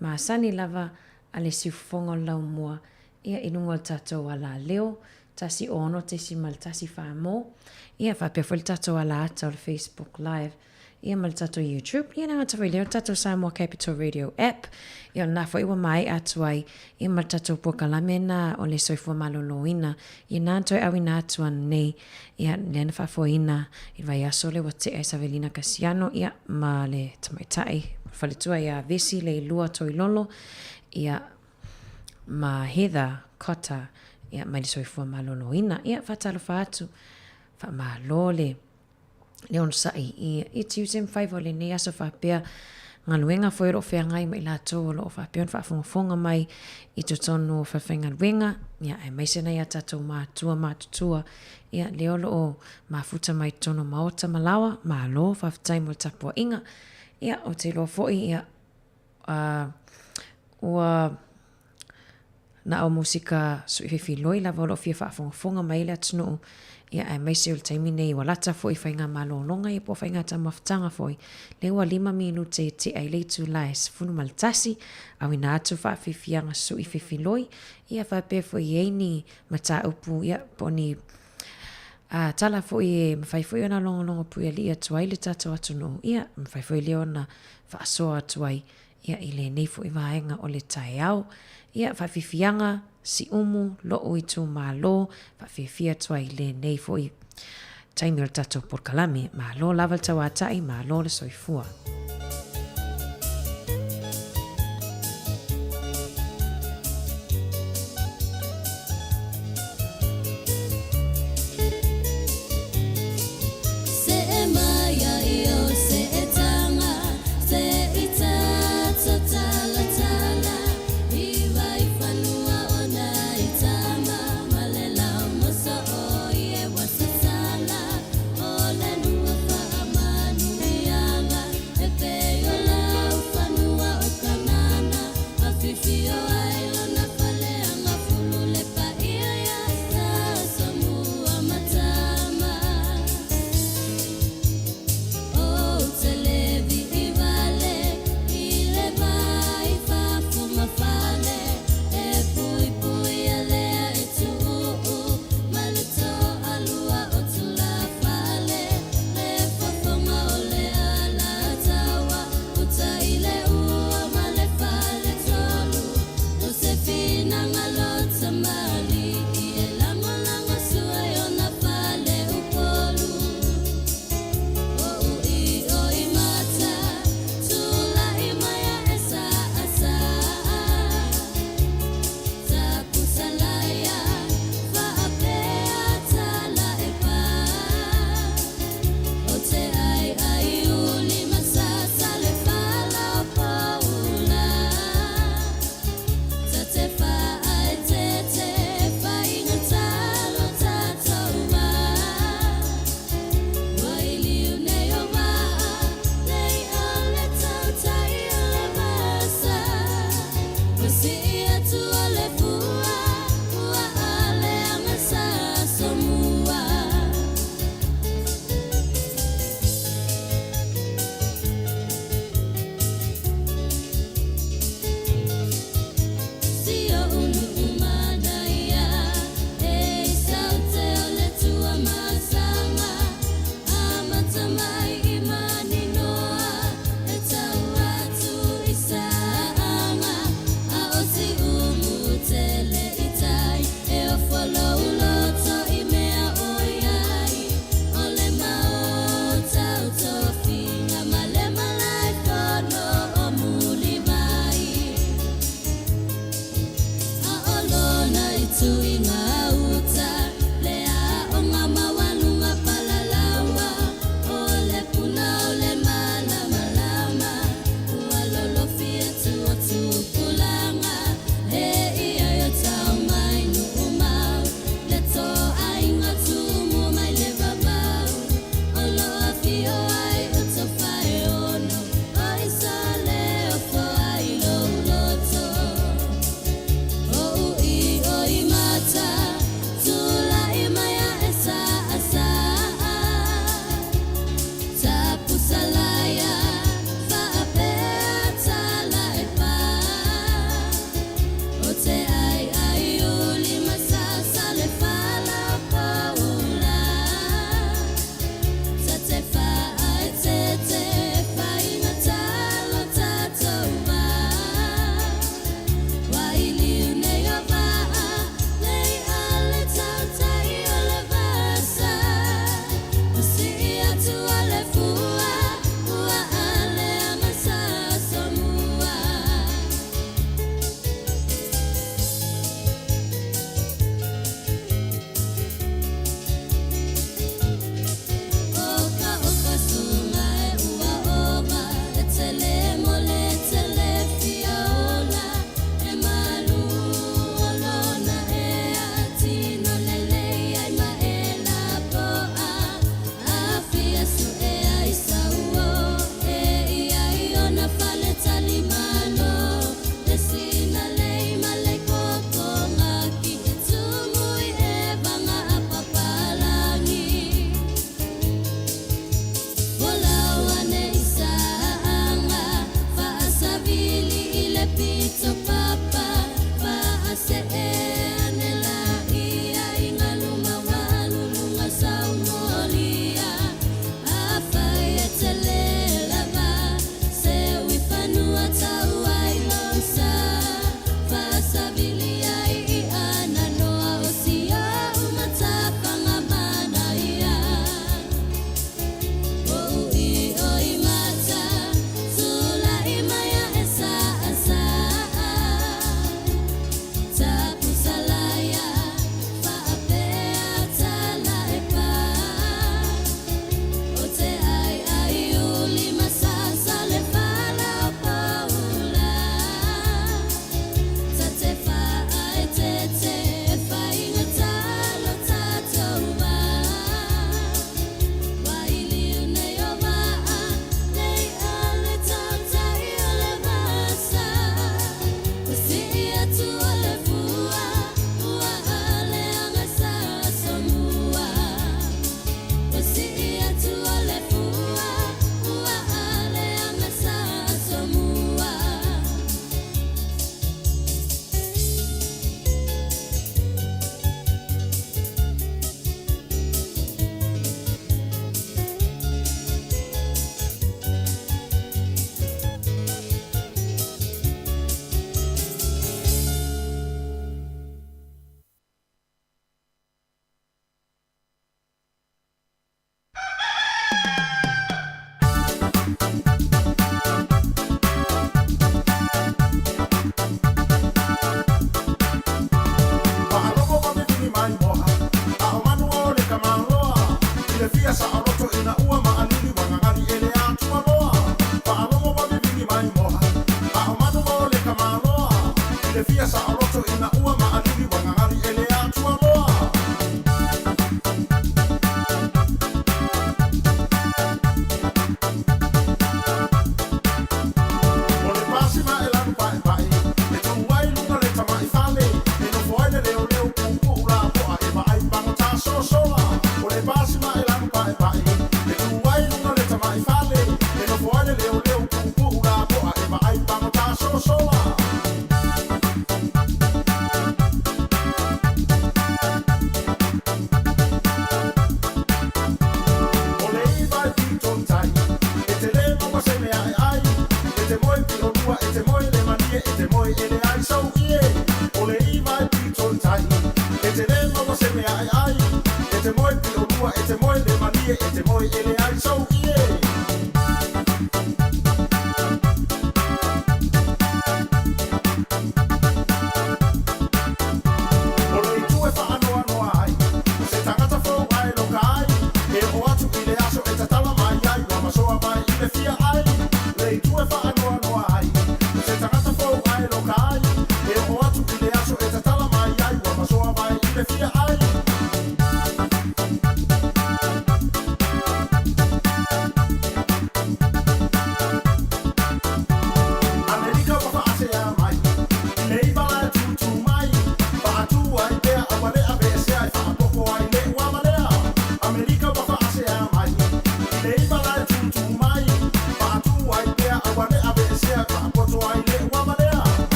masani lava a le siufofoga o le laumua, ia, i luga o le tatou alaleo, 16.1 mo, ia, faapea foi le tatou alaata o le Facebook Live, ia ma le tatou YouTube, ia le gata foi lea o le tatou Samoa Capital Radio app, ia o lena foi ua maea atu ai, ia ma le tatou polokalame lena o le soifua maloloina, ia na toe auina atu ananei, ia lea na faafoeina i le vaiaso lea ua tea e Savelina Kasiano, ia ma le tamaitai faletua ia Vesi Leilua Toilolo, ia ma Heather Cotter, ia mai le soifua maloloina. Ia faatalofa atu, faamalo le le onosai i, i tiute ma faiva o lenei aso faapea galuega foi o lo o feagai ma i latou o lo o faapea ona faafogafoga mai i totonu o falefaigaluega, ia, aemaise nai a tatou matua matutua, ia, lea o lo o mafuta mai totonu o maota ma laoa, malo, faafetai mo le tapuaiga. Ia, ou te iloa foi, ia, uh, ua Na o musika suififiloi lava o lo o fia faafogafoga mai ai le atunuu, ia aemaise o le taimi nei ua lata foi faiga malologa ia po o faiga taumafataga foi, lea ua lima minute e tea ai le itula e 11, auina atu faafiafiaga suififiloi, ia faapea foi i ai ni mataupu ia po o ni a tala foi e mafai foi ona logologo puialii atu ai le tatou atunuu, ia mafai foi lea ona faasoa atu ai Ia, i lenei foi vaega o le taeao, ia, faafiafiaga, Siumu, lo'u itumalo, faafiafia atu ai i lenei foi taimi o le tatou polokalame. Malo lava le tauata'i, malo le soifua.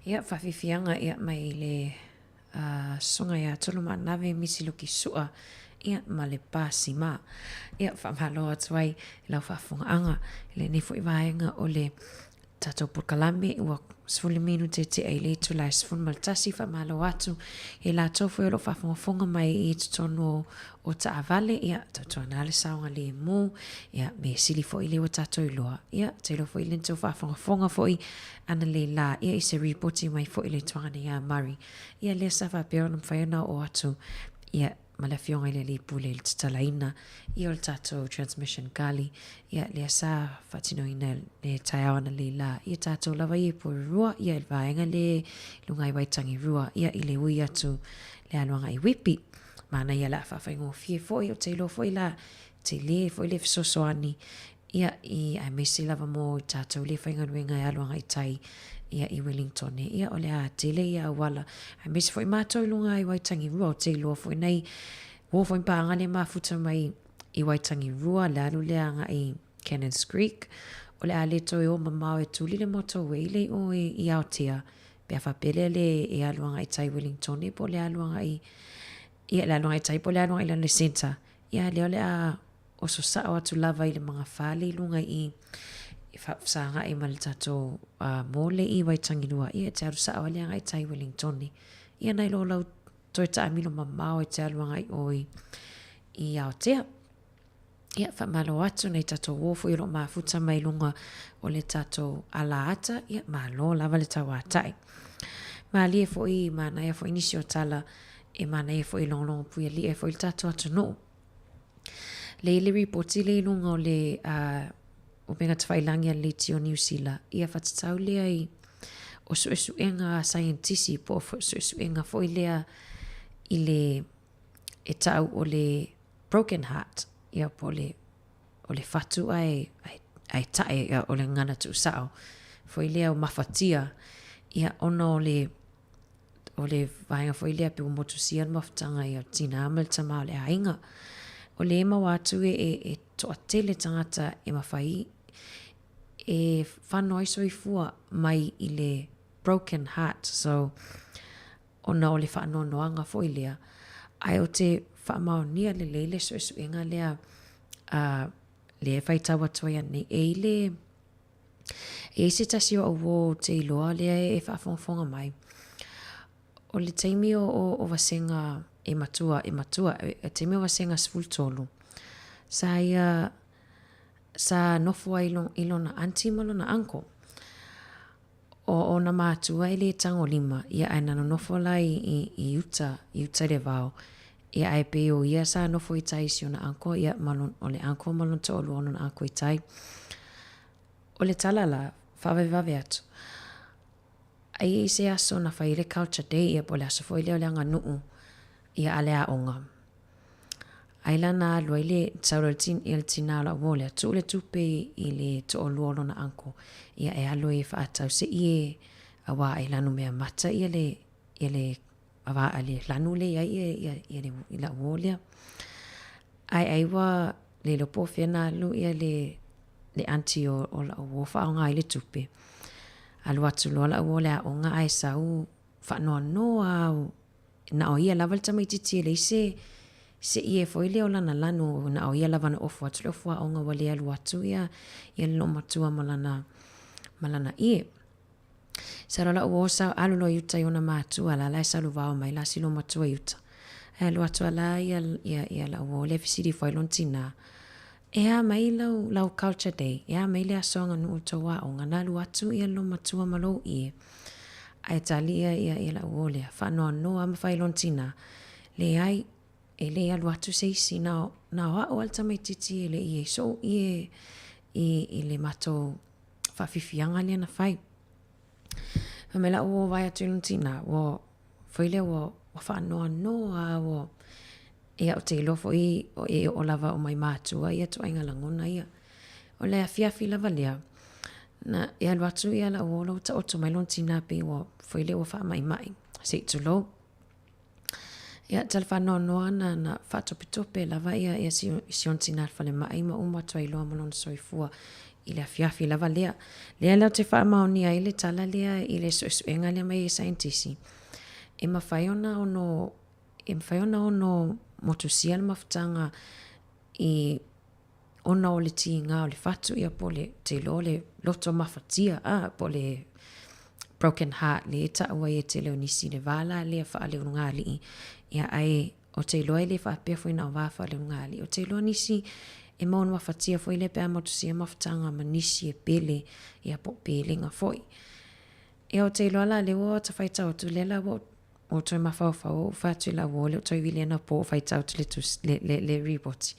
Ia, faafiafiaga ia mai le susuga ia Tolomaanave Misi Luki Sua ia ma le Pasima. Ia, faamalo atu ai i lau faafofogaaga i lenei foi vaega o le tatou polokalame ua 10 minute tea i le itula e 11. Faamalo atu i latou foi o lo o faafogafoga mai i totonu o taavale, ia tautuana le saogalemu, ia mea sili foi lea ua tatou iloa, ia te iloa foi le tou faafogafoga foi analeila, ia i se ripoti mai foi le tuaga ia Murray, ia lea sa faapea ona mafai ona oo atu, ia ma le afioga i le alii pule i le tatalaina ia o le tatou transmission gully, ia lea sa faatinoina le taeao analeila, ia tatou lava ia i Porirua, ia i le vaega lea i luga i Waitangirua, ia i le ui atu le alu agai i Whippy. Manaia la faafaigofie foi, ou te iloa foi la tele foi le fesoasoani ia i aemaise lava mo i tatou le faigaluega e alu agai tai ia i Wellingtone. Ia o le a tele ia auala aemaise foi matou i luga i Waitangirua, ou te iloa foi nei uo foi paaga le mafuta mai i Waitangirua le alu lea agai Cannons Creek, o le a le toe o mamao e tuli le motorway le i o i Aotea Pe a faapea lea le e alu agai tai Wellingtone po o le alu agai ia le alu agai tai po o le alu agai lalo i le centre, ia lea o le a oso sao atu lava i le magafale i luga i i faafesagai ma le tatou mole i Waitangirua, ia e te alu sao lava le agai tai Wellingtone. Ia nai lo lau toe taamilo mamao e te alu agai o i Aotea. Ia, faamalo atu nai tatou uo foi o lo o mafuta mai luga o le tatou alaata, ia, malo lava le tauatai. Malie foi, manaia foi nisi o tala e manaia foi e logologo puialii ai foi le tatou atunuu. Lea i le ripoti lea i luga o le uh, Upega Tafailagi a le Leitio o Niu Sila, ia whatatau lea i o suesuega a saienitisi po o suesuega foi lea i le e tau o le broken heart, ia po o le o le fatu ae ae ae tae ia o le gagana tuusao foi lea o mafatia ia ona o le o le vaega foi lea pe ua motusia le mafutaga ia o le tinā ma le tamā o le aiga. O le maua atu e, e, e toatele tagata e mafai e whano ai soifua mai i le broken heart. So, ona o le faanoanoaga foi lea, ae ou te faamaonia lelei le suesuega lea a lea e faitau atu ai anei, e i le, e i ai se tasi o au uo ou te iloa lea e faafogafoga mai, o le taimi o, o, o Vasega e matua, e matua, e taimi o Vasega 13, sa ia, sa nofo ai i lona aunty ma lona uncle. O ona mātua e lē tagolima, ia ae na nonofo la i, i, i uta, i uta i le vao. Ia ae pei o ia sa nofo i tai i si ona uncle, ia ma lon, o le uncle ma lona toalua o lona uncle i tai. O le tala la, faavavevave atu, ai e i se aso na fai ai le culture day, ia po o le aso foi lea o le aganuu, ia a le aoga. Ai la na alu ai le sau loa le tinā o lau uo lea, tuu le tupe i le toalua o lona uncle, ia e alu ai e faatau se i e auā e lanu mea mata ia le ia le auā le lanu lea i ai ia ia ia le i lau uo lea. Ae ai ua le iloa po o fea na alu ia le le aunty o o lau uo faaaoga ai le tupe. Alu atu loa lau uo i le aoga ae sau faanoanoa au Na o ia lava le tamaitiiti e leai se se ie foi lea o lana lanu, na o ia lava na ofu atu le ofu aoga ua le alu atu ia ia le loomatua ma lana ma lana ie. Sa loa lau uo sa alu loa i uta i ona matua la la e saluvao mai la si loomatua i uta. Ae alu atu a la ia ia ia lau uo lea fesili ifo ai lona tinā, E a mai lau lau culture day, e a mai le aso aganuu o le tou aoga, na alu atu ia le loomatua ma lou ie. Ae tali ia ia ia lau uo lea, faanoanoa ma fai lona tinā, Leai, e le alu atu se isi, na o, na o au a le tamaitiiti e le i ai soʻu ie i, i le matou faafiafiaga lea na fai. Fai mai lau uo vae atu i lona tinā, ua, foi lea ua, ua faanoanoa a ua, Ia, ou te iloa foi e oo lava uma i mātua ia ituaiga lagona ia. O le afiafi lava lea, na e alu atu ia lau uo la ua taoto mai lona tinā pei ua foi lea ua faamaimai, se i tulou. Ia, tala faanoanoa na, na faatopetope lava ia, ia si, si ona tinā i le falemai ma uma atu ai loa ma lona soifua i le afiafi lava lea. Lea la ou te faamaonia ai le tala lea i le suesuega lea mai e saienitisi, e mafai ona ono E mafai ona ono motusia le mafutaga i ona o le tiga o le fatu ia po o le te iloa o le loto mafatia a po o le broken heart lea e tau ai e tele o nisi le va la lea faaleulugalii ia ae ou te iloa e le faapea foi na o va faaleulugalii ou te iloa nisi e maua mafatia foi lea pe a motusia mafutaga ma nisi e pele ia po o pelega foi. Ia ou te iloa la lea ua ta faitau atu lea la ua Ua toe mafaufau ou fai atu i lau uo le o toe vili ana po o faitau atu le tusi, le, le, le ripoti.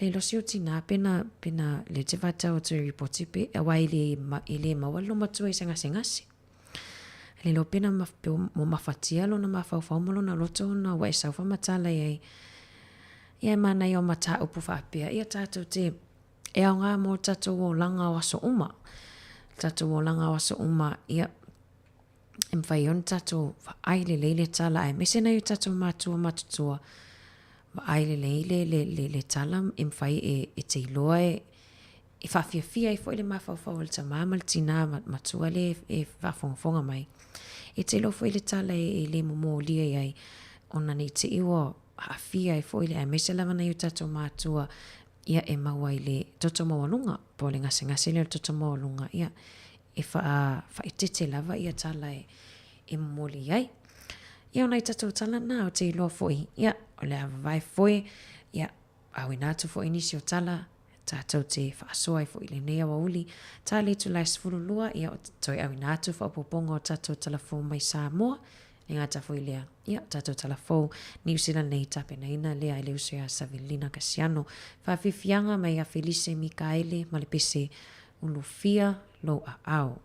Le iloa si ou tinā pena, pena le te faitau atu i ripoti pe, aua e le, e le maua le loomatua i se gasegase. Le iloa pena ma, pe ua mafatia lona mafaufau ma lona loto ona ua e sau faamatala i ai. Ia e manaia o mataupu faapea, ia tatou te, e aoga mo tatou olaga o aso uma. Tatou olaga o aso uma, ia, e mafai ai ona tatou vaai lelei le tala aemaise nai o tatou matua matutua, vaai lelei le, le, le, le tala e mafai e, e te iloa e, e faafiafia ai foi le mafaufau o le tamā ma le tinā matua lea e faafogafoga mai. E te iloa foi le tala e, e le momolia i ai ona nei te i ua aafia ai foi le aemaise lava nai o tatou matua ia e maua i le toto maualuga po o le gasegase lea o le toto maualuga ia e faaeteete lava ia tala e, e momoli ai. Ia o nai tatou tala nā o te iloa foi, ia, o le a vavae foe, ia, auina atu foi nisi o tala, tatou te faasoa ai foi i lenei aoauli, ta le itula e 12, ia, o te toe auina atu faaopoopoga o tatou tala fou mai Samoa, Le gata foi lea, ia, tatou tala fou, Niu Sila nei tapenaina lea e le uso ia Savelina Kasiano. Faafiafiaga mai ia Felise Mikaele ma le pese Ulufia lou aao.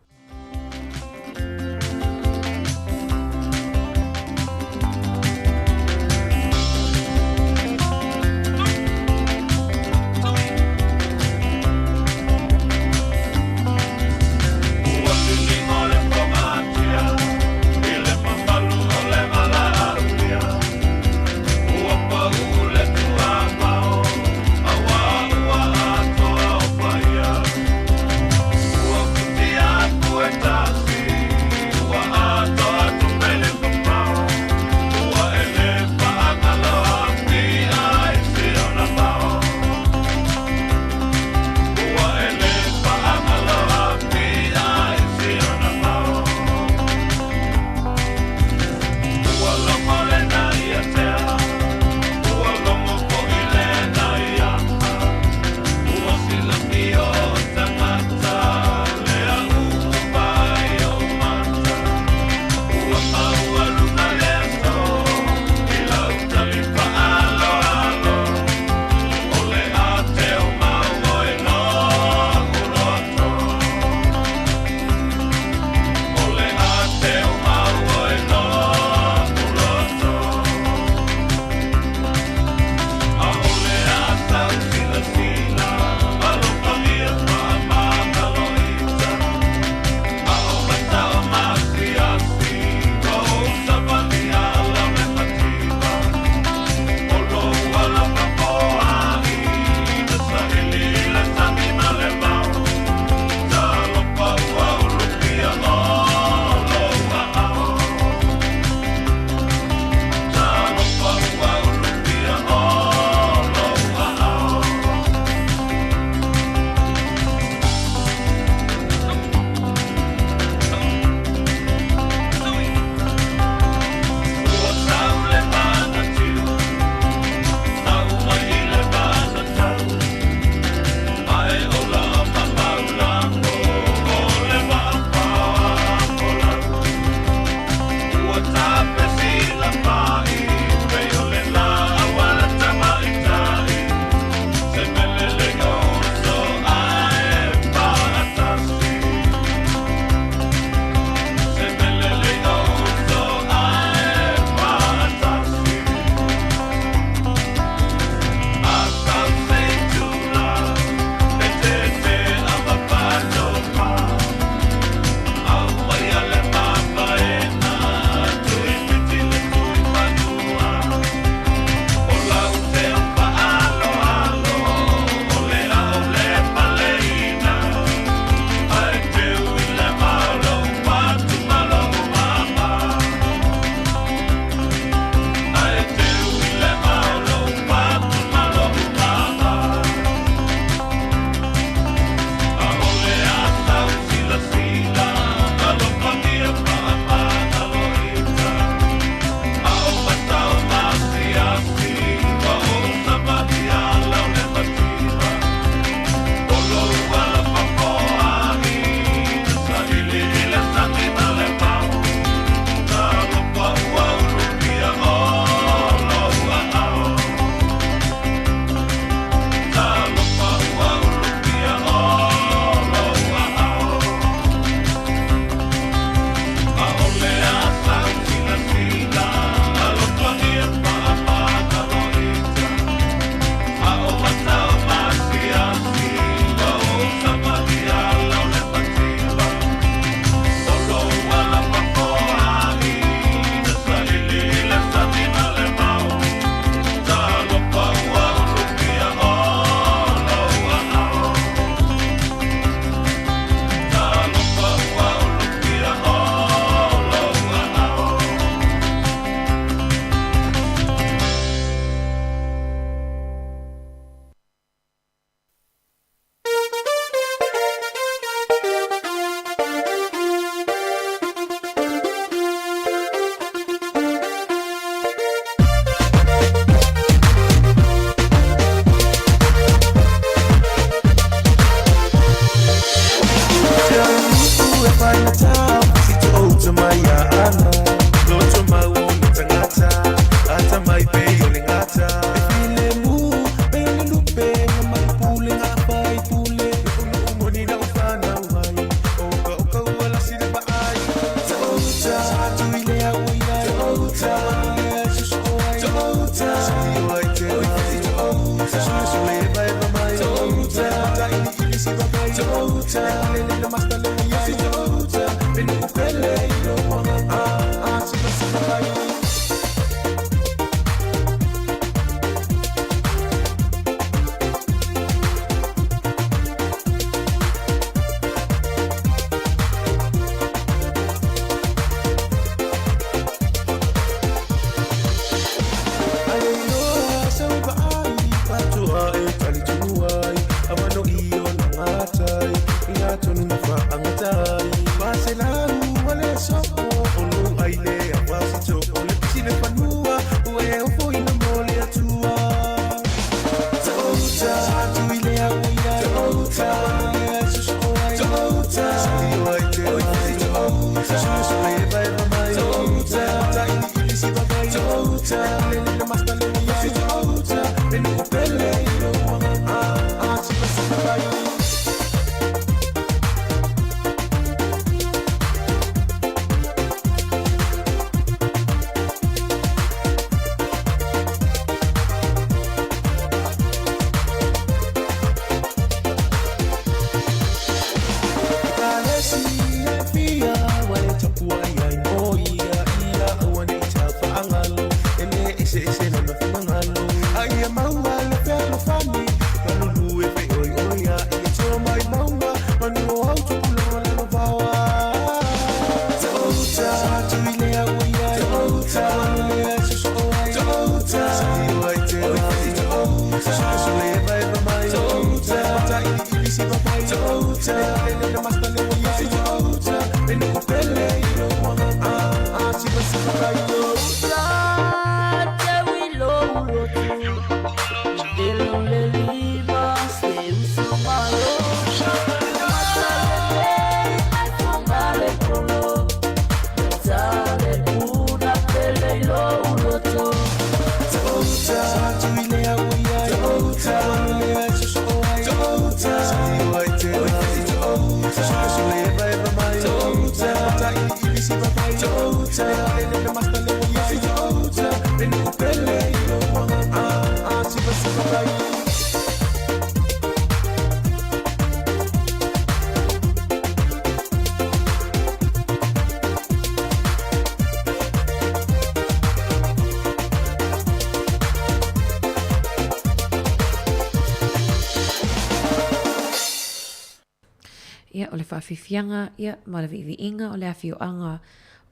Ia, o le faafiafiaga, ia, ma le viiviiga o le afioaga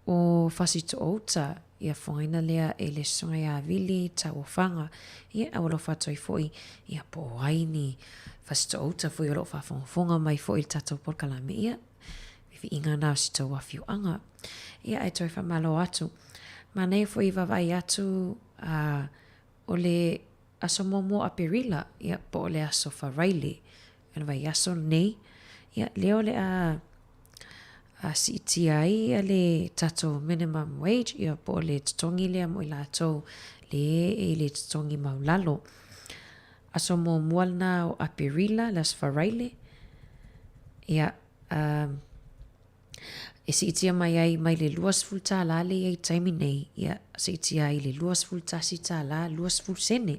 o Fasitoouta, ia fogaina lea e le Susuga ia Vili Tauofaga, ia, a ua alofa atu ai foi, ia, po o ai ni Fasitoouta foi o lo o faafogafoga mai foi i le tatou polokalame, ia, viiviiga na o si tou afioaga. Ia, ae toe faamalo atu. Manaia foi e vaavaai atu, a, o le Aso muamua o Aperila, ia, po o le aso Faraile, o le vaiaso lenei, ia, lea o le a a siitia ai ia le tatou minimum wage, ia, po o le totogi lea mo i latou le e i le totogi maulalo. Aso muamua lena o Aperila, le aso Faraile, ia, um, E siitia mai ai mai le 20 tālā le i ai taimi nei, ia, siitia ai i le 21 tālā 20 sene.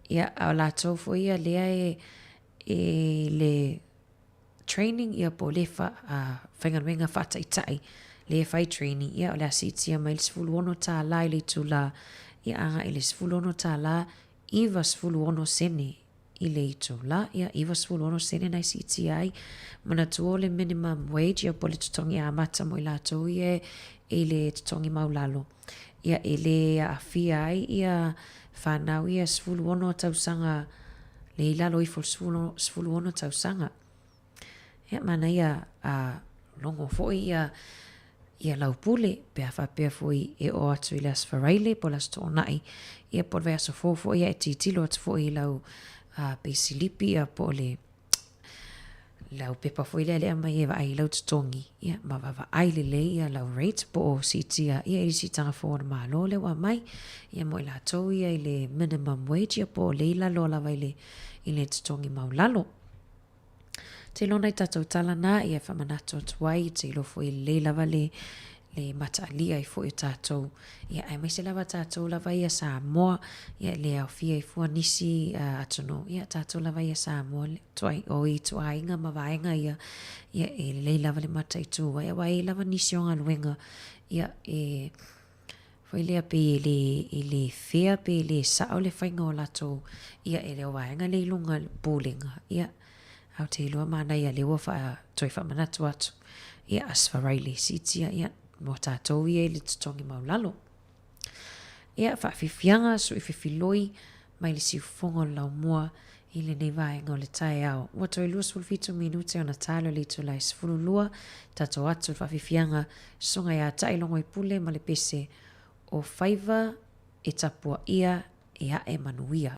Ia, a o latou foi ia lea e, e le training, ia po o le fa, a, faigaluega faataitai, le e fai training, ia o le a siitia mai le 16 tālā i le itulā, ia agai i le 16 tālā 96 sene i le itula, ia, 96 sene na i siitia ai. Manatua o le minimum wage, ia, po o le totogi amata mo i latou ia e i le totogi maulalo. Ia, e le aafia ai ia whanau ia 16 tausaga, le i lalo ifo o le 16 tausaga. Ia, manaia a logo foi ia ia lau pule, pe a faapea foi e oo atu i le Aso Faraile po o le Aso Toonai, ia po o le vaiaso fou foi ia e tilotilo atu foi i lau peisilipi ia po o le lau pepa foi lea e aumai e vaai i lau totogi, ia ma vaavaai lelei ia lau rate po o siitia ia i le siitaga fou a le Malo lea ua aumai, ia mo i latou ia i le minimum wage ia po o le i lalo lava i le i le totogi maulalo. Te iloa nai tatou tala na ia e faamanatu atu ai, te iloa foi e lelei lava le, le mataalia ai foi o tatou, ia, aemaise lava tatou lava ia Samoa, ia, e le aofia ai fua nisi atunuu, ia, tatou lava ia Samoa, tuai, o ituaiga ma vaega ia, ia, e lelei lava le mataitu ai, aua e i ai lava nisi o galuega, ia, e, foi lea pei e le, e le fair pe le sao le faiga o latou, ia, e le o vaega lea i luga o le Pulega, ia, ae ou te iloa manaia lea ua faa, toe faamanatu atu, ia, Aso Faraile siitia, ia, mo tatou ia i le totogi maulalo. Ia, faafiafiaga, sui fefiloi, mai le siufofoga o le laumua i lenei vaega o le taeao. Ua toe 27 minute ona talo i le itula e 12, tatou atu le faafiafiaga, Susuga ia Tai Logoipule ma le pese o Faiva e tapuaia e ae manuia.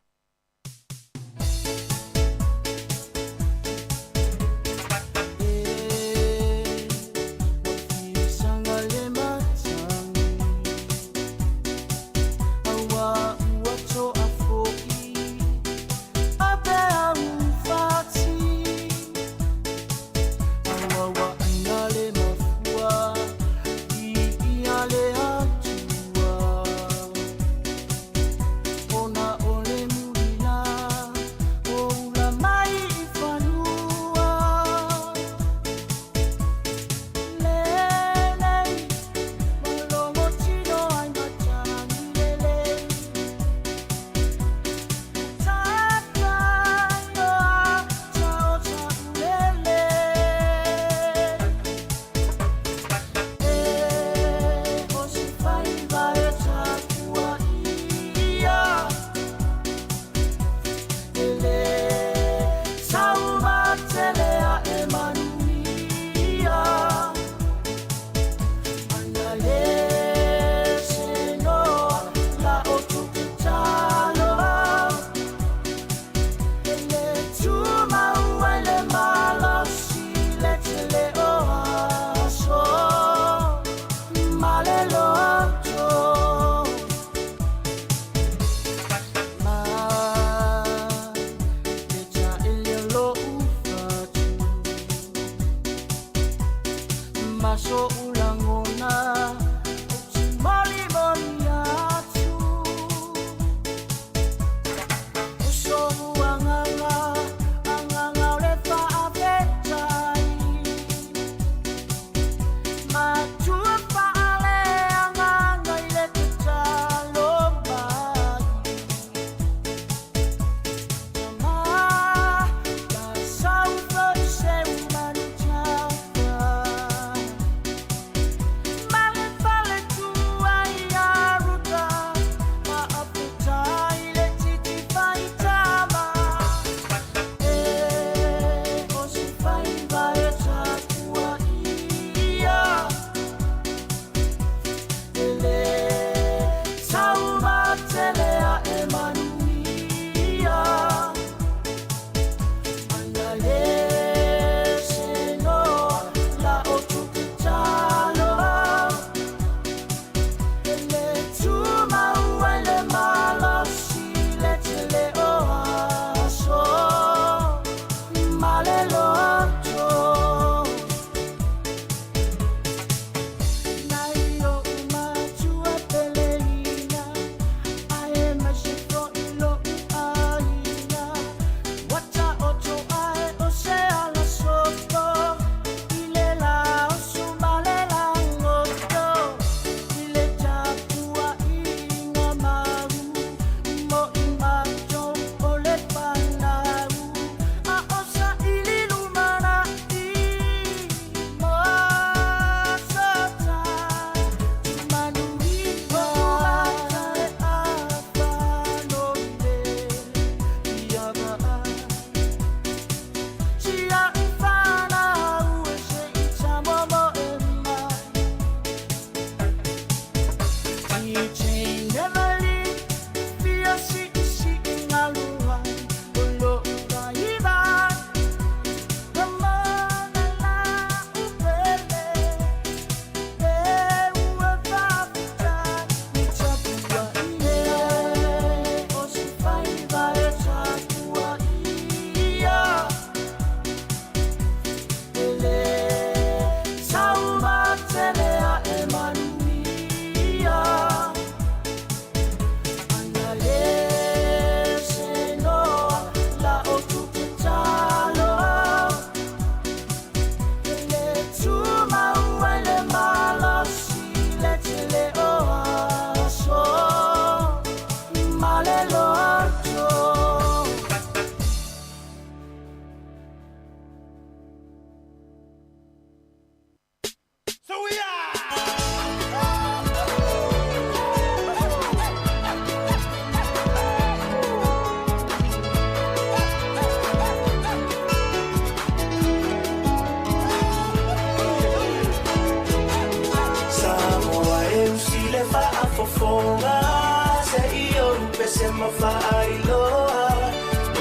mawhaailoa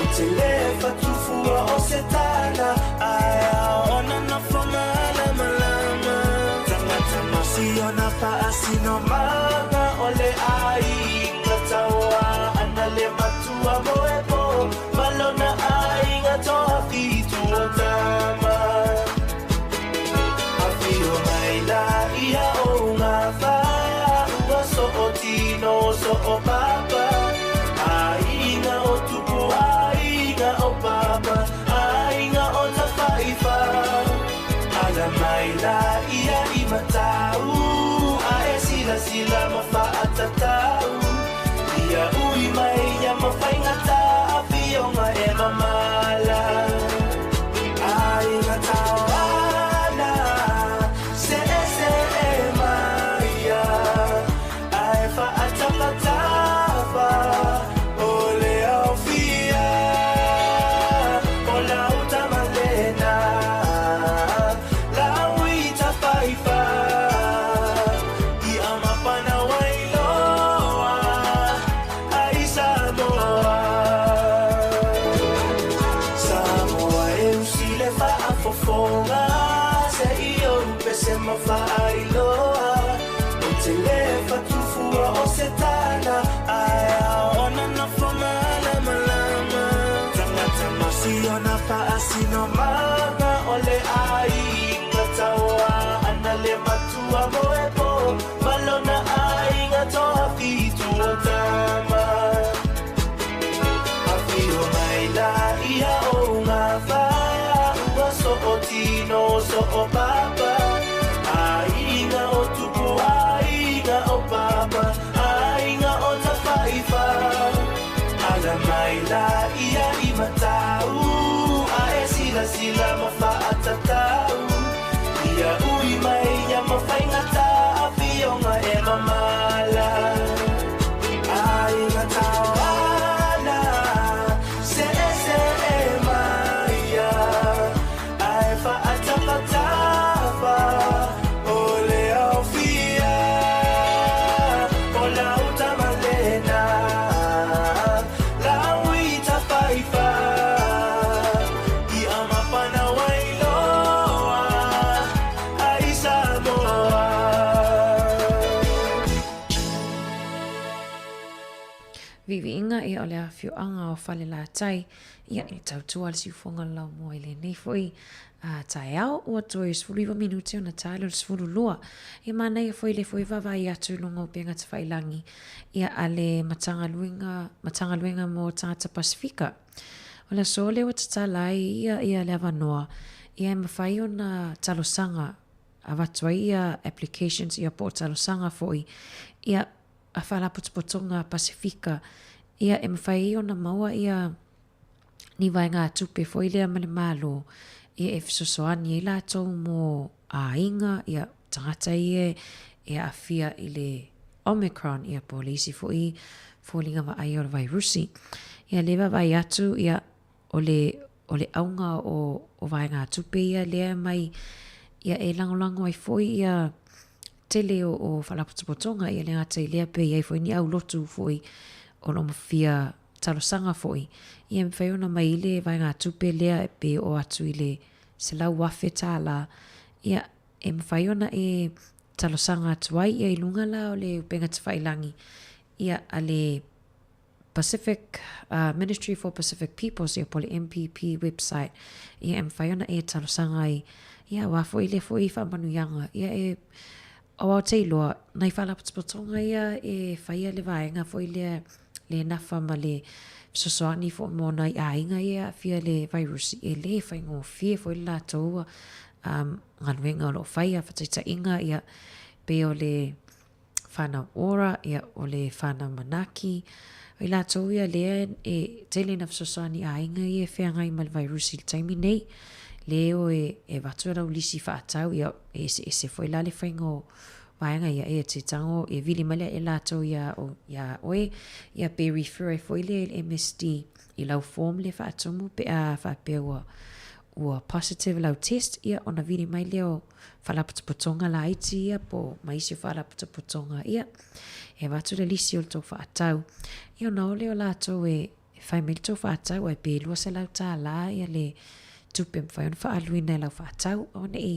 O te le whatufua o se tāna Ae ao ona nofo malamalama Tangata masiona whaasino maga O le aiga taua Ana le matua mo e po Malona aiga toa fitu o tama Awhio mai la ia o ngā whaua So o tino, so o papa Aiga o tupu, aiga o papa Aiga o tawhaiwha Ala mai la ia i matau A e sila sila ma whaatatau Ia ui mai ia ma whaingata Awhionga e mamala Aiga tauana Se e se e maia Ae whaatapatafa O le aufia O lau tamalena Lau i tawhaiwha I amapana wailoa Ai Samoa Samoa e usile whaafofonga Se i o se mawhaailoa O te le whatufua o se tāna Ae ao ona nofo malamalama Tangata masiona whaasino maga O le aiga taua Ana le matua mo e po Malona aiga toa fitu o tama Awhio mai la ia o ngā whaua So o tino, so o papa Aiga o tupu, aiga o papa Aiga o tawhaiwha Ala mai la ia i matau A e sila sila ma whaatatau Ia ui mai ia ma whaingata Awhionga e mamala Aiga tauana Se e se e maia Ae whaatapatafa O le aufia O lau tamalena Lau i tawhaiwha I amapana wailoa Ai Samoa Viiviiga ia o le afioaga o Falelatai ia i le tautua a le siufoga o le laumua i lenei foi taeao ua toe 19 minute ona ta le o le 12. E manaia foi le foi vaavaai atu i luga o upega tafailangi ia a le Matagaluega Matagaluega mo Tagata Pasifika. O le aso lea ua tatala ai ia ia le avanoa ia e mafai ona talosaga avatu ai ia applications ia po o talosaga foi ia a Faalapotopotoga Pasifika ia e mafai ai ona maua ia ni vaegatupe foi lea ma le Malo ia e fesoasoani ai latou mo aiga ia tagata ia e aafia i le Omicron ia po o le isi foi foliga vaaia o le vairusi. Ia lea e vaavaai atu ia o le o le auga o o vaegatupe ia lea e aumai ia e lagolago ai foi ia tele o o Faalapotopotoga ia le gata i lea pe i ai foi ni aulotu foi o lo o fia talosaga foi ia e mafai ona aumai i le vaegatupe lea pe oo atu i le $100,000 ia e mafai ona e talosaga atu ai ia i luga la o le upega tafailangi ia a le Pacific Ministry for Pacific Peoples ia po o le MPP website ia e mafai ona e talosaga ai ia aua foi lea foi faamanuiaga ia e aua ou te iloa nai faalapotopotoga ia e faia le vaega foi lea le nafa ma le fesoasoani foi mo nai aiga ia e aafia i le vairusi e le faigofie foi le latou um, galuega o lo o faia faataitaiga ia pei o le whanau ora, ia, o le whanau manaaki. O i latou ia lea e tele ina fesoasoani aiga ia e feagai ma le vairusi i le taimi nei, le o e avatu e lau lisi faatau, ia, e eseese foi la le faiga o vaega ia, e te tago, e vili mai lea e latou ia, o, ia oe, ia pe refer ai foi lea i le MSD i lau form lea faatumu pe a faapea ua, ua positive lau test, ia, ona vili mai lea o faalapotopotoga laiti ia po o ma isi o faalapotopotoga, ia, e avatu le lisi o le tou faatau, ia ona o lea o latou e fai mai le tou faatau, ae pe $200 ia le tupe e mafai ona faaaluina i lau faatau, aua ne i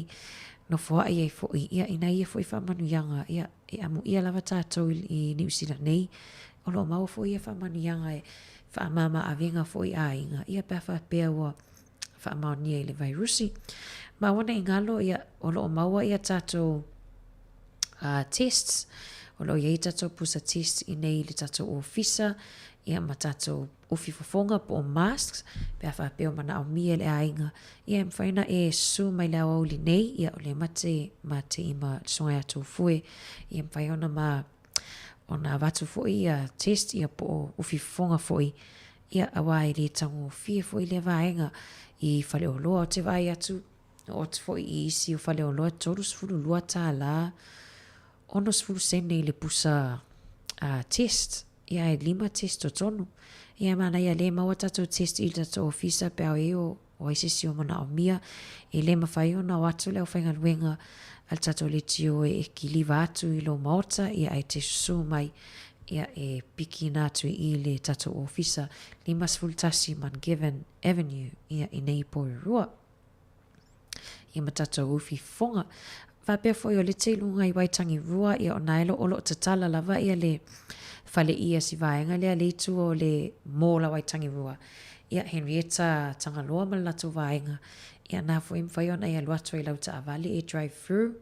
nofoai ai foi, ia, i nai ia foi faamanuiaga, ia, e amuia lava tatou i Niu Sila nei, o lo o maua foi ia faamanuiaga e faamama avega foi i aiga, ia pe a faapea ua faamaonia i le vairusi. Ma aua ne i galo, ia, o lo o maua ia tatou tests, o lo o i ai tatou pusa test i nei i le tatou ofisa, ia ma tatou ufi fofoga po o masks, pe a faapea o manaomia e le aiga, ia e mafai ona e susu mai le aoauli nei, ia o lea ma te, ma te i ma le susuga ia Tofue, ia e mafai ona ma, ona avatu foi ia test ia po o ufi fofoga foi, ia aua e le taugofie foi lea vaega i faleoloa. Ou te vaai atu, oo atu foi i isi o faleoloa e $32 60 sene i le pusa test. Ia e lima test totonu. Ia e manaia lea e maua tatou test i le tatou ofisa pe a o i ai o o ai se isi o manaomia. E le mafai ona o atu le aufaigaluega a le tatou leitio e kiliva atu i lou maota ia ae te susu mai ia e pikiina atu i i le tatou ofisa 51 Mungevin Avenue ia i nei Porirua. Ia ma tatou ufi fofoga. Faapea foi o le te i luga i Waitangirua, ia o naelo o lo o tatala lava ia le fale ia si vaega lea le itu o le mall a Waitangirua. Ia Henrietta Tagaloa ma le latou vaega, ia na foi e mafai ona e alu atu ai i lau taavale e drive through,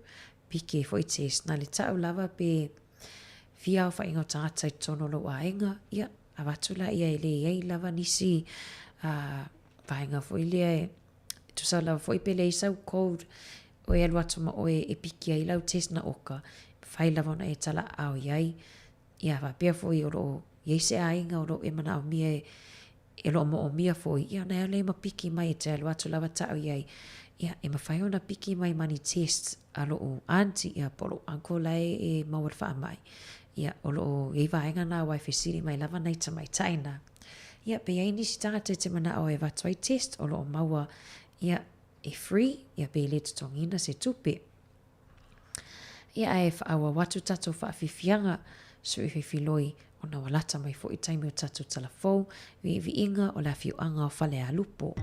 pike foi test. Na le tau lava pe fia aofaiga o tagata i totonu o lou aiga, ia avatu laia e le i ai lava nisi vaega foi lea e tusa lava foi pe leai sau code o e alu atu ma oe e piki ai lau test na oka, mafai lava ona e talaaao i ai. Ia faapea foi o lo o i ai se aiga o lo o e manaomia e e lo o moomia foi, ia ona e alu ai ma piki mai e te alu atu lava tau i ai, ia e mafai ona piki mai ma ni test a lou aunty ia po o lou uncle la e e maua i le faamai. Ia o lo o i ai vaega na aua e fesili mai lava nai tamaitai na. Ia, pe i ai nisi tagata e te manao e avatu ai test o lo o maua, ia, e free, ia pe le totogiina se tupe. Ia, ae faaauau atu tatou faafiafiaga, sui filifiloi, ona ua lata mai foi taimi o tatou tala fou, viiviiga o le afioaga o Falealupo.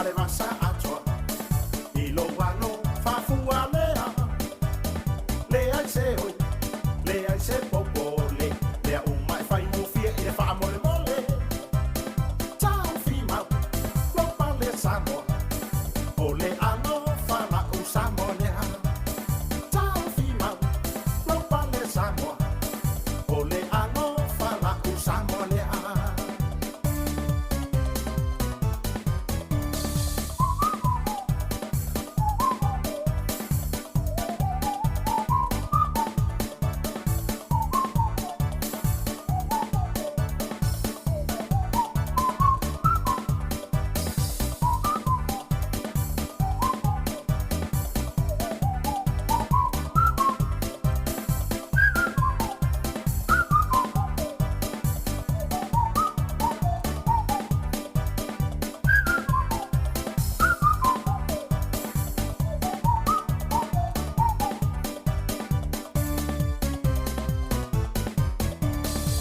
Ma le vasa atoa I lou alo faafua lea Leai se oi Leai se popole Mea uma e faigofie i le faamolemole Taofi mau Lou pale Samoa O le alofa la'u Samoa lea Taofi mau Lou pale Samoa O le alofa la'u Samoa lea.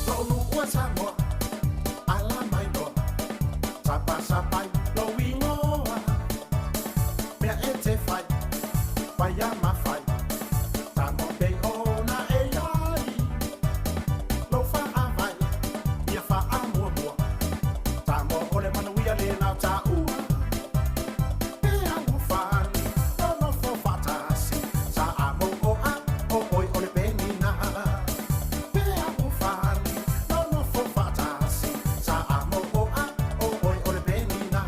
Lou nuu e Samoa, ala mai loa, sapasapai lou igoa. Mea e te fai, paia ma fai, tago pei ona e iai. Lou faavae, ia faamuamua, Samoa o le manuia le lao taua. E alofani, nonofo faatasi, sa a mou o a, o oe o le penina. Pe alofani, nonofo faatasi, sa a mou o a, o oe o le penina.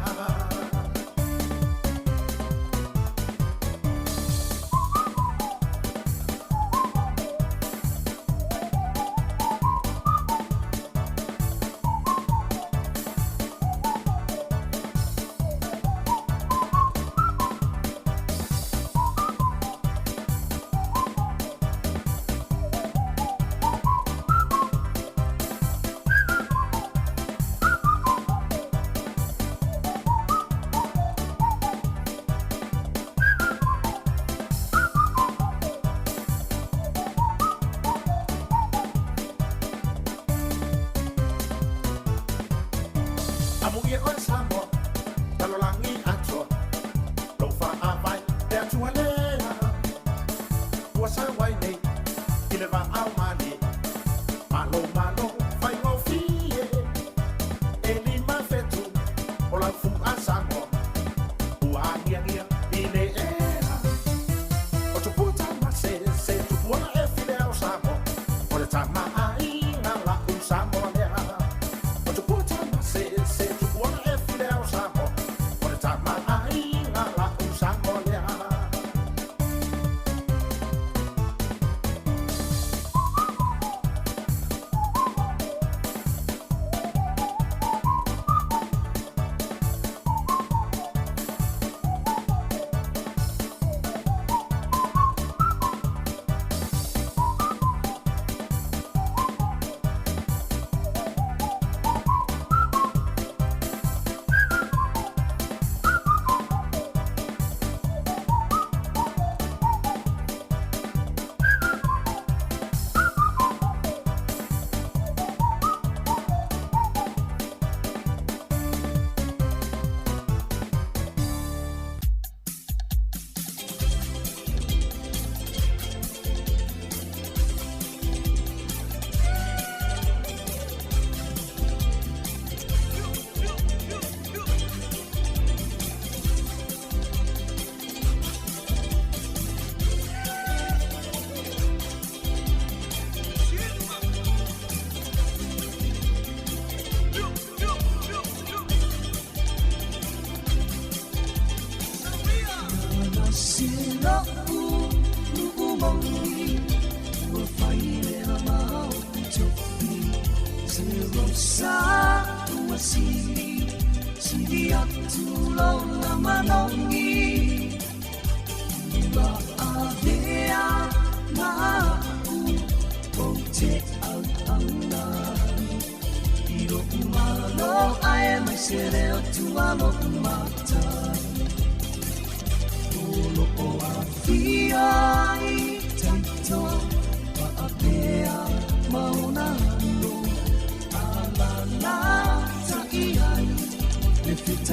Amuia oe Samoa, lalolagi atoa, lou faavae le Atua lea. Ua sau ai nei i le vaao malie, malo malo faigofie. E 5 fetu o lau fua Samoa, ua agiagia i le ea. O tupua tamasese, tupuola e file o Samoa, o le tamaaiga la'u Samoa lea. O tupua tamasese, tupuola e file o Samoa, o le tamaaiga la'u Samoa lea.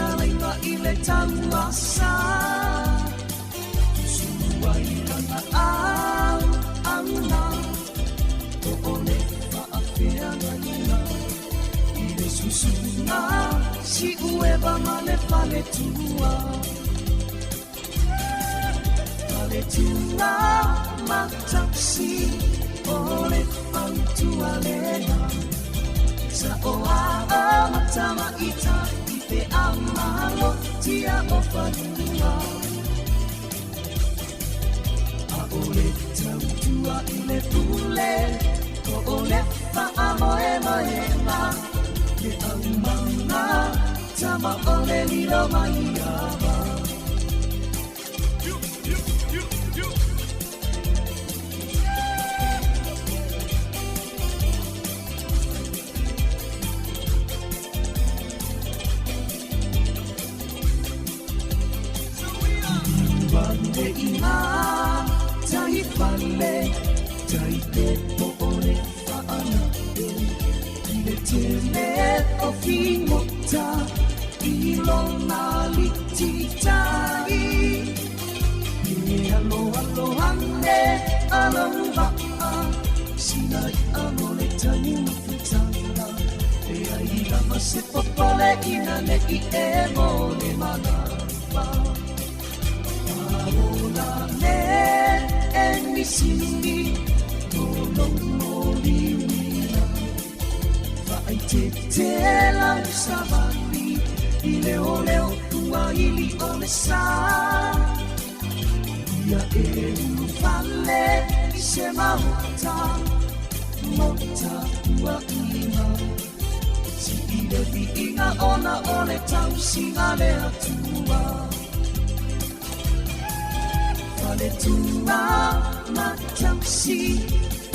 fetalaiga i le tauasa. Susulu ai lana auauna, po o le faafeagaiga i le susuga Siueva ma le faletua. Faletua ma tausi o le fautua lena. Sa o a matamaita i te amalo tia o fanua. A o le tautua i le pule, po o le faamoemoega. Le aumanga, tama o le lilo mai ava. Ane i ngā tai fale, tai te po o le whaana e. I le tele o whingota, i lona liti tai. E alo alo ane, alo waa, sina i amo le tani mafutanga. E ai lava se popole ina ne i e mo le manapa. Aola le e nisini, tolo mo liwila. Vaai te te lau savali, i leo leo tua ili o le sa. Ia e ulu fale i se maota, mota ua ima. Si i le viiga ona o le tausiga le atua. Faletua ma tausi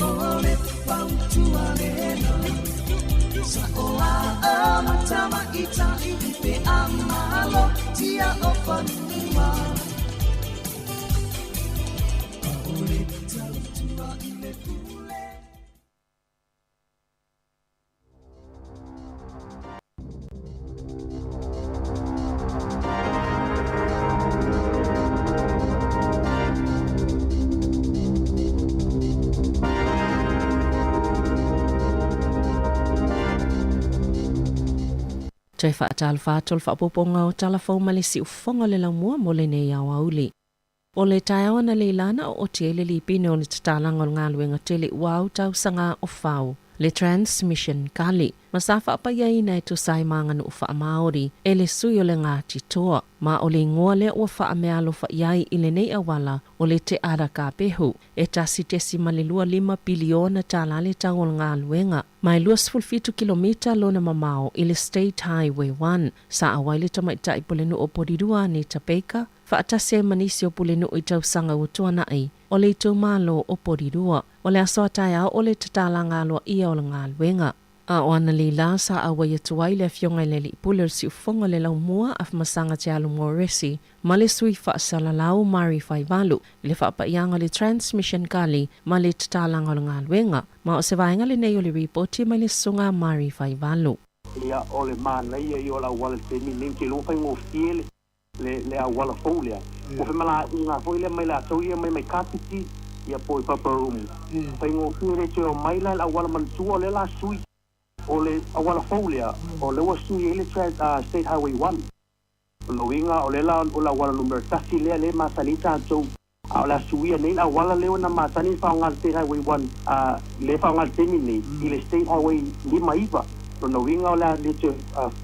o le fautua lena. Sa o a a matama i tai i te amalo tia o fanua. A o le tautua i le pule. Toe faatalofa atu o le faaopoopoga o Tala Fou ma le Siufofoga o le Laumua mo lenei aoauli. O le taeao analeila na ooti ai le lipine o le tatalaga o le galuega tele ua au tausaga o fau, le Transmission Gully, ma sa faapaiaina e tusa ai ma aganuu faamaori e le sui o le Ngāti Toa. Ma o le igoa lea ua faameaalofa i ai i lenei auala o le Te Ara Kāpehu. E 1.25 piliona tālā le tau o le galuega. Ma e 27 kilomita lona mamao i le State Highway 1. Sa auai le tamaitai pulenuu o Porirua Anita Baker, faatasi ai ma nisi o pulenuu i tausaga ua tuanai o le itumalo o Porirua. O le aso a taeao o le tatalaga aloaia o le galuega. A o analeila sa auai atu ai le Afioga i le Alii Pule o le Siufofoga o le Laumua Afamasaga Te Alu Moresi ma le Sui Faasalalau Mari Faivalu i le faapaiaga o le Transmission Gully ma le tatalaga o le galuega. Ma o se vaega lenei o le ripoti mai le Susuga Mari Faivalu. Ia, o le manaia ia o le auala i le taimi lenei, ou te iloa ua faigofie le le auala fou lea. Ua femalagaaiga foi lea mai latou ia mai mai Kapiti ia po i Paparumu. Faigofie le toe omai la i le auala manatua o lea la sui. O le auala fou lea, o lea ua sui ai le State Highway 1. O lona uiga o lea la o le auala numera tasi lea lea e masani ai tatou. A o le a suia nei le auala lea na masani ona faaaoga i le State Highway 1, lea e faaaoga i le taimi nei, i le State Highway 59. Lona uiga o le a le toe,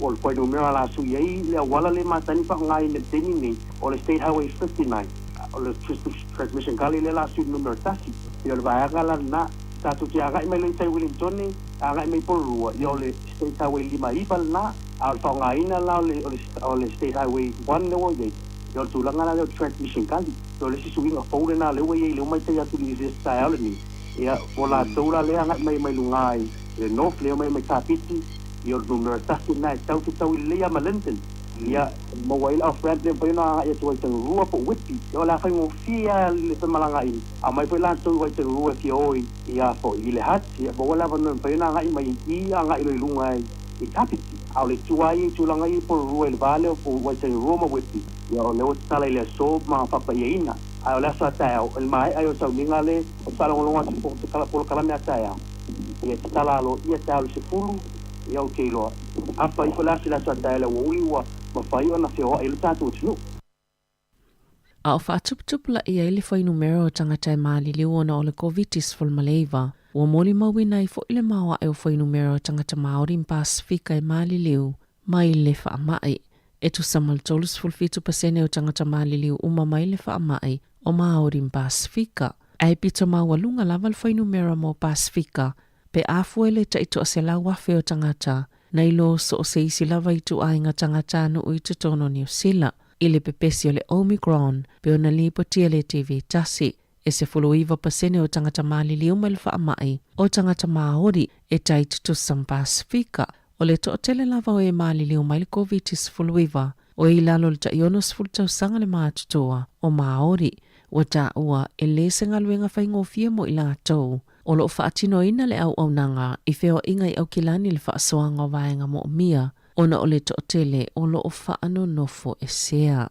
o le fuainumera o le a sui ai le auala lea e masani ona faaaoga i le taimi nei, o le State Highway 59. O le Transmission Gully lea o le a sui i le numera tasi. Ia o le vaega la lena. Tatou te agai mai loa i tai Wellingtone, agai mai i Porirua, ia o le State Highway 59 lena, a o le faaaogaina la o le State Highway 1 lea ua i ai, Ia o le tulaga la lea o le transmission gully. Ia o le isi suiga fou lena lea ua i ai lea ua maitei atu i le taeao lenei. Ia o latou la lea agai mai mai luga i le north lea omai mai Kapiti, ia o le numera tasi lena e tau te tau i lelei ia ma Linton. Ia maua ai le off ramp lea mafai ona agai atu ai i Tanurua po o Whitby. Ia o le a faigofie lava le femalagaina. Aumai foi latou i Waitanurua e fia o i ia foi i le Hutt, ia maua le avanoa e mafai ona agai mai i i agai loa i luga i i Kapiti. A o le itu lava ia i tulaga ia i Porirua i le va lea o Waitangirua ma Whitby, ia o lea ua tatala i le aso ma faapaiaina. Ae o le aso a taeao, o le maea ai o le sauniga lea ou te faalogologo atu i polokalame a taeao, ia e tatala aloaia taeao i le 10, ia ou te iloa afa ifo le aso i le aso a taeao i le aoauli ua mafai ona feoai ai lo tatou atunuu. A o faatuputupulaia ai le fuainumera o tagata e maliliu ona o le Koviti-19, ua molimauina ai foi le maoae o fuainumera o tagata Māori ma Pasefika e maliliu mai le faamai. E tusa ma le 37 pasene o tagata maliliu uma mai le faamai o Māori ma Pasefika, ae pito maualuga lava le fuainumera mo Pasefika pe a fua i le tai 100,000 o tagata nai lo so o se isi lava ituaiga tagatanuu i totonu o Niu Sila i le pepesi o le Omicron pei ona lipotia e le TV tasi. E 19% o tagata maliliu mai le faamai o tagata Māori e tai tutusa ma Pasefika. O le toatele lava o e maliliu mai le Koviti-19 o e i lalo o le tai 60 tausaga le matutua o Māori. Ua taua e le se galuega faigofie mo i latou O lo o faatinoina le auaunaga i feoaiga i Aukilani le faasoaga o vaega moomia ona o le toatele o lo o faanonofo esea.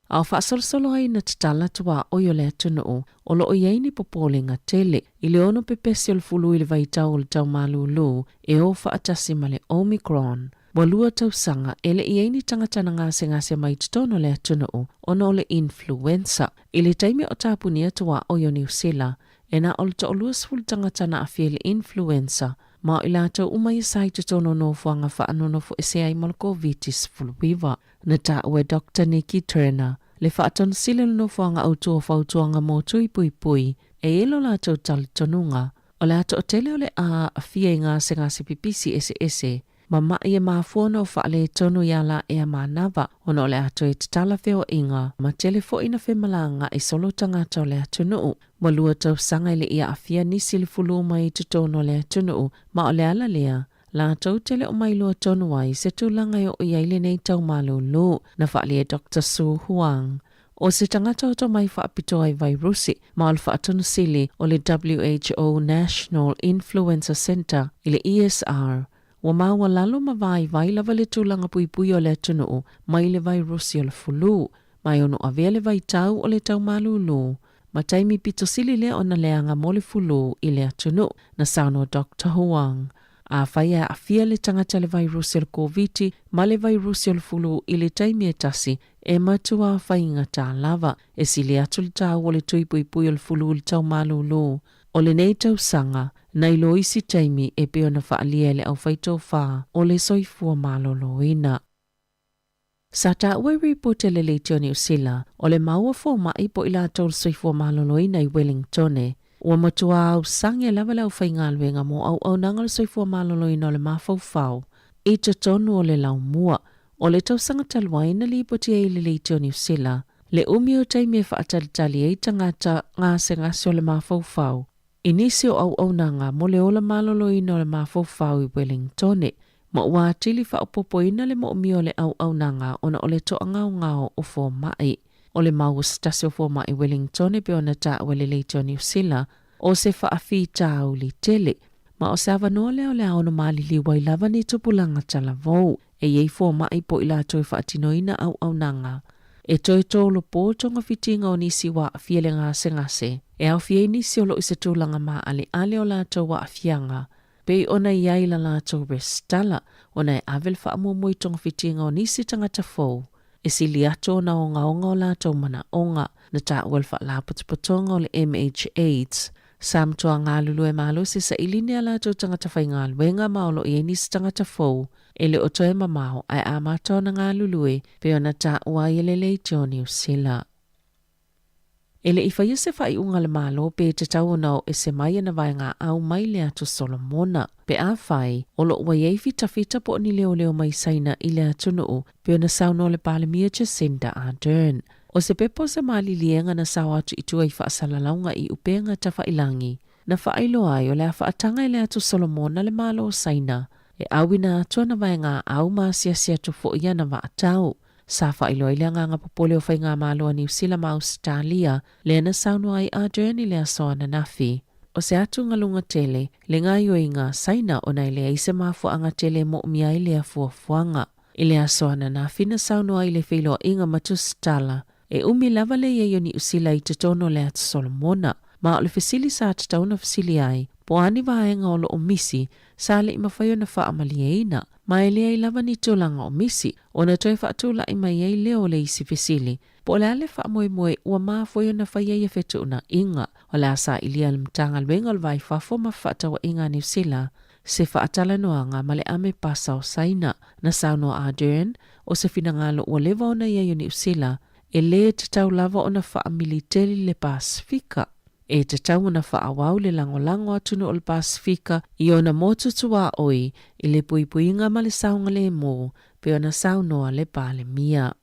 A o faasolosolo ai ina tatala tuaoi o le atunuu, o lo o i ai ni popolega tele i le ono pepesi o le fulu i le vaitau o le tau malūlū e o faatasi ma le Omicron. Ua lua tausaga e le i ai ni tagata na gasegase mai totonu o le atunuu ona o le influenza. I le taimi o tapunia tuaoi o Niu Sila, e na o le toaluasefulu tagata na aafia i le influenza, ma o i latou uma ia sa i totonu o nofoaga faanonofoesea ai ma le Koviti-19. Na taua e Doctor Nikki Turner, le faatonusili o le nofoaga autu o fautuaga mo tui puipui, e i ai lo latou talitonuga, o le a toatele o le a aafia i gasegase pipisi eseese, ma maʻi e mafua ona o faaletonu iā la ea manava ona o le a toe tatala feoaiga ma tele foi na femalagaʻi solo tagata o le atunuu. Ua lua tausaga e le i aafia nisi le fulu mai i totonu o le atunuu ma o le ala lea latou te le o mailoa tonu ai se tulaga e oo i ai lenei tau malūlū, na faalia e Doctor Su Huang. O se tagata o tomai faapitoa i vairusi ma o le faatonusili o le WHO National Influenza Centre i le ESR, ua maualalo ma vaivai lava le tulaga puipui o le atunuu mai le vairusi o le fulu, ma e ono avea le vaitau o le tau malūlū ma taimi pito sili lea ona leaga mo le fulu i le atunuu, na saunoa Doctor Huang. Afai e aafia le tagata i le vairusi o le Koviti ma le vairusi o le fulu i le taimi e tasi, e matua faigata lava e sili atu le taua o le tui puipui o le fulu i le tau malūlū o lenei tausaga nai lo isi taimi e pei ona faaalia e le aufaitofa o le soifua maloloina. Sa taua i ripoti a le Leitio Niu Sila o le maua fomaʻi po i latou le soifua maloloina i Wellingtone, ua matua ausange lava le aufaigaluega mo auaunaga o le soifua maloloina o le mafaufau i totonu o le laumua O le tausaga talu ai na lipoti ai i le Leitio Niu Sila le umi o taimi e faatalitali ai tagata gasegase o le mafaufau i nisi o auaunaga mo le ola maloloina o le mafaufau i Wellingtone ma ua atili faaopoopoina le moomia o le auaunaga ona o le toagaogao o fomai. O le mau o se tasi o fomai Wellingtone pei ona taua e le Leitio Niu Sila o se faafitauli tele ma o se avanoa lea o le a ono maliliu ai lava ni tupulaga talavou e i ai fomai po i latou e faatinoina auaunaga e toe tolopo togafitiga o nisi ua aafia i le gasegase, e aofia ai nisi o lo o i se tulaga maaleale o latou aafiaga pei ona i ai la latou resitala ona e ave le faamuamua i togafitiga o nisi tagata fou e sili atu ona ogaoga o latou manaoga. Na taua e le Faalapotopotoga o le MHAIDS, sa matua galulue malosi saili ni a latou tagata faigaluega ma o lo o i ai nisi tagata fou e le o toe mamao ae amata ona galulue pei ona taua ai e le Leitio Niu Sila. E le i faia se faaiuga a le Malo pe tatau ona o ese mai ana vaegaau mai le atu Solomona. Pe afai, o lo o ua i ai fitafita po o ni leoleo mai Saina i le atunuu, pei ona saunoa le Palemia Jacinda Ardern. O se pepa o se maliliega na sao atu i tua i faasalalauga i upega tafailangi, na faailoa ai o le a faataga i le atu Solomona le Malo o Saina e ʻauina atu ana vaegaau ma asiasi atu foi i ana vaatau. Sa faailoa ai le agaga popole o Faigamalo a Niu Sila ma Ausetalia, lea na saunoa ai Ardern i le aso ananafi. O se atugaluga tele le gaoioiga a Saina ona e leai se mafuaaga tele e moomia ai lea fuafuaga. I le aso ananafi na saunoa ai le feiloaiga ma tusitala, e umi lava le i ai o Niu Sila i totonu o le Ata Solomona. Ma o le fesili sa tatau ona fesili ai, po o a ni vaega o lo o misi sa le i mafai ona faamalieina, ma e leai lava ni tulaga o misi, ona toe faatulai mai ai lea o le isi fesili, Po o le a le faamoemoe ua mafua ai ona fai ia fetuunaiga. O le a sailia e le Matagaluega o le Va i Fafo ma Fefaatauaiga a Niu Sila se faatalanoaga ma le ame pasa o Saina. Na saunoa Ardern, o se finagalo ua leva ona i ai o Niu Sila, e lē tatau lava ona faamiliteli le Pasefika. E tatau ona faaauau le lagolago a atunuu o le Pasefika i ona motu tuaoi i le puipuiga ma le saogalemu, pei ona saunoa le Palemia.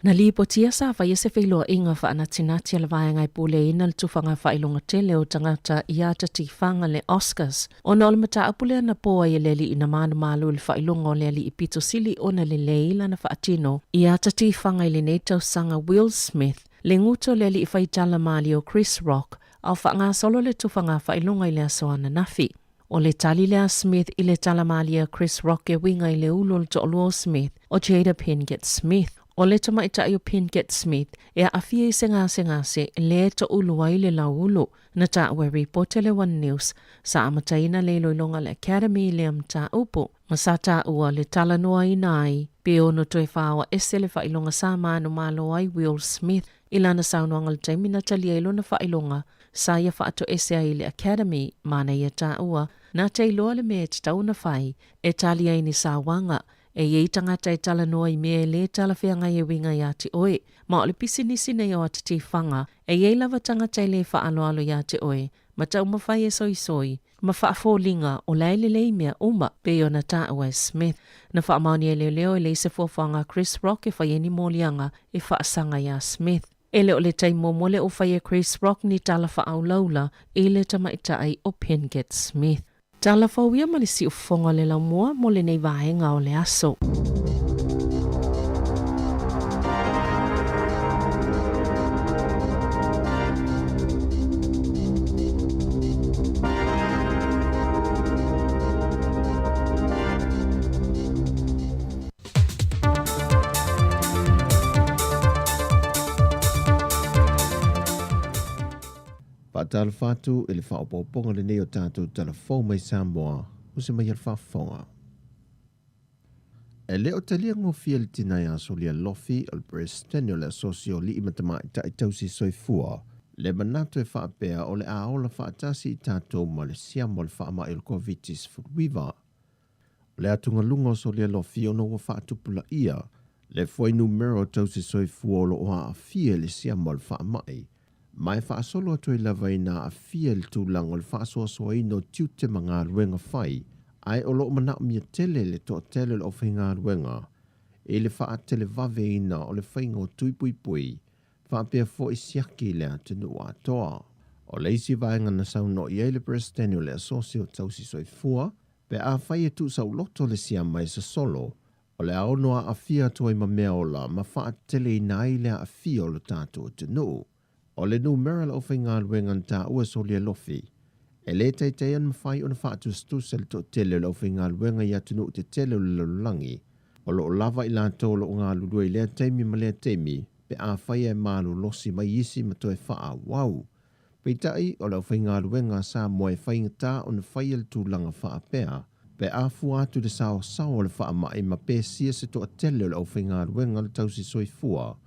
Na lipotia sa faia se feiloaiga faanatinati a le vaega e puleaina le tufaga faailoga tele o tagata i ata tifaga le Oscars ona o le mataupu lea na po ai e le alii na malumalu i le faailoga o le alii pito sili ona lelei lana faatino i ata tifaga i lenei tausaga Will Smith le guto o le alii faitala malie o Chris Rock a o faagasolo le tufaga faailoga i le aso ananafi. O le tali lea a Smith i le tala malie a Chris Rock e uiga i le ulu o le toalua o Smith, o Jada Pinkett Smith. O le tamaitai o Pinkett Smith e aafia i se gasegase lea e toulu ai le lauulu. Na taua e ripoti a le One News, sa amataina le iloiloga a le Academy i lea mataupu, ma sa taua le talanoaina ai pe ono toe faoa ese le faailoga sa manumalo ai Will Smith I lana saunoaga i le taimi na talia ai lona faailoga, sa ia faatoese ai i le Academy, mana ia taua, na te iloa le mea e tatau ona fai, e tali ai ni sauaga, e i ai tagata e talanoa i mea e lē talafeagai e uiga iā te oe. Ma o le pisinisi nei o Atitifaga, e i ai lava tagata e lē faaaloalo iā te oe, ma taumafai e soisoi, ma faafoliga o la e lelei mea uma, pei ona taua e Smith. Na faamaonia e leoleo e leai se fuafuaga a Chris Rock e fai ai ni moliaga e faasaga iā Smith. E le o le taimi muamua lea ua fai e Chris Rock ni tala faaulaula i le tamaitai o Pinkett Smith. Tala fou ia ma le siufofoga o le laumua mo lenei vaega o le aso. Faatalofa atu i le faaopoopoga lenei o tatou tala fou mai Samoa, usi mai a le faafofoga. E le o talia gofie le tina ia Solia Lofi o le Peresetene o le Asosi o Alii ma Tamaitai Tausi Soifua le manatu e faapea o le a ola faatasi i tatou ma le siama o le faamai o le Koviti-19. O le atugaluga o Solia Lofi ona ua faatupulaia le fuainumera o tausi soifua o lo o aafia i le siama o le faamai, ma e faasolo atu ai lava ina aafia i le tulaga o le faasoasoaina o tiute ma galuega fai, ae o lo o manaomia tele le toatele o le aufaigaluega i le faatelevaveina o le faiga o tui puipui faapea foi siaki i le atunuu atoa. O le isi vaega na saunoa i ai le Peresetene o le Asosi o Tausi Soifua, pe afai e tuusauloto le siama e sosolo, O le a ono aafia atu ai ma mea ola ma faateleina ai le aafia o lo tatou atunuu. O le numera o le aufaigaluega na taua e Solia Lofi, e le taitai ona mafai ona faatusatusa i le toatele o le aufaigaluega i atunuu tetele o le lalolagi. O lo o lava i latou o lo o galulue i lea taimi ma lea taimi pe afai e malolosi mai isi ma toe faaauau. Peitai, o le aufaigaluega a Samoa e faigata ona faia le tulaga faapea, pe a fua atu i le saoasaoa o le faamai ma pesia se toatele o le aufaigaluega o le tausi soifua.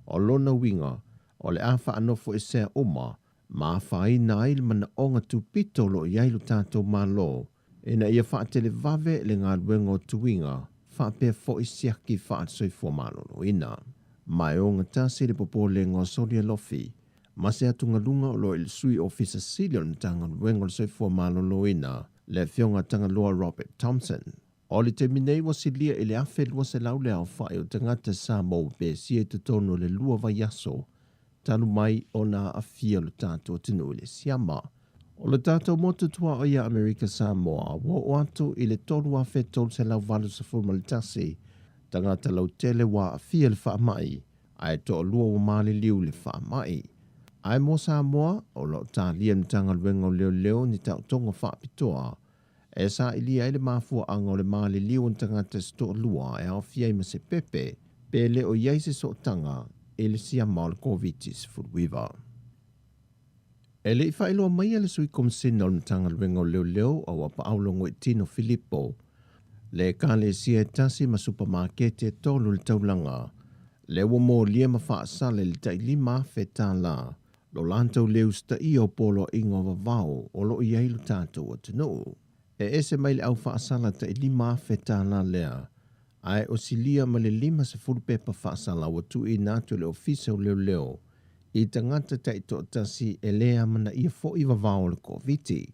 O lona uiga, o le a faanofoesea uma ma afaina ai le manaoga tupito o lo o i ai lo tatou Malo ina ia faatelevave le galuega o tuiga faapea foi siaki faale-soifua maloloina. Ma e ogatasi le popolega o Solia Lofi ma se atugaluga o lo o i le Sui Ofisa Sili o le Matagaluega o le Soifua Maloloina, le Afioga Tagaloa Robert Thompson. O le taimi nei ua silia i le 1,200 le aofai o tagata Samoa ua pesia i totonu o le lua vaiaso talu mai ona aafia lo tatou atunuu i le siama. O le tatou motu tuaoi ia Amerika Samoa ua oo atu i le 3,381 tagata lautele ua aafia i le faamai, ae toalua ua maliliu i le faamai. Ae mo Samoa, o lo o talia e le Matagaluega o Leoleo ni taotoga faapitoa e sailia ai le mafuaaga o le maliliu o ni tagata se toalua e aofia ai ma se pepe pe le o i ai se sootaga i le siama o le Koviti-19. E le i faailoa maia le Sui Komesina o le Matagaluega o Leoleo o Auapaau Logoitino Filipo le ekalesia e tasi ma supamakete e tolu i le taulaga lea ua molia ma faasala i le tai $5,000 lo latou le usitaia o poloaiga o vavao o lo o i ai lo tatou atunuu. E ese mai le au faasala tai $5,000 lea, ae o silia ma le 50 pepa faasala ua tuuina atu e le Ofisa o Leoleo i tagata taitoatasi e le amanaia foi vavao o le Koviti.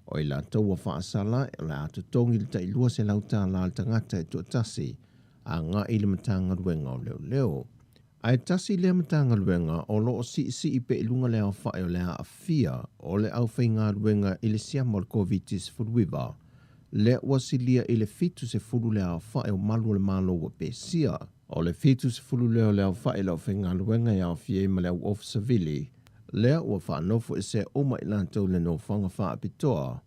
O i latou ua faasala o le a totogi le tai $200 le tagata e toatasi agai i le Matagaluega o Leoleo. Ae tasi lea Matagaluega o lo o siisii pea i luga le aofai o le aafia o le aufaigaluega i le siama o le Koviti-19, lea ua silia i le 70 le aofai o malu o le Malo ua pesia. O le 70 lea o le aofai o le aufaigaluega e aofia ai ma le au ofisa vili, lea ua faanofoesea uma i latou i le nofoaga faapitoa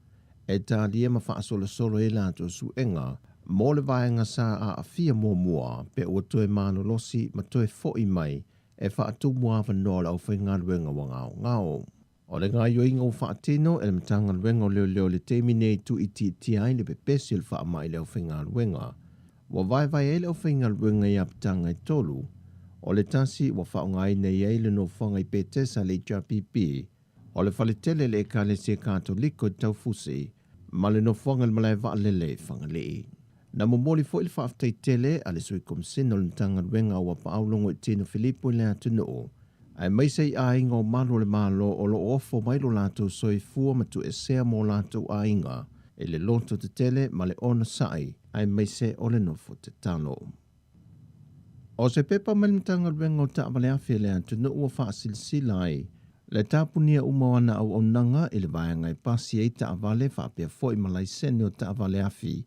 e talia ma faasolosolo ai latou suega mo le vaega sa aafia muamua pe ua toe malolosi ma toe fo'i mai e faatumu avanoa o le aufaigaluega ua gaogao. O le gaoioiga ua faatino e le Matagaluega o Leoleo i le taimi nei e tuuitiitia ai le pepesi o le faamai i le aufaigaluega. Ua vaevae ai le aufaigaluega i apitaga e tolu, o le tasi ua faaaogaina i ai le nofoaga i Petesa le HRPP, O le faletele i le Ekalesia Katoliko i Taufusi ma le nofoaga i le malae vaalele i Fagalii. Na momoli foi le faafetai tele a le Sui Komisina o le Matagaluega o Auapaau Logoitino Filipo i le atunuu, aemaise i aiga o malu o le Malo o lo o ofo mai lo latou soifua ma tuuesea mo latou aiga i le loto tetele ma le onosai aemaise o le nofo tatalo. O se pepa mai le Matagaluega o Taavaleafi a le atunuu ua faasilasila ai le tapunia uma o ana auaunaga i le vaega e pasi ai taavale faapea foi ma laisene o taavaleafi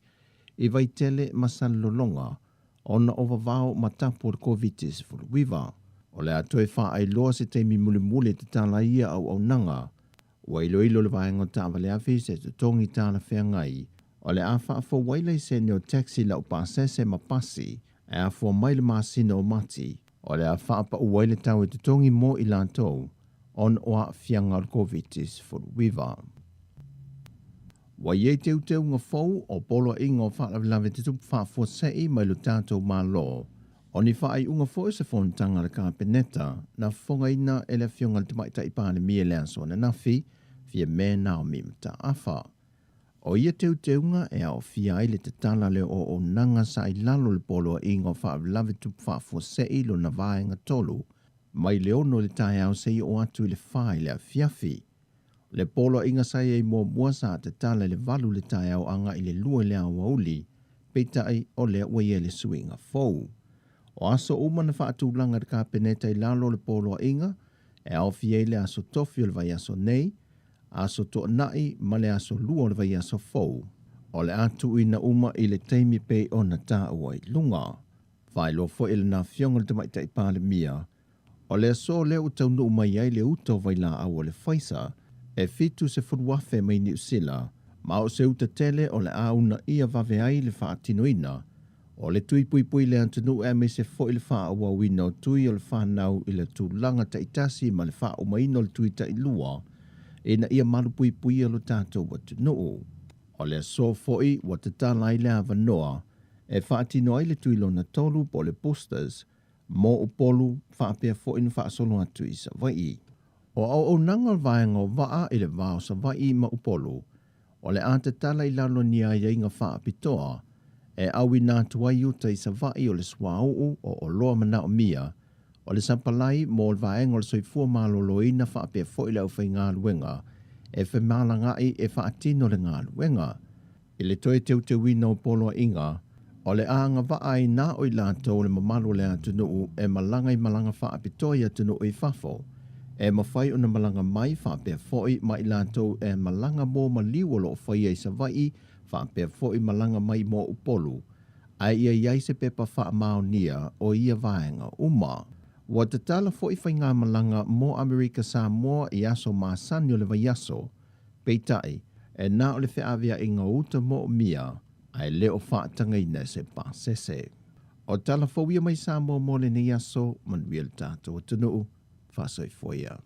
i Vaitele ma Salelologa ona o vavao ma tapu o le Koviti-19. O le a toe faailoa se taimi mulimuli e tatala ai ia auaunaga. Ua iloilo le vaega o taavaleafi i se totogi talafeagai o le a faafou ai laisene o taxi laupasese ma pasi e afua mai le masina o Mati, o le a faapau ai le tau e totogi mo i latou ona o aafiaga o le Koviti-19. Ua i ai teuteuga fou o Poloaiga o Faalavelave Tutupu Faafuasei mai lo tatou Malo O ni faaiuga foi o se fonotaga a le Kapeneta na fofogaina e le Afioga i le Tamaitai Palemia i le aso ananafi, Fiame Naomi Mataafa. O ia teuteuga e aofia ai le tatala le auaunaga sa i lalo o le Poloaiga o Faalavelave Tupu Faafuasei lona vaega 3, mai le 6 i le taeao seia oo atu i le 4 i le afiafi. O le poloaiga sa i ai muamua sa tatala i le 8 i le taeao agai i le 2 i le aoauli, peitai o lea ua i ai le suiga fou. O aso uma na faatulaga e le Kapeneta i lalo o le poloaiga, e aofia ai le aso tofi o le vaiaso nei, aso toanai ma le aso lua o le vaiaso fou. O le a tuuina uma i le taimi pei ona taua i luga. Faailoa foi e lana Afioga i le Tamaitai Palemia, O le aso lea ua taunuu mai ai le uta o vailaau a le Pfizer e 70,000 mai Niu Sila, ma o se uta tele o le a uunaia vave ai le faatinoina o le tui puipui i le atunuu aemaise foi le faaauauina o tui o le fanau i le tulaga taitasi ma le faaumaina o le tui tailua ina ia malupuipuia lo tatou atunuu. O le aso foi ua tatala ai le avanoa e faatino ai le tui lona tolu po o le boosters mo Upolu faapea foi na faasolo atu i Savaii. O auaunaga o le vaega o vaa i le va o Savaii ma Upolu, o le a tatala i lalo ni aiaiga faapitoa e auina atu ai uta i Savaii o le suauu o oloa manaomia, o le sapalai mo le vaega o le soifua maloloina faapea foi le aufaigaluega e femalagaai e faatino le galuega. I le toe teuteuina o poloaiga, o le a agavaa ai na o i latou o le mamalu o le atunuu e malaga i malaga faapitoa i atunuu i fafo, e mafai ona malaga mai faapea foi ma i latou e malaga mo maliu o lo o faia i Savaii faapea foi malaga mai mo Upolu, ae ia i ai se pepa faamaonia o ia vaega uma. Ua tatala foi faigamalaga mo Amerika Samoa i aso masani o le vaiaso, peitai, e na o le feaveaiga o uta moomia, ae le o faatagaina e se pasese. O tala fou ia mai Samoa mo lenei aso, manuia le tatou atunuu, faasoifua ia.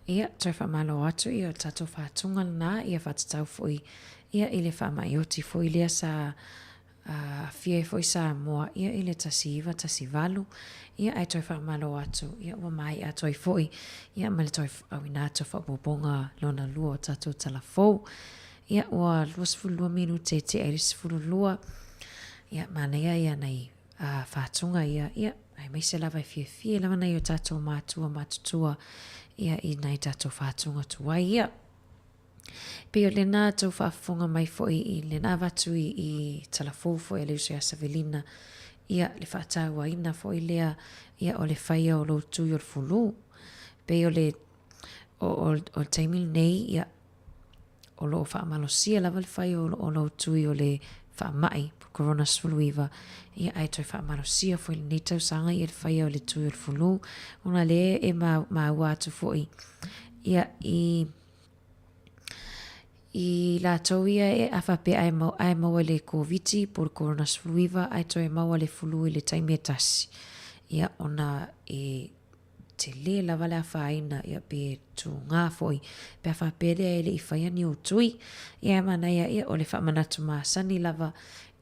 Ia, toe faamalo atu ia o tatou faatuga lena, ia faatatau foi ia i le faama'ioti foi lea sa aafia ai foi Samoa ia i le 1918, ia ae toe faamalo atu ia ua maea atu ai foi ia ma le toe auina atu o faaopoopoga lona lua o tatou tala fou. Ia ua 22 minute e tea i le 12, ia manaia ia nai. faatuga ia, ia, aemaise lava e fiafia lava nai o tātou mātua matutua ia i nai tātou faatuga tuai ia. Pei o lena tou faafofoga mai foi i lena avatu i, i tala fou foi a le uso ia Savelina, ia le faatauaina foi lea ia o le faia o lou tui o le fulu. Pei o le o, o, o le taimi lenei ia o lo o faamalosia lava le fai o, o lou tui o le faamai po Corona 19, ia ae toe faamalosia foi lenei tausaga ia le faia o le tui o le fulu, ona lea e maua atu foi ia i i latou ia e a faapea ae mau ae maua i le Koviti po o le Corona 19 ae toe maua le fulu i le taimi e tasi, ia ona e tele lava le afaina ia pe tūgā foi pe a faapea lea e le i faia ni ou tui. Ia e manaia ia o le faamanatu masani lava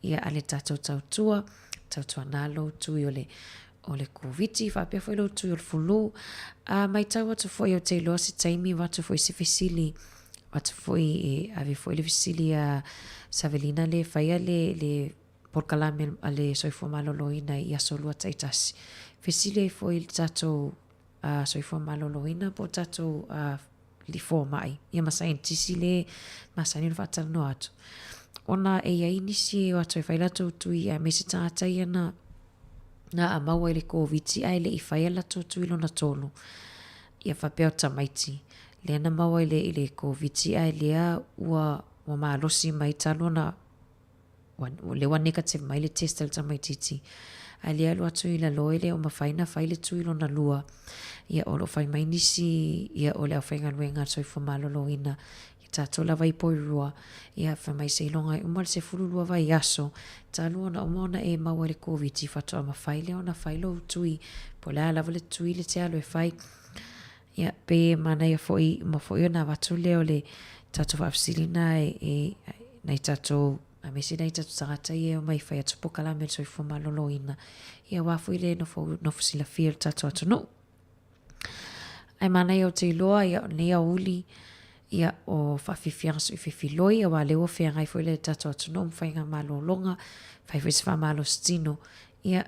ia a le tatou tautua, tautuana lou tui o le o le Koviti faapea foi lou tui o le fulu. A maitau atu foi ou te iloa se taimi avatu foi se fesili avatu foi e ave foi le fesili a Savelina le faia le le polokalame a le Soifua Maloloina i Aso Lua taitasi. Fesili ai foi i le tatou Soifua Maloloina po o tatou alii fomai ia ma saienitisi le masani ona faatalanoa atu. Ona e i ai nisi e o atu e fai latou tui aemaise tagata ia na na a maua i le Koviti ae le i faia latou tui lona tolu. Ia faapea o tamaiti lea na maua i le i le Koviti ae lea ua ua malosi mai talu ona ua lea ua negative mai le test a le tamaititi ae lea alu atu i lalo e le o mafai ona fai le tui lona lua. Ia o lo o fai mai nisi ia o le aufaigaluega a le Soifua Maloloina ia tatou lava i Porirua ia fai mai seiloga e uma le 12 vaiaso talu ona uma ona e maua i le Koviti faatoa mafai lea ona fai lou tui po o le a lava le tui le te alu e fai. Ia pei e manaia foi uma foi ona avatu lea o le tatou faafesili na e, e nai tatou aemaise nai tatou tagata ia e omai e fai atu polokalame o le soifua maloloina, ia aua foi le nofo, nofo silafia o le tatou atunuu. Ae manaia ou te iloa ia o lenei aoauli ia o faafiafiaga soifefiloi aua lea ua feagai foi le tatou atunuu ma faiga malologa, fai foi se faamalositino ia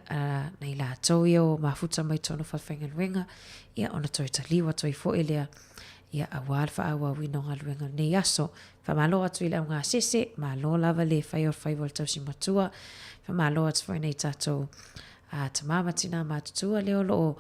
nai latou ia ua mafuta mai totonu o falefaigaluega, ia ona toe taliu atu ai foi lea ia aua le faaauauina o galuega o lenei aso. Faamalo atu i le augasese, malo lava le fai o le faiva o le tausi matua, faamalo atu foi nai tatou tama ma tina matutua lea o lo o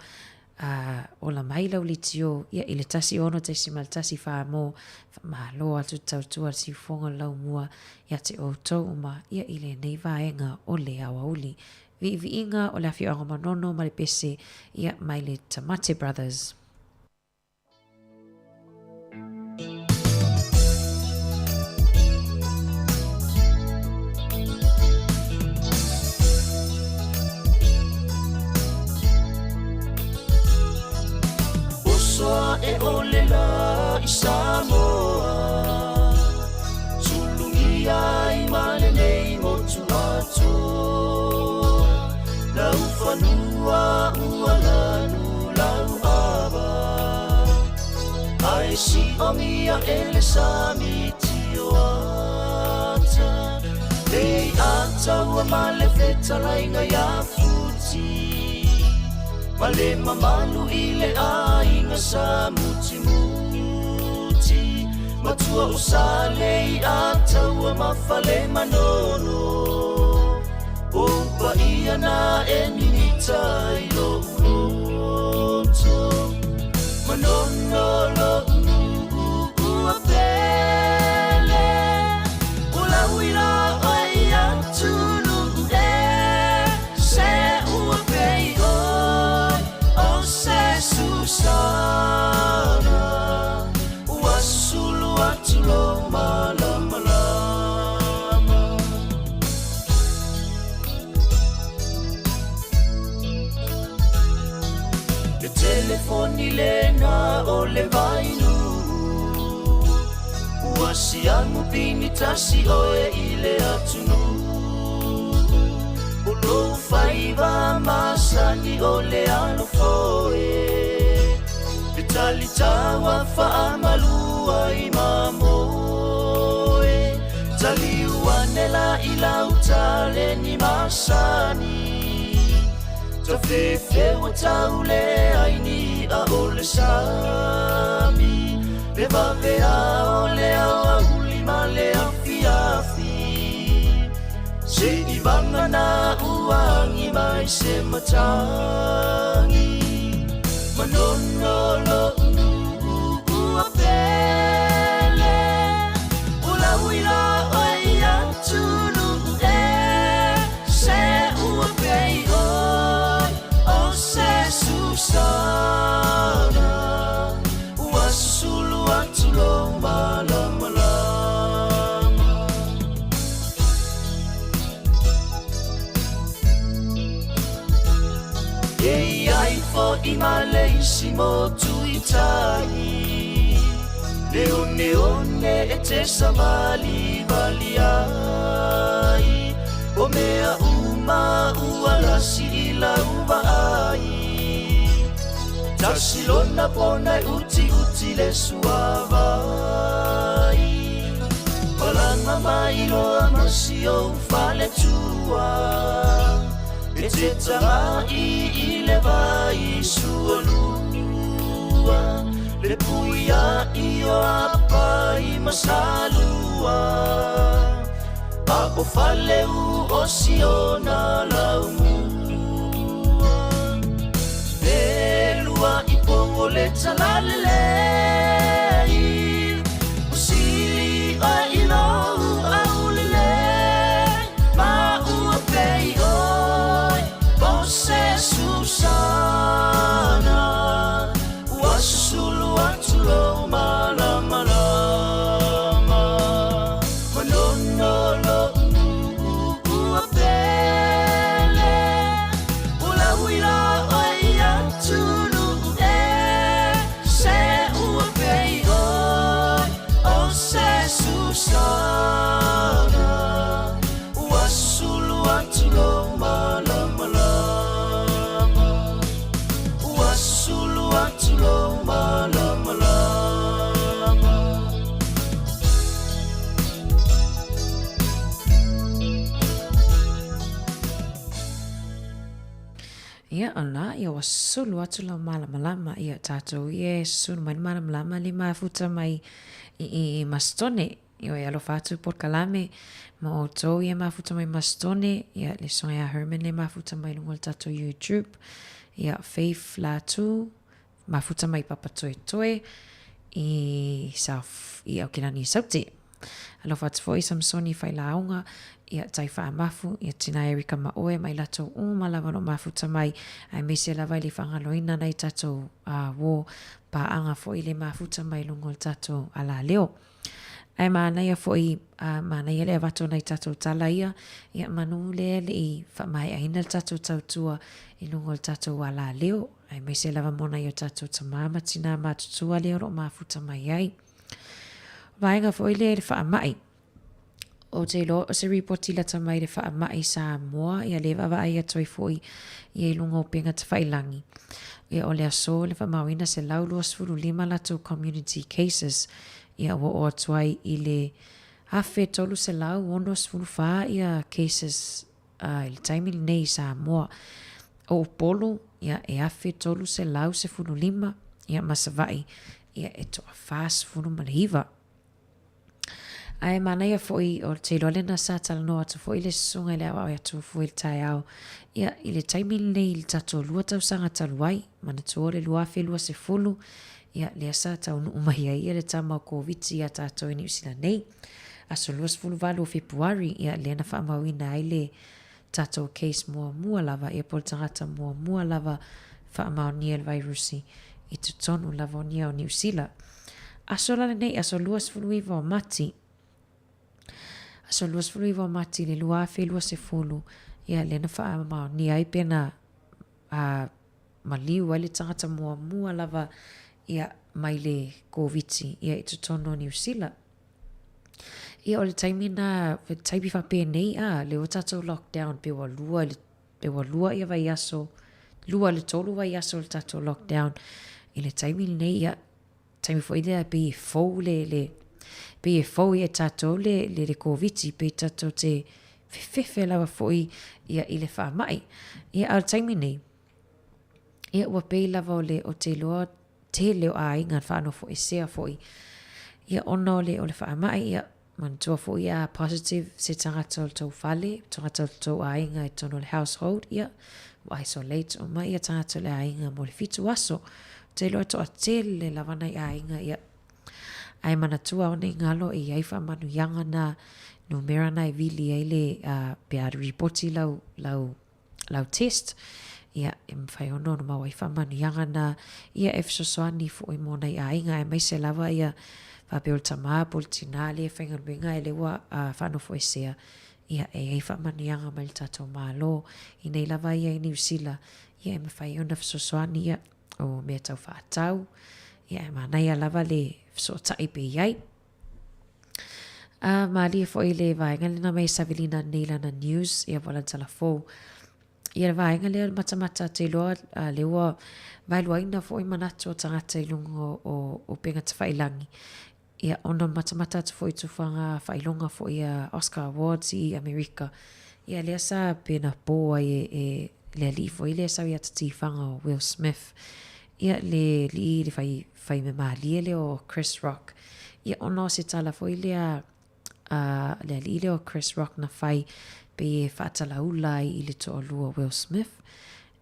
ola mai lau leitio ia i le 16.14 mo, faamalo atu le tautua le siufofoga o le laumua ia te outou uma ia i lenei vaega o le aoauli. Viiviiga o le afioaga o Manono ma le pese ia mai le Tamate Brothers. Oso aʻe ʻo le lā i Samoa Sulugia ai ma lenei motu atoa Lau fanua ua lanu lau ava Ae siʻomi aʻe le sami tio ata Lei ataua ma le fetalaiga iā Futi Ma le mamalu i le aiga sa mutimuti Matua o Salei ataua ma fale Manono O paia na e mimita i lo'u loto Manono lo'u nu'u ua pele O lau ila oe i atunu'u e Se ua pei oe o se susana Ua sulu atu lou malamalama. Le telefoni lena o le vainuu Ua siamu pini tasi oe i le atunuu O lou faiva masani o le alofoe Le talitaua faamalua i mamoe Taliu ane la i lau taleni masani. Tafefe ua tau leai ni i'a o le sami Le vavea o le aoauli ma le afiafi Se'i vagana ua agi mai se matagi Manono lo'u nu'u ua pele Ua lauila oe i atunuu ʻē Se ua pei ʻoe ʻo se Susana Ua susulu atu lou malamalama E i ai fo'i ma le isi motu i tai Le oneone e te savalivali ai O mea uma ua lasi i lau vaai Tasi lona pona e utiuti le suavai Malaga mai loa ma si ou faletua E te taga'i i le vai sualua Le puia'i o Apai ma Salua A o Faleu o Siona laumua E lua i pou o le Talalelei Ua sili oe i lou aulelei Ma ua pei ʻoe ʻo se Susana Ua susulu atu lou malamalama Manono lo'u nu'u ua pele Ua lauila oe i atunuu ʻē Se ua pei ʻoe ʻo se Susana Ua susulu atu lou malamalama Ua susulu atu lou malamalama. Ia, o lena, ia ua sulu atu lau malamalama, ia tatou ia e sulu mai le malamalama le mafuta mai i i Masitone. Ia e alofa atu polokalame ma outou ia mafuta mai Masitone, ia le susuga ia Herman le mafuta mai luga o le tatou YouTube, ia Faith Latu mafuta mai Papatoetoe i South i Aukilani i Saute. Alofa atu foi Samsoni Failauga, ia Tai Faamafu, ia Tina Erica ma oe ma i latou uma lava o lo o mafuta mai, aemaise lava i le faagaloina nai tatou uo paaga foi le mafuta mai luga o le tatou alaleo. Ae manaia foi, a manaia le avatu o nai tatou tala ia, ia manu lea e le i faamaeaina le tatou tautua i luga o le tatou alaleo, aemaise lava mo nai o tatou tama ma tina matutua lea o lo o mafuta mai ai. Vaega foi lea i le faamai. Ou te iloa o se ripoti lata mai le faamai Samoa, ia lea e vaavaai atu ai foi ia i luga o upega tafailangi. Ia o le aso le faamauina 125 latou community cases, ia ua oo atu ai i le 1364 ia cases i le taimi lenei i Samoa. O Upolu, ia e 1315, ia ma Savaii, ia e toa 49. Ae manaia foi o te iloa lena sa talanoa atu foi le susuga i le aoao ia Tufu i le taeao. Ia, i le taimi lenei i le tatou lua tausaga talu ai, manatua o le 2020, ia, lea sa taunuu mai ai ia le tama o Koviti iā tatou i Niu Sila nei. Aso 28 o Fepuari, ia, lea na faamauina ai le tatou case muamua lava, ia po o le tagata muamua lava faamaonia i le vairusi i totonu lava o nia o Niu Sila. Aso la lenei, aso 29 o Mati, aso 29 o Mati le 2020, ia lea na faamaonia ai pe na a, maliu ai le tagata muamua lava ia mai le Koviti ia i totonu o Niu Sila. Ia o le taimi na, taimi faapenei a, lea ua tatou lockdown pe ua lua i le, pe ua lua ia vaiaso, lua i le tolu vaiaso o le tatou lockdown. I le taimi lenei ia, taimi foi lea pei e fou le, le, pei e fou ia tatou le, le, le Koviti, pei tatou te fefefe lava foi ia i le faamai. Ia a o le taimi nei, Ia ua pei lava o le, ou te iloa tele o aiga na faanofoesea foi ia ona o le o le faamai ia manatua foi a positive se tagata o le tou fale, tagata o le tou aiga i totonu o le household ia ua isolate uma ia tagata o le aiga mo le 7 aso. Ou te iloa e toatele lava nai aiga ia ae manatua ona i galo e i ai faamanuiaga na numera na e vili ai le pe a ripoti lau lau lau test, ia, e mafai ona ona maua ai faamanuiaga na, ia, e fesoasoani foi mo nai aiga aemaise lava ia faapea o le tama po o le tina lea e faigaluega ae lea ua faanofoesea, ia, e i ai faamanuiaga mai le tatou Malo. I nei lava ia i Niu Sila, ia, e mafai ona fesoasoani, ia, o mea tau faatau, ia, e manaia lava le fesootai pe i ai. A malie foi le vaega lena mai Savilina nei lana news ia po o lana tala fou. Ia le vaega lea o le matamata te iloa a lea ua vaeluaina foi manatu o tagata i luga o, o upega tafailangi. Ia ona matamata atu foi i tufaga faailoga foi a Oscar Awards i Amerika. Ia lea sa pena po ai e, e le alii foi lea sau ia Tatifaga o Will Smith. Ia le alii le fai, fai mea malie lea o Chris Rock. Ia ona o se tala foi lea a le alii lea o Chris Rock na fai pei e faatalaula ai i le toalua o Will Smith.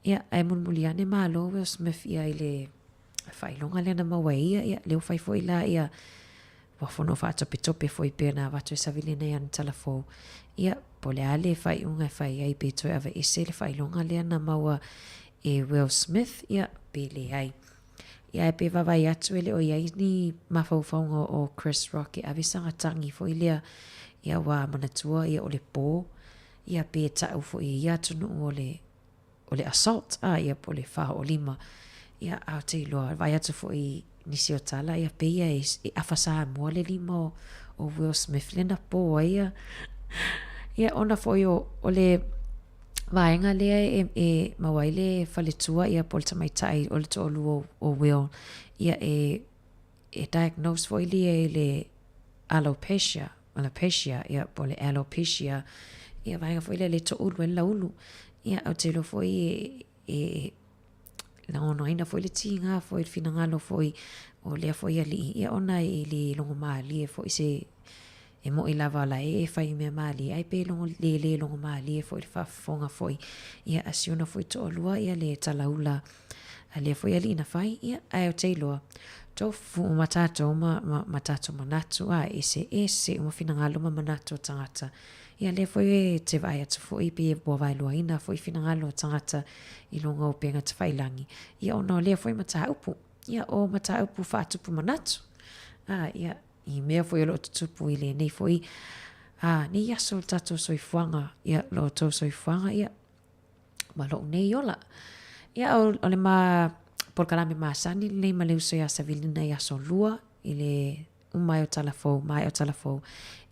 Ia ae mulimuli ane malo Will Smith ia i le faailoga lea na maua e ia, ia lea ua fai foi la ia ua fono faatopetope foi pei ona avatu e Savilina i ana tala fou. Ia, po o le a le faaiuga e fai ai pe toe aveese le faailoga lea na maua e Will Smith, ia, pe leai. Ia, ae pe vaavaai atu e le o i ai ni mafaufauga o Chris Rock e ave sana tagi foi lea, ia ua manatua ia o le pō, ia pe ta'u foi e ia atunuu o le o le assault, a, ia, po o le 45. Ia, a ou te iloa, vaai atu foi i nisi o tala, ia, pei ia e, e afa Samoa le lima o, o Will Smith lea na pō ai ia. Ia, ona foi o, o le vaega lea e, e maua ai le faletua, ia, po o le tamaitai o le toalua o, o Will, ia, e, e diagnose foi lia i le alopecia, alopecia, ia, po o le alopecia, ia, vaega foi lea le toulu ai le laulu. Ia, ou te iloa foi e, e lagonaina foi le tiga foi, le finagalo foi o lea foi alii, ia, ona e le logomalie foi se, e moʻi lava la e fai mea malie, ae pe logo, le le logomalie foi le faafofoga foi, ia, a si ona foi toalua, ia, le talaula a lea foi alii na fai, ia, ae ou te iloa, tofu uma tatou ma, ma, ma tatou manatu, a eseese uma finagalo ma manatu o tagata. Ia, lea foi e te vaai atu foi pe ua vaeluaina foi finagalo o tagata i luga o upega tafailangi, ia, ona o lea foi mataupu, ia, o mataupu faatupu manatu, a, ia, i mea foi o lo o tutupu i lenei foi, a, nei aso o le tatou soifuaga, ia, lo outou soifuaga, ia, ma loʻu nei ola. Ia, o, o le ma polokalame masani lenei ma le uso iā Savilina i aso lua i le uma ai o tala fou, maea o tala fou.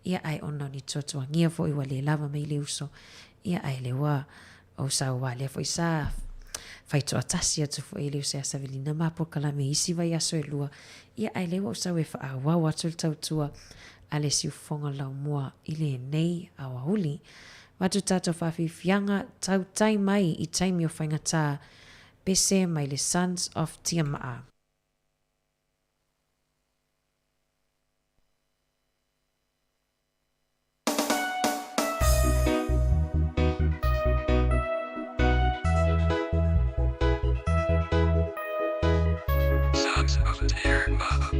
Ia, ae ona o ni tuatuagia foi ua le lava mai le uso. Ia, ae le ua ou sau wā lea foi sa fai toatasi atu foi i le uso iā Savilina ma polokalame i isi vaiaso e lua. Ia, ae lea ua ou sau e faaauau atu le tautua a le siufofoga laumua i lenei aoauli. Avatu tatou faafiafiaga tautai mai i taimi o faigata pese mai le Sons of Tiamaa. Sons of Tiamaa.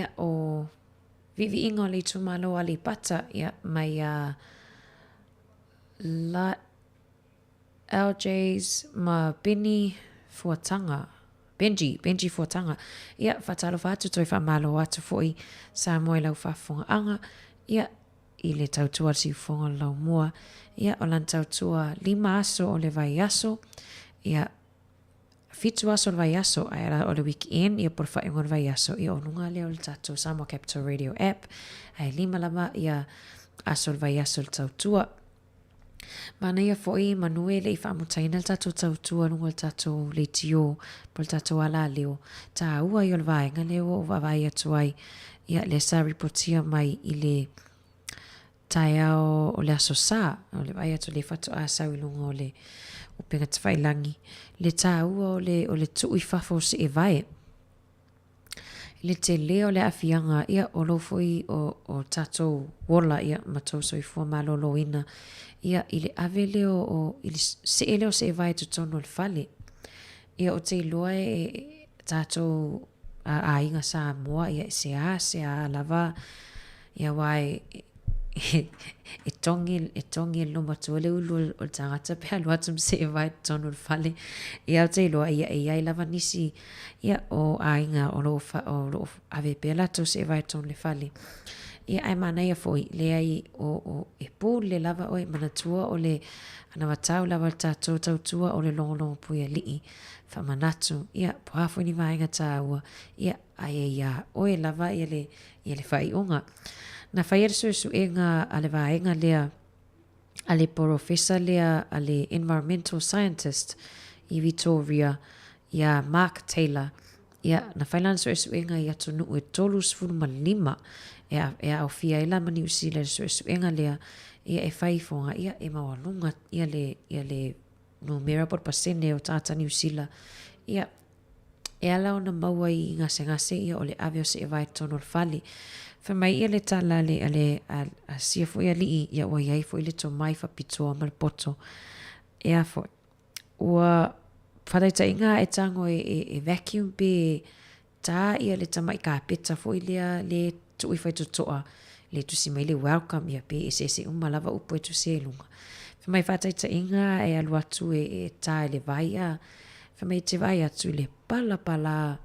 Ia, o viiviiga o le itumalo o Aleipata, ia, mai a La, LJs ma Benny Fuataga, Benji, Benji Fuataga. Ia, faatalofa atu, toe faamalo atu foi Samoa i lau faafofogaaga, ia, i le tautua a le siufofoga o le laumua. Ia, o lana tautua lima aso o le vaiaso, ia, fitu aso o le vaiaso, ae ala o le weekend, ia po o le faaiuga o le vaiaso, ia o luga lea o le tatou Samoa Capital Radio app, ae lima lava ia aso o le vaiaso i le tautua. Manaia foi manu e le i faamutaina le tatou tautua i luga o le tatou leitio po o le tatou alaleo. Taua ia o le vaega lea ua ou vaavaai atu ai, ia lea sa ripotia mai i le taeao o le Aso Sa, o le vaai atu o lea faatoa sau i luga o le upega tafailagi, le taua o le, o le tuu i fafo o seevae. I le tele o le aafiaga, ia, o lou foi, o, o tatou ola, ia, ma tou soifua maloloina, ia, i le ave lea o, o, i le see lea o seevae i totonu o le fale. Ia, ou te iloa e, e tatou a, aiga Samoa, ia, e seāseā lava, ia, aua e, e togi, e togi e le loomatua le ulu o le tagata pe alu atu ma seevae i totonu o le fale. Ia ou te iloa, ia e i ai lava nisi ia, o aiga o lo o, o lo o ave pea latou seevae i totonu o le fale. Ia ae manaia foi, leai o, o, e pule lava oe, manatua o le anavatau lava o le tatou tautua o le logologo puialii, faamanatu, ia, po o a foi ni vaega taua, ia, ae iā oe lava ia le, ia le faaiuga. Na faia le suesuega a le vaega lea a le porofesa lea a le environmental scientist i Vitoria iā Mark Taylor, ia, na fai lana suesuega i atunuu e 35 e, e aofia ai la ma Niu Sila i le suesuega lea, ia e fai ifoga, ia e maualuga ia le, ia le numera po o le pasene o tagata Niu Sila, ia, E ala ona maua i gasegase ia o le ave o seevae i totonu o le fale. Fai mai ia le tala a le, a le, a, a sia foi alii, ia ua iai foi le tomai faapitoa ma le poto. Ea foi, ua faataitaiga e tago e, e, e vacuum pe tā ia le tamai kapeta foi lea le tuu i faitotoa le tusi mai le welcome ia pe eseese uma lava upu e tusi ai i luga. Fai mai faataitaiga e alu atu e, e tā i le vai a, fai mai e te vaai atu i le palapala,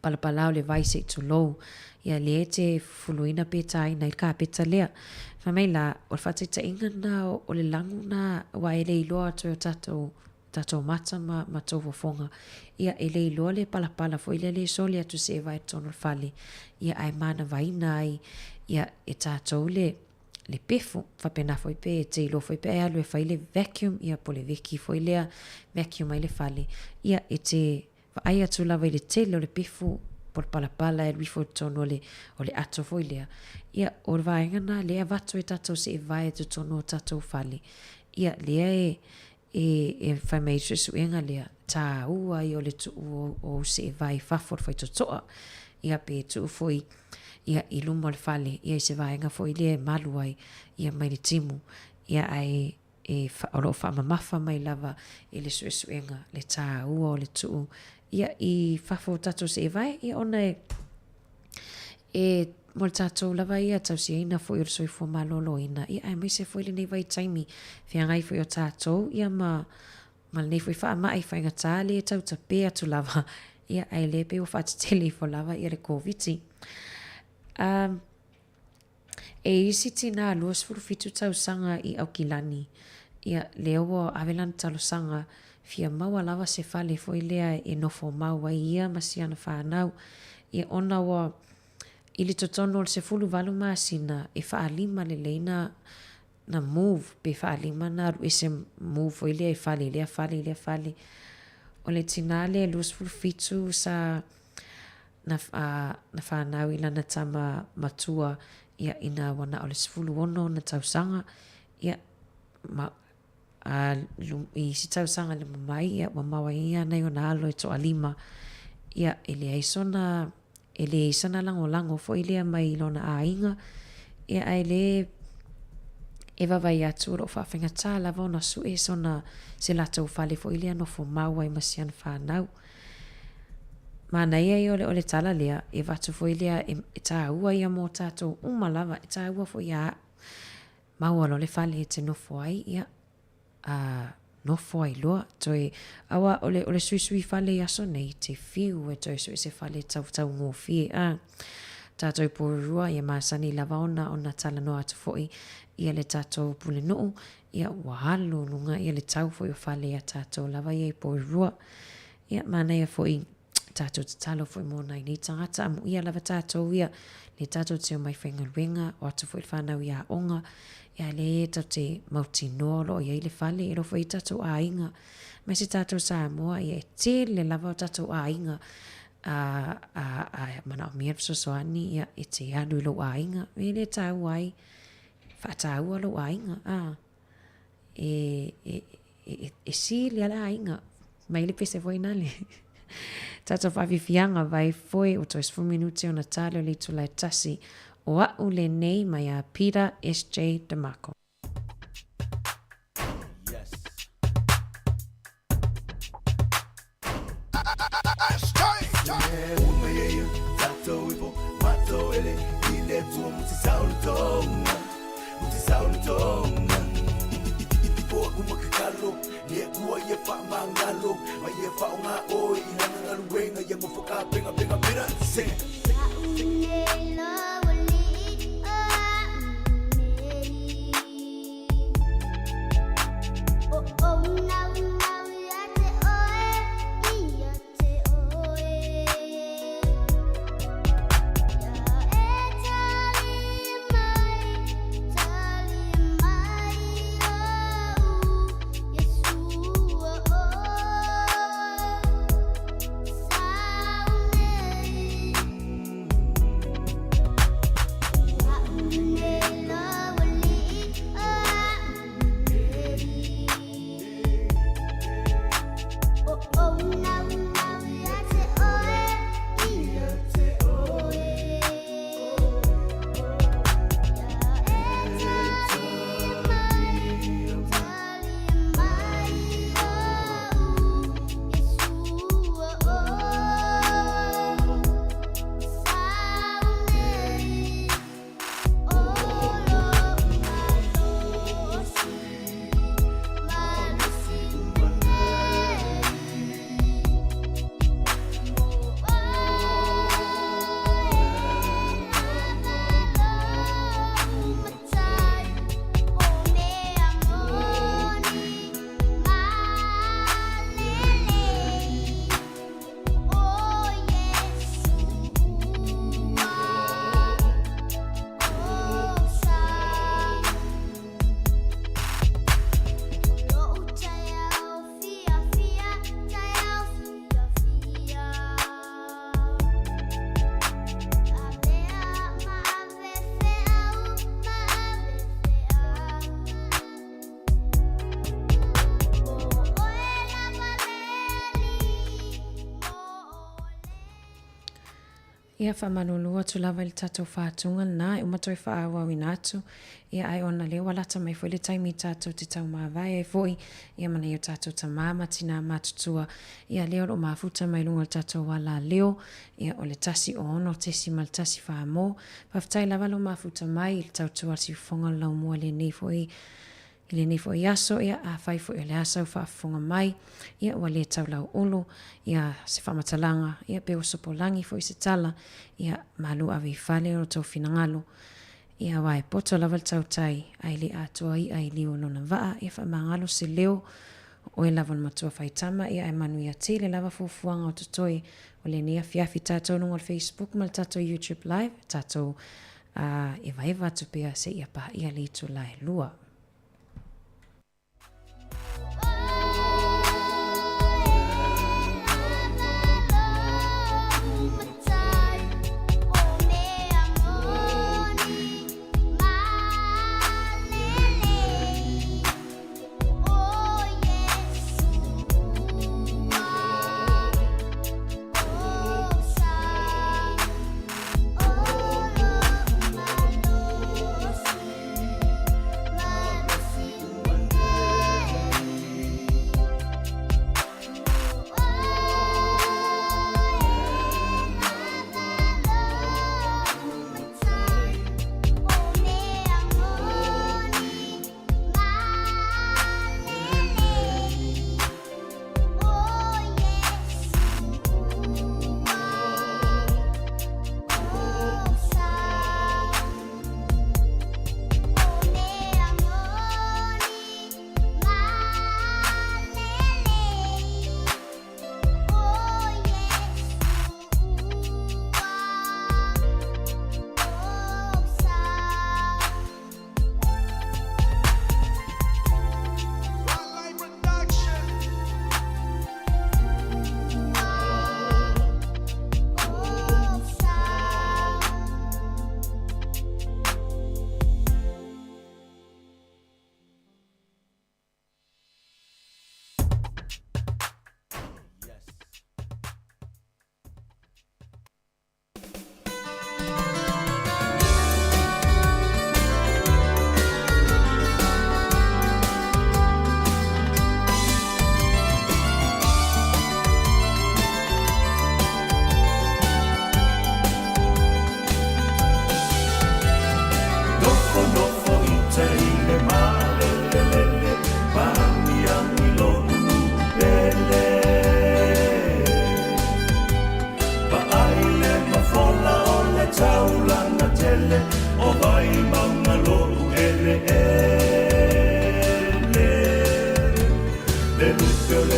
palapala o le vai se i tulou, ia lea e te fufuluina pe tāina ai le kapeta lea. Fai mai la, o le faataitaiga lena o le lagu lena aua e le iloa atu e o tatou tatou mata ma, ma tou fofoga. Ia, e le iloa le palapala foi lea le soli atu seevae i totonu o le fale, ia ae manavaina ai, ia, e tatou le, le pefu. Faapena foi pe e te iloa foi pe a e alu e fai le vacuum, ia po o le veki foi lea, vacuum ai le fale, ia, e te vaai atu lava i le tele o le pefu po o le palapala e alu ifo i totonu o le, o le ato foi lea. Ia, o le vaega lena lea e avatu e tatou seevae i totonu o tatou fale, ia, lea e, E, e fai mai i le suesuega lea, tāua ia o le tuu o, o ou seevae i fafo o le faitotoa, ia pe tuu foi ia i luma o le fale, ia i se vaega foi lea e malu ai ia mai le timu, ia ae e, o lo o faamamafa mai lava e le suesuega le tāua o le tuu ia i fafo o tatou seevae, ia ona e, E, mo le tatou lava ia tausiaina foi o le soifua maloloina, ia aemaise foi lenei vaitaimi feagai foi o tatou, ia ma, ma lenei foi faamai faigata lea e tau tape atu lava, ia ae lea pei ua faatetele ifo lava ia le Koviti. Um, E isi tinā 27 tausaga i Aukilani, ia, lea ua ave lana talosaga, fia maua lava se fale foi lea e nofo mau ai ia ma si ana whānau, ia ona ua, i le totonu o le 18 masina, e whaalima lelei na, na move, pe whaalima na alu ese move foi lea i fale i lea fale i lea fale. O le tinā lea 27 sa, na, na whanau i lana tama matua ia ina ua na o le 16 ona tausaga, ia, ma, a, i isi tausaga le mamai, ia, ua mau ai ia nei ona alo e toalima, ia, e leai sona, e leai sana lagolago foi lea mai lona aiga, ia, ae le e vaavaai atu o lo o faafaigata lava ona sue sona, se latou fale foi lea nofo mau ai ma si ana fanau. Manaia ia o le, o le tala lea, e avatu foi lea e, e tāua ia mō tātou uma lava, e tāua foi ia a'u. Maua loa le fale e te nofo ai, ia, a, nofo ai loa, toe, aua o le, o le suisui fale i aso nei, te whiu e toe sue se fale tau, taugofie, a. Tātou i Porirua, ia masani lava ona, ona talanoa atu foi ia le tātou pulenuu, ia ua alu luga ia le tau foi o fale ia tātou lava ia i Porirua. Ia, manaia foi tātou tatalo foi mō nai nei tangata, amuia lava tātou ia, le tātou te o mai whaingaluenga, o atu foi le whānau i aonga, ia le e tau te mautinoa o loo iai le fale, e lofo i tātou āinga, mai se tātou Samoa, ia e tele lava o tātou āinga, a, a, a manaomia le fesoasoani, ia e te alu i lou āinga, me le tāua ai, whaatāua lou āinga, a, e, e, e, e sili a le aiga mai le pese foi nale. Tātou whaafifianga vai foi o toi 10 minuti ona tale o le itula e tasi o a'u lenei mai a Peter SJ DeMarco. Yes. Ia faamalulu atu lava i le tatou faatuga lena e uma toe faaauauina atu, ia ae ona lea ua lata mai foi le taimi tatou te taumavae ai foi, ia ma nai o tatou tamā ma tinā matutua, ia lea o lo o mafuta mai luga o le tatou ala leo, ia o le 106.1 Samoa. Faafetai lava lou mafuta mai i le tautua a le siufofoga o le laumua i lenei foi I lenei foi aso, ia, afai foi o le a sau faafofoga mai, ia, ua le tau lauulu, ia, se faamatalaga, ia, pe ua sopolagi foi se tala, ia, malu ave i fale o lo tou finagalo, ia, aua e poto lava le tautai, ae le atoa i'a i liu o lona vaa, ia, faamagalo se leo, o oe lava o le matua faitama, ia, ae manuia tele lava fuafuaga o totoe o lenei afiafi tatou luga o le Facebook ma le tatou YouTube Live, tatou a evaeva atu pea seia paia le itula e lua.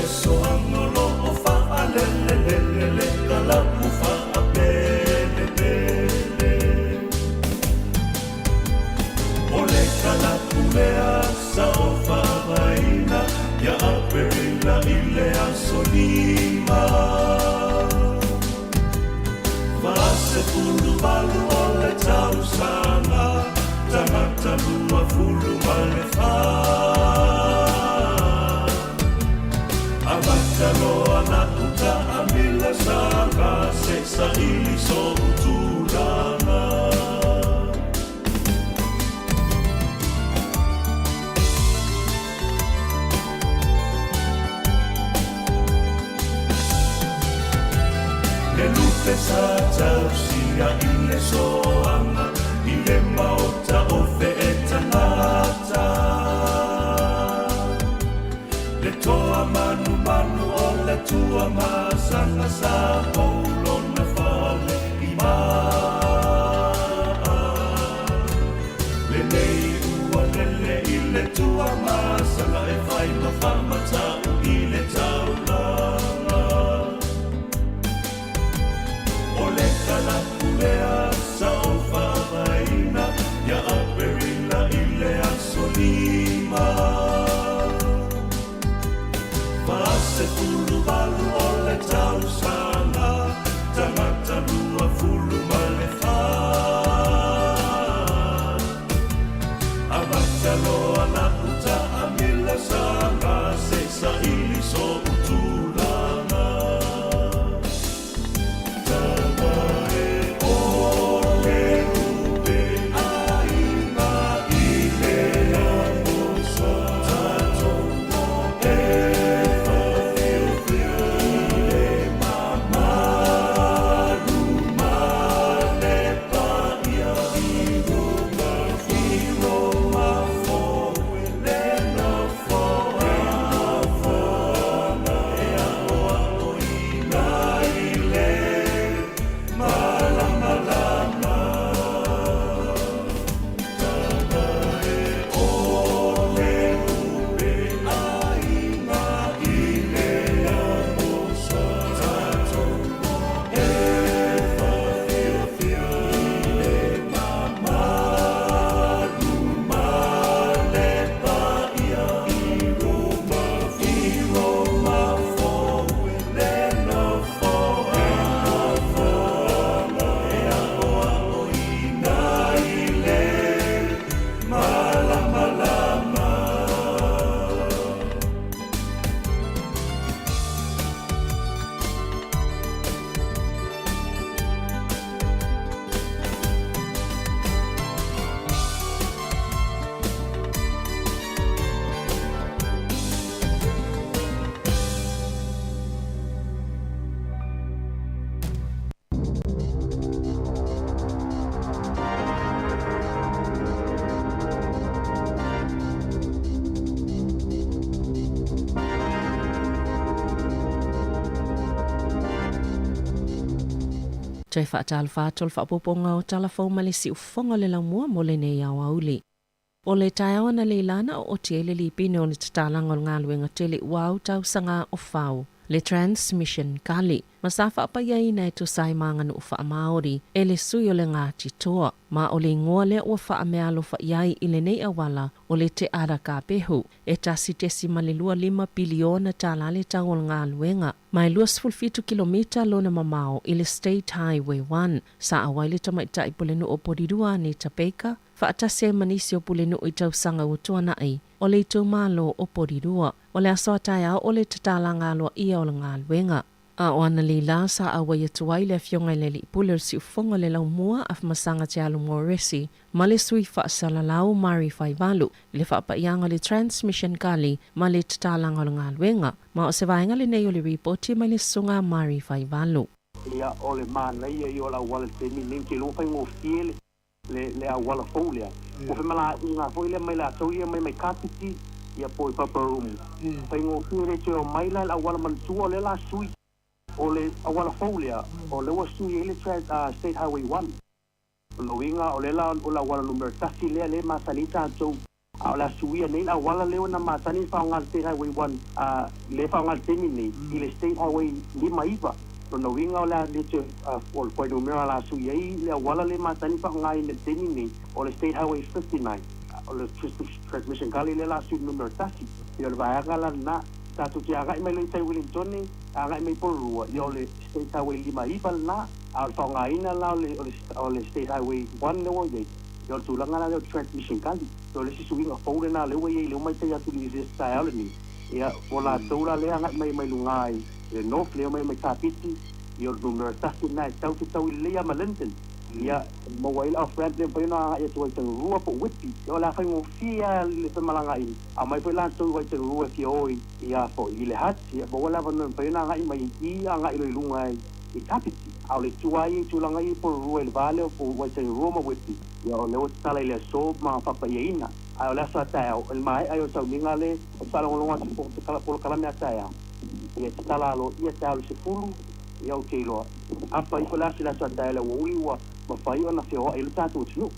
le soaga o loo faalelelele le kalapu faapelepele. O le kalapu lea sa o faavaina ia Aperila i le aso 5. 48 o le tausaga, tagata 24. Amata loa la uta amila saga se saili so utulaga. Le lupe sa tausia i le soaga i le maota o feetagata. Le toa manumanu o le tua masaga sa poulona fale i maa. Lenei ua lele i le tua masaga e fai ma faamatau i le taulaga. O le kalapu lea sa o faavaina ia Aperila i le aso 5. 48 o le tausaga, tagata 24. Amata loa la uta amila saga se saili so utulaga. Tama e o le lupe aiga i le amosa tatou e faafiofio i le mamalu ma le paia i Roma i Roma foe le nofoa e aoaoina i le malamalama. Tama e o le lupe aiga i le amosa tatou e faafiofio i le mamalu ma le paia i Roma i Roma foe le nofoa e aoaoina i le malamalama. Toe faatalofa atu o le faaopoopoga o Tala Fou ma le Siufofoga o le Laumua mo lenei aoauli. O le taeao analeila na ooti ai le lipine o le tatalaga o le galuega tele ua au tausaga o fau, le Transmission Gully, ma sa faapaiaina e tusa ai ma aganuu faamaori e le sui o le Ngāti Toa. Ma o le igoa lea ua faameaalofa i ai i lenei auala o le Te Ara Kāpehu. E 1.25 piliona tālā le tau o le galuega, ma e 27 kilomita lona mamao i le State Highway 1. Sa auai le tamaitai pulenuu o Porirua, Anita Baker, faatasi ai ma nisi o pulenuu i tausaga ua tuanai o le itumalo o Porirua. O le aso a taeao o le tatalaga aloaia o le galuega. A o analeila sa auai atu ai le Afioga i le Alii Pule o le Siufofoga o le Laumua, Afamasaga Te Alo Moresi, ma le Sui Faasalalau Mari Faivalu i le faapaiaga o le Transmission Gully ma le tatalaga o le galuega. Ma o se vaega lenei o le ripoti mai le Susuga a Mari Faivalu. Ia, o le manaia ia o le auala i le taimi lenei, ou te iloa ua faigofie le le auala fou lea. Ua femalagaaiga foi lea mai latou ia mai mai Kapiti ia po i Paparumu. Faigofie le toe omai la i le auala manatua o lea la sui. O le auala fou lea, o lea ua sui ai le State Highway 1. O lona uiga o lea la o le auala numera tasi lea lea e masani ai tatou. A o le a suia nei le auala lea na masani ona faaaoga e le State Highway 1, a lea e faaaoga i le taimi nei, i le State Highway 59. Lona uiga o le a le toe, o le fuainumera o le a sui ai le auala lea e masani ona faaaogaina i le taimi nei, o le State Highway 59. O le Transmission Gully lea o le a sui i le numera tasi. Ia o le vaega la lena. Tatou te agai mai loa i tai Wellingtone, agai mai i Porirua, ia o le State Highway 59 lena, a o le faaaogaina la o le State Highway 1 lea ua i ai, ia o le tulaga la lea o le Transmission Gully. O le isi suiga fou lena lea ua i ai lea ua matau atu i le taeao lenei, ia o latou la lea e agai mai mai luga i le North lea omai mai Kapiti, ia o le numera tasi lena e tau te tau lelei lava ma Linden. Ia maua ai le off ramp lea e mafai ona agai atu ai i Waitangarua po o Whitby. Ia o le a faigofie lava le femalagaaiga, a omai foi latou i Waitangarua e fia o i ia foi i le Hutt, ia maua le avanoa e mafai ona agai mai i i agai loa i luga i Kapiti. A o le itu lava ia i tulaga ia i Porirua i le va lea o Waitangarua ma Whitby, Ia, o lea ua tatala i le aso ma faapaiaina, ae o le aso a taeao, o le maea ai o sauniga le o te faalogologo atu i le polokalame a taeao, ia tatala aloaia taeao i le 10, ia ou te iloa, afa ifo le aso i le aso a taeao i le aoauli ua mafai ona feoai ai lo tatou atunuu.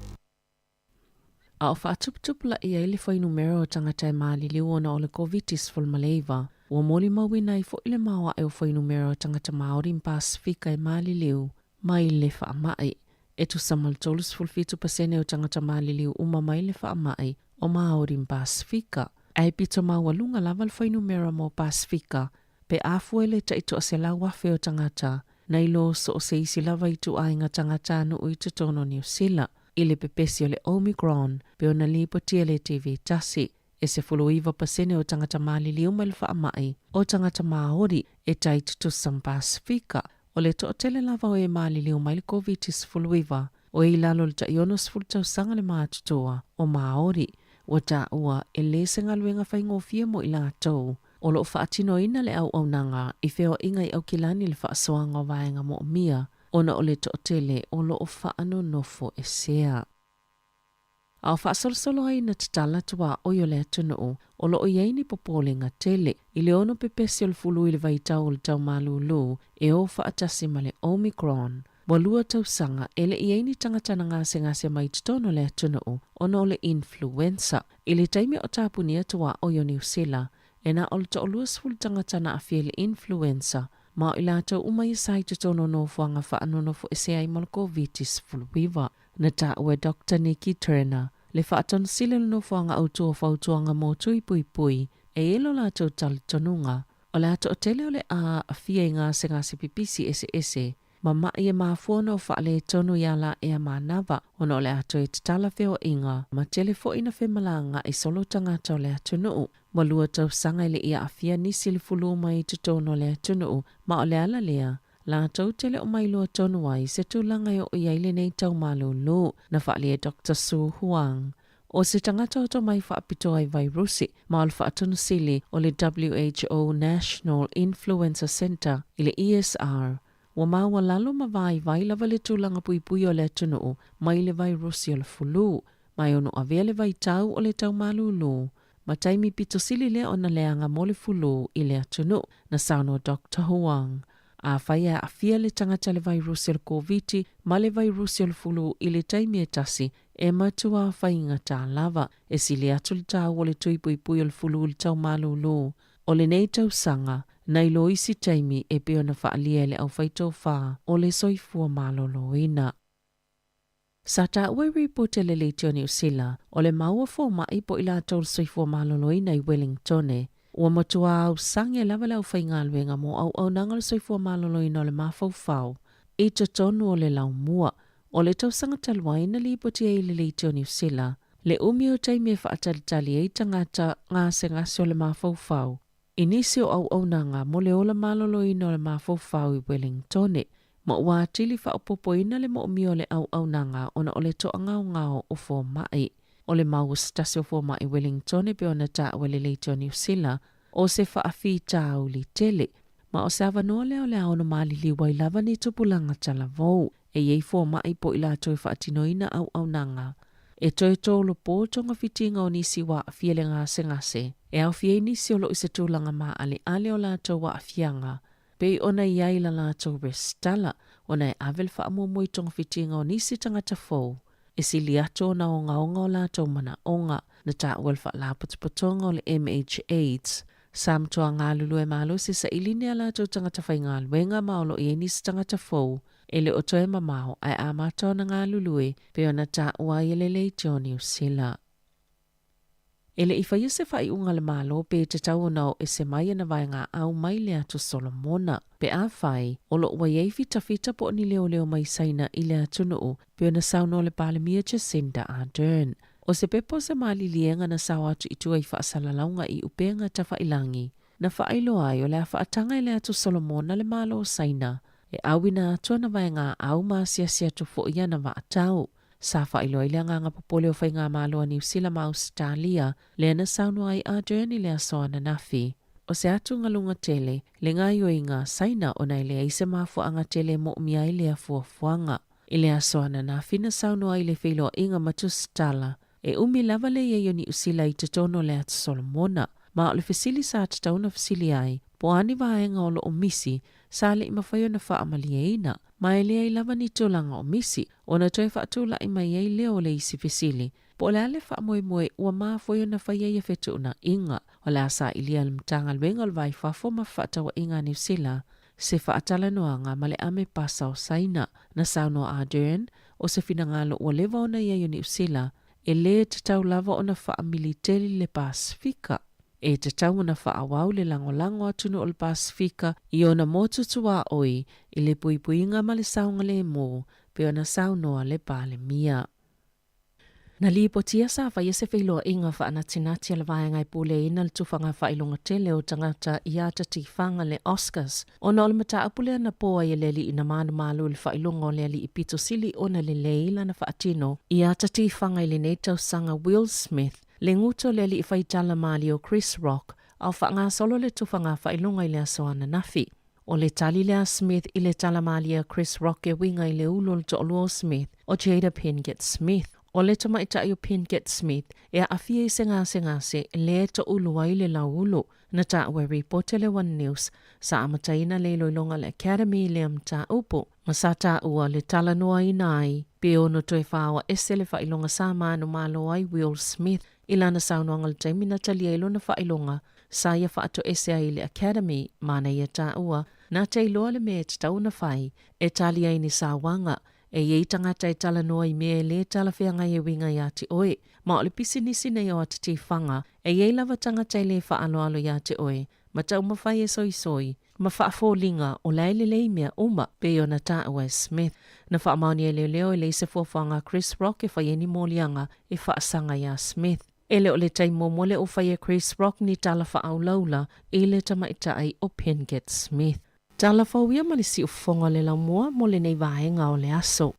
A o faatuputupulaia ai le fuainumera o tagata e maliliu ona o le Koviti-19, ua molimauina ai foi le maoae o fuainumera o tagata Māori ma Pasefika e maliliu mai le faamai. E tusa ma le 37 pasene o tagata maliliu uma mai le faamai o Māori ma Pasefika. Ae pito maualuga lava le fuainumera mo Pasefika pe a fua i le tai 100,000 o tagata nai lo so o se isi lava ituaiga tagatanuu i totonu o Niu Sila i le pepesi o le Omicron pe ona lipotia e le TV tasi. E 19 pasene o tagata maliliu mai le faamai o tagata Māori e tai tutusa ma Pasefika. O le toatele lava o e maliliu mai le Koviti-19 o e i lalo o le tai 60 tausaga le matutua o Māori. Ua taua e le se galuega faigofie mo i latou o lo o faatinoina le auaunaga i feoaiga i Aukilani le faasoaga o vaega moomia ona o le toatele o lo o faanonofo esea. A o faasolosolo ai ina tatala tuaoi o le atunuu, o lo o i ai ni popolega tele i le ono pepesi o le fulu i le vaitau o le tau malūlū e o faatasi ma le Omicron. Ua lua tausaga e le i ai ni tagata na gasegase mai i totonu o le atunuu ona o le influenza. I le taimi o tapunia tuaoi o Niu Sila, e na o le toaluasefulu tagata na aafia i le influenza, ma o i latou uma ia sa i totonu o nofoaga faanonofoesea ai ma le Koviti-19. Na taua e Doctor Nikki Turner, le Faatonosili o le Nofoaga Autu o Fautuaga mo Tui Puipui, e i ai lo latou talitonuga, o le a toatele o le a aafia i gasegase pipisi eseese, ma maʻi e mafua ona o faaletonu iā laʻea manava, ona o le a toe tatala feoaiga, ma tele foi ina femalagaai solo tagata o le atunuu. Ua lua tausaga e le i aafia nisi i le fulu mai i totonu o le atunuu, ma o le ala lea, latou te le o mailoa tonu ai se tulaga e oo i ai lenei tau malūlū, na faaalia e Doctor Su Huang. O se tagata o tomai faapitoa i vairusi ma o le Faatonosili o le WHO National Influenza Centre i le ESR, ua maualalo ma vaivai lava le tulaga puipui o le atunuu mai le vairusi o le fulu, ma e ono avea le vaitau o le tau malūlū ma taimi pito sili lea ona leaga mo le fulu i le atunuu, na saunoa Doctor Huang. Afai e aafia le tagata i le vairusi o le Koviti ma le vairusi o le fulu i le taimi e tasi, e matua faigata lava e sili atu le taua o le tui puipui o le fulu i le tau malūlū o lenei tausaga nai lo isi taimi e pei ona faaalia e le aufaitofa o le soifua maloloina. Sa taua i ripoti a le Leitio Niu Sila, o le maua fomaʻi po o i latou le soifua maloloina i Wellingtone, ua matua ausage lava le aufaigaluega mo auaunaga o le soifua maloloina o le mafaufau i totonu o le laumua o le tausaga talu ai na lipoti ai i le Leitio Niu Sila le umi o taimi e faatalitali ai tagata gasegase o le mafaufau i nisi o auaunaga mo le ola maloloina o le mafaufau i Wellingtone, ma ua atili faaopoopoina le moomia o le auaunaga ona o le toagaogao o fomaʻi. O le mau o se tasi o fomaʻi Wellingtone pei ona taua e le Leitio Niu Sila, o se faafitauli tele, ma o se avanoa lea o le a ono maliliu ai lava ni tupulaga talavou e i ai fomaʻi po o i latou e faatinoina auaunaga e toe tolopo togafitiga o nisi ua aafia i le gasegase, e aofia ai nisi o lo o i se tulaga maaleale o latou aafiaga pei ona i ai la latou resitala ona e ave le faamuamua i togafitiga o nisi tagata fou e sili atu ona ogaoga o latou manaoga. Na taua e le Faalapotopotoga o le MH-AIDS, sa matua galulue malosi e saili ni a latou tagata faigaluega ma o lo o i ai nisi tagata fou e le o toe mamao ae amata ona galulue pei ona taua ai e le Leitio o Niu Sila. E le i faia se faaiuga a le Malo pe tatau ona o ese mai ana vaegaau mai le Atu Solomona pe afai o lo o ua i ai fitafita po o ni leoleo mai Saina i le atunuu pei ona saunoa le Palemia Jacinda Ardern. O se pepa o se maliliega na sao atu i tua i faasalalauga i upega tafailangi, na faailoa ai o le a faataga e le Atu Solomona le Malo o Saina e ʻauina atu ana vaegaau ma asiasi atu foi i ana vaatau. Sa faailoa ai le agaga popole o Faigamalo a Niu Sila ma Ausetalia, lea na saunoa ai Ardern i le aso ananafi. O se atugaluga tele le gaoioiga a Saina ona e leai se mafuaaga tele e moomia ai lea fuafuaga. I le aso ananafi na saunoa ai le feiloaiga ma Tusitala, e umi lava le i ai o Niu Sila i totonu o le Atu Solomona, ma o le fesili sa tatau ona fesili ai, po o a ni vaega o lo o misi sa le i mafai ona faamalieina, ma e leai lava ni tulaga o misi, ona toe faatulai mai ai lea o le isi fesili, po o le a le faamoemoe ua mafua ai ona fai ai ia fetuunaiga. O le a sailia e le Matagaluega o le Va i Fafo ma Fefaatauaiga a Niu Sila se faatalanoaga ma le ame pasa o Saina. Na saunoa Ardern, o se finagalo ua leva ona i ai o Niu Sila, e lē tatau lava ona faamiliteli le Pasefika. E tatau ona faaauau le lagolago atunuu o le Pasefika i ona motu tuaoi i le puipuiga ma le saogalemu, pei ona saunoa le Palemia. Na lipotia sa faia se feiloaiga faanatinati a le vaega e puleaina le tufaga faailoga tele o tagata i ata tifaga le Oscars ona o le mataupu lea na po ai e le alii na manumalo i le faailoga o le alii pito sili ona lelei lana faatino i ata tifaga i lenei tausaga Will Smith le guto o le alii faitala malie o Chris Rock a o faagasolo le tufaga faailoga i le aso ananafi. O le tali lea a Smith i le tala malie a Chris Rock e uiga i le ulu o le toalua o Smith, o Jada Pinkett Smith. O le tamaitai o Pinkett Smith e aafia i se gasegase lea e toulu ai le lauulu. Na taua e ripote le One News, sa amataina le iloiloga a le Academy i lea mataupu, ma sa taua le talanoaina ai pe ono toe faoa ese le faailoga sa manumalo ai Will Smith i lana saunoaga i le taimi na talia ai lona faailoga sa ia faatoese ai i le Academy ma ana ia taua na te iloa le mea e tatau ona fai e tali ai ni sauaga e i ai tagata e talanoa i mea e lē talafeagai e uiga iā te oe ma o le pisinisi nei o ata tifaga e i ai lava tagata e lē faaaloalo iā te oe ma taumafai e soisoi ma faafoliga o la e lelei mea uma, pei ona taua e Smith. Na faamaonia e leoleo e leai se fuafuaga a Chris Rock e fai ai ni moliaga e faasaga iā Smith. E le o le taimi muamua lea ua fai e Chris Rock ni tala faaulaula i le tamaitai o Pinkett Smith. Tala fou ia ma le siufofoga o le laumua mo lenei vaega o le aso.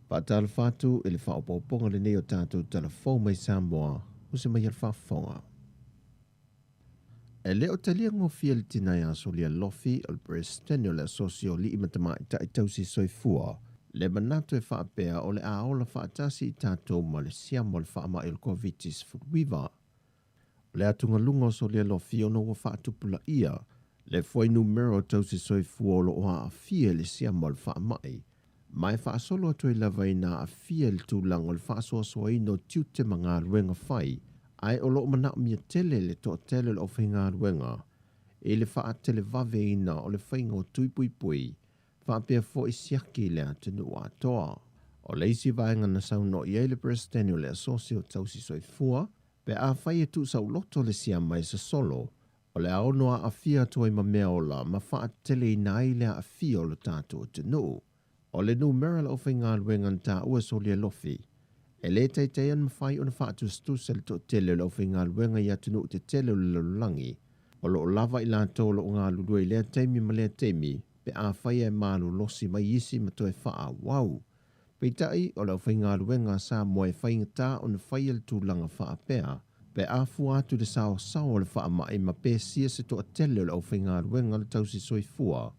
Faatalofa atu i le faaopoopoga lenei o tatou tala fou mai Samoa, usi mai a le faafofoga. E le o talia gofie le tina ia Solia Lofi o le Peresetene o le Asosi o Alii ma Tamaitai Tausi Soifua le manatu e faapea o le a ola faatasi i tatou ma le siama o le faamai o le Koviti-19. O le atugaluga o Solia Lofi ona ua faatupulaia le fuainumera o tausi soifua o lo o aafia i le siama o le faamai, ma e faasolo atu ai lava ina aafia i le tulaga o le faasoasoaina o tiute ma galuega fai, ae o lo o manaomia tele le toatele o le aufaigaluega i le faatelevaveina o le faiga o tui puipui faapea foi siaki i le atunuu atoa. O le isi vaega na saunoa i ai le Peresetene o le Asosi o Tausi Soifua, pe afai e tuusauloto le siama e sosolo, O le a ono aafia atu ai ma mea ola ma faateleina ai le aafia o lo tatou atunuu. O le numera o le aufaigaluega na taua e Solia Lofi, e le taitai ona mafai ona faatusatusa i le toatele o le aufaigaluega i atunuu tetele o le lalolagi, o lo o lava i latou o lo o galulue i lea taimi ma lea taimi pe afai e malolosi mai isi ma toe faaauau. Peitai, o le aufaigaluega a Samoa e faigata ona faia le tulaga faapea, pe a fua atu i le saosao o le faamai ma pesia se toatele o le aufaigaluega o le tausi soifua.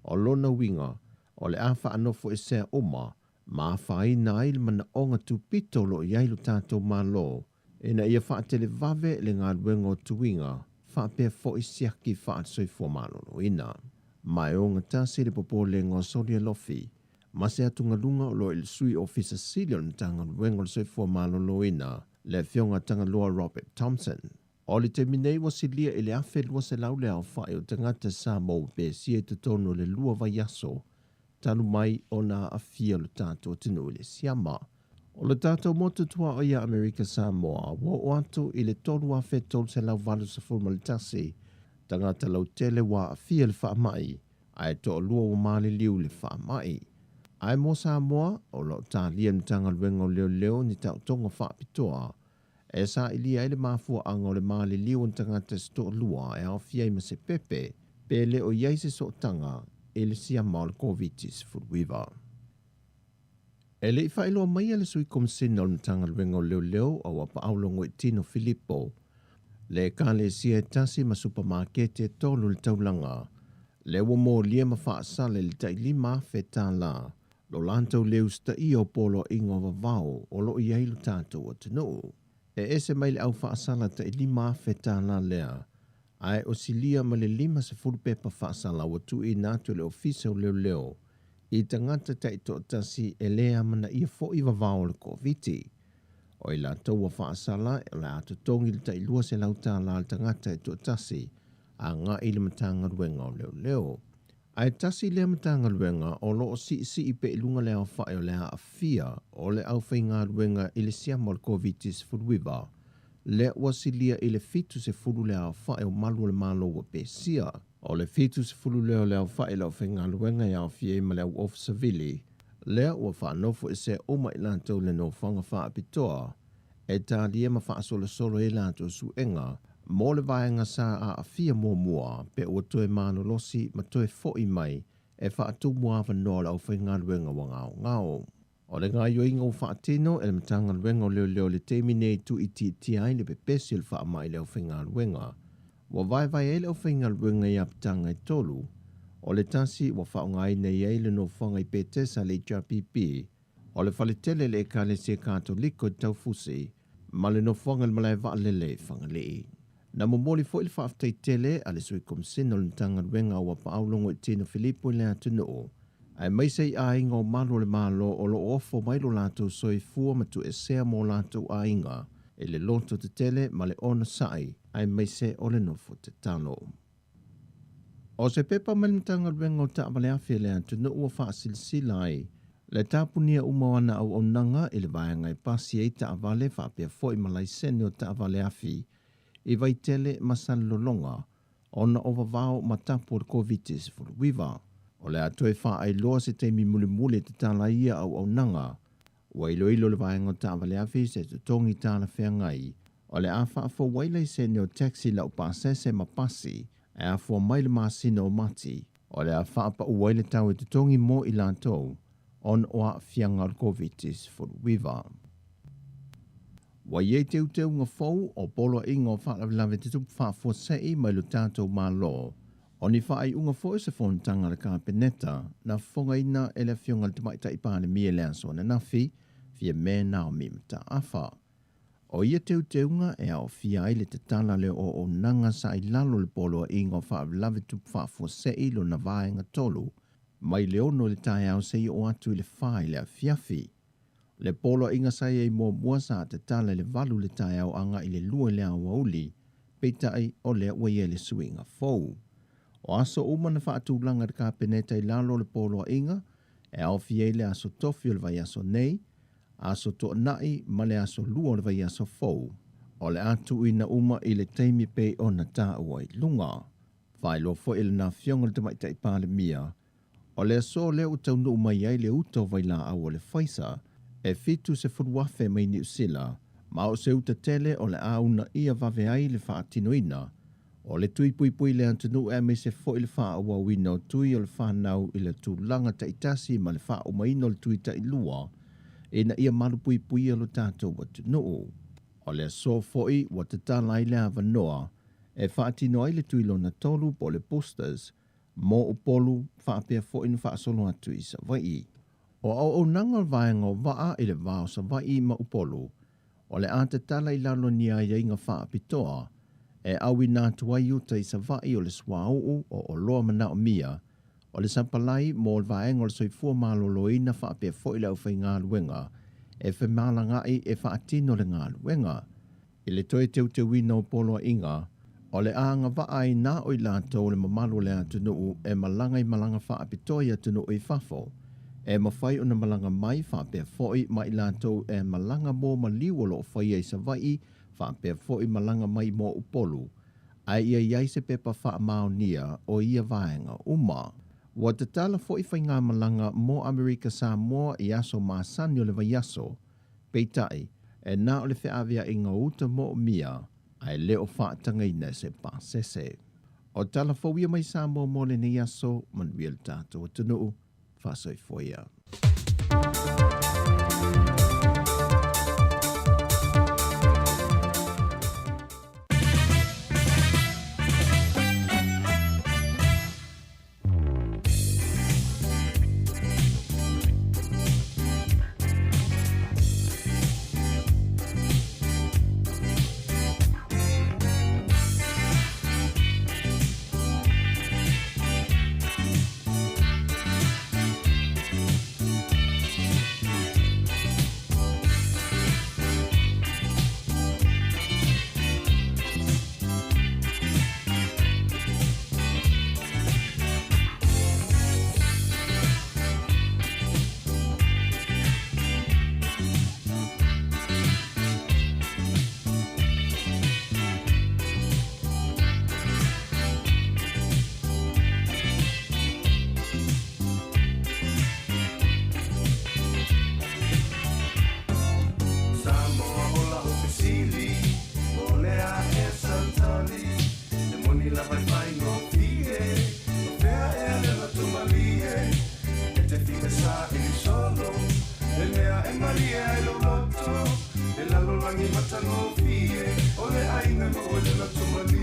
O lona uiga, o le a faanofoesea uma ma afaina ai le manaoga tupito o lo o i ai lo tatou Malo ina ia faatelevave le galuega o tuiga faapea foi siaki faale-soifua maloloina. Ma e ogatasi le popolega o Solia Lofi ma se atugaluga o lo o i le Sui Ofisa Sili o le Matagaluega o le Soifua Maloloina, le Afioga Tagaloa Robert Thompson. O le taimi nei ua silia i le 1,200 le aofai o tagata Samoa ua pesia i totonu o le lua vaiaso talu mai ona aafia lo tatou atunuu i le siama. O le tatou motu tuaoi ia Amerika Samoa ua oo atu i le 3,381 tagata lautele ua aafia i le faamai, ae toalua ua maliliu i le faamai. Ae mo Samoa, o lo o talia e le Matagaluega o Leoleo ni taotoga faapitoa e sailia ai le mafuaaga o le maliliu o ni tagata se toalua e aofia ai ma se pepe, pe le o i ai se sootaga i le siama o le Koviti-19. E le i faailoa maia le Sui Komesina o le Matagaluega o Leoleo a Auapaau Logoitino Filipo, le ekalesia e tasi ma supamakete e tolu i le taulaga, lea ua molia ma faasala i le tai $5,000 lo latou le usitaia o poloaiga o vavao o lo o i ai lo tatou atunuu. E ese mai le au faasala tai $5,000 lea, ae o silia ma le 50 pepa faasala ua tuuina atu e le Ofisa o Leoleo i tagata taitoatasi e le amanaia foi vavao o le Koviti. O i latou ua faasala o le a totogi le tai $200 a le tagata e toatasi agai i le Matagaluega o Leoleo. Ae tasi lea Matagaluega o lo o siisii pea i luga le aofai o le aafia o le aufaigaluega i le siama o le Koviti-19, lea ua silia i le 70 le aofai o malu o le Malo ua pesia. O le 70 lea o le aofai o le aufaigaluega e aofia ai ma le au ofisa vili, lea ua faanofoesea uma i latou i le nofoaga faapitoa e talia ma faasolosolo ai latou suega mo le vaega sa aafia muamua pe ua toe malolosi ma toe foi mai e faatumu avanoa o le aufaigaluega ua gaogao. O le gaoioiga ua faatino e le Matagaluega o Leoleo i le taimi nei e tuuitiitia ai le pepesi o le faamai i le aufaigaluega. Ua vaevae ai le aufaigaluega i apitaga e tolu. O le tasi ua faaaogaina i ai le nofoaga i Petesa a le HRPP, o le faletele i le Ekalesia Katoliko i Taufusi, ma le nofoaga i le malae vaalele i Fagalii. Na momoli foi le faafetai tele a le Sui Komisina o le Matagaluega o Auapaau Logoitino Filipo i le atunuu, aemaise i aiga o malu o le Malo o lo o ofo mai lo latou soifua ma tuuesea mo latou aiga i le loto tetele ma le onosai aemaise o le nofo tatalo. O se pepa mai le Matagaluega o Taavaleafi a le atunuu ua faasilasila ai le tapunia uma o ana auaunaga i le vaega e pasi ai taavale faapea foi ma laisene o taavaleafi i Vaitele ma Salelologa ona o vavao ma tapu o le Koviti-19. O le a toe faailoa se taimi mulimuli e tatala ai ia auaunaga. Ua iloilo le vaega o taavaleafi se totogi talafeagai o le a faafou ai laisene o taxi laupasese ma pasi e afua mai le masina o Mati, o le a faapau ai le tau e totogi mo i latou ona o aafiaga o le Koviti-19. Ua i ai teuteuga fou o Poloaiga o Faalavelave Tutupu Faafuasei mai lo tatou Malo, o ni faaiuga foi o se fonotaga a le Kapeneta na fofogaina e le Afioga i le Tamaitai Palemia i le aso ananafi, Fiame Naomi Mataafa. O ia teuteuga e aofia ai le tatala lea o auaunaga sa i lalo o le Poloaiga o Faalavelave Tutupu Faafuasei lona vaega tolu, mai le 6 i le taeao seia oo atu i le 4 i le afiafi. Le poloaiga sa i ai muamua sa tatala i le 8 i le taeao agai i le 2 i le aoauli, peitai o lea ua i ai le suiga fou. O aso uma na faatulaga e le Kapeneta i lalo o le poloaiga, e aofia ai le aso tofi o le vaiaso nei, aso toanai ma le aso lua o le vaiaso fou, o le a tuuina uma i le taimi pei ona taua i luga. Faailoa foi e lana Afioga i le Tamaitai Palemia, O le aso lea ua taunuu mai ai le uta o vailaau a le Pfizer e 70,000 mai Niu Sila, ma o se uta tele o le a uunaia vave ai le faatinoina o le tui puipui i le atunuu aemaise foi le faaauauina o tui o le fanau i le tulaga taitasi ma le faaumaina o le tui tailua ina ia malupuipuia lo tatou atunuu. O le aso foi ua tatala ai le avanoa e faatino ai le tui lona tolu po o le boosters. mo Upolu faapea foi na faasolo atu i Savaii. O auaunaga o le vaega o vaa i le va o Savaii ma Upolu, o le a tatala i lalo o ni aiaiga faapitoa e auina atu ai uta i Savaii o le suauu o oloa manaomia, o le sapalai mo le vaega o le soifua maloloina faapea foi le aufaigaluega e femalagaai e faatino le galuega. I le toe teuteuina o poloaiga, o le a agavaa ai na o i latou le mamalu o le atunuu e malaga i malaga faapitoa i atunuu i fafo, e mafai ona malaga mai faapea foi ma i latou e malaga mo maliu o lo o faia i Savaii faapea foi malaga mai mo Upolu, ae ia i ai se pepa faamaonia o ia vaega uma. Ua tatala foi faigamalaga mo Amerika Samoa i aso masani o le vaiaso, peitai, e na o le feaveaiga o uta moomia ae le o faatagaina e se pasese. O tala fou ia mai Samoa mo lenei aso, manuia le tatou atunuu, faasoifua ia. Samoa o lau fesili, o le a ea sau tali? E moni lava e faigofie, o fea ea le loto malie? E te fiu e saili solo, le mea e malie ai lou loto, Le lalolagi matagofie, o le aiga e maua i le loto malie.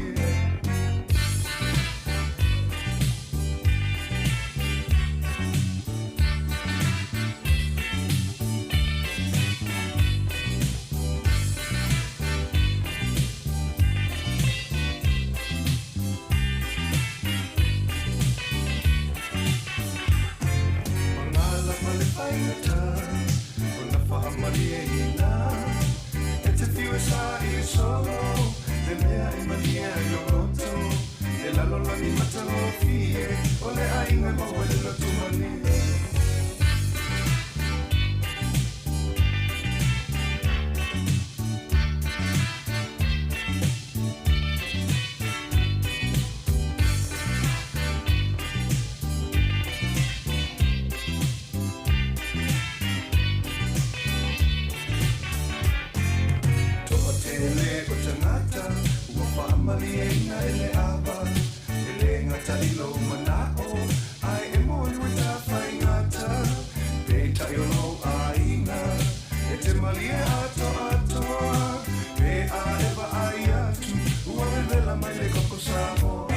Pagala ma le faigata ona faamalieina e te fiu e saili solo le mea e malie ai lou loto le lalolagi matagofie o le aiga e maua i le loto malie. Toatele o tagata ua faamalieina e le ava, e le gata i lou manao, ae e moni ua tafaigata. Peitai o lou aiga e te malie atoatoa, pe a e vaai atu ua vevela mai le koko Samoa.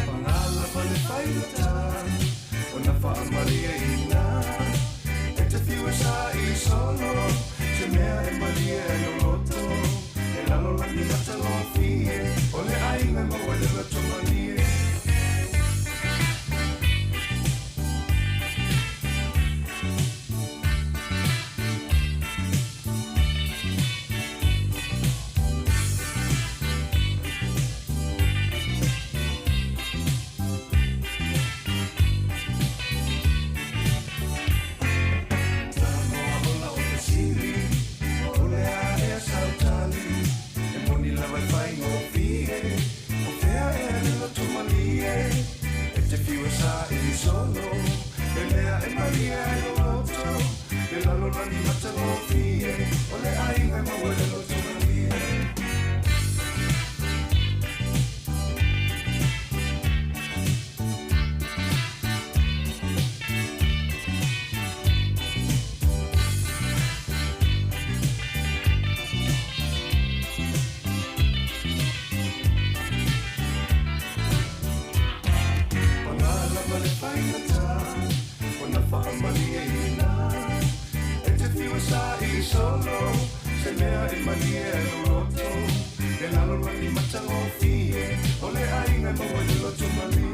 Pagala ma le faigata ona faamalieina e te fiu e saili solo se mea e malie ai lou loto le lalolagi matagofie o le aiga e maua i le loto malie. Samoa o lau fesili, o le a ea sau tali? E moni lava e faigofie, o fea ea le loto malie? E te fiu e saili solo, le mea e malie ai lou loto, le lalolagi matagofie, o le aiga e maua i le loto malie. malie ai lou loto Le lalolagi matagofie O le aiga e maua i le loto malie.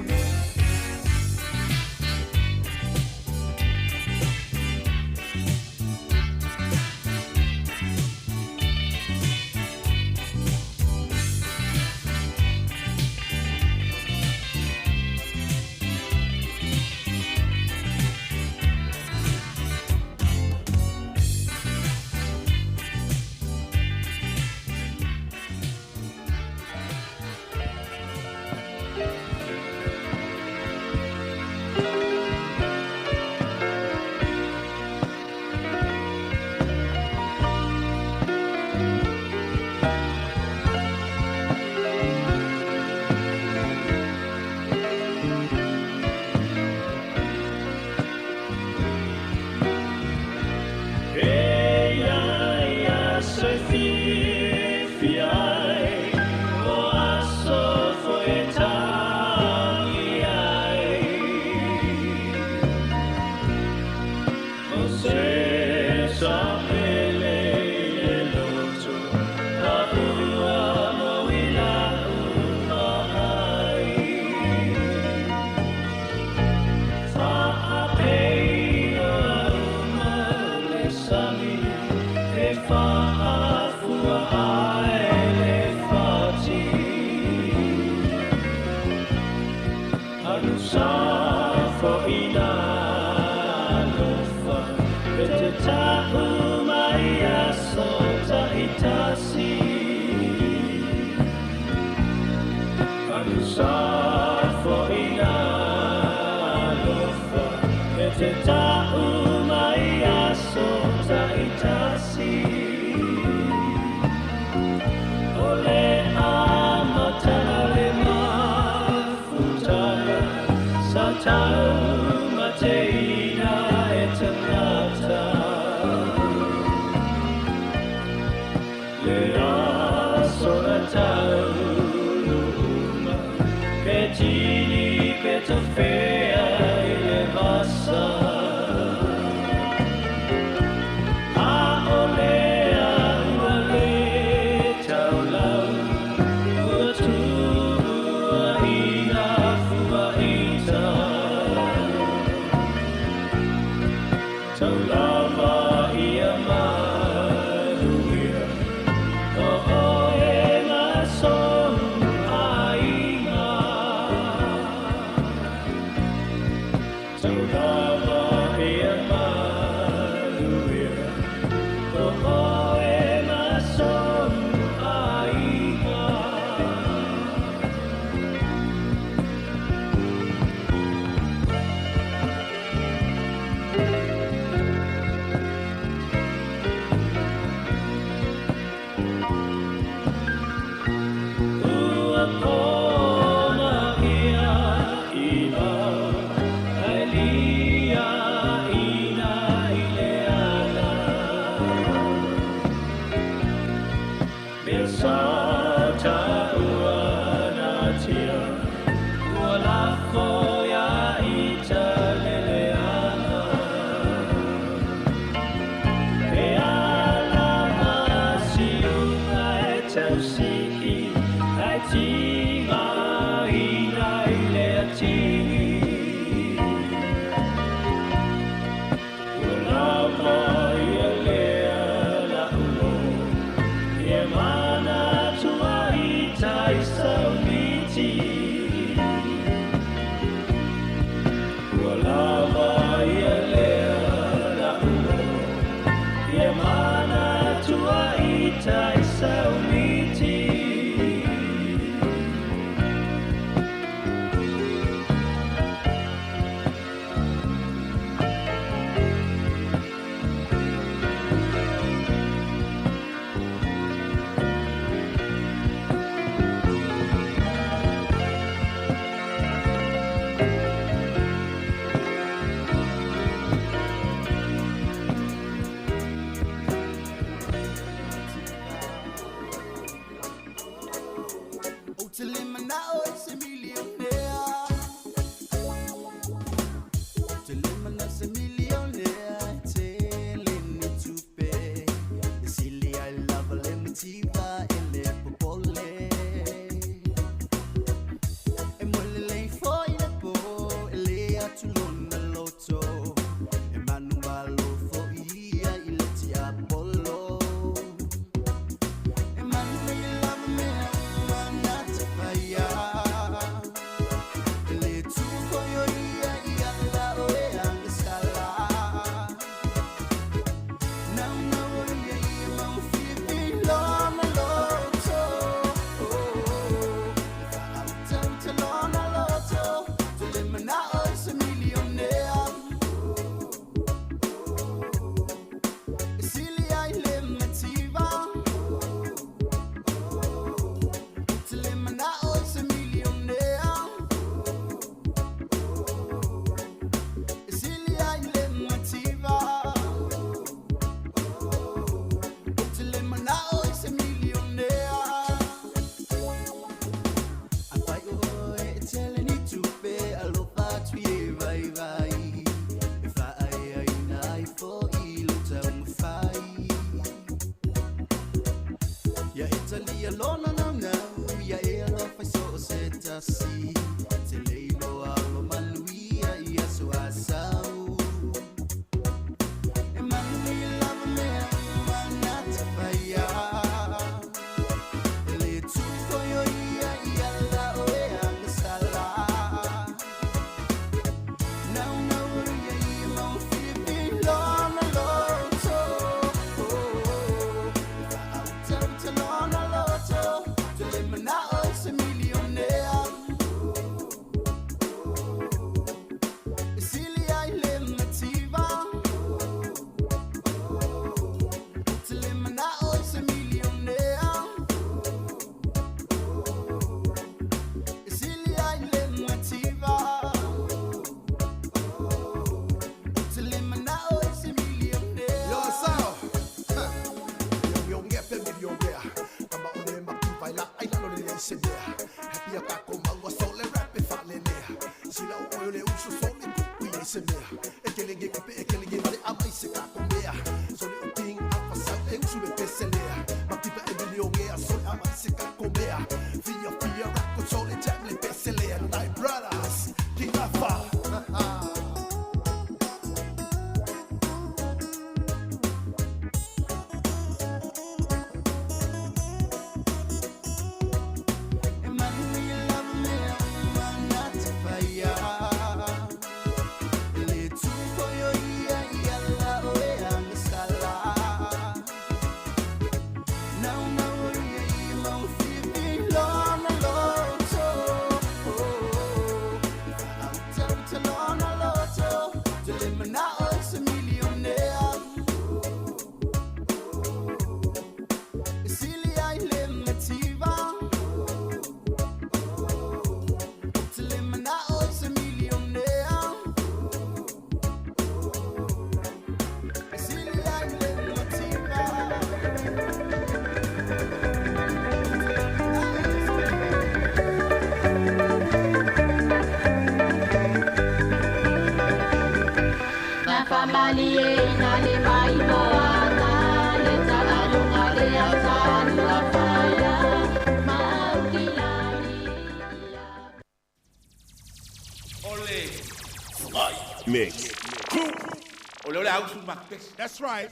That's right.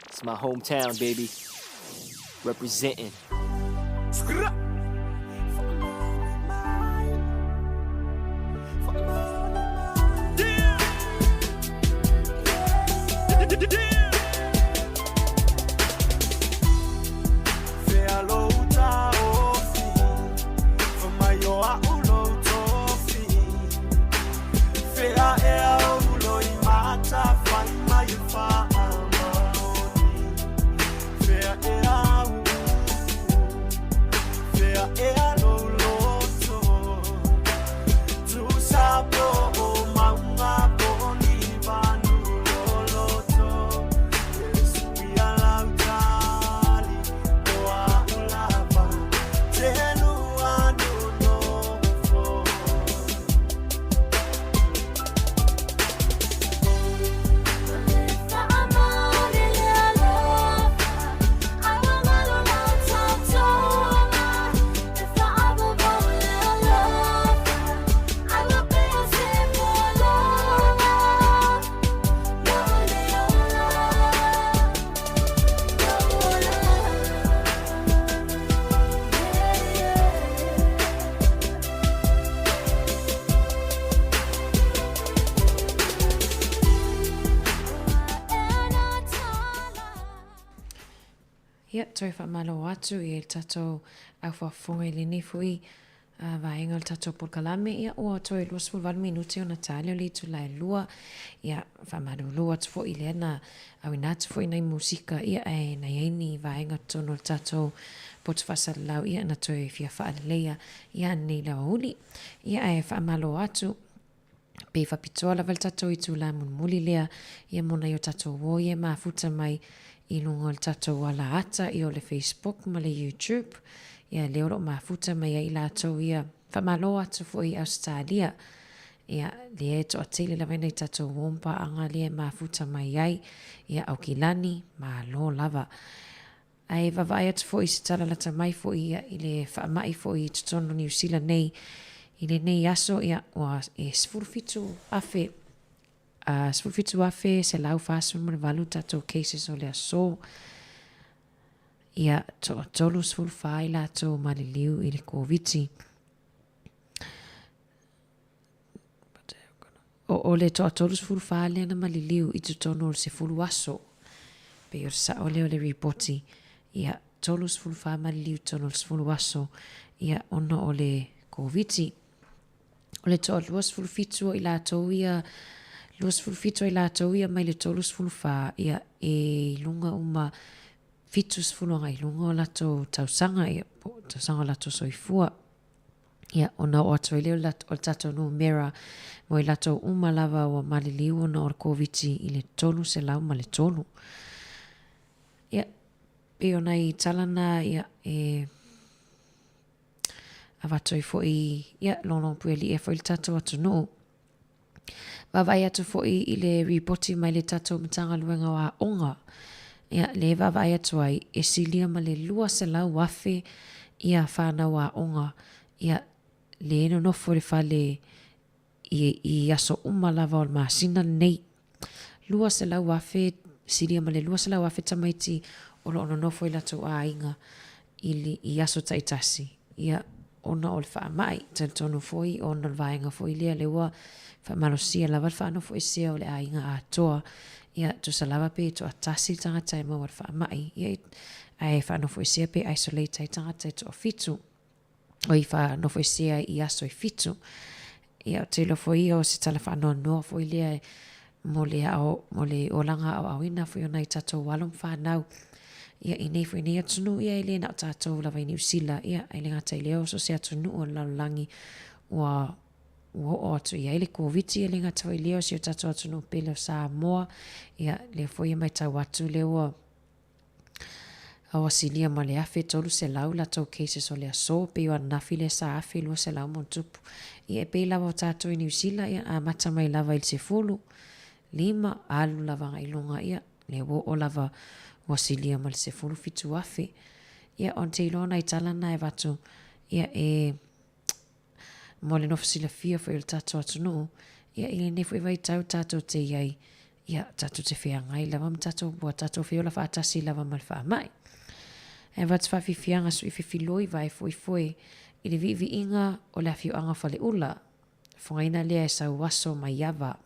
It's my hometown, baby. Representing. Ia, toe faamalo atu i le tatou au faafofoga i lenei foi vaega o le tatou polokalame. Ia, ua toe 28 minute ona tali o le itula e lua. Ia, faamalulu atu foi lea na auina atu foi nai musika, ia, ae na i ai ni vaega totonu o le tatou poto faasalalau, ia, na toe fia faaleleia ia nei aoauli. Ia, ae faamalo atu. Pe faapitoa lava le tatou itula mulimuli lea ia mo nai o tatou uo ia e mafuta mai i luga o le tatou ala ata ia o le Facebook ma le YouTube. Ia lea o lo o mafuta mai ai i latou ia. Faamalo atu foi i Ausetalia. Ia lea e toatele lava i nai tatou uo ma paaga lea e mafuta mai ai. Ia Aukilani, malo lava. Ae vaavaai atu foi i se tala lata mai foi ia i le faamai foi i totonu o Niu Sila nei i lenei aso, ia ua e 17,000 a 17,148 tatou cases o le aso. Ia, toa 34 i latou maliliu i le Koviti. O le toa 34 lea na maliliu i totonu o le 10 aso. Pei o le sao lea o le ripoti. Ia, 34 maliliu i totonu o le 10 aso, ia, ona o le Koviti. O le toa 27 o i latou ia, 27 o i latou ia mai le 34, ia, e i luga uma 70 agai i luga o latou tausaga, ia, po o tausaga o latou soifua. Ia, ona oo atu ai lea o le, o le tatou numera mo i latou uma lava ua maliliu ona o le Koviti i le 303. Ia, pei o nai tala na, ia, e avatu ai foi, ia, logologopuialiia foi le tatou atunuu. Vaavaai atu foi i le ripoti mai le tatou Matagaluega o Aoga, ia, lea e vaavaai atu ai, e silia ma le 200,000 ia fanau aoga, ia, lea e nonofo i le fale i, i aso uma lava o le masina lenei. 200,000, silia ma le 200,000 tamaiti o lo o nonofo i latou aiga i, i aso taitasi, ia, ona o le faamai. Talitonu foi ona o le vaega foi lea, lea ua faamalosia lava le faanofoesea o le aiga atoa, ia, tusa lava pe toatasi le tagata e maua i le faamai, ia, ae faanofoesea pe isolate ai tagata e toafitu. Oi faanofoesea ai i aso e fitu. Ia, ou te iloa foi ia o se tala faanoanoa foi lea mo le ao, mo le olaga aoaoina foi o nai tatou alo ma fanau. Ia, i nei foi nei atunuu, ia e le na o tatou lava i Niu Sila, ia, e le gata i lea o so o se atunuu o le lalolagi ua ua oo atu i ai le Koviti, e le gata foi i lea o si o tatou atunuu pele o Samoa, ia, lea foi e matau atu lea ua A ua silia ma le 1,300 latou cases o le aso, pei o ananafi lea sa 1,200 ma ona tupu. Ia e pei lava o tatou i Niu Sila, ia amata mai lava i le 10, 5, alu lava agai i luga, ia lea ua oo lava ua silia ma le 17,000. Ia ou te iloa nai tala na e avatu, ia e Mo le nofo silafia foi o le tatou atunuu, ia i lenei foi vaitau tatou te i ai, ia tatou te feagai lava ma tatou, ua tatou feola faatasi lava ma le faamai. E avatu faafiafiaga sui fefiloi vae foefoe i le viiviiga o le afioaga o Faleula, fogaina lea e sau aso Maiava.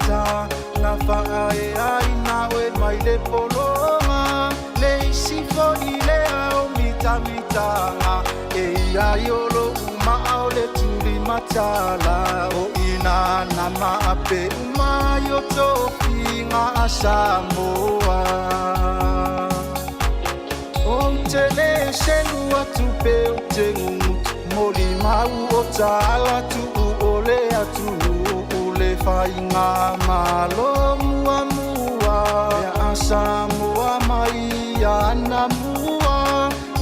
mata Na faaeaina oe mai le pologa Le isi foʻi lea o mitamitaga E ia i o loʻu maʻa o le tulimatala O ina na maape uma ai o tofiga a Samoa Ou te lē selu atu pe ou te gugutu Molimau o tala tuu o le atunuu Le faigamalo muamua Lea a Samoa mai anamua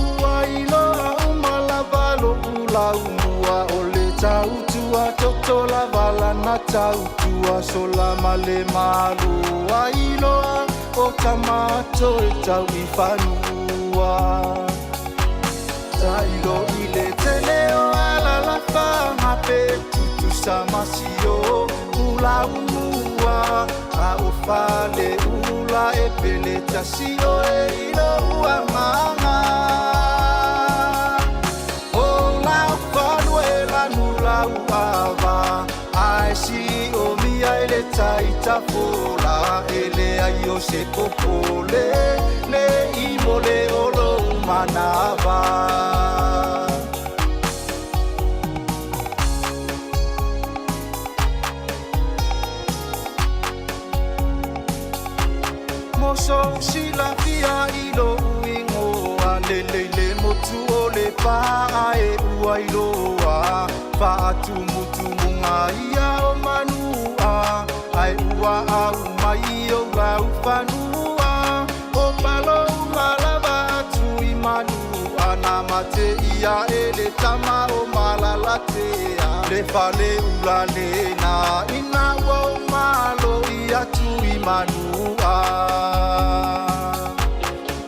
Ua iloa uma lava loʻu laumua O le tautua toto lava lana tautua Sola ma le Malo ailoa O tama toe tau i fanua Tailo i le tele o alalafaga pe tutusa ma si o ulaumua A o faleula e pele tasi oe i lou agaga O lau falue lanu lau ava Ae siomia e le tai tafola E leai o se popole Le i mo le o lou manava Mo sou silafia i lou igoa Lelei le motu o Lepa ae ua iloa Faatumutumuga ia o manua Ae ua aumai ou laufanua O palo uma lava atu i manua Na mate ia e le tama o Malalatea Le faleula lena ina ua ou malo i atu i manua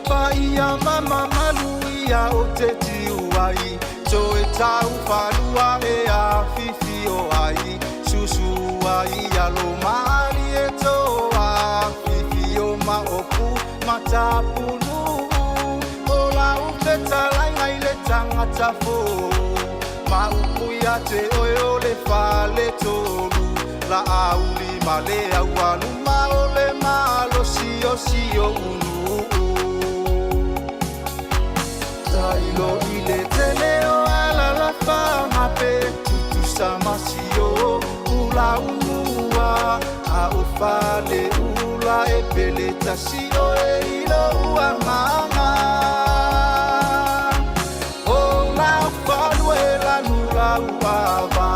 Paia ma mamalu ia o te tiu ai Toe tau falua e afifio ai Susu ai alo malie toa Afifio maopu ma Tapunuu O lau fetalaiga i le tagata fou Ma upu ia te oe o le faletolu Laauli ma le aualuma o le malosi o si oʻu nuu Tailo i le tele o alalafaga pe tutusa ma si o ulaumua A o faleula e pele tasi oe i lou agaga O lau falue lanu lau ava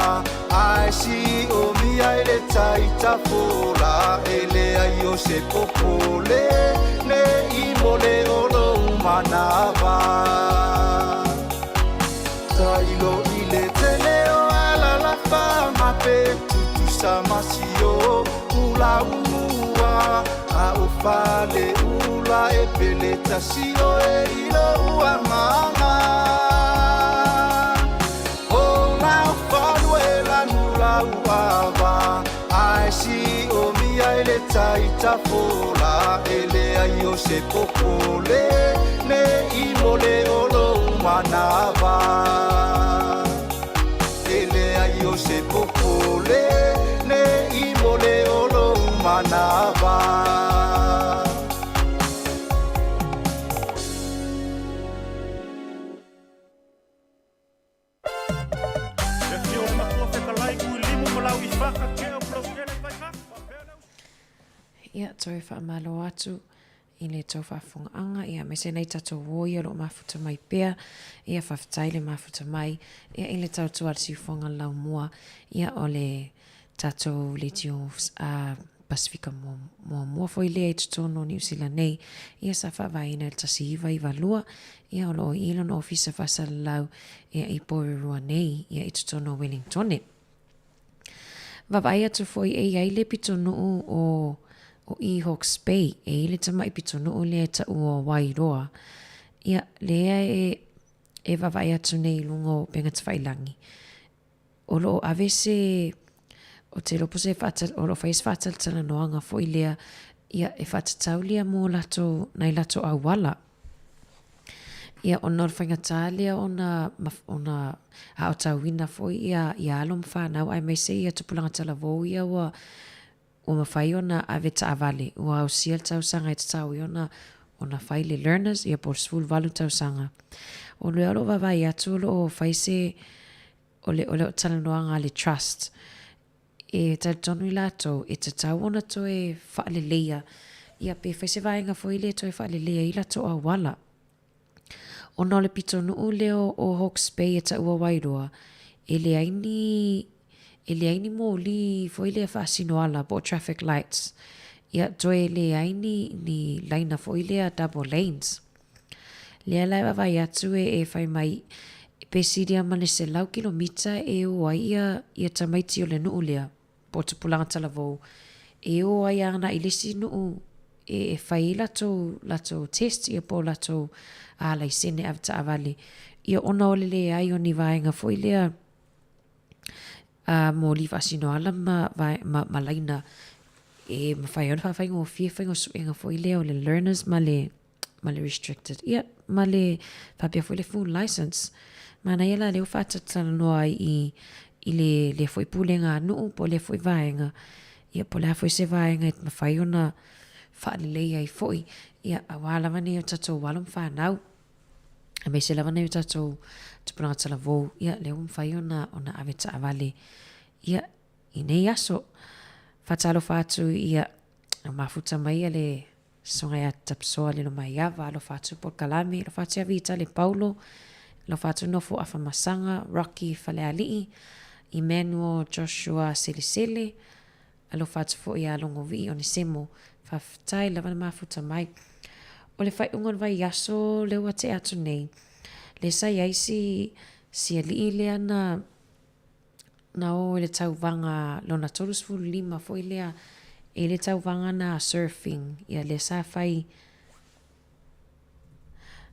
Ae siomia e le tai tafola E leai o se popole Ne i mo le o lou manava Tailo i le tele o alalafaga pe tutusa ma si o ulaumua A o faleula e pele tasi oe i lou agaga O lau falue lanu lau ava Ae siomia e le tai tafola E leai o se popole Ne i mo le o lou manava E leai o se popole Ne i mo le o lou manava Ia, toe faamalo atu i le tou faafofogaaga, ia, aemaise nei tatou uo ia o lo o mafuta mai pea, ia, faafetai le mafuta mai, ia, i le tautua a le siufofoga laumua, ia, o le tatou leitio a Pasifika muamua foi lea i totonu o Niu Sila nei, ia sa faavaeina i le 1992, ia o lo o i i lona ofisa faasalalau ia i Porirua nei, ia i totonu o Wellingtone. Vaavaai atu foi e i ai le pitonuu o o i Hawke's Bay, e i le tamai pitonuu lea e taua o Wairoa, ia lea e e vaavaai atu nei i luga o upega tafailagi. O lo o ave se, ou te iloa po o se o lo o fai se faatalatalanoaga foi lea, ia, e faatatau lea mo latou, nai latou auala. Ia, ona o le faigata lea ona, ona aotauina foi ia, ia alo ma fanau aemaise ia tupulaga talavou ia ua, ua mafai ona ave taavale, ua ausia le tausaga e tatau ai ona ona fai le learners, ia po o le 18 tausaga. O lea o lo o vaavaai atu o lo o fai se, o le, o le talanoaga a le trust, e talitonu i latou e tatau ona toe faaleleia, ia pe fai se vaega foi lea e toe faaleleia ai latou auala. Ona o le pitonuu lea o Hawke's Bay e taua Wairoa, e leai ni, e leai ni moli foi lea faasino ala po o traffic lights. Ia, toe leai ni, ni laina foi lea double lanes. Lea la e vaavaai atu e, e fai mai, pe silia ma le 100 kilomita e o ai ia, ia tamaiti o le nuu lea, po o tupulaga talavou, e o ai agai i le isi nuu e, e fai ai latou, latou test ia po o latou a, laisene avetaavale. Ia ona o le leai o ni vaega foi lea a, moli faasinoala ma, ma, ma laina e mafai ai ona faafaigofie faiga o suega foi lea o le learners ma le ma le restricted, ia, ma le faapea foi le full license. Manaia la lea ua faatatalanoa ai i, i le, lea foi pulega a nuu po o lea foi vaega, ia po o le a foi se vaega e mafai ona faalelei ai foi, ia, aua lava nei o tatou alo ma fanau, aemaise lava nai o tatou tupulaga talavou, ia, lea ua mafai ona, ona ave taavale, ia, i nei aso. Faatalofa atu, ia, mafuta mai ia le Susuga ia Tapsoa Lilomaiava, alofa atu Polokalame, alofa atu ia Vitale Paulo, alofa atu Nofo Afamasaga, Rocky Falealii, Emmanuel Joshua Selesele, alofa atu foi ia Logovii Onesemo. Faafetai lava le mafuta mai. O le faaiuga o le vaiaso lea ua tea atu nei, lea sa i ai si, si alii lea na na o i le tauvaga lona 35 foi lea i le tauvaga na surfing ia lea sa fai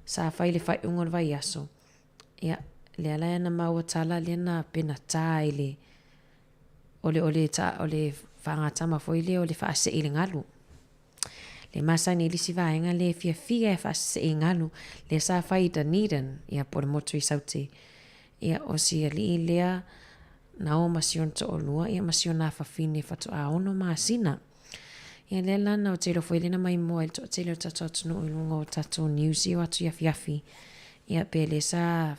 sa fai i le faaiuga o le vaiaso ia lea la na maua tala lea na penata i le o le o le o le faagatama foi lea o le faasee i le galu. Le masani i le isi vaega lea e fiafia e faasesee i galu, lea sa fai i Dunedin, ia po o le motu i Saute. Ia, o si alii lea na o ma si ona toalua, ia ma si ona afafine faatoa ono masina. Ia lea la na o te iloa foi lea na maimoa ai le toatele o le tatou atunuu i luga o tatou news ia o atu i afiafi. Ia pe le sa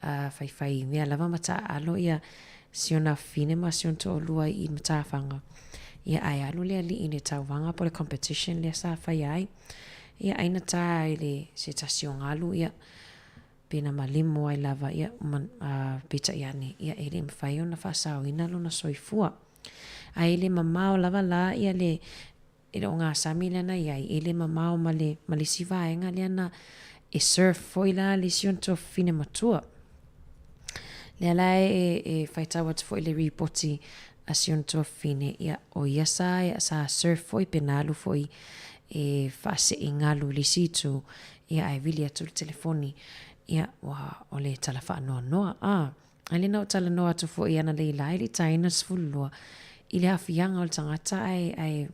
a faifai mea lava ma taaalo ia si ona fine ma si ona toalua i matafaga. Ia ae alu le alii i le tauvaga po o le competition lea sa faia ai. Ia ai na ta i le se tasi o galu ia pe na malemo ai lava ia ma, a, peitai ane ia e le mafai ona faasaoina lona soifua. Ae le mamao lava la ia le E le o gasami lea na i ai, e le mamao ma le, ma le isi vaega lea na e surf foi la le isi ona tuafafine matua. Lea la e, e faitau atu foi le ripoti a si ona tuafafine, ia, o ia sa, sa surf foi pe na alu foi e faasee galu i le isi itu, ia ae vili atu le telefoni, ia, ua, o le tala faanoanoa, a. A lea na ou talanoa atu foi analeila e le i taina le 12 i le aafiaga o le tagata ae, ae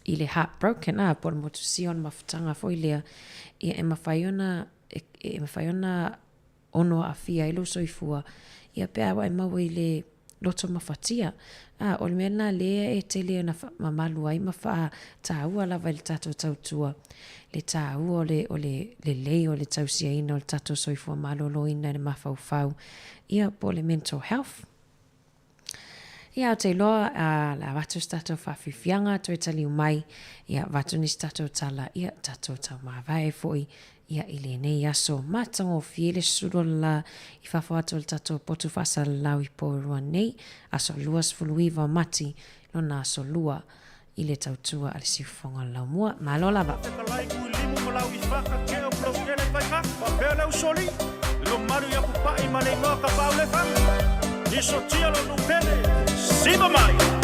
i le heartbroken, a, po o le motusia o le mafutaga foi lea, ia e mafai ona, e, e mafai ona ono aafia ai lou soifua, ia pe a ua e maua i le loto mafatia. A, o le mea lena lea e tele ona mamalu ai ma faataua lava i le tatou tautua, le taua o le, o le lelei o le tausiaina o le tatou soifua maloloina i le mafaufau, ia, po o le mental health. Ia, ou te iloa, a, le a avatu se tatou faafiafiaga, toe taliu mai, ia, avatu nisi tatou tala, ia, tatou taumavae foi, ia, i lenei aso matagofie le susulu o le la i fafo atu o le tatou potu faasalalau i Porirua nei, aso 29 o Mati, lona aso lua. i le tautua a le siufofoga o le laumua. Malo lava! Siva mai!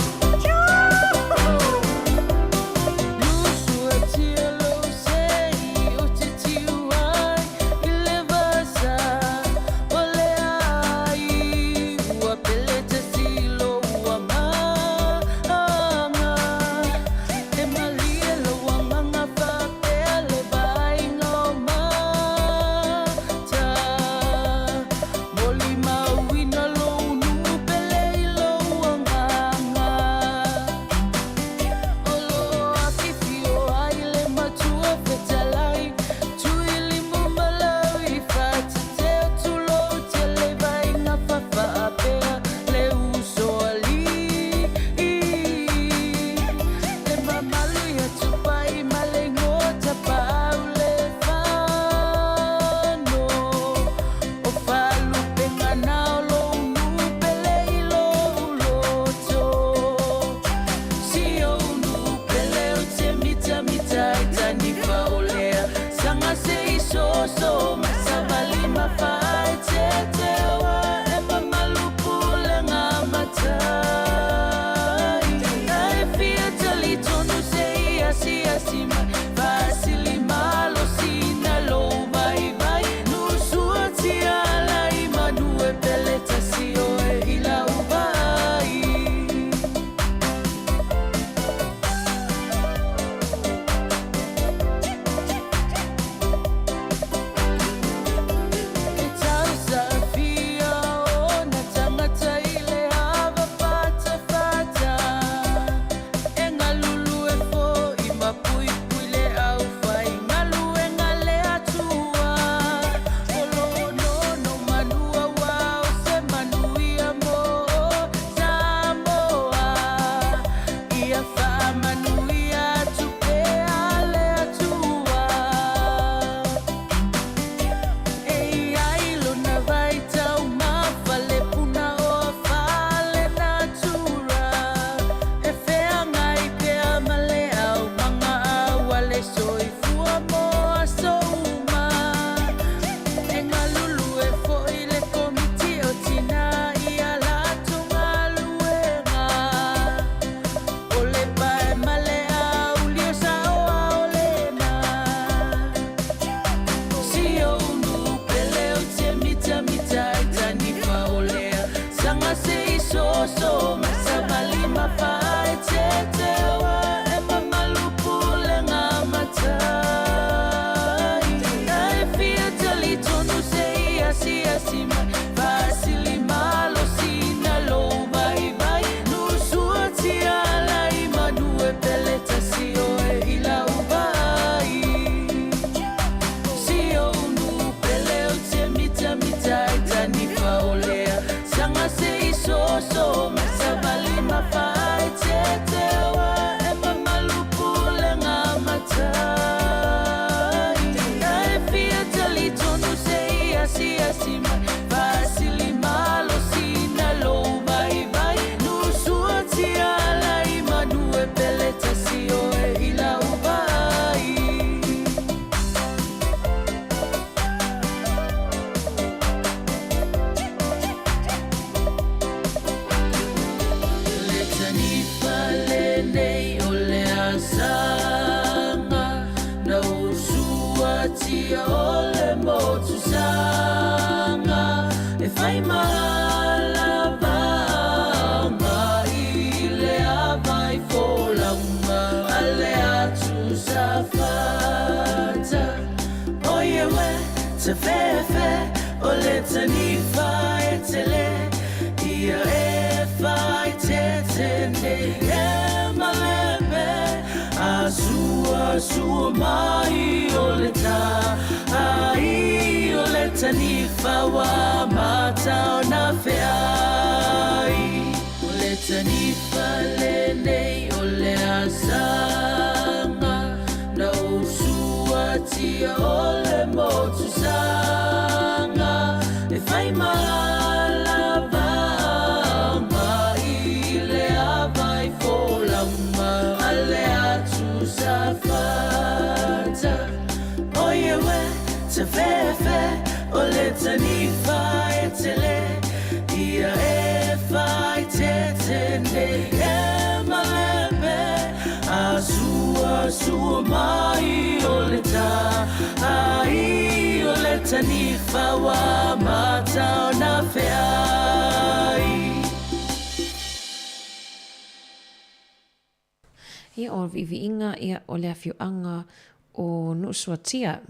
Ia, o viiviiga, ia, o le afioaga o Nuusuatia,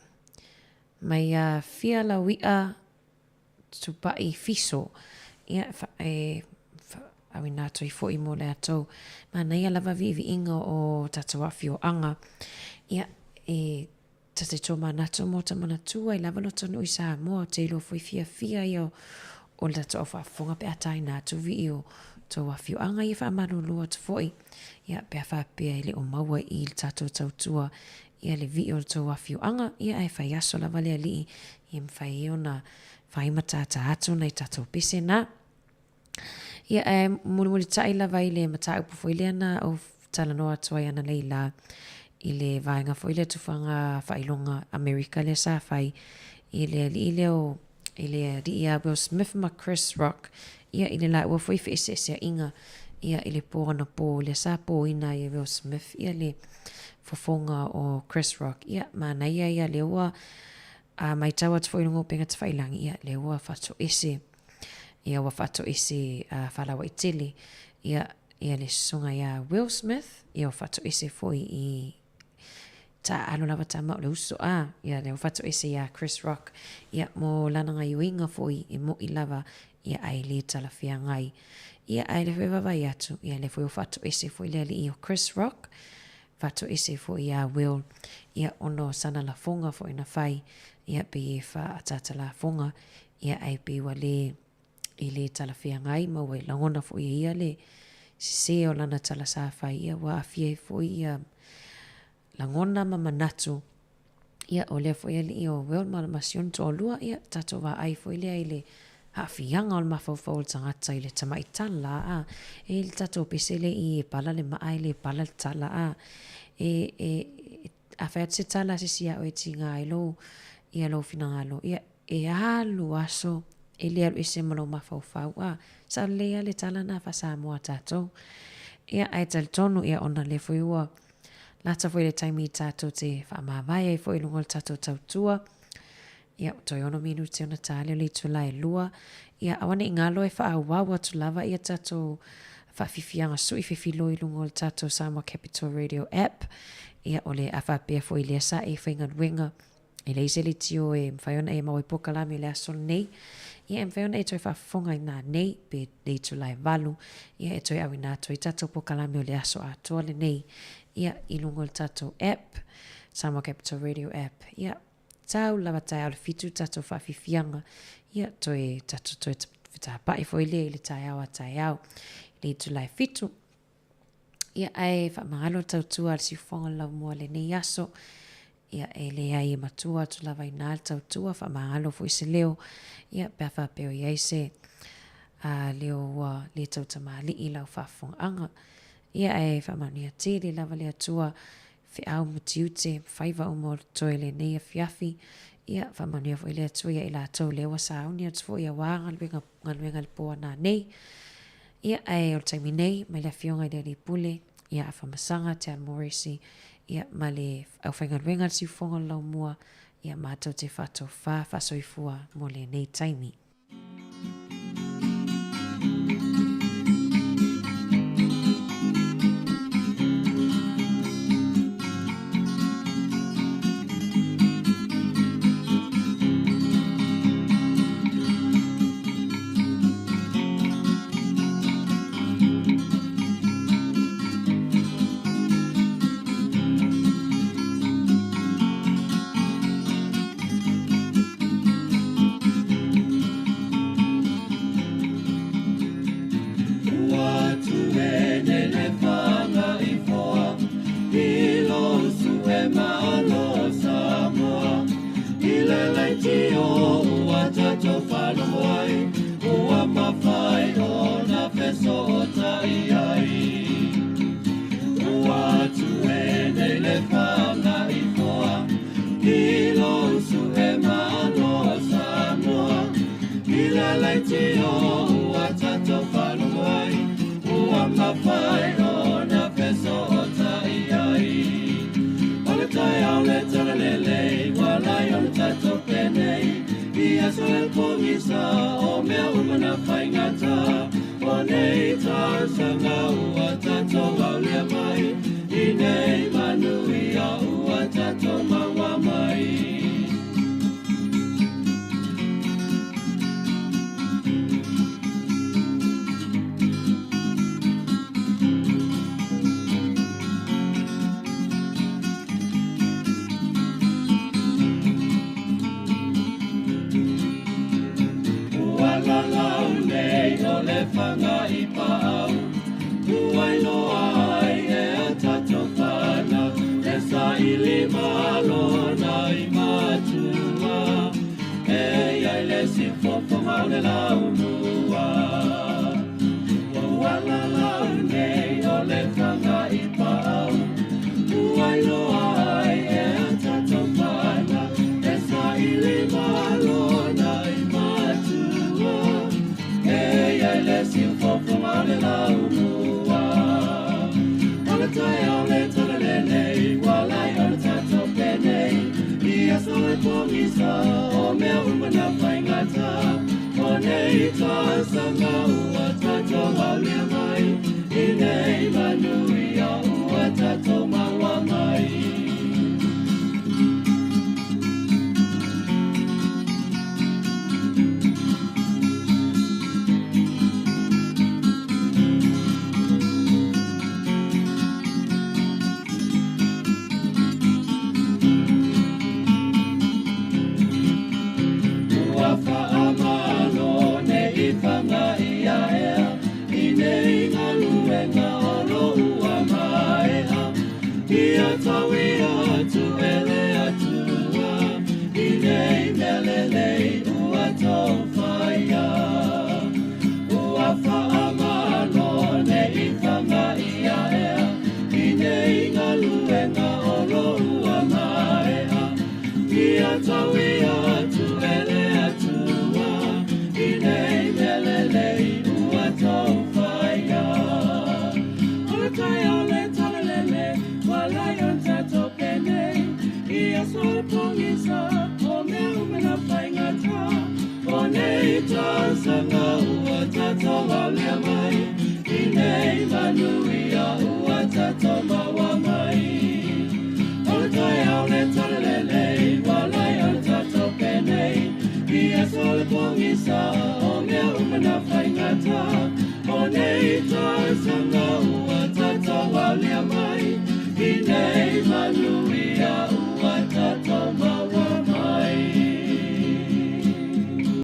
mai ia Fia Laui'a Tupa'i Fiso, ia, e auina atu ai foi mo latou. Manaia lava viiviiga o tatou afioaga, ia, e Ta te tōmanatu mō ta manatua i lava lo tonu i Samoa, te iloa foi fiafia ia o le tatou au faafofoga pe a taina atu vii o tou afioaga ia faamalulu atu foi ia pe a faapea e le o maua i le tatou tautua ia le vii o le tou afioaga ia ae fai aso lava le alii ia mafai ai ona fai matata atu nai tatou pese na. Ia, ae mulimulitai lava i le mataupu foi lea na ou talanoa atu ai ananei la i le vaega foi lea tufaga faailoga Amerika lea sa fai i le alii lea o i le alii ia Will Smith ma Chris Rock ia i le laua foi feeseeseaiga ia i le pō anapō lea sa pōina ai e Will Smith ia le fofoga o Chris Rock ia manaia ia lea ua a matau atu foi i luga o upega tafailagi ia lea ua faatoese Ia ua faatoese a Falauaitele ia ia le susuga ia Will Smith ia ua faatoese foi i taaalo lava tama o le uso a ia lea ua faatoese ia Chris Rock ia mo lana gaioiga foi e mo'i lava ia ae le talafeagai ia ae lea foi e vaavaai atu ia lea foi ua faatoese foi le alii o Chris Rock faatoese foi ia Will ia ona o sana lafoga foi na fai ia pei e faaataata lafoga Ia ae pei ua le, e le talafeagai ma ua lagona foi e ia le sese o lana tala sa fai, ia ua aafia ai foi ia lagona ma manatu. Ia o lea foi alii o Will ma, ma si ona toalua, ia tatou vaai foi lea i le aafiaga o le mafaufau o le tagata i le tamai tala, a, e i le tatou pese lea i e pala le maa e le pala le tala, a, e, e, a fai atu se tala a se isi ia oe e tiga ai lou, ia lou finagalo, ia E alu aso, e le alu ese ma lou mafaufau, a, sao lelei lava le tala na faa-Samoa a tatou. Ia, ae talitonu, ia, ona lea foi ua lata foi le taimi tatou te faamavae ai foi i luga o le tatou tautua. Ia, ua toe ono minute ona ta lea o le itula e lua. Ia, aua ne i galo e faaauau atu lava ia tatou faafiafiaga sui fefiloi i luga o le tatou Samoa Capital Radio app. Ia, o le a faapea foi i lea sa e faigaluega, e leai se leitio e mafai ona e maua ai polokalame i le aso lenei. Ia, e mafai ona e toe faafofoga i nanei pe le itula e valu, ia e toe auina atu ai tatou polokalame o le aso atoa lenei, ia, i luga o le tatou app, Samoa Capital Radio app. Ia, Tau lava taeao le fitu tatou faafiafiaga, ia toe tatou toe fetapa'i foi lea i le taeao a taeao i le itula e fitu. Ia ae faamagalo le tautua a le siufofoga o le laumua i lenei aso. Ia e leai e matua atu lava inā le tautua, faamagalo foi se leo, ia pe a faapea o i ai se a leo ua le tautamalii i lau faafofogaaga. Ia ae faamanuia tele lava le Atua feau ma tiute, faiva uma o totoe i lenei afiafi. Ia, faamanuia foi le Atua ia i latou lea ua sauni atu foi aua galuega, galuega i le po a nanei. Ia, ae o le taimi nei, mai le Afioga i le Alii Pule, ia Afamasaga Te Morrissey, ia, ma le aufaigaluega a le Siufofoga o le Laumua, ia, matou te faatofā faasoifua mo lenei taimi. I aso o le pogisa, o mea uma na faigata, o nei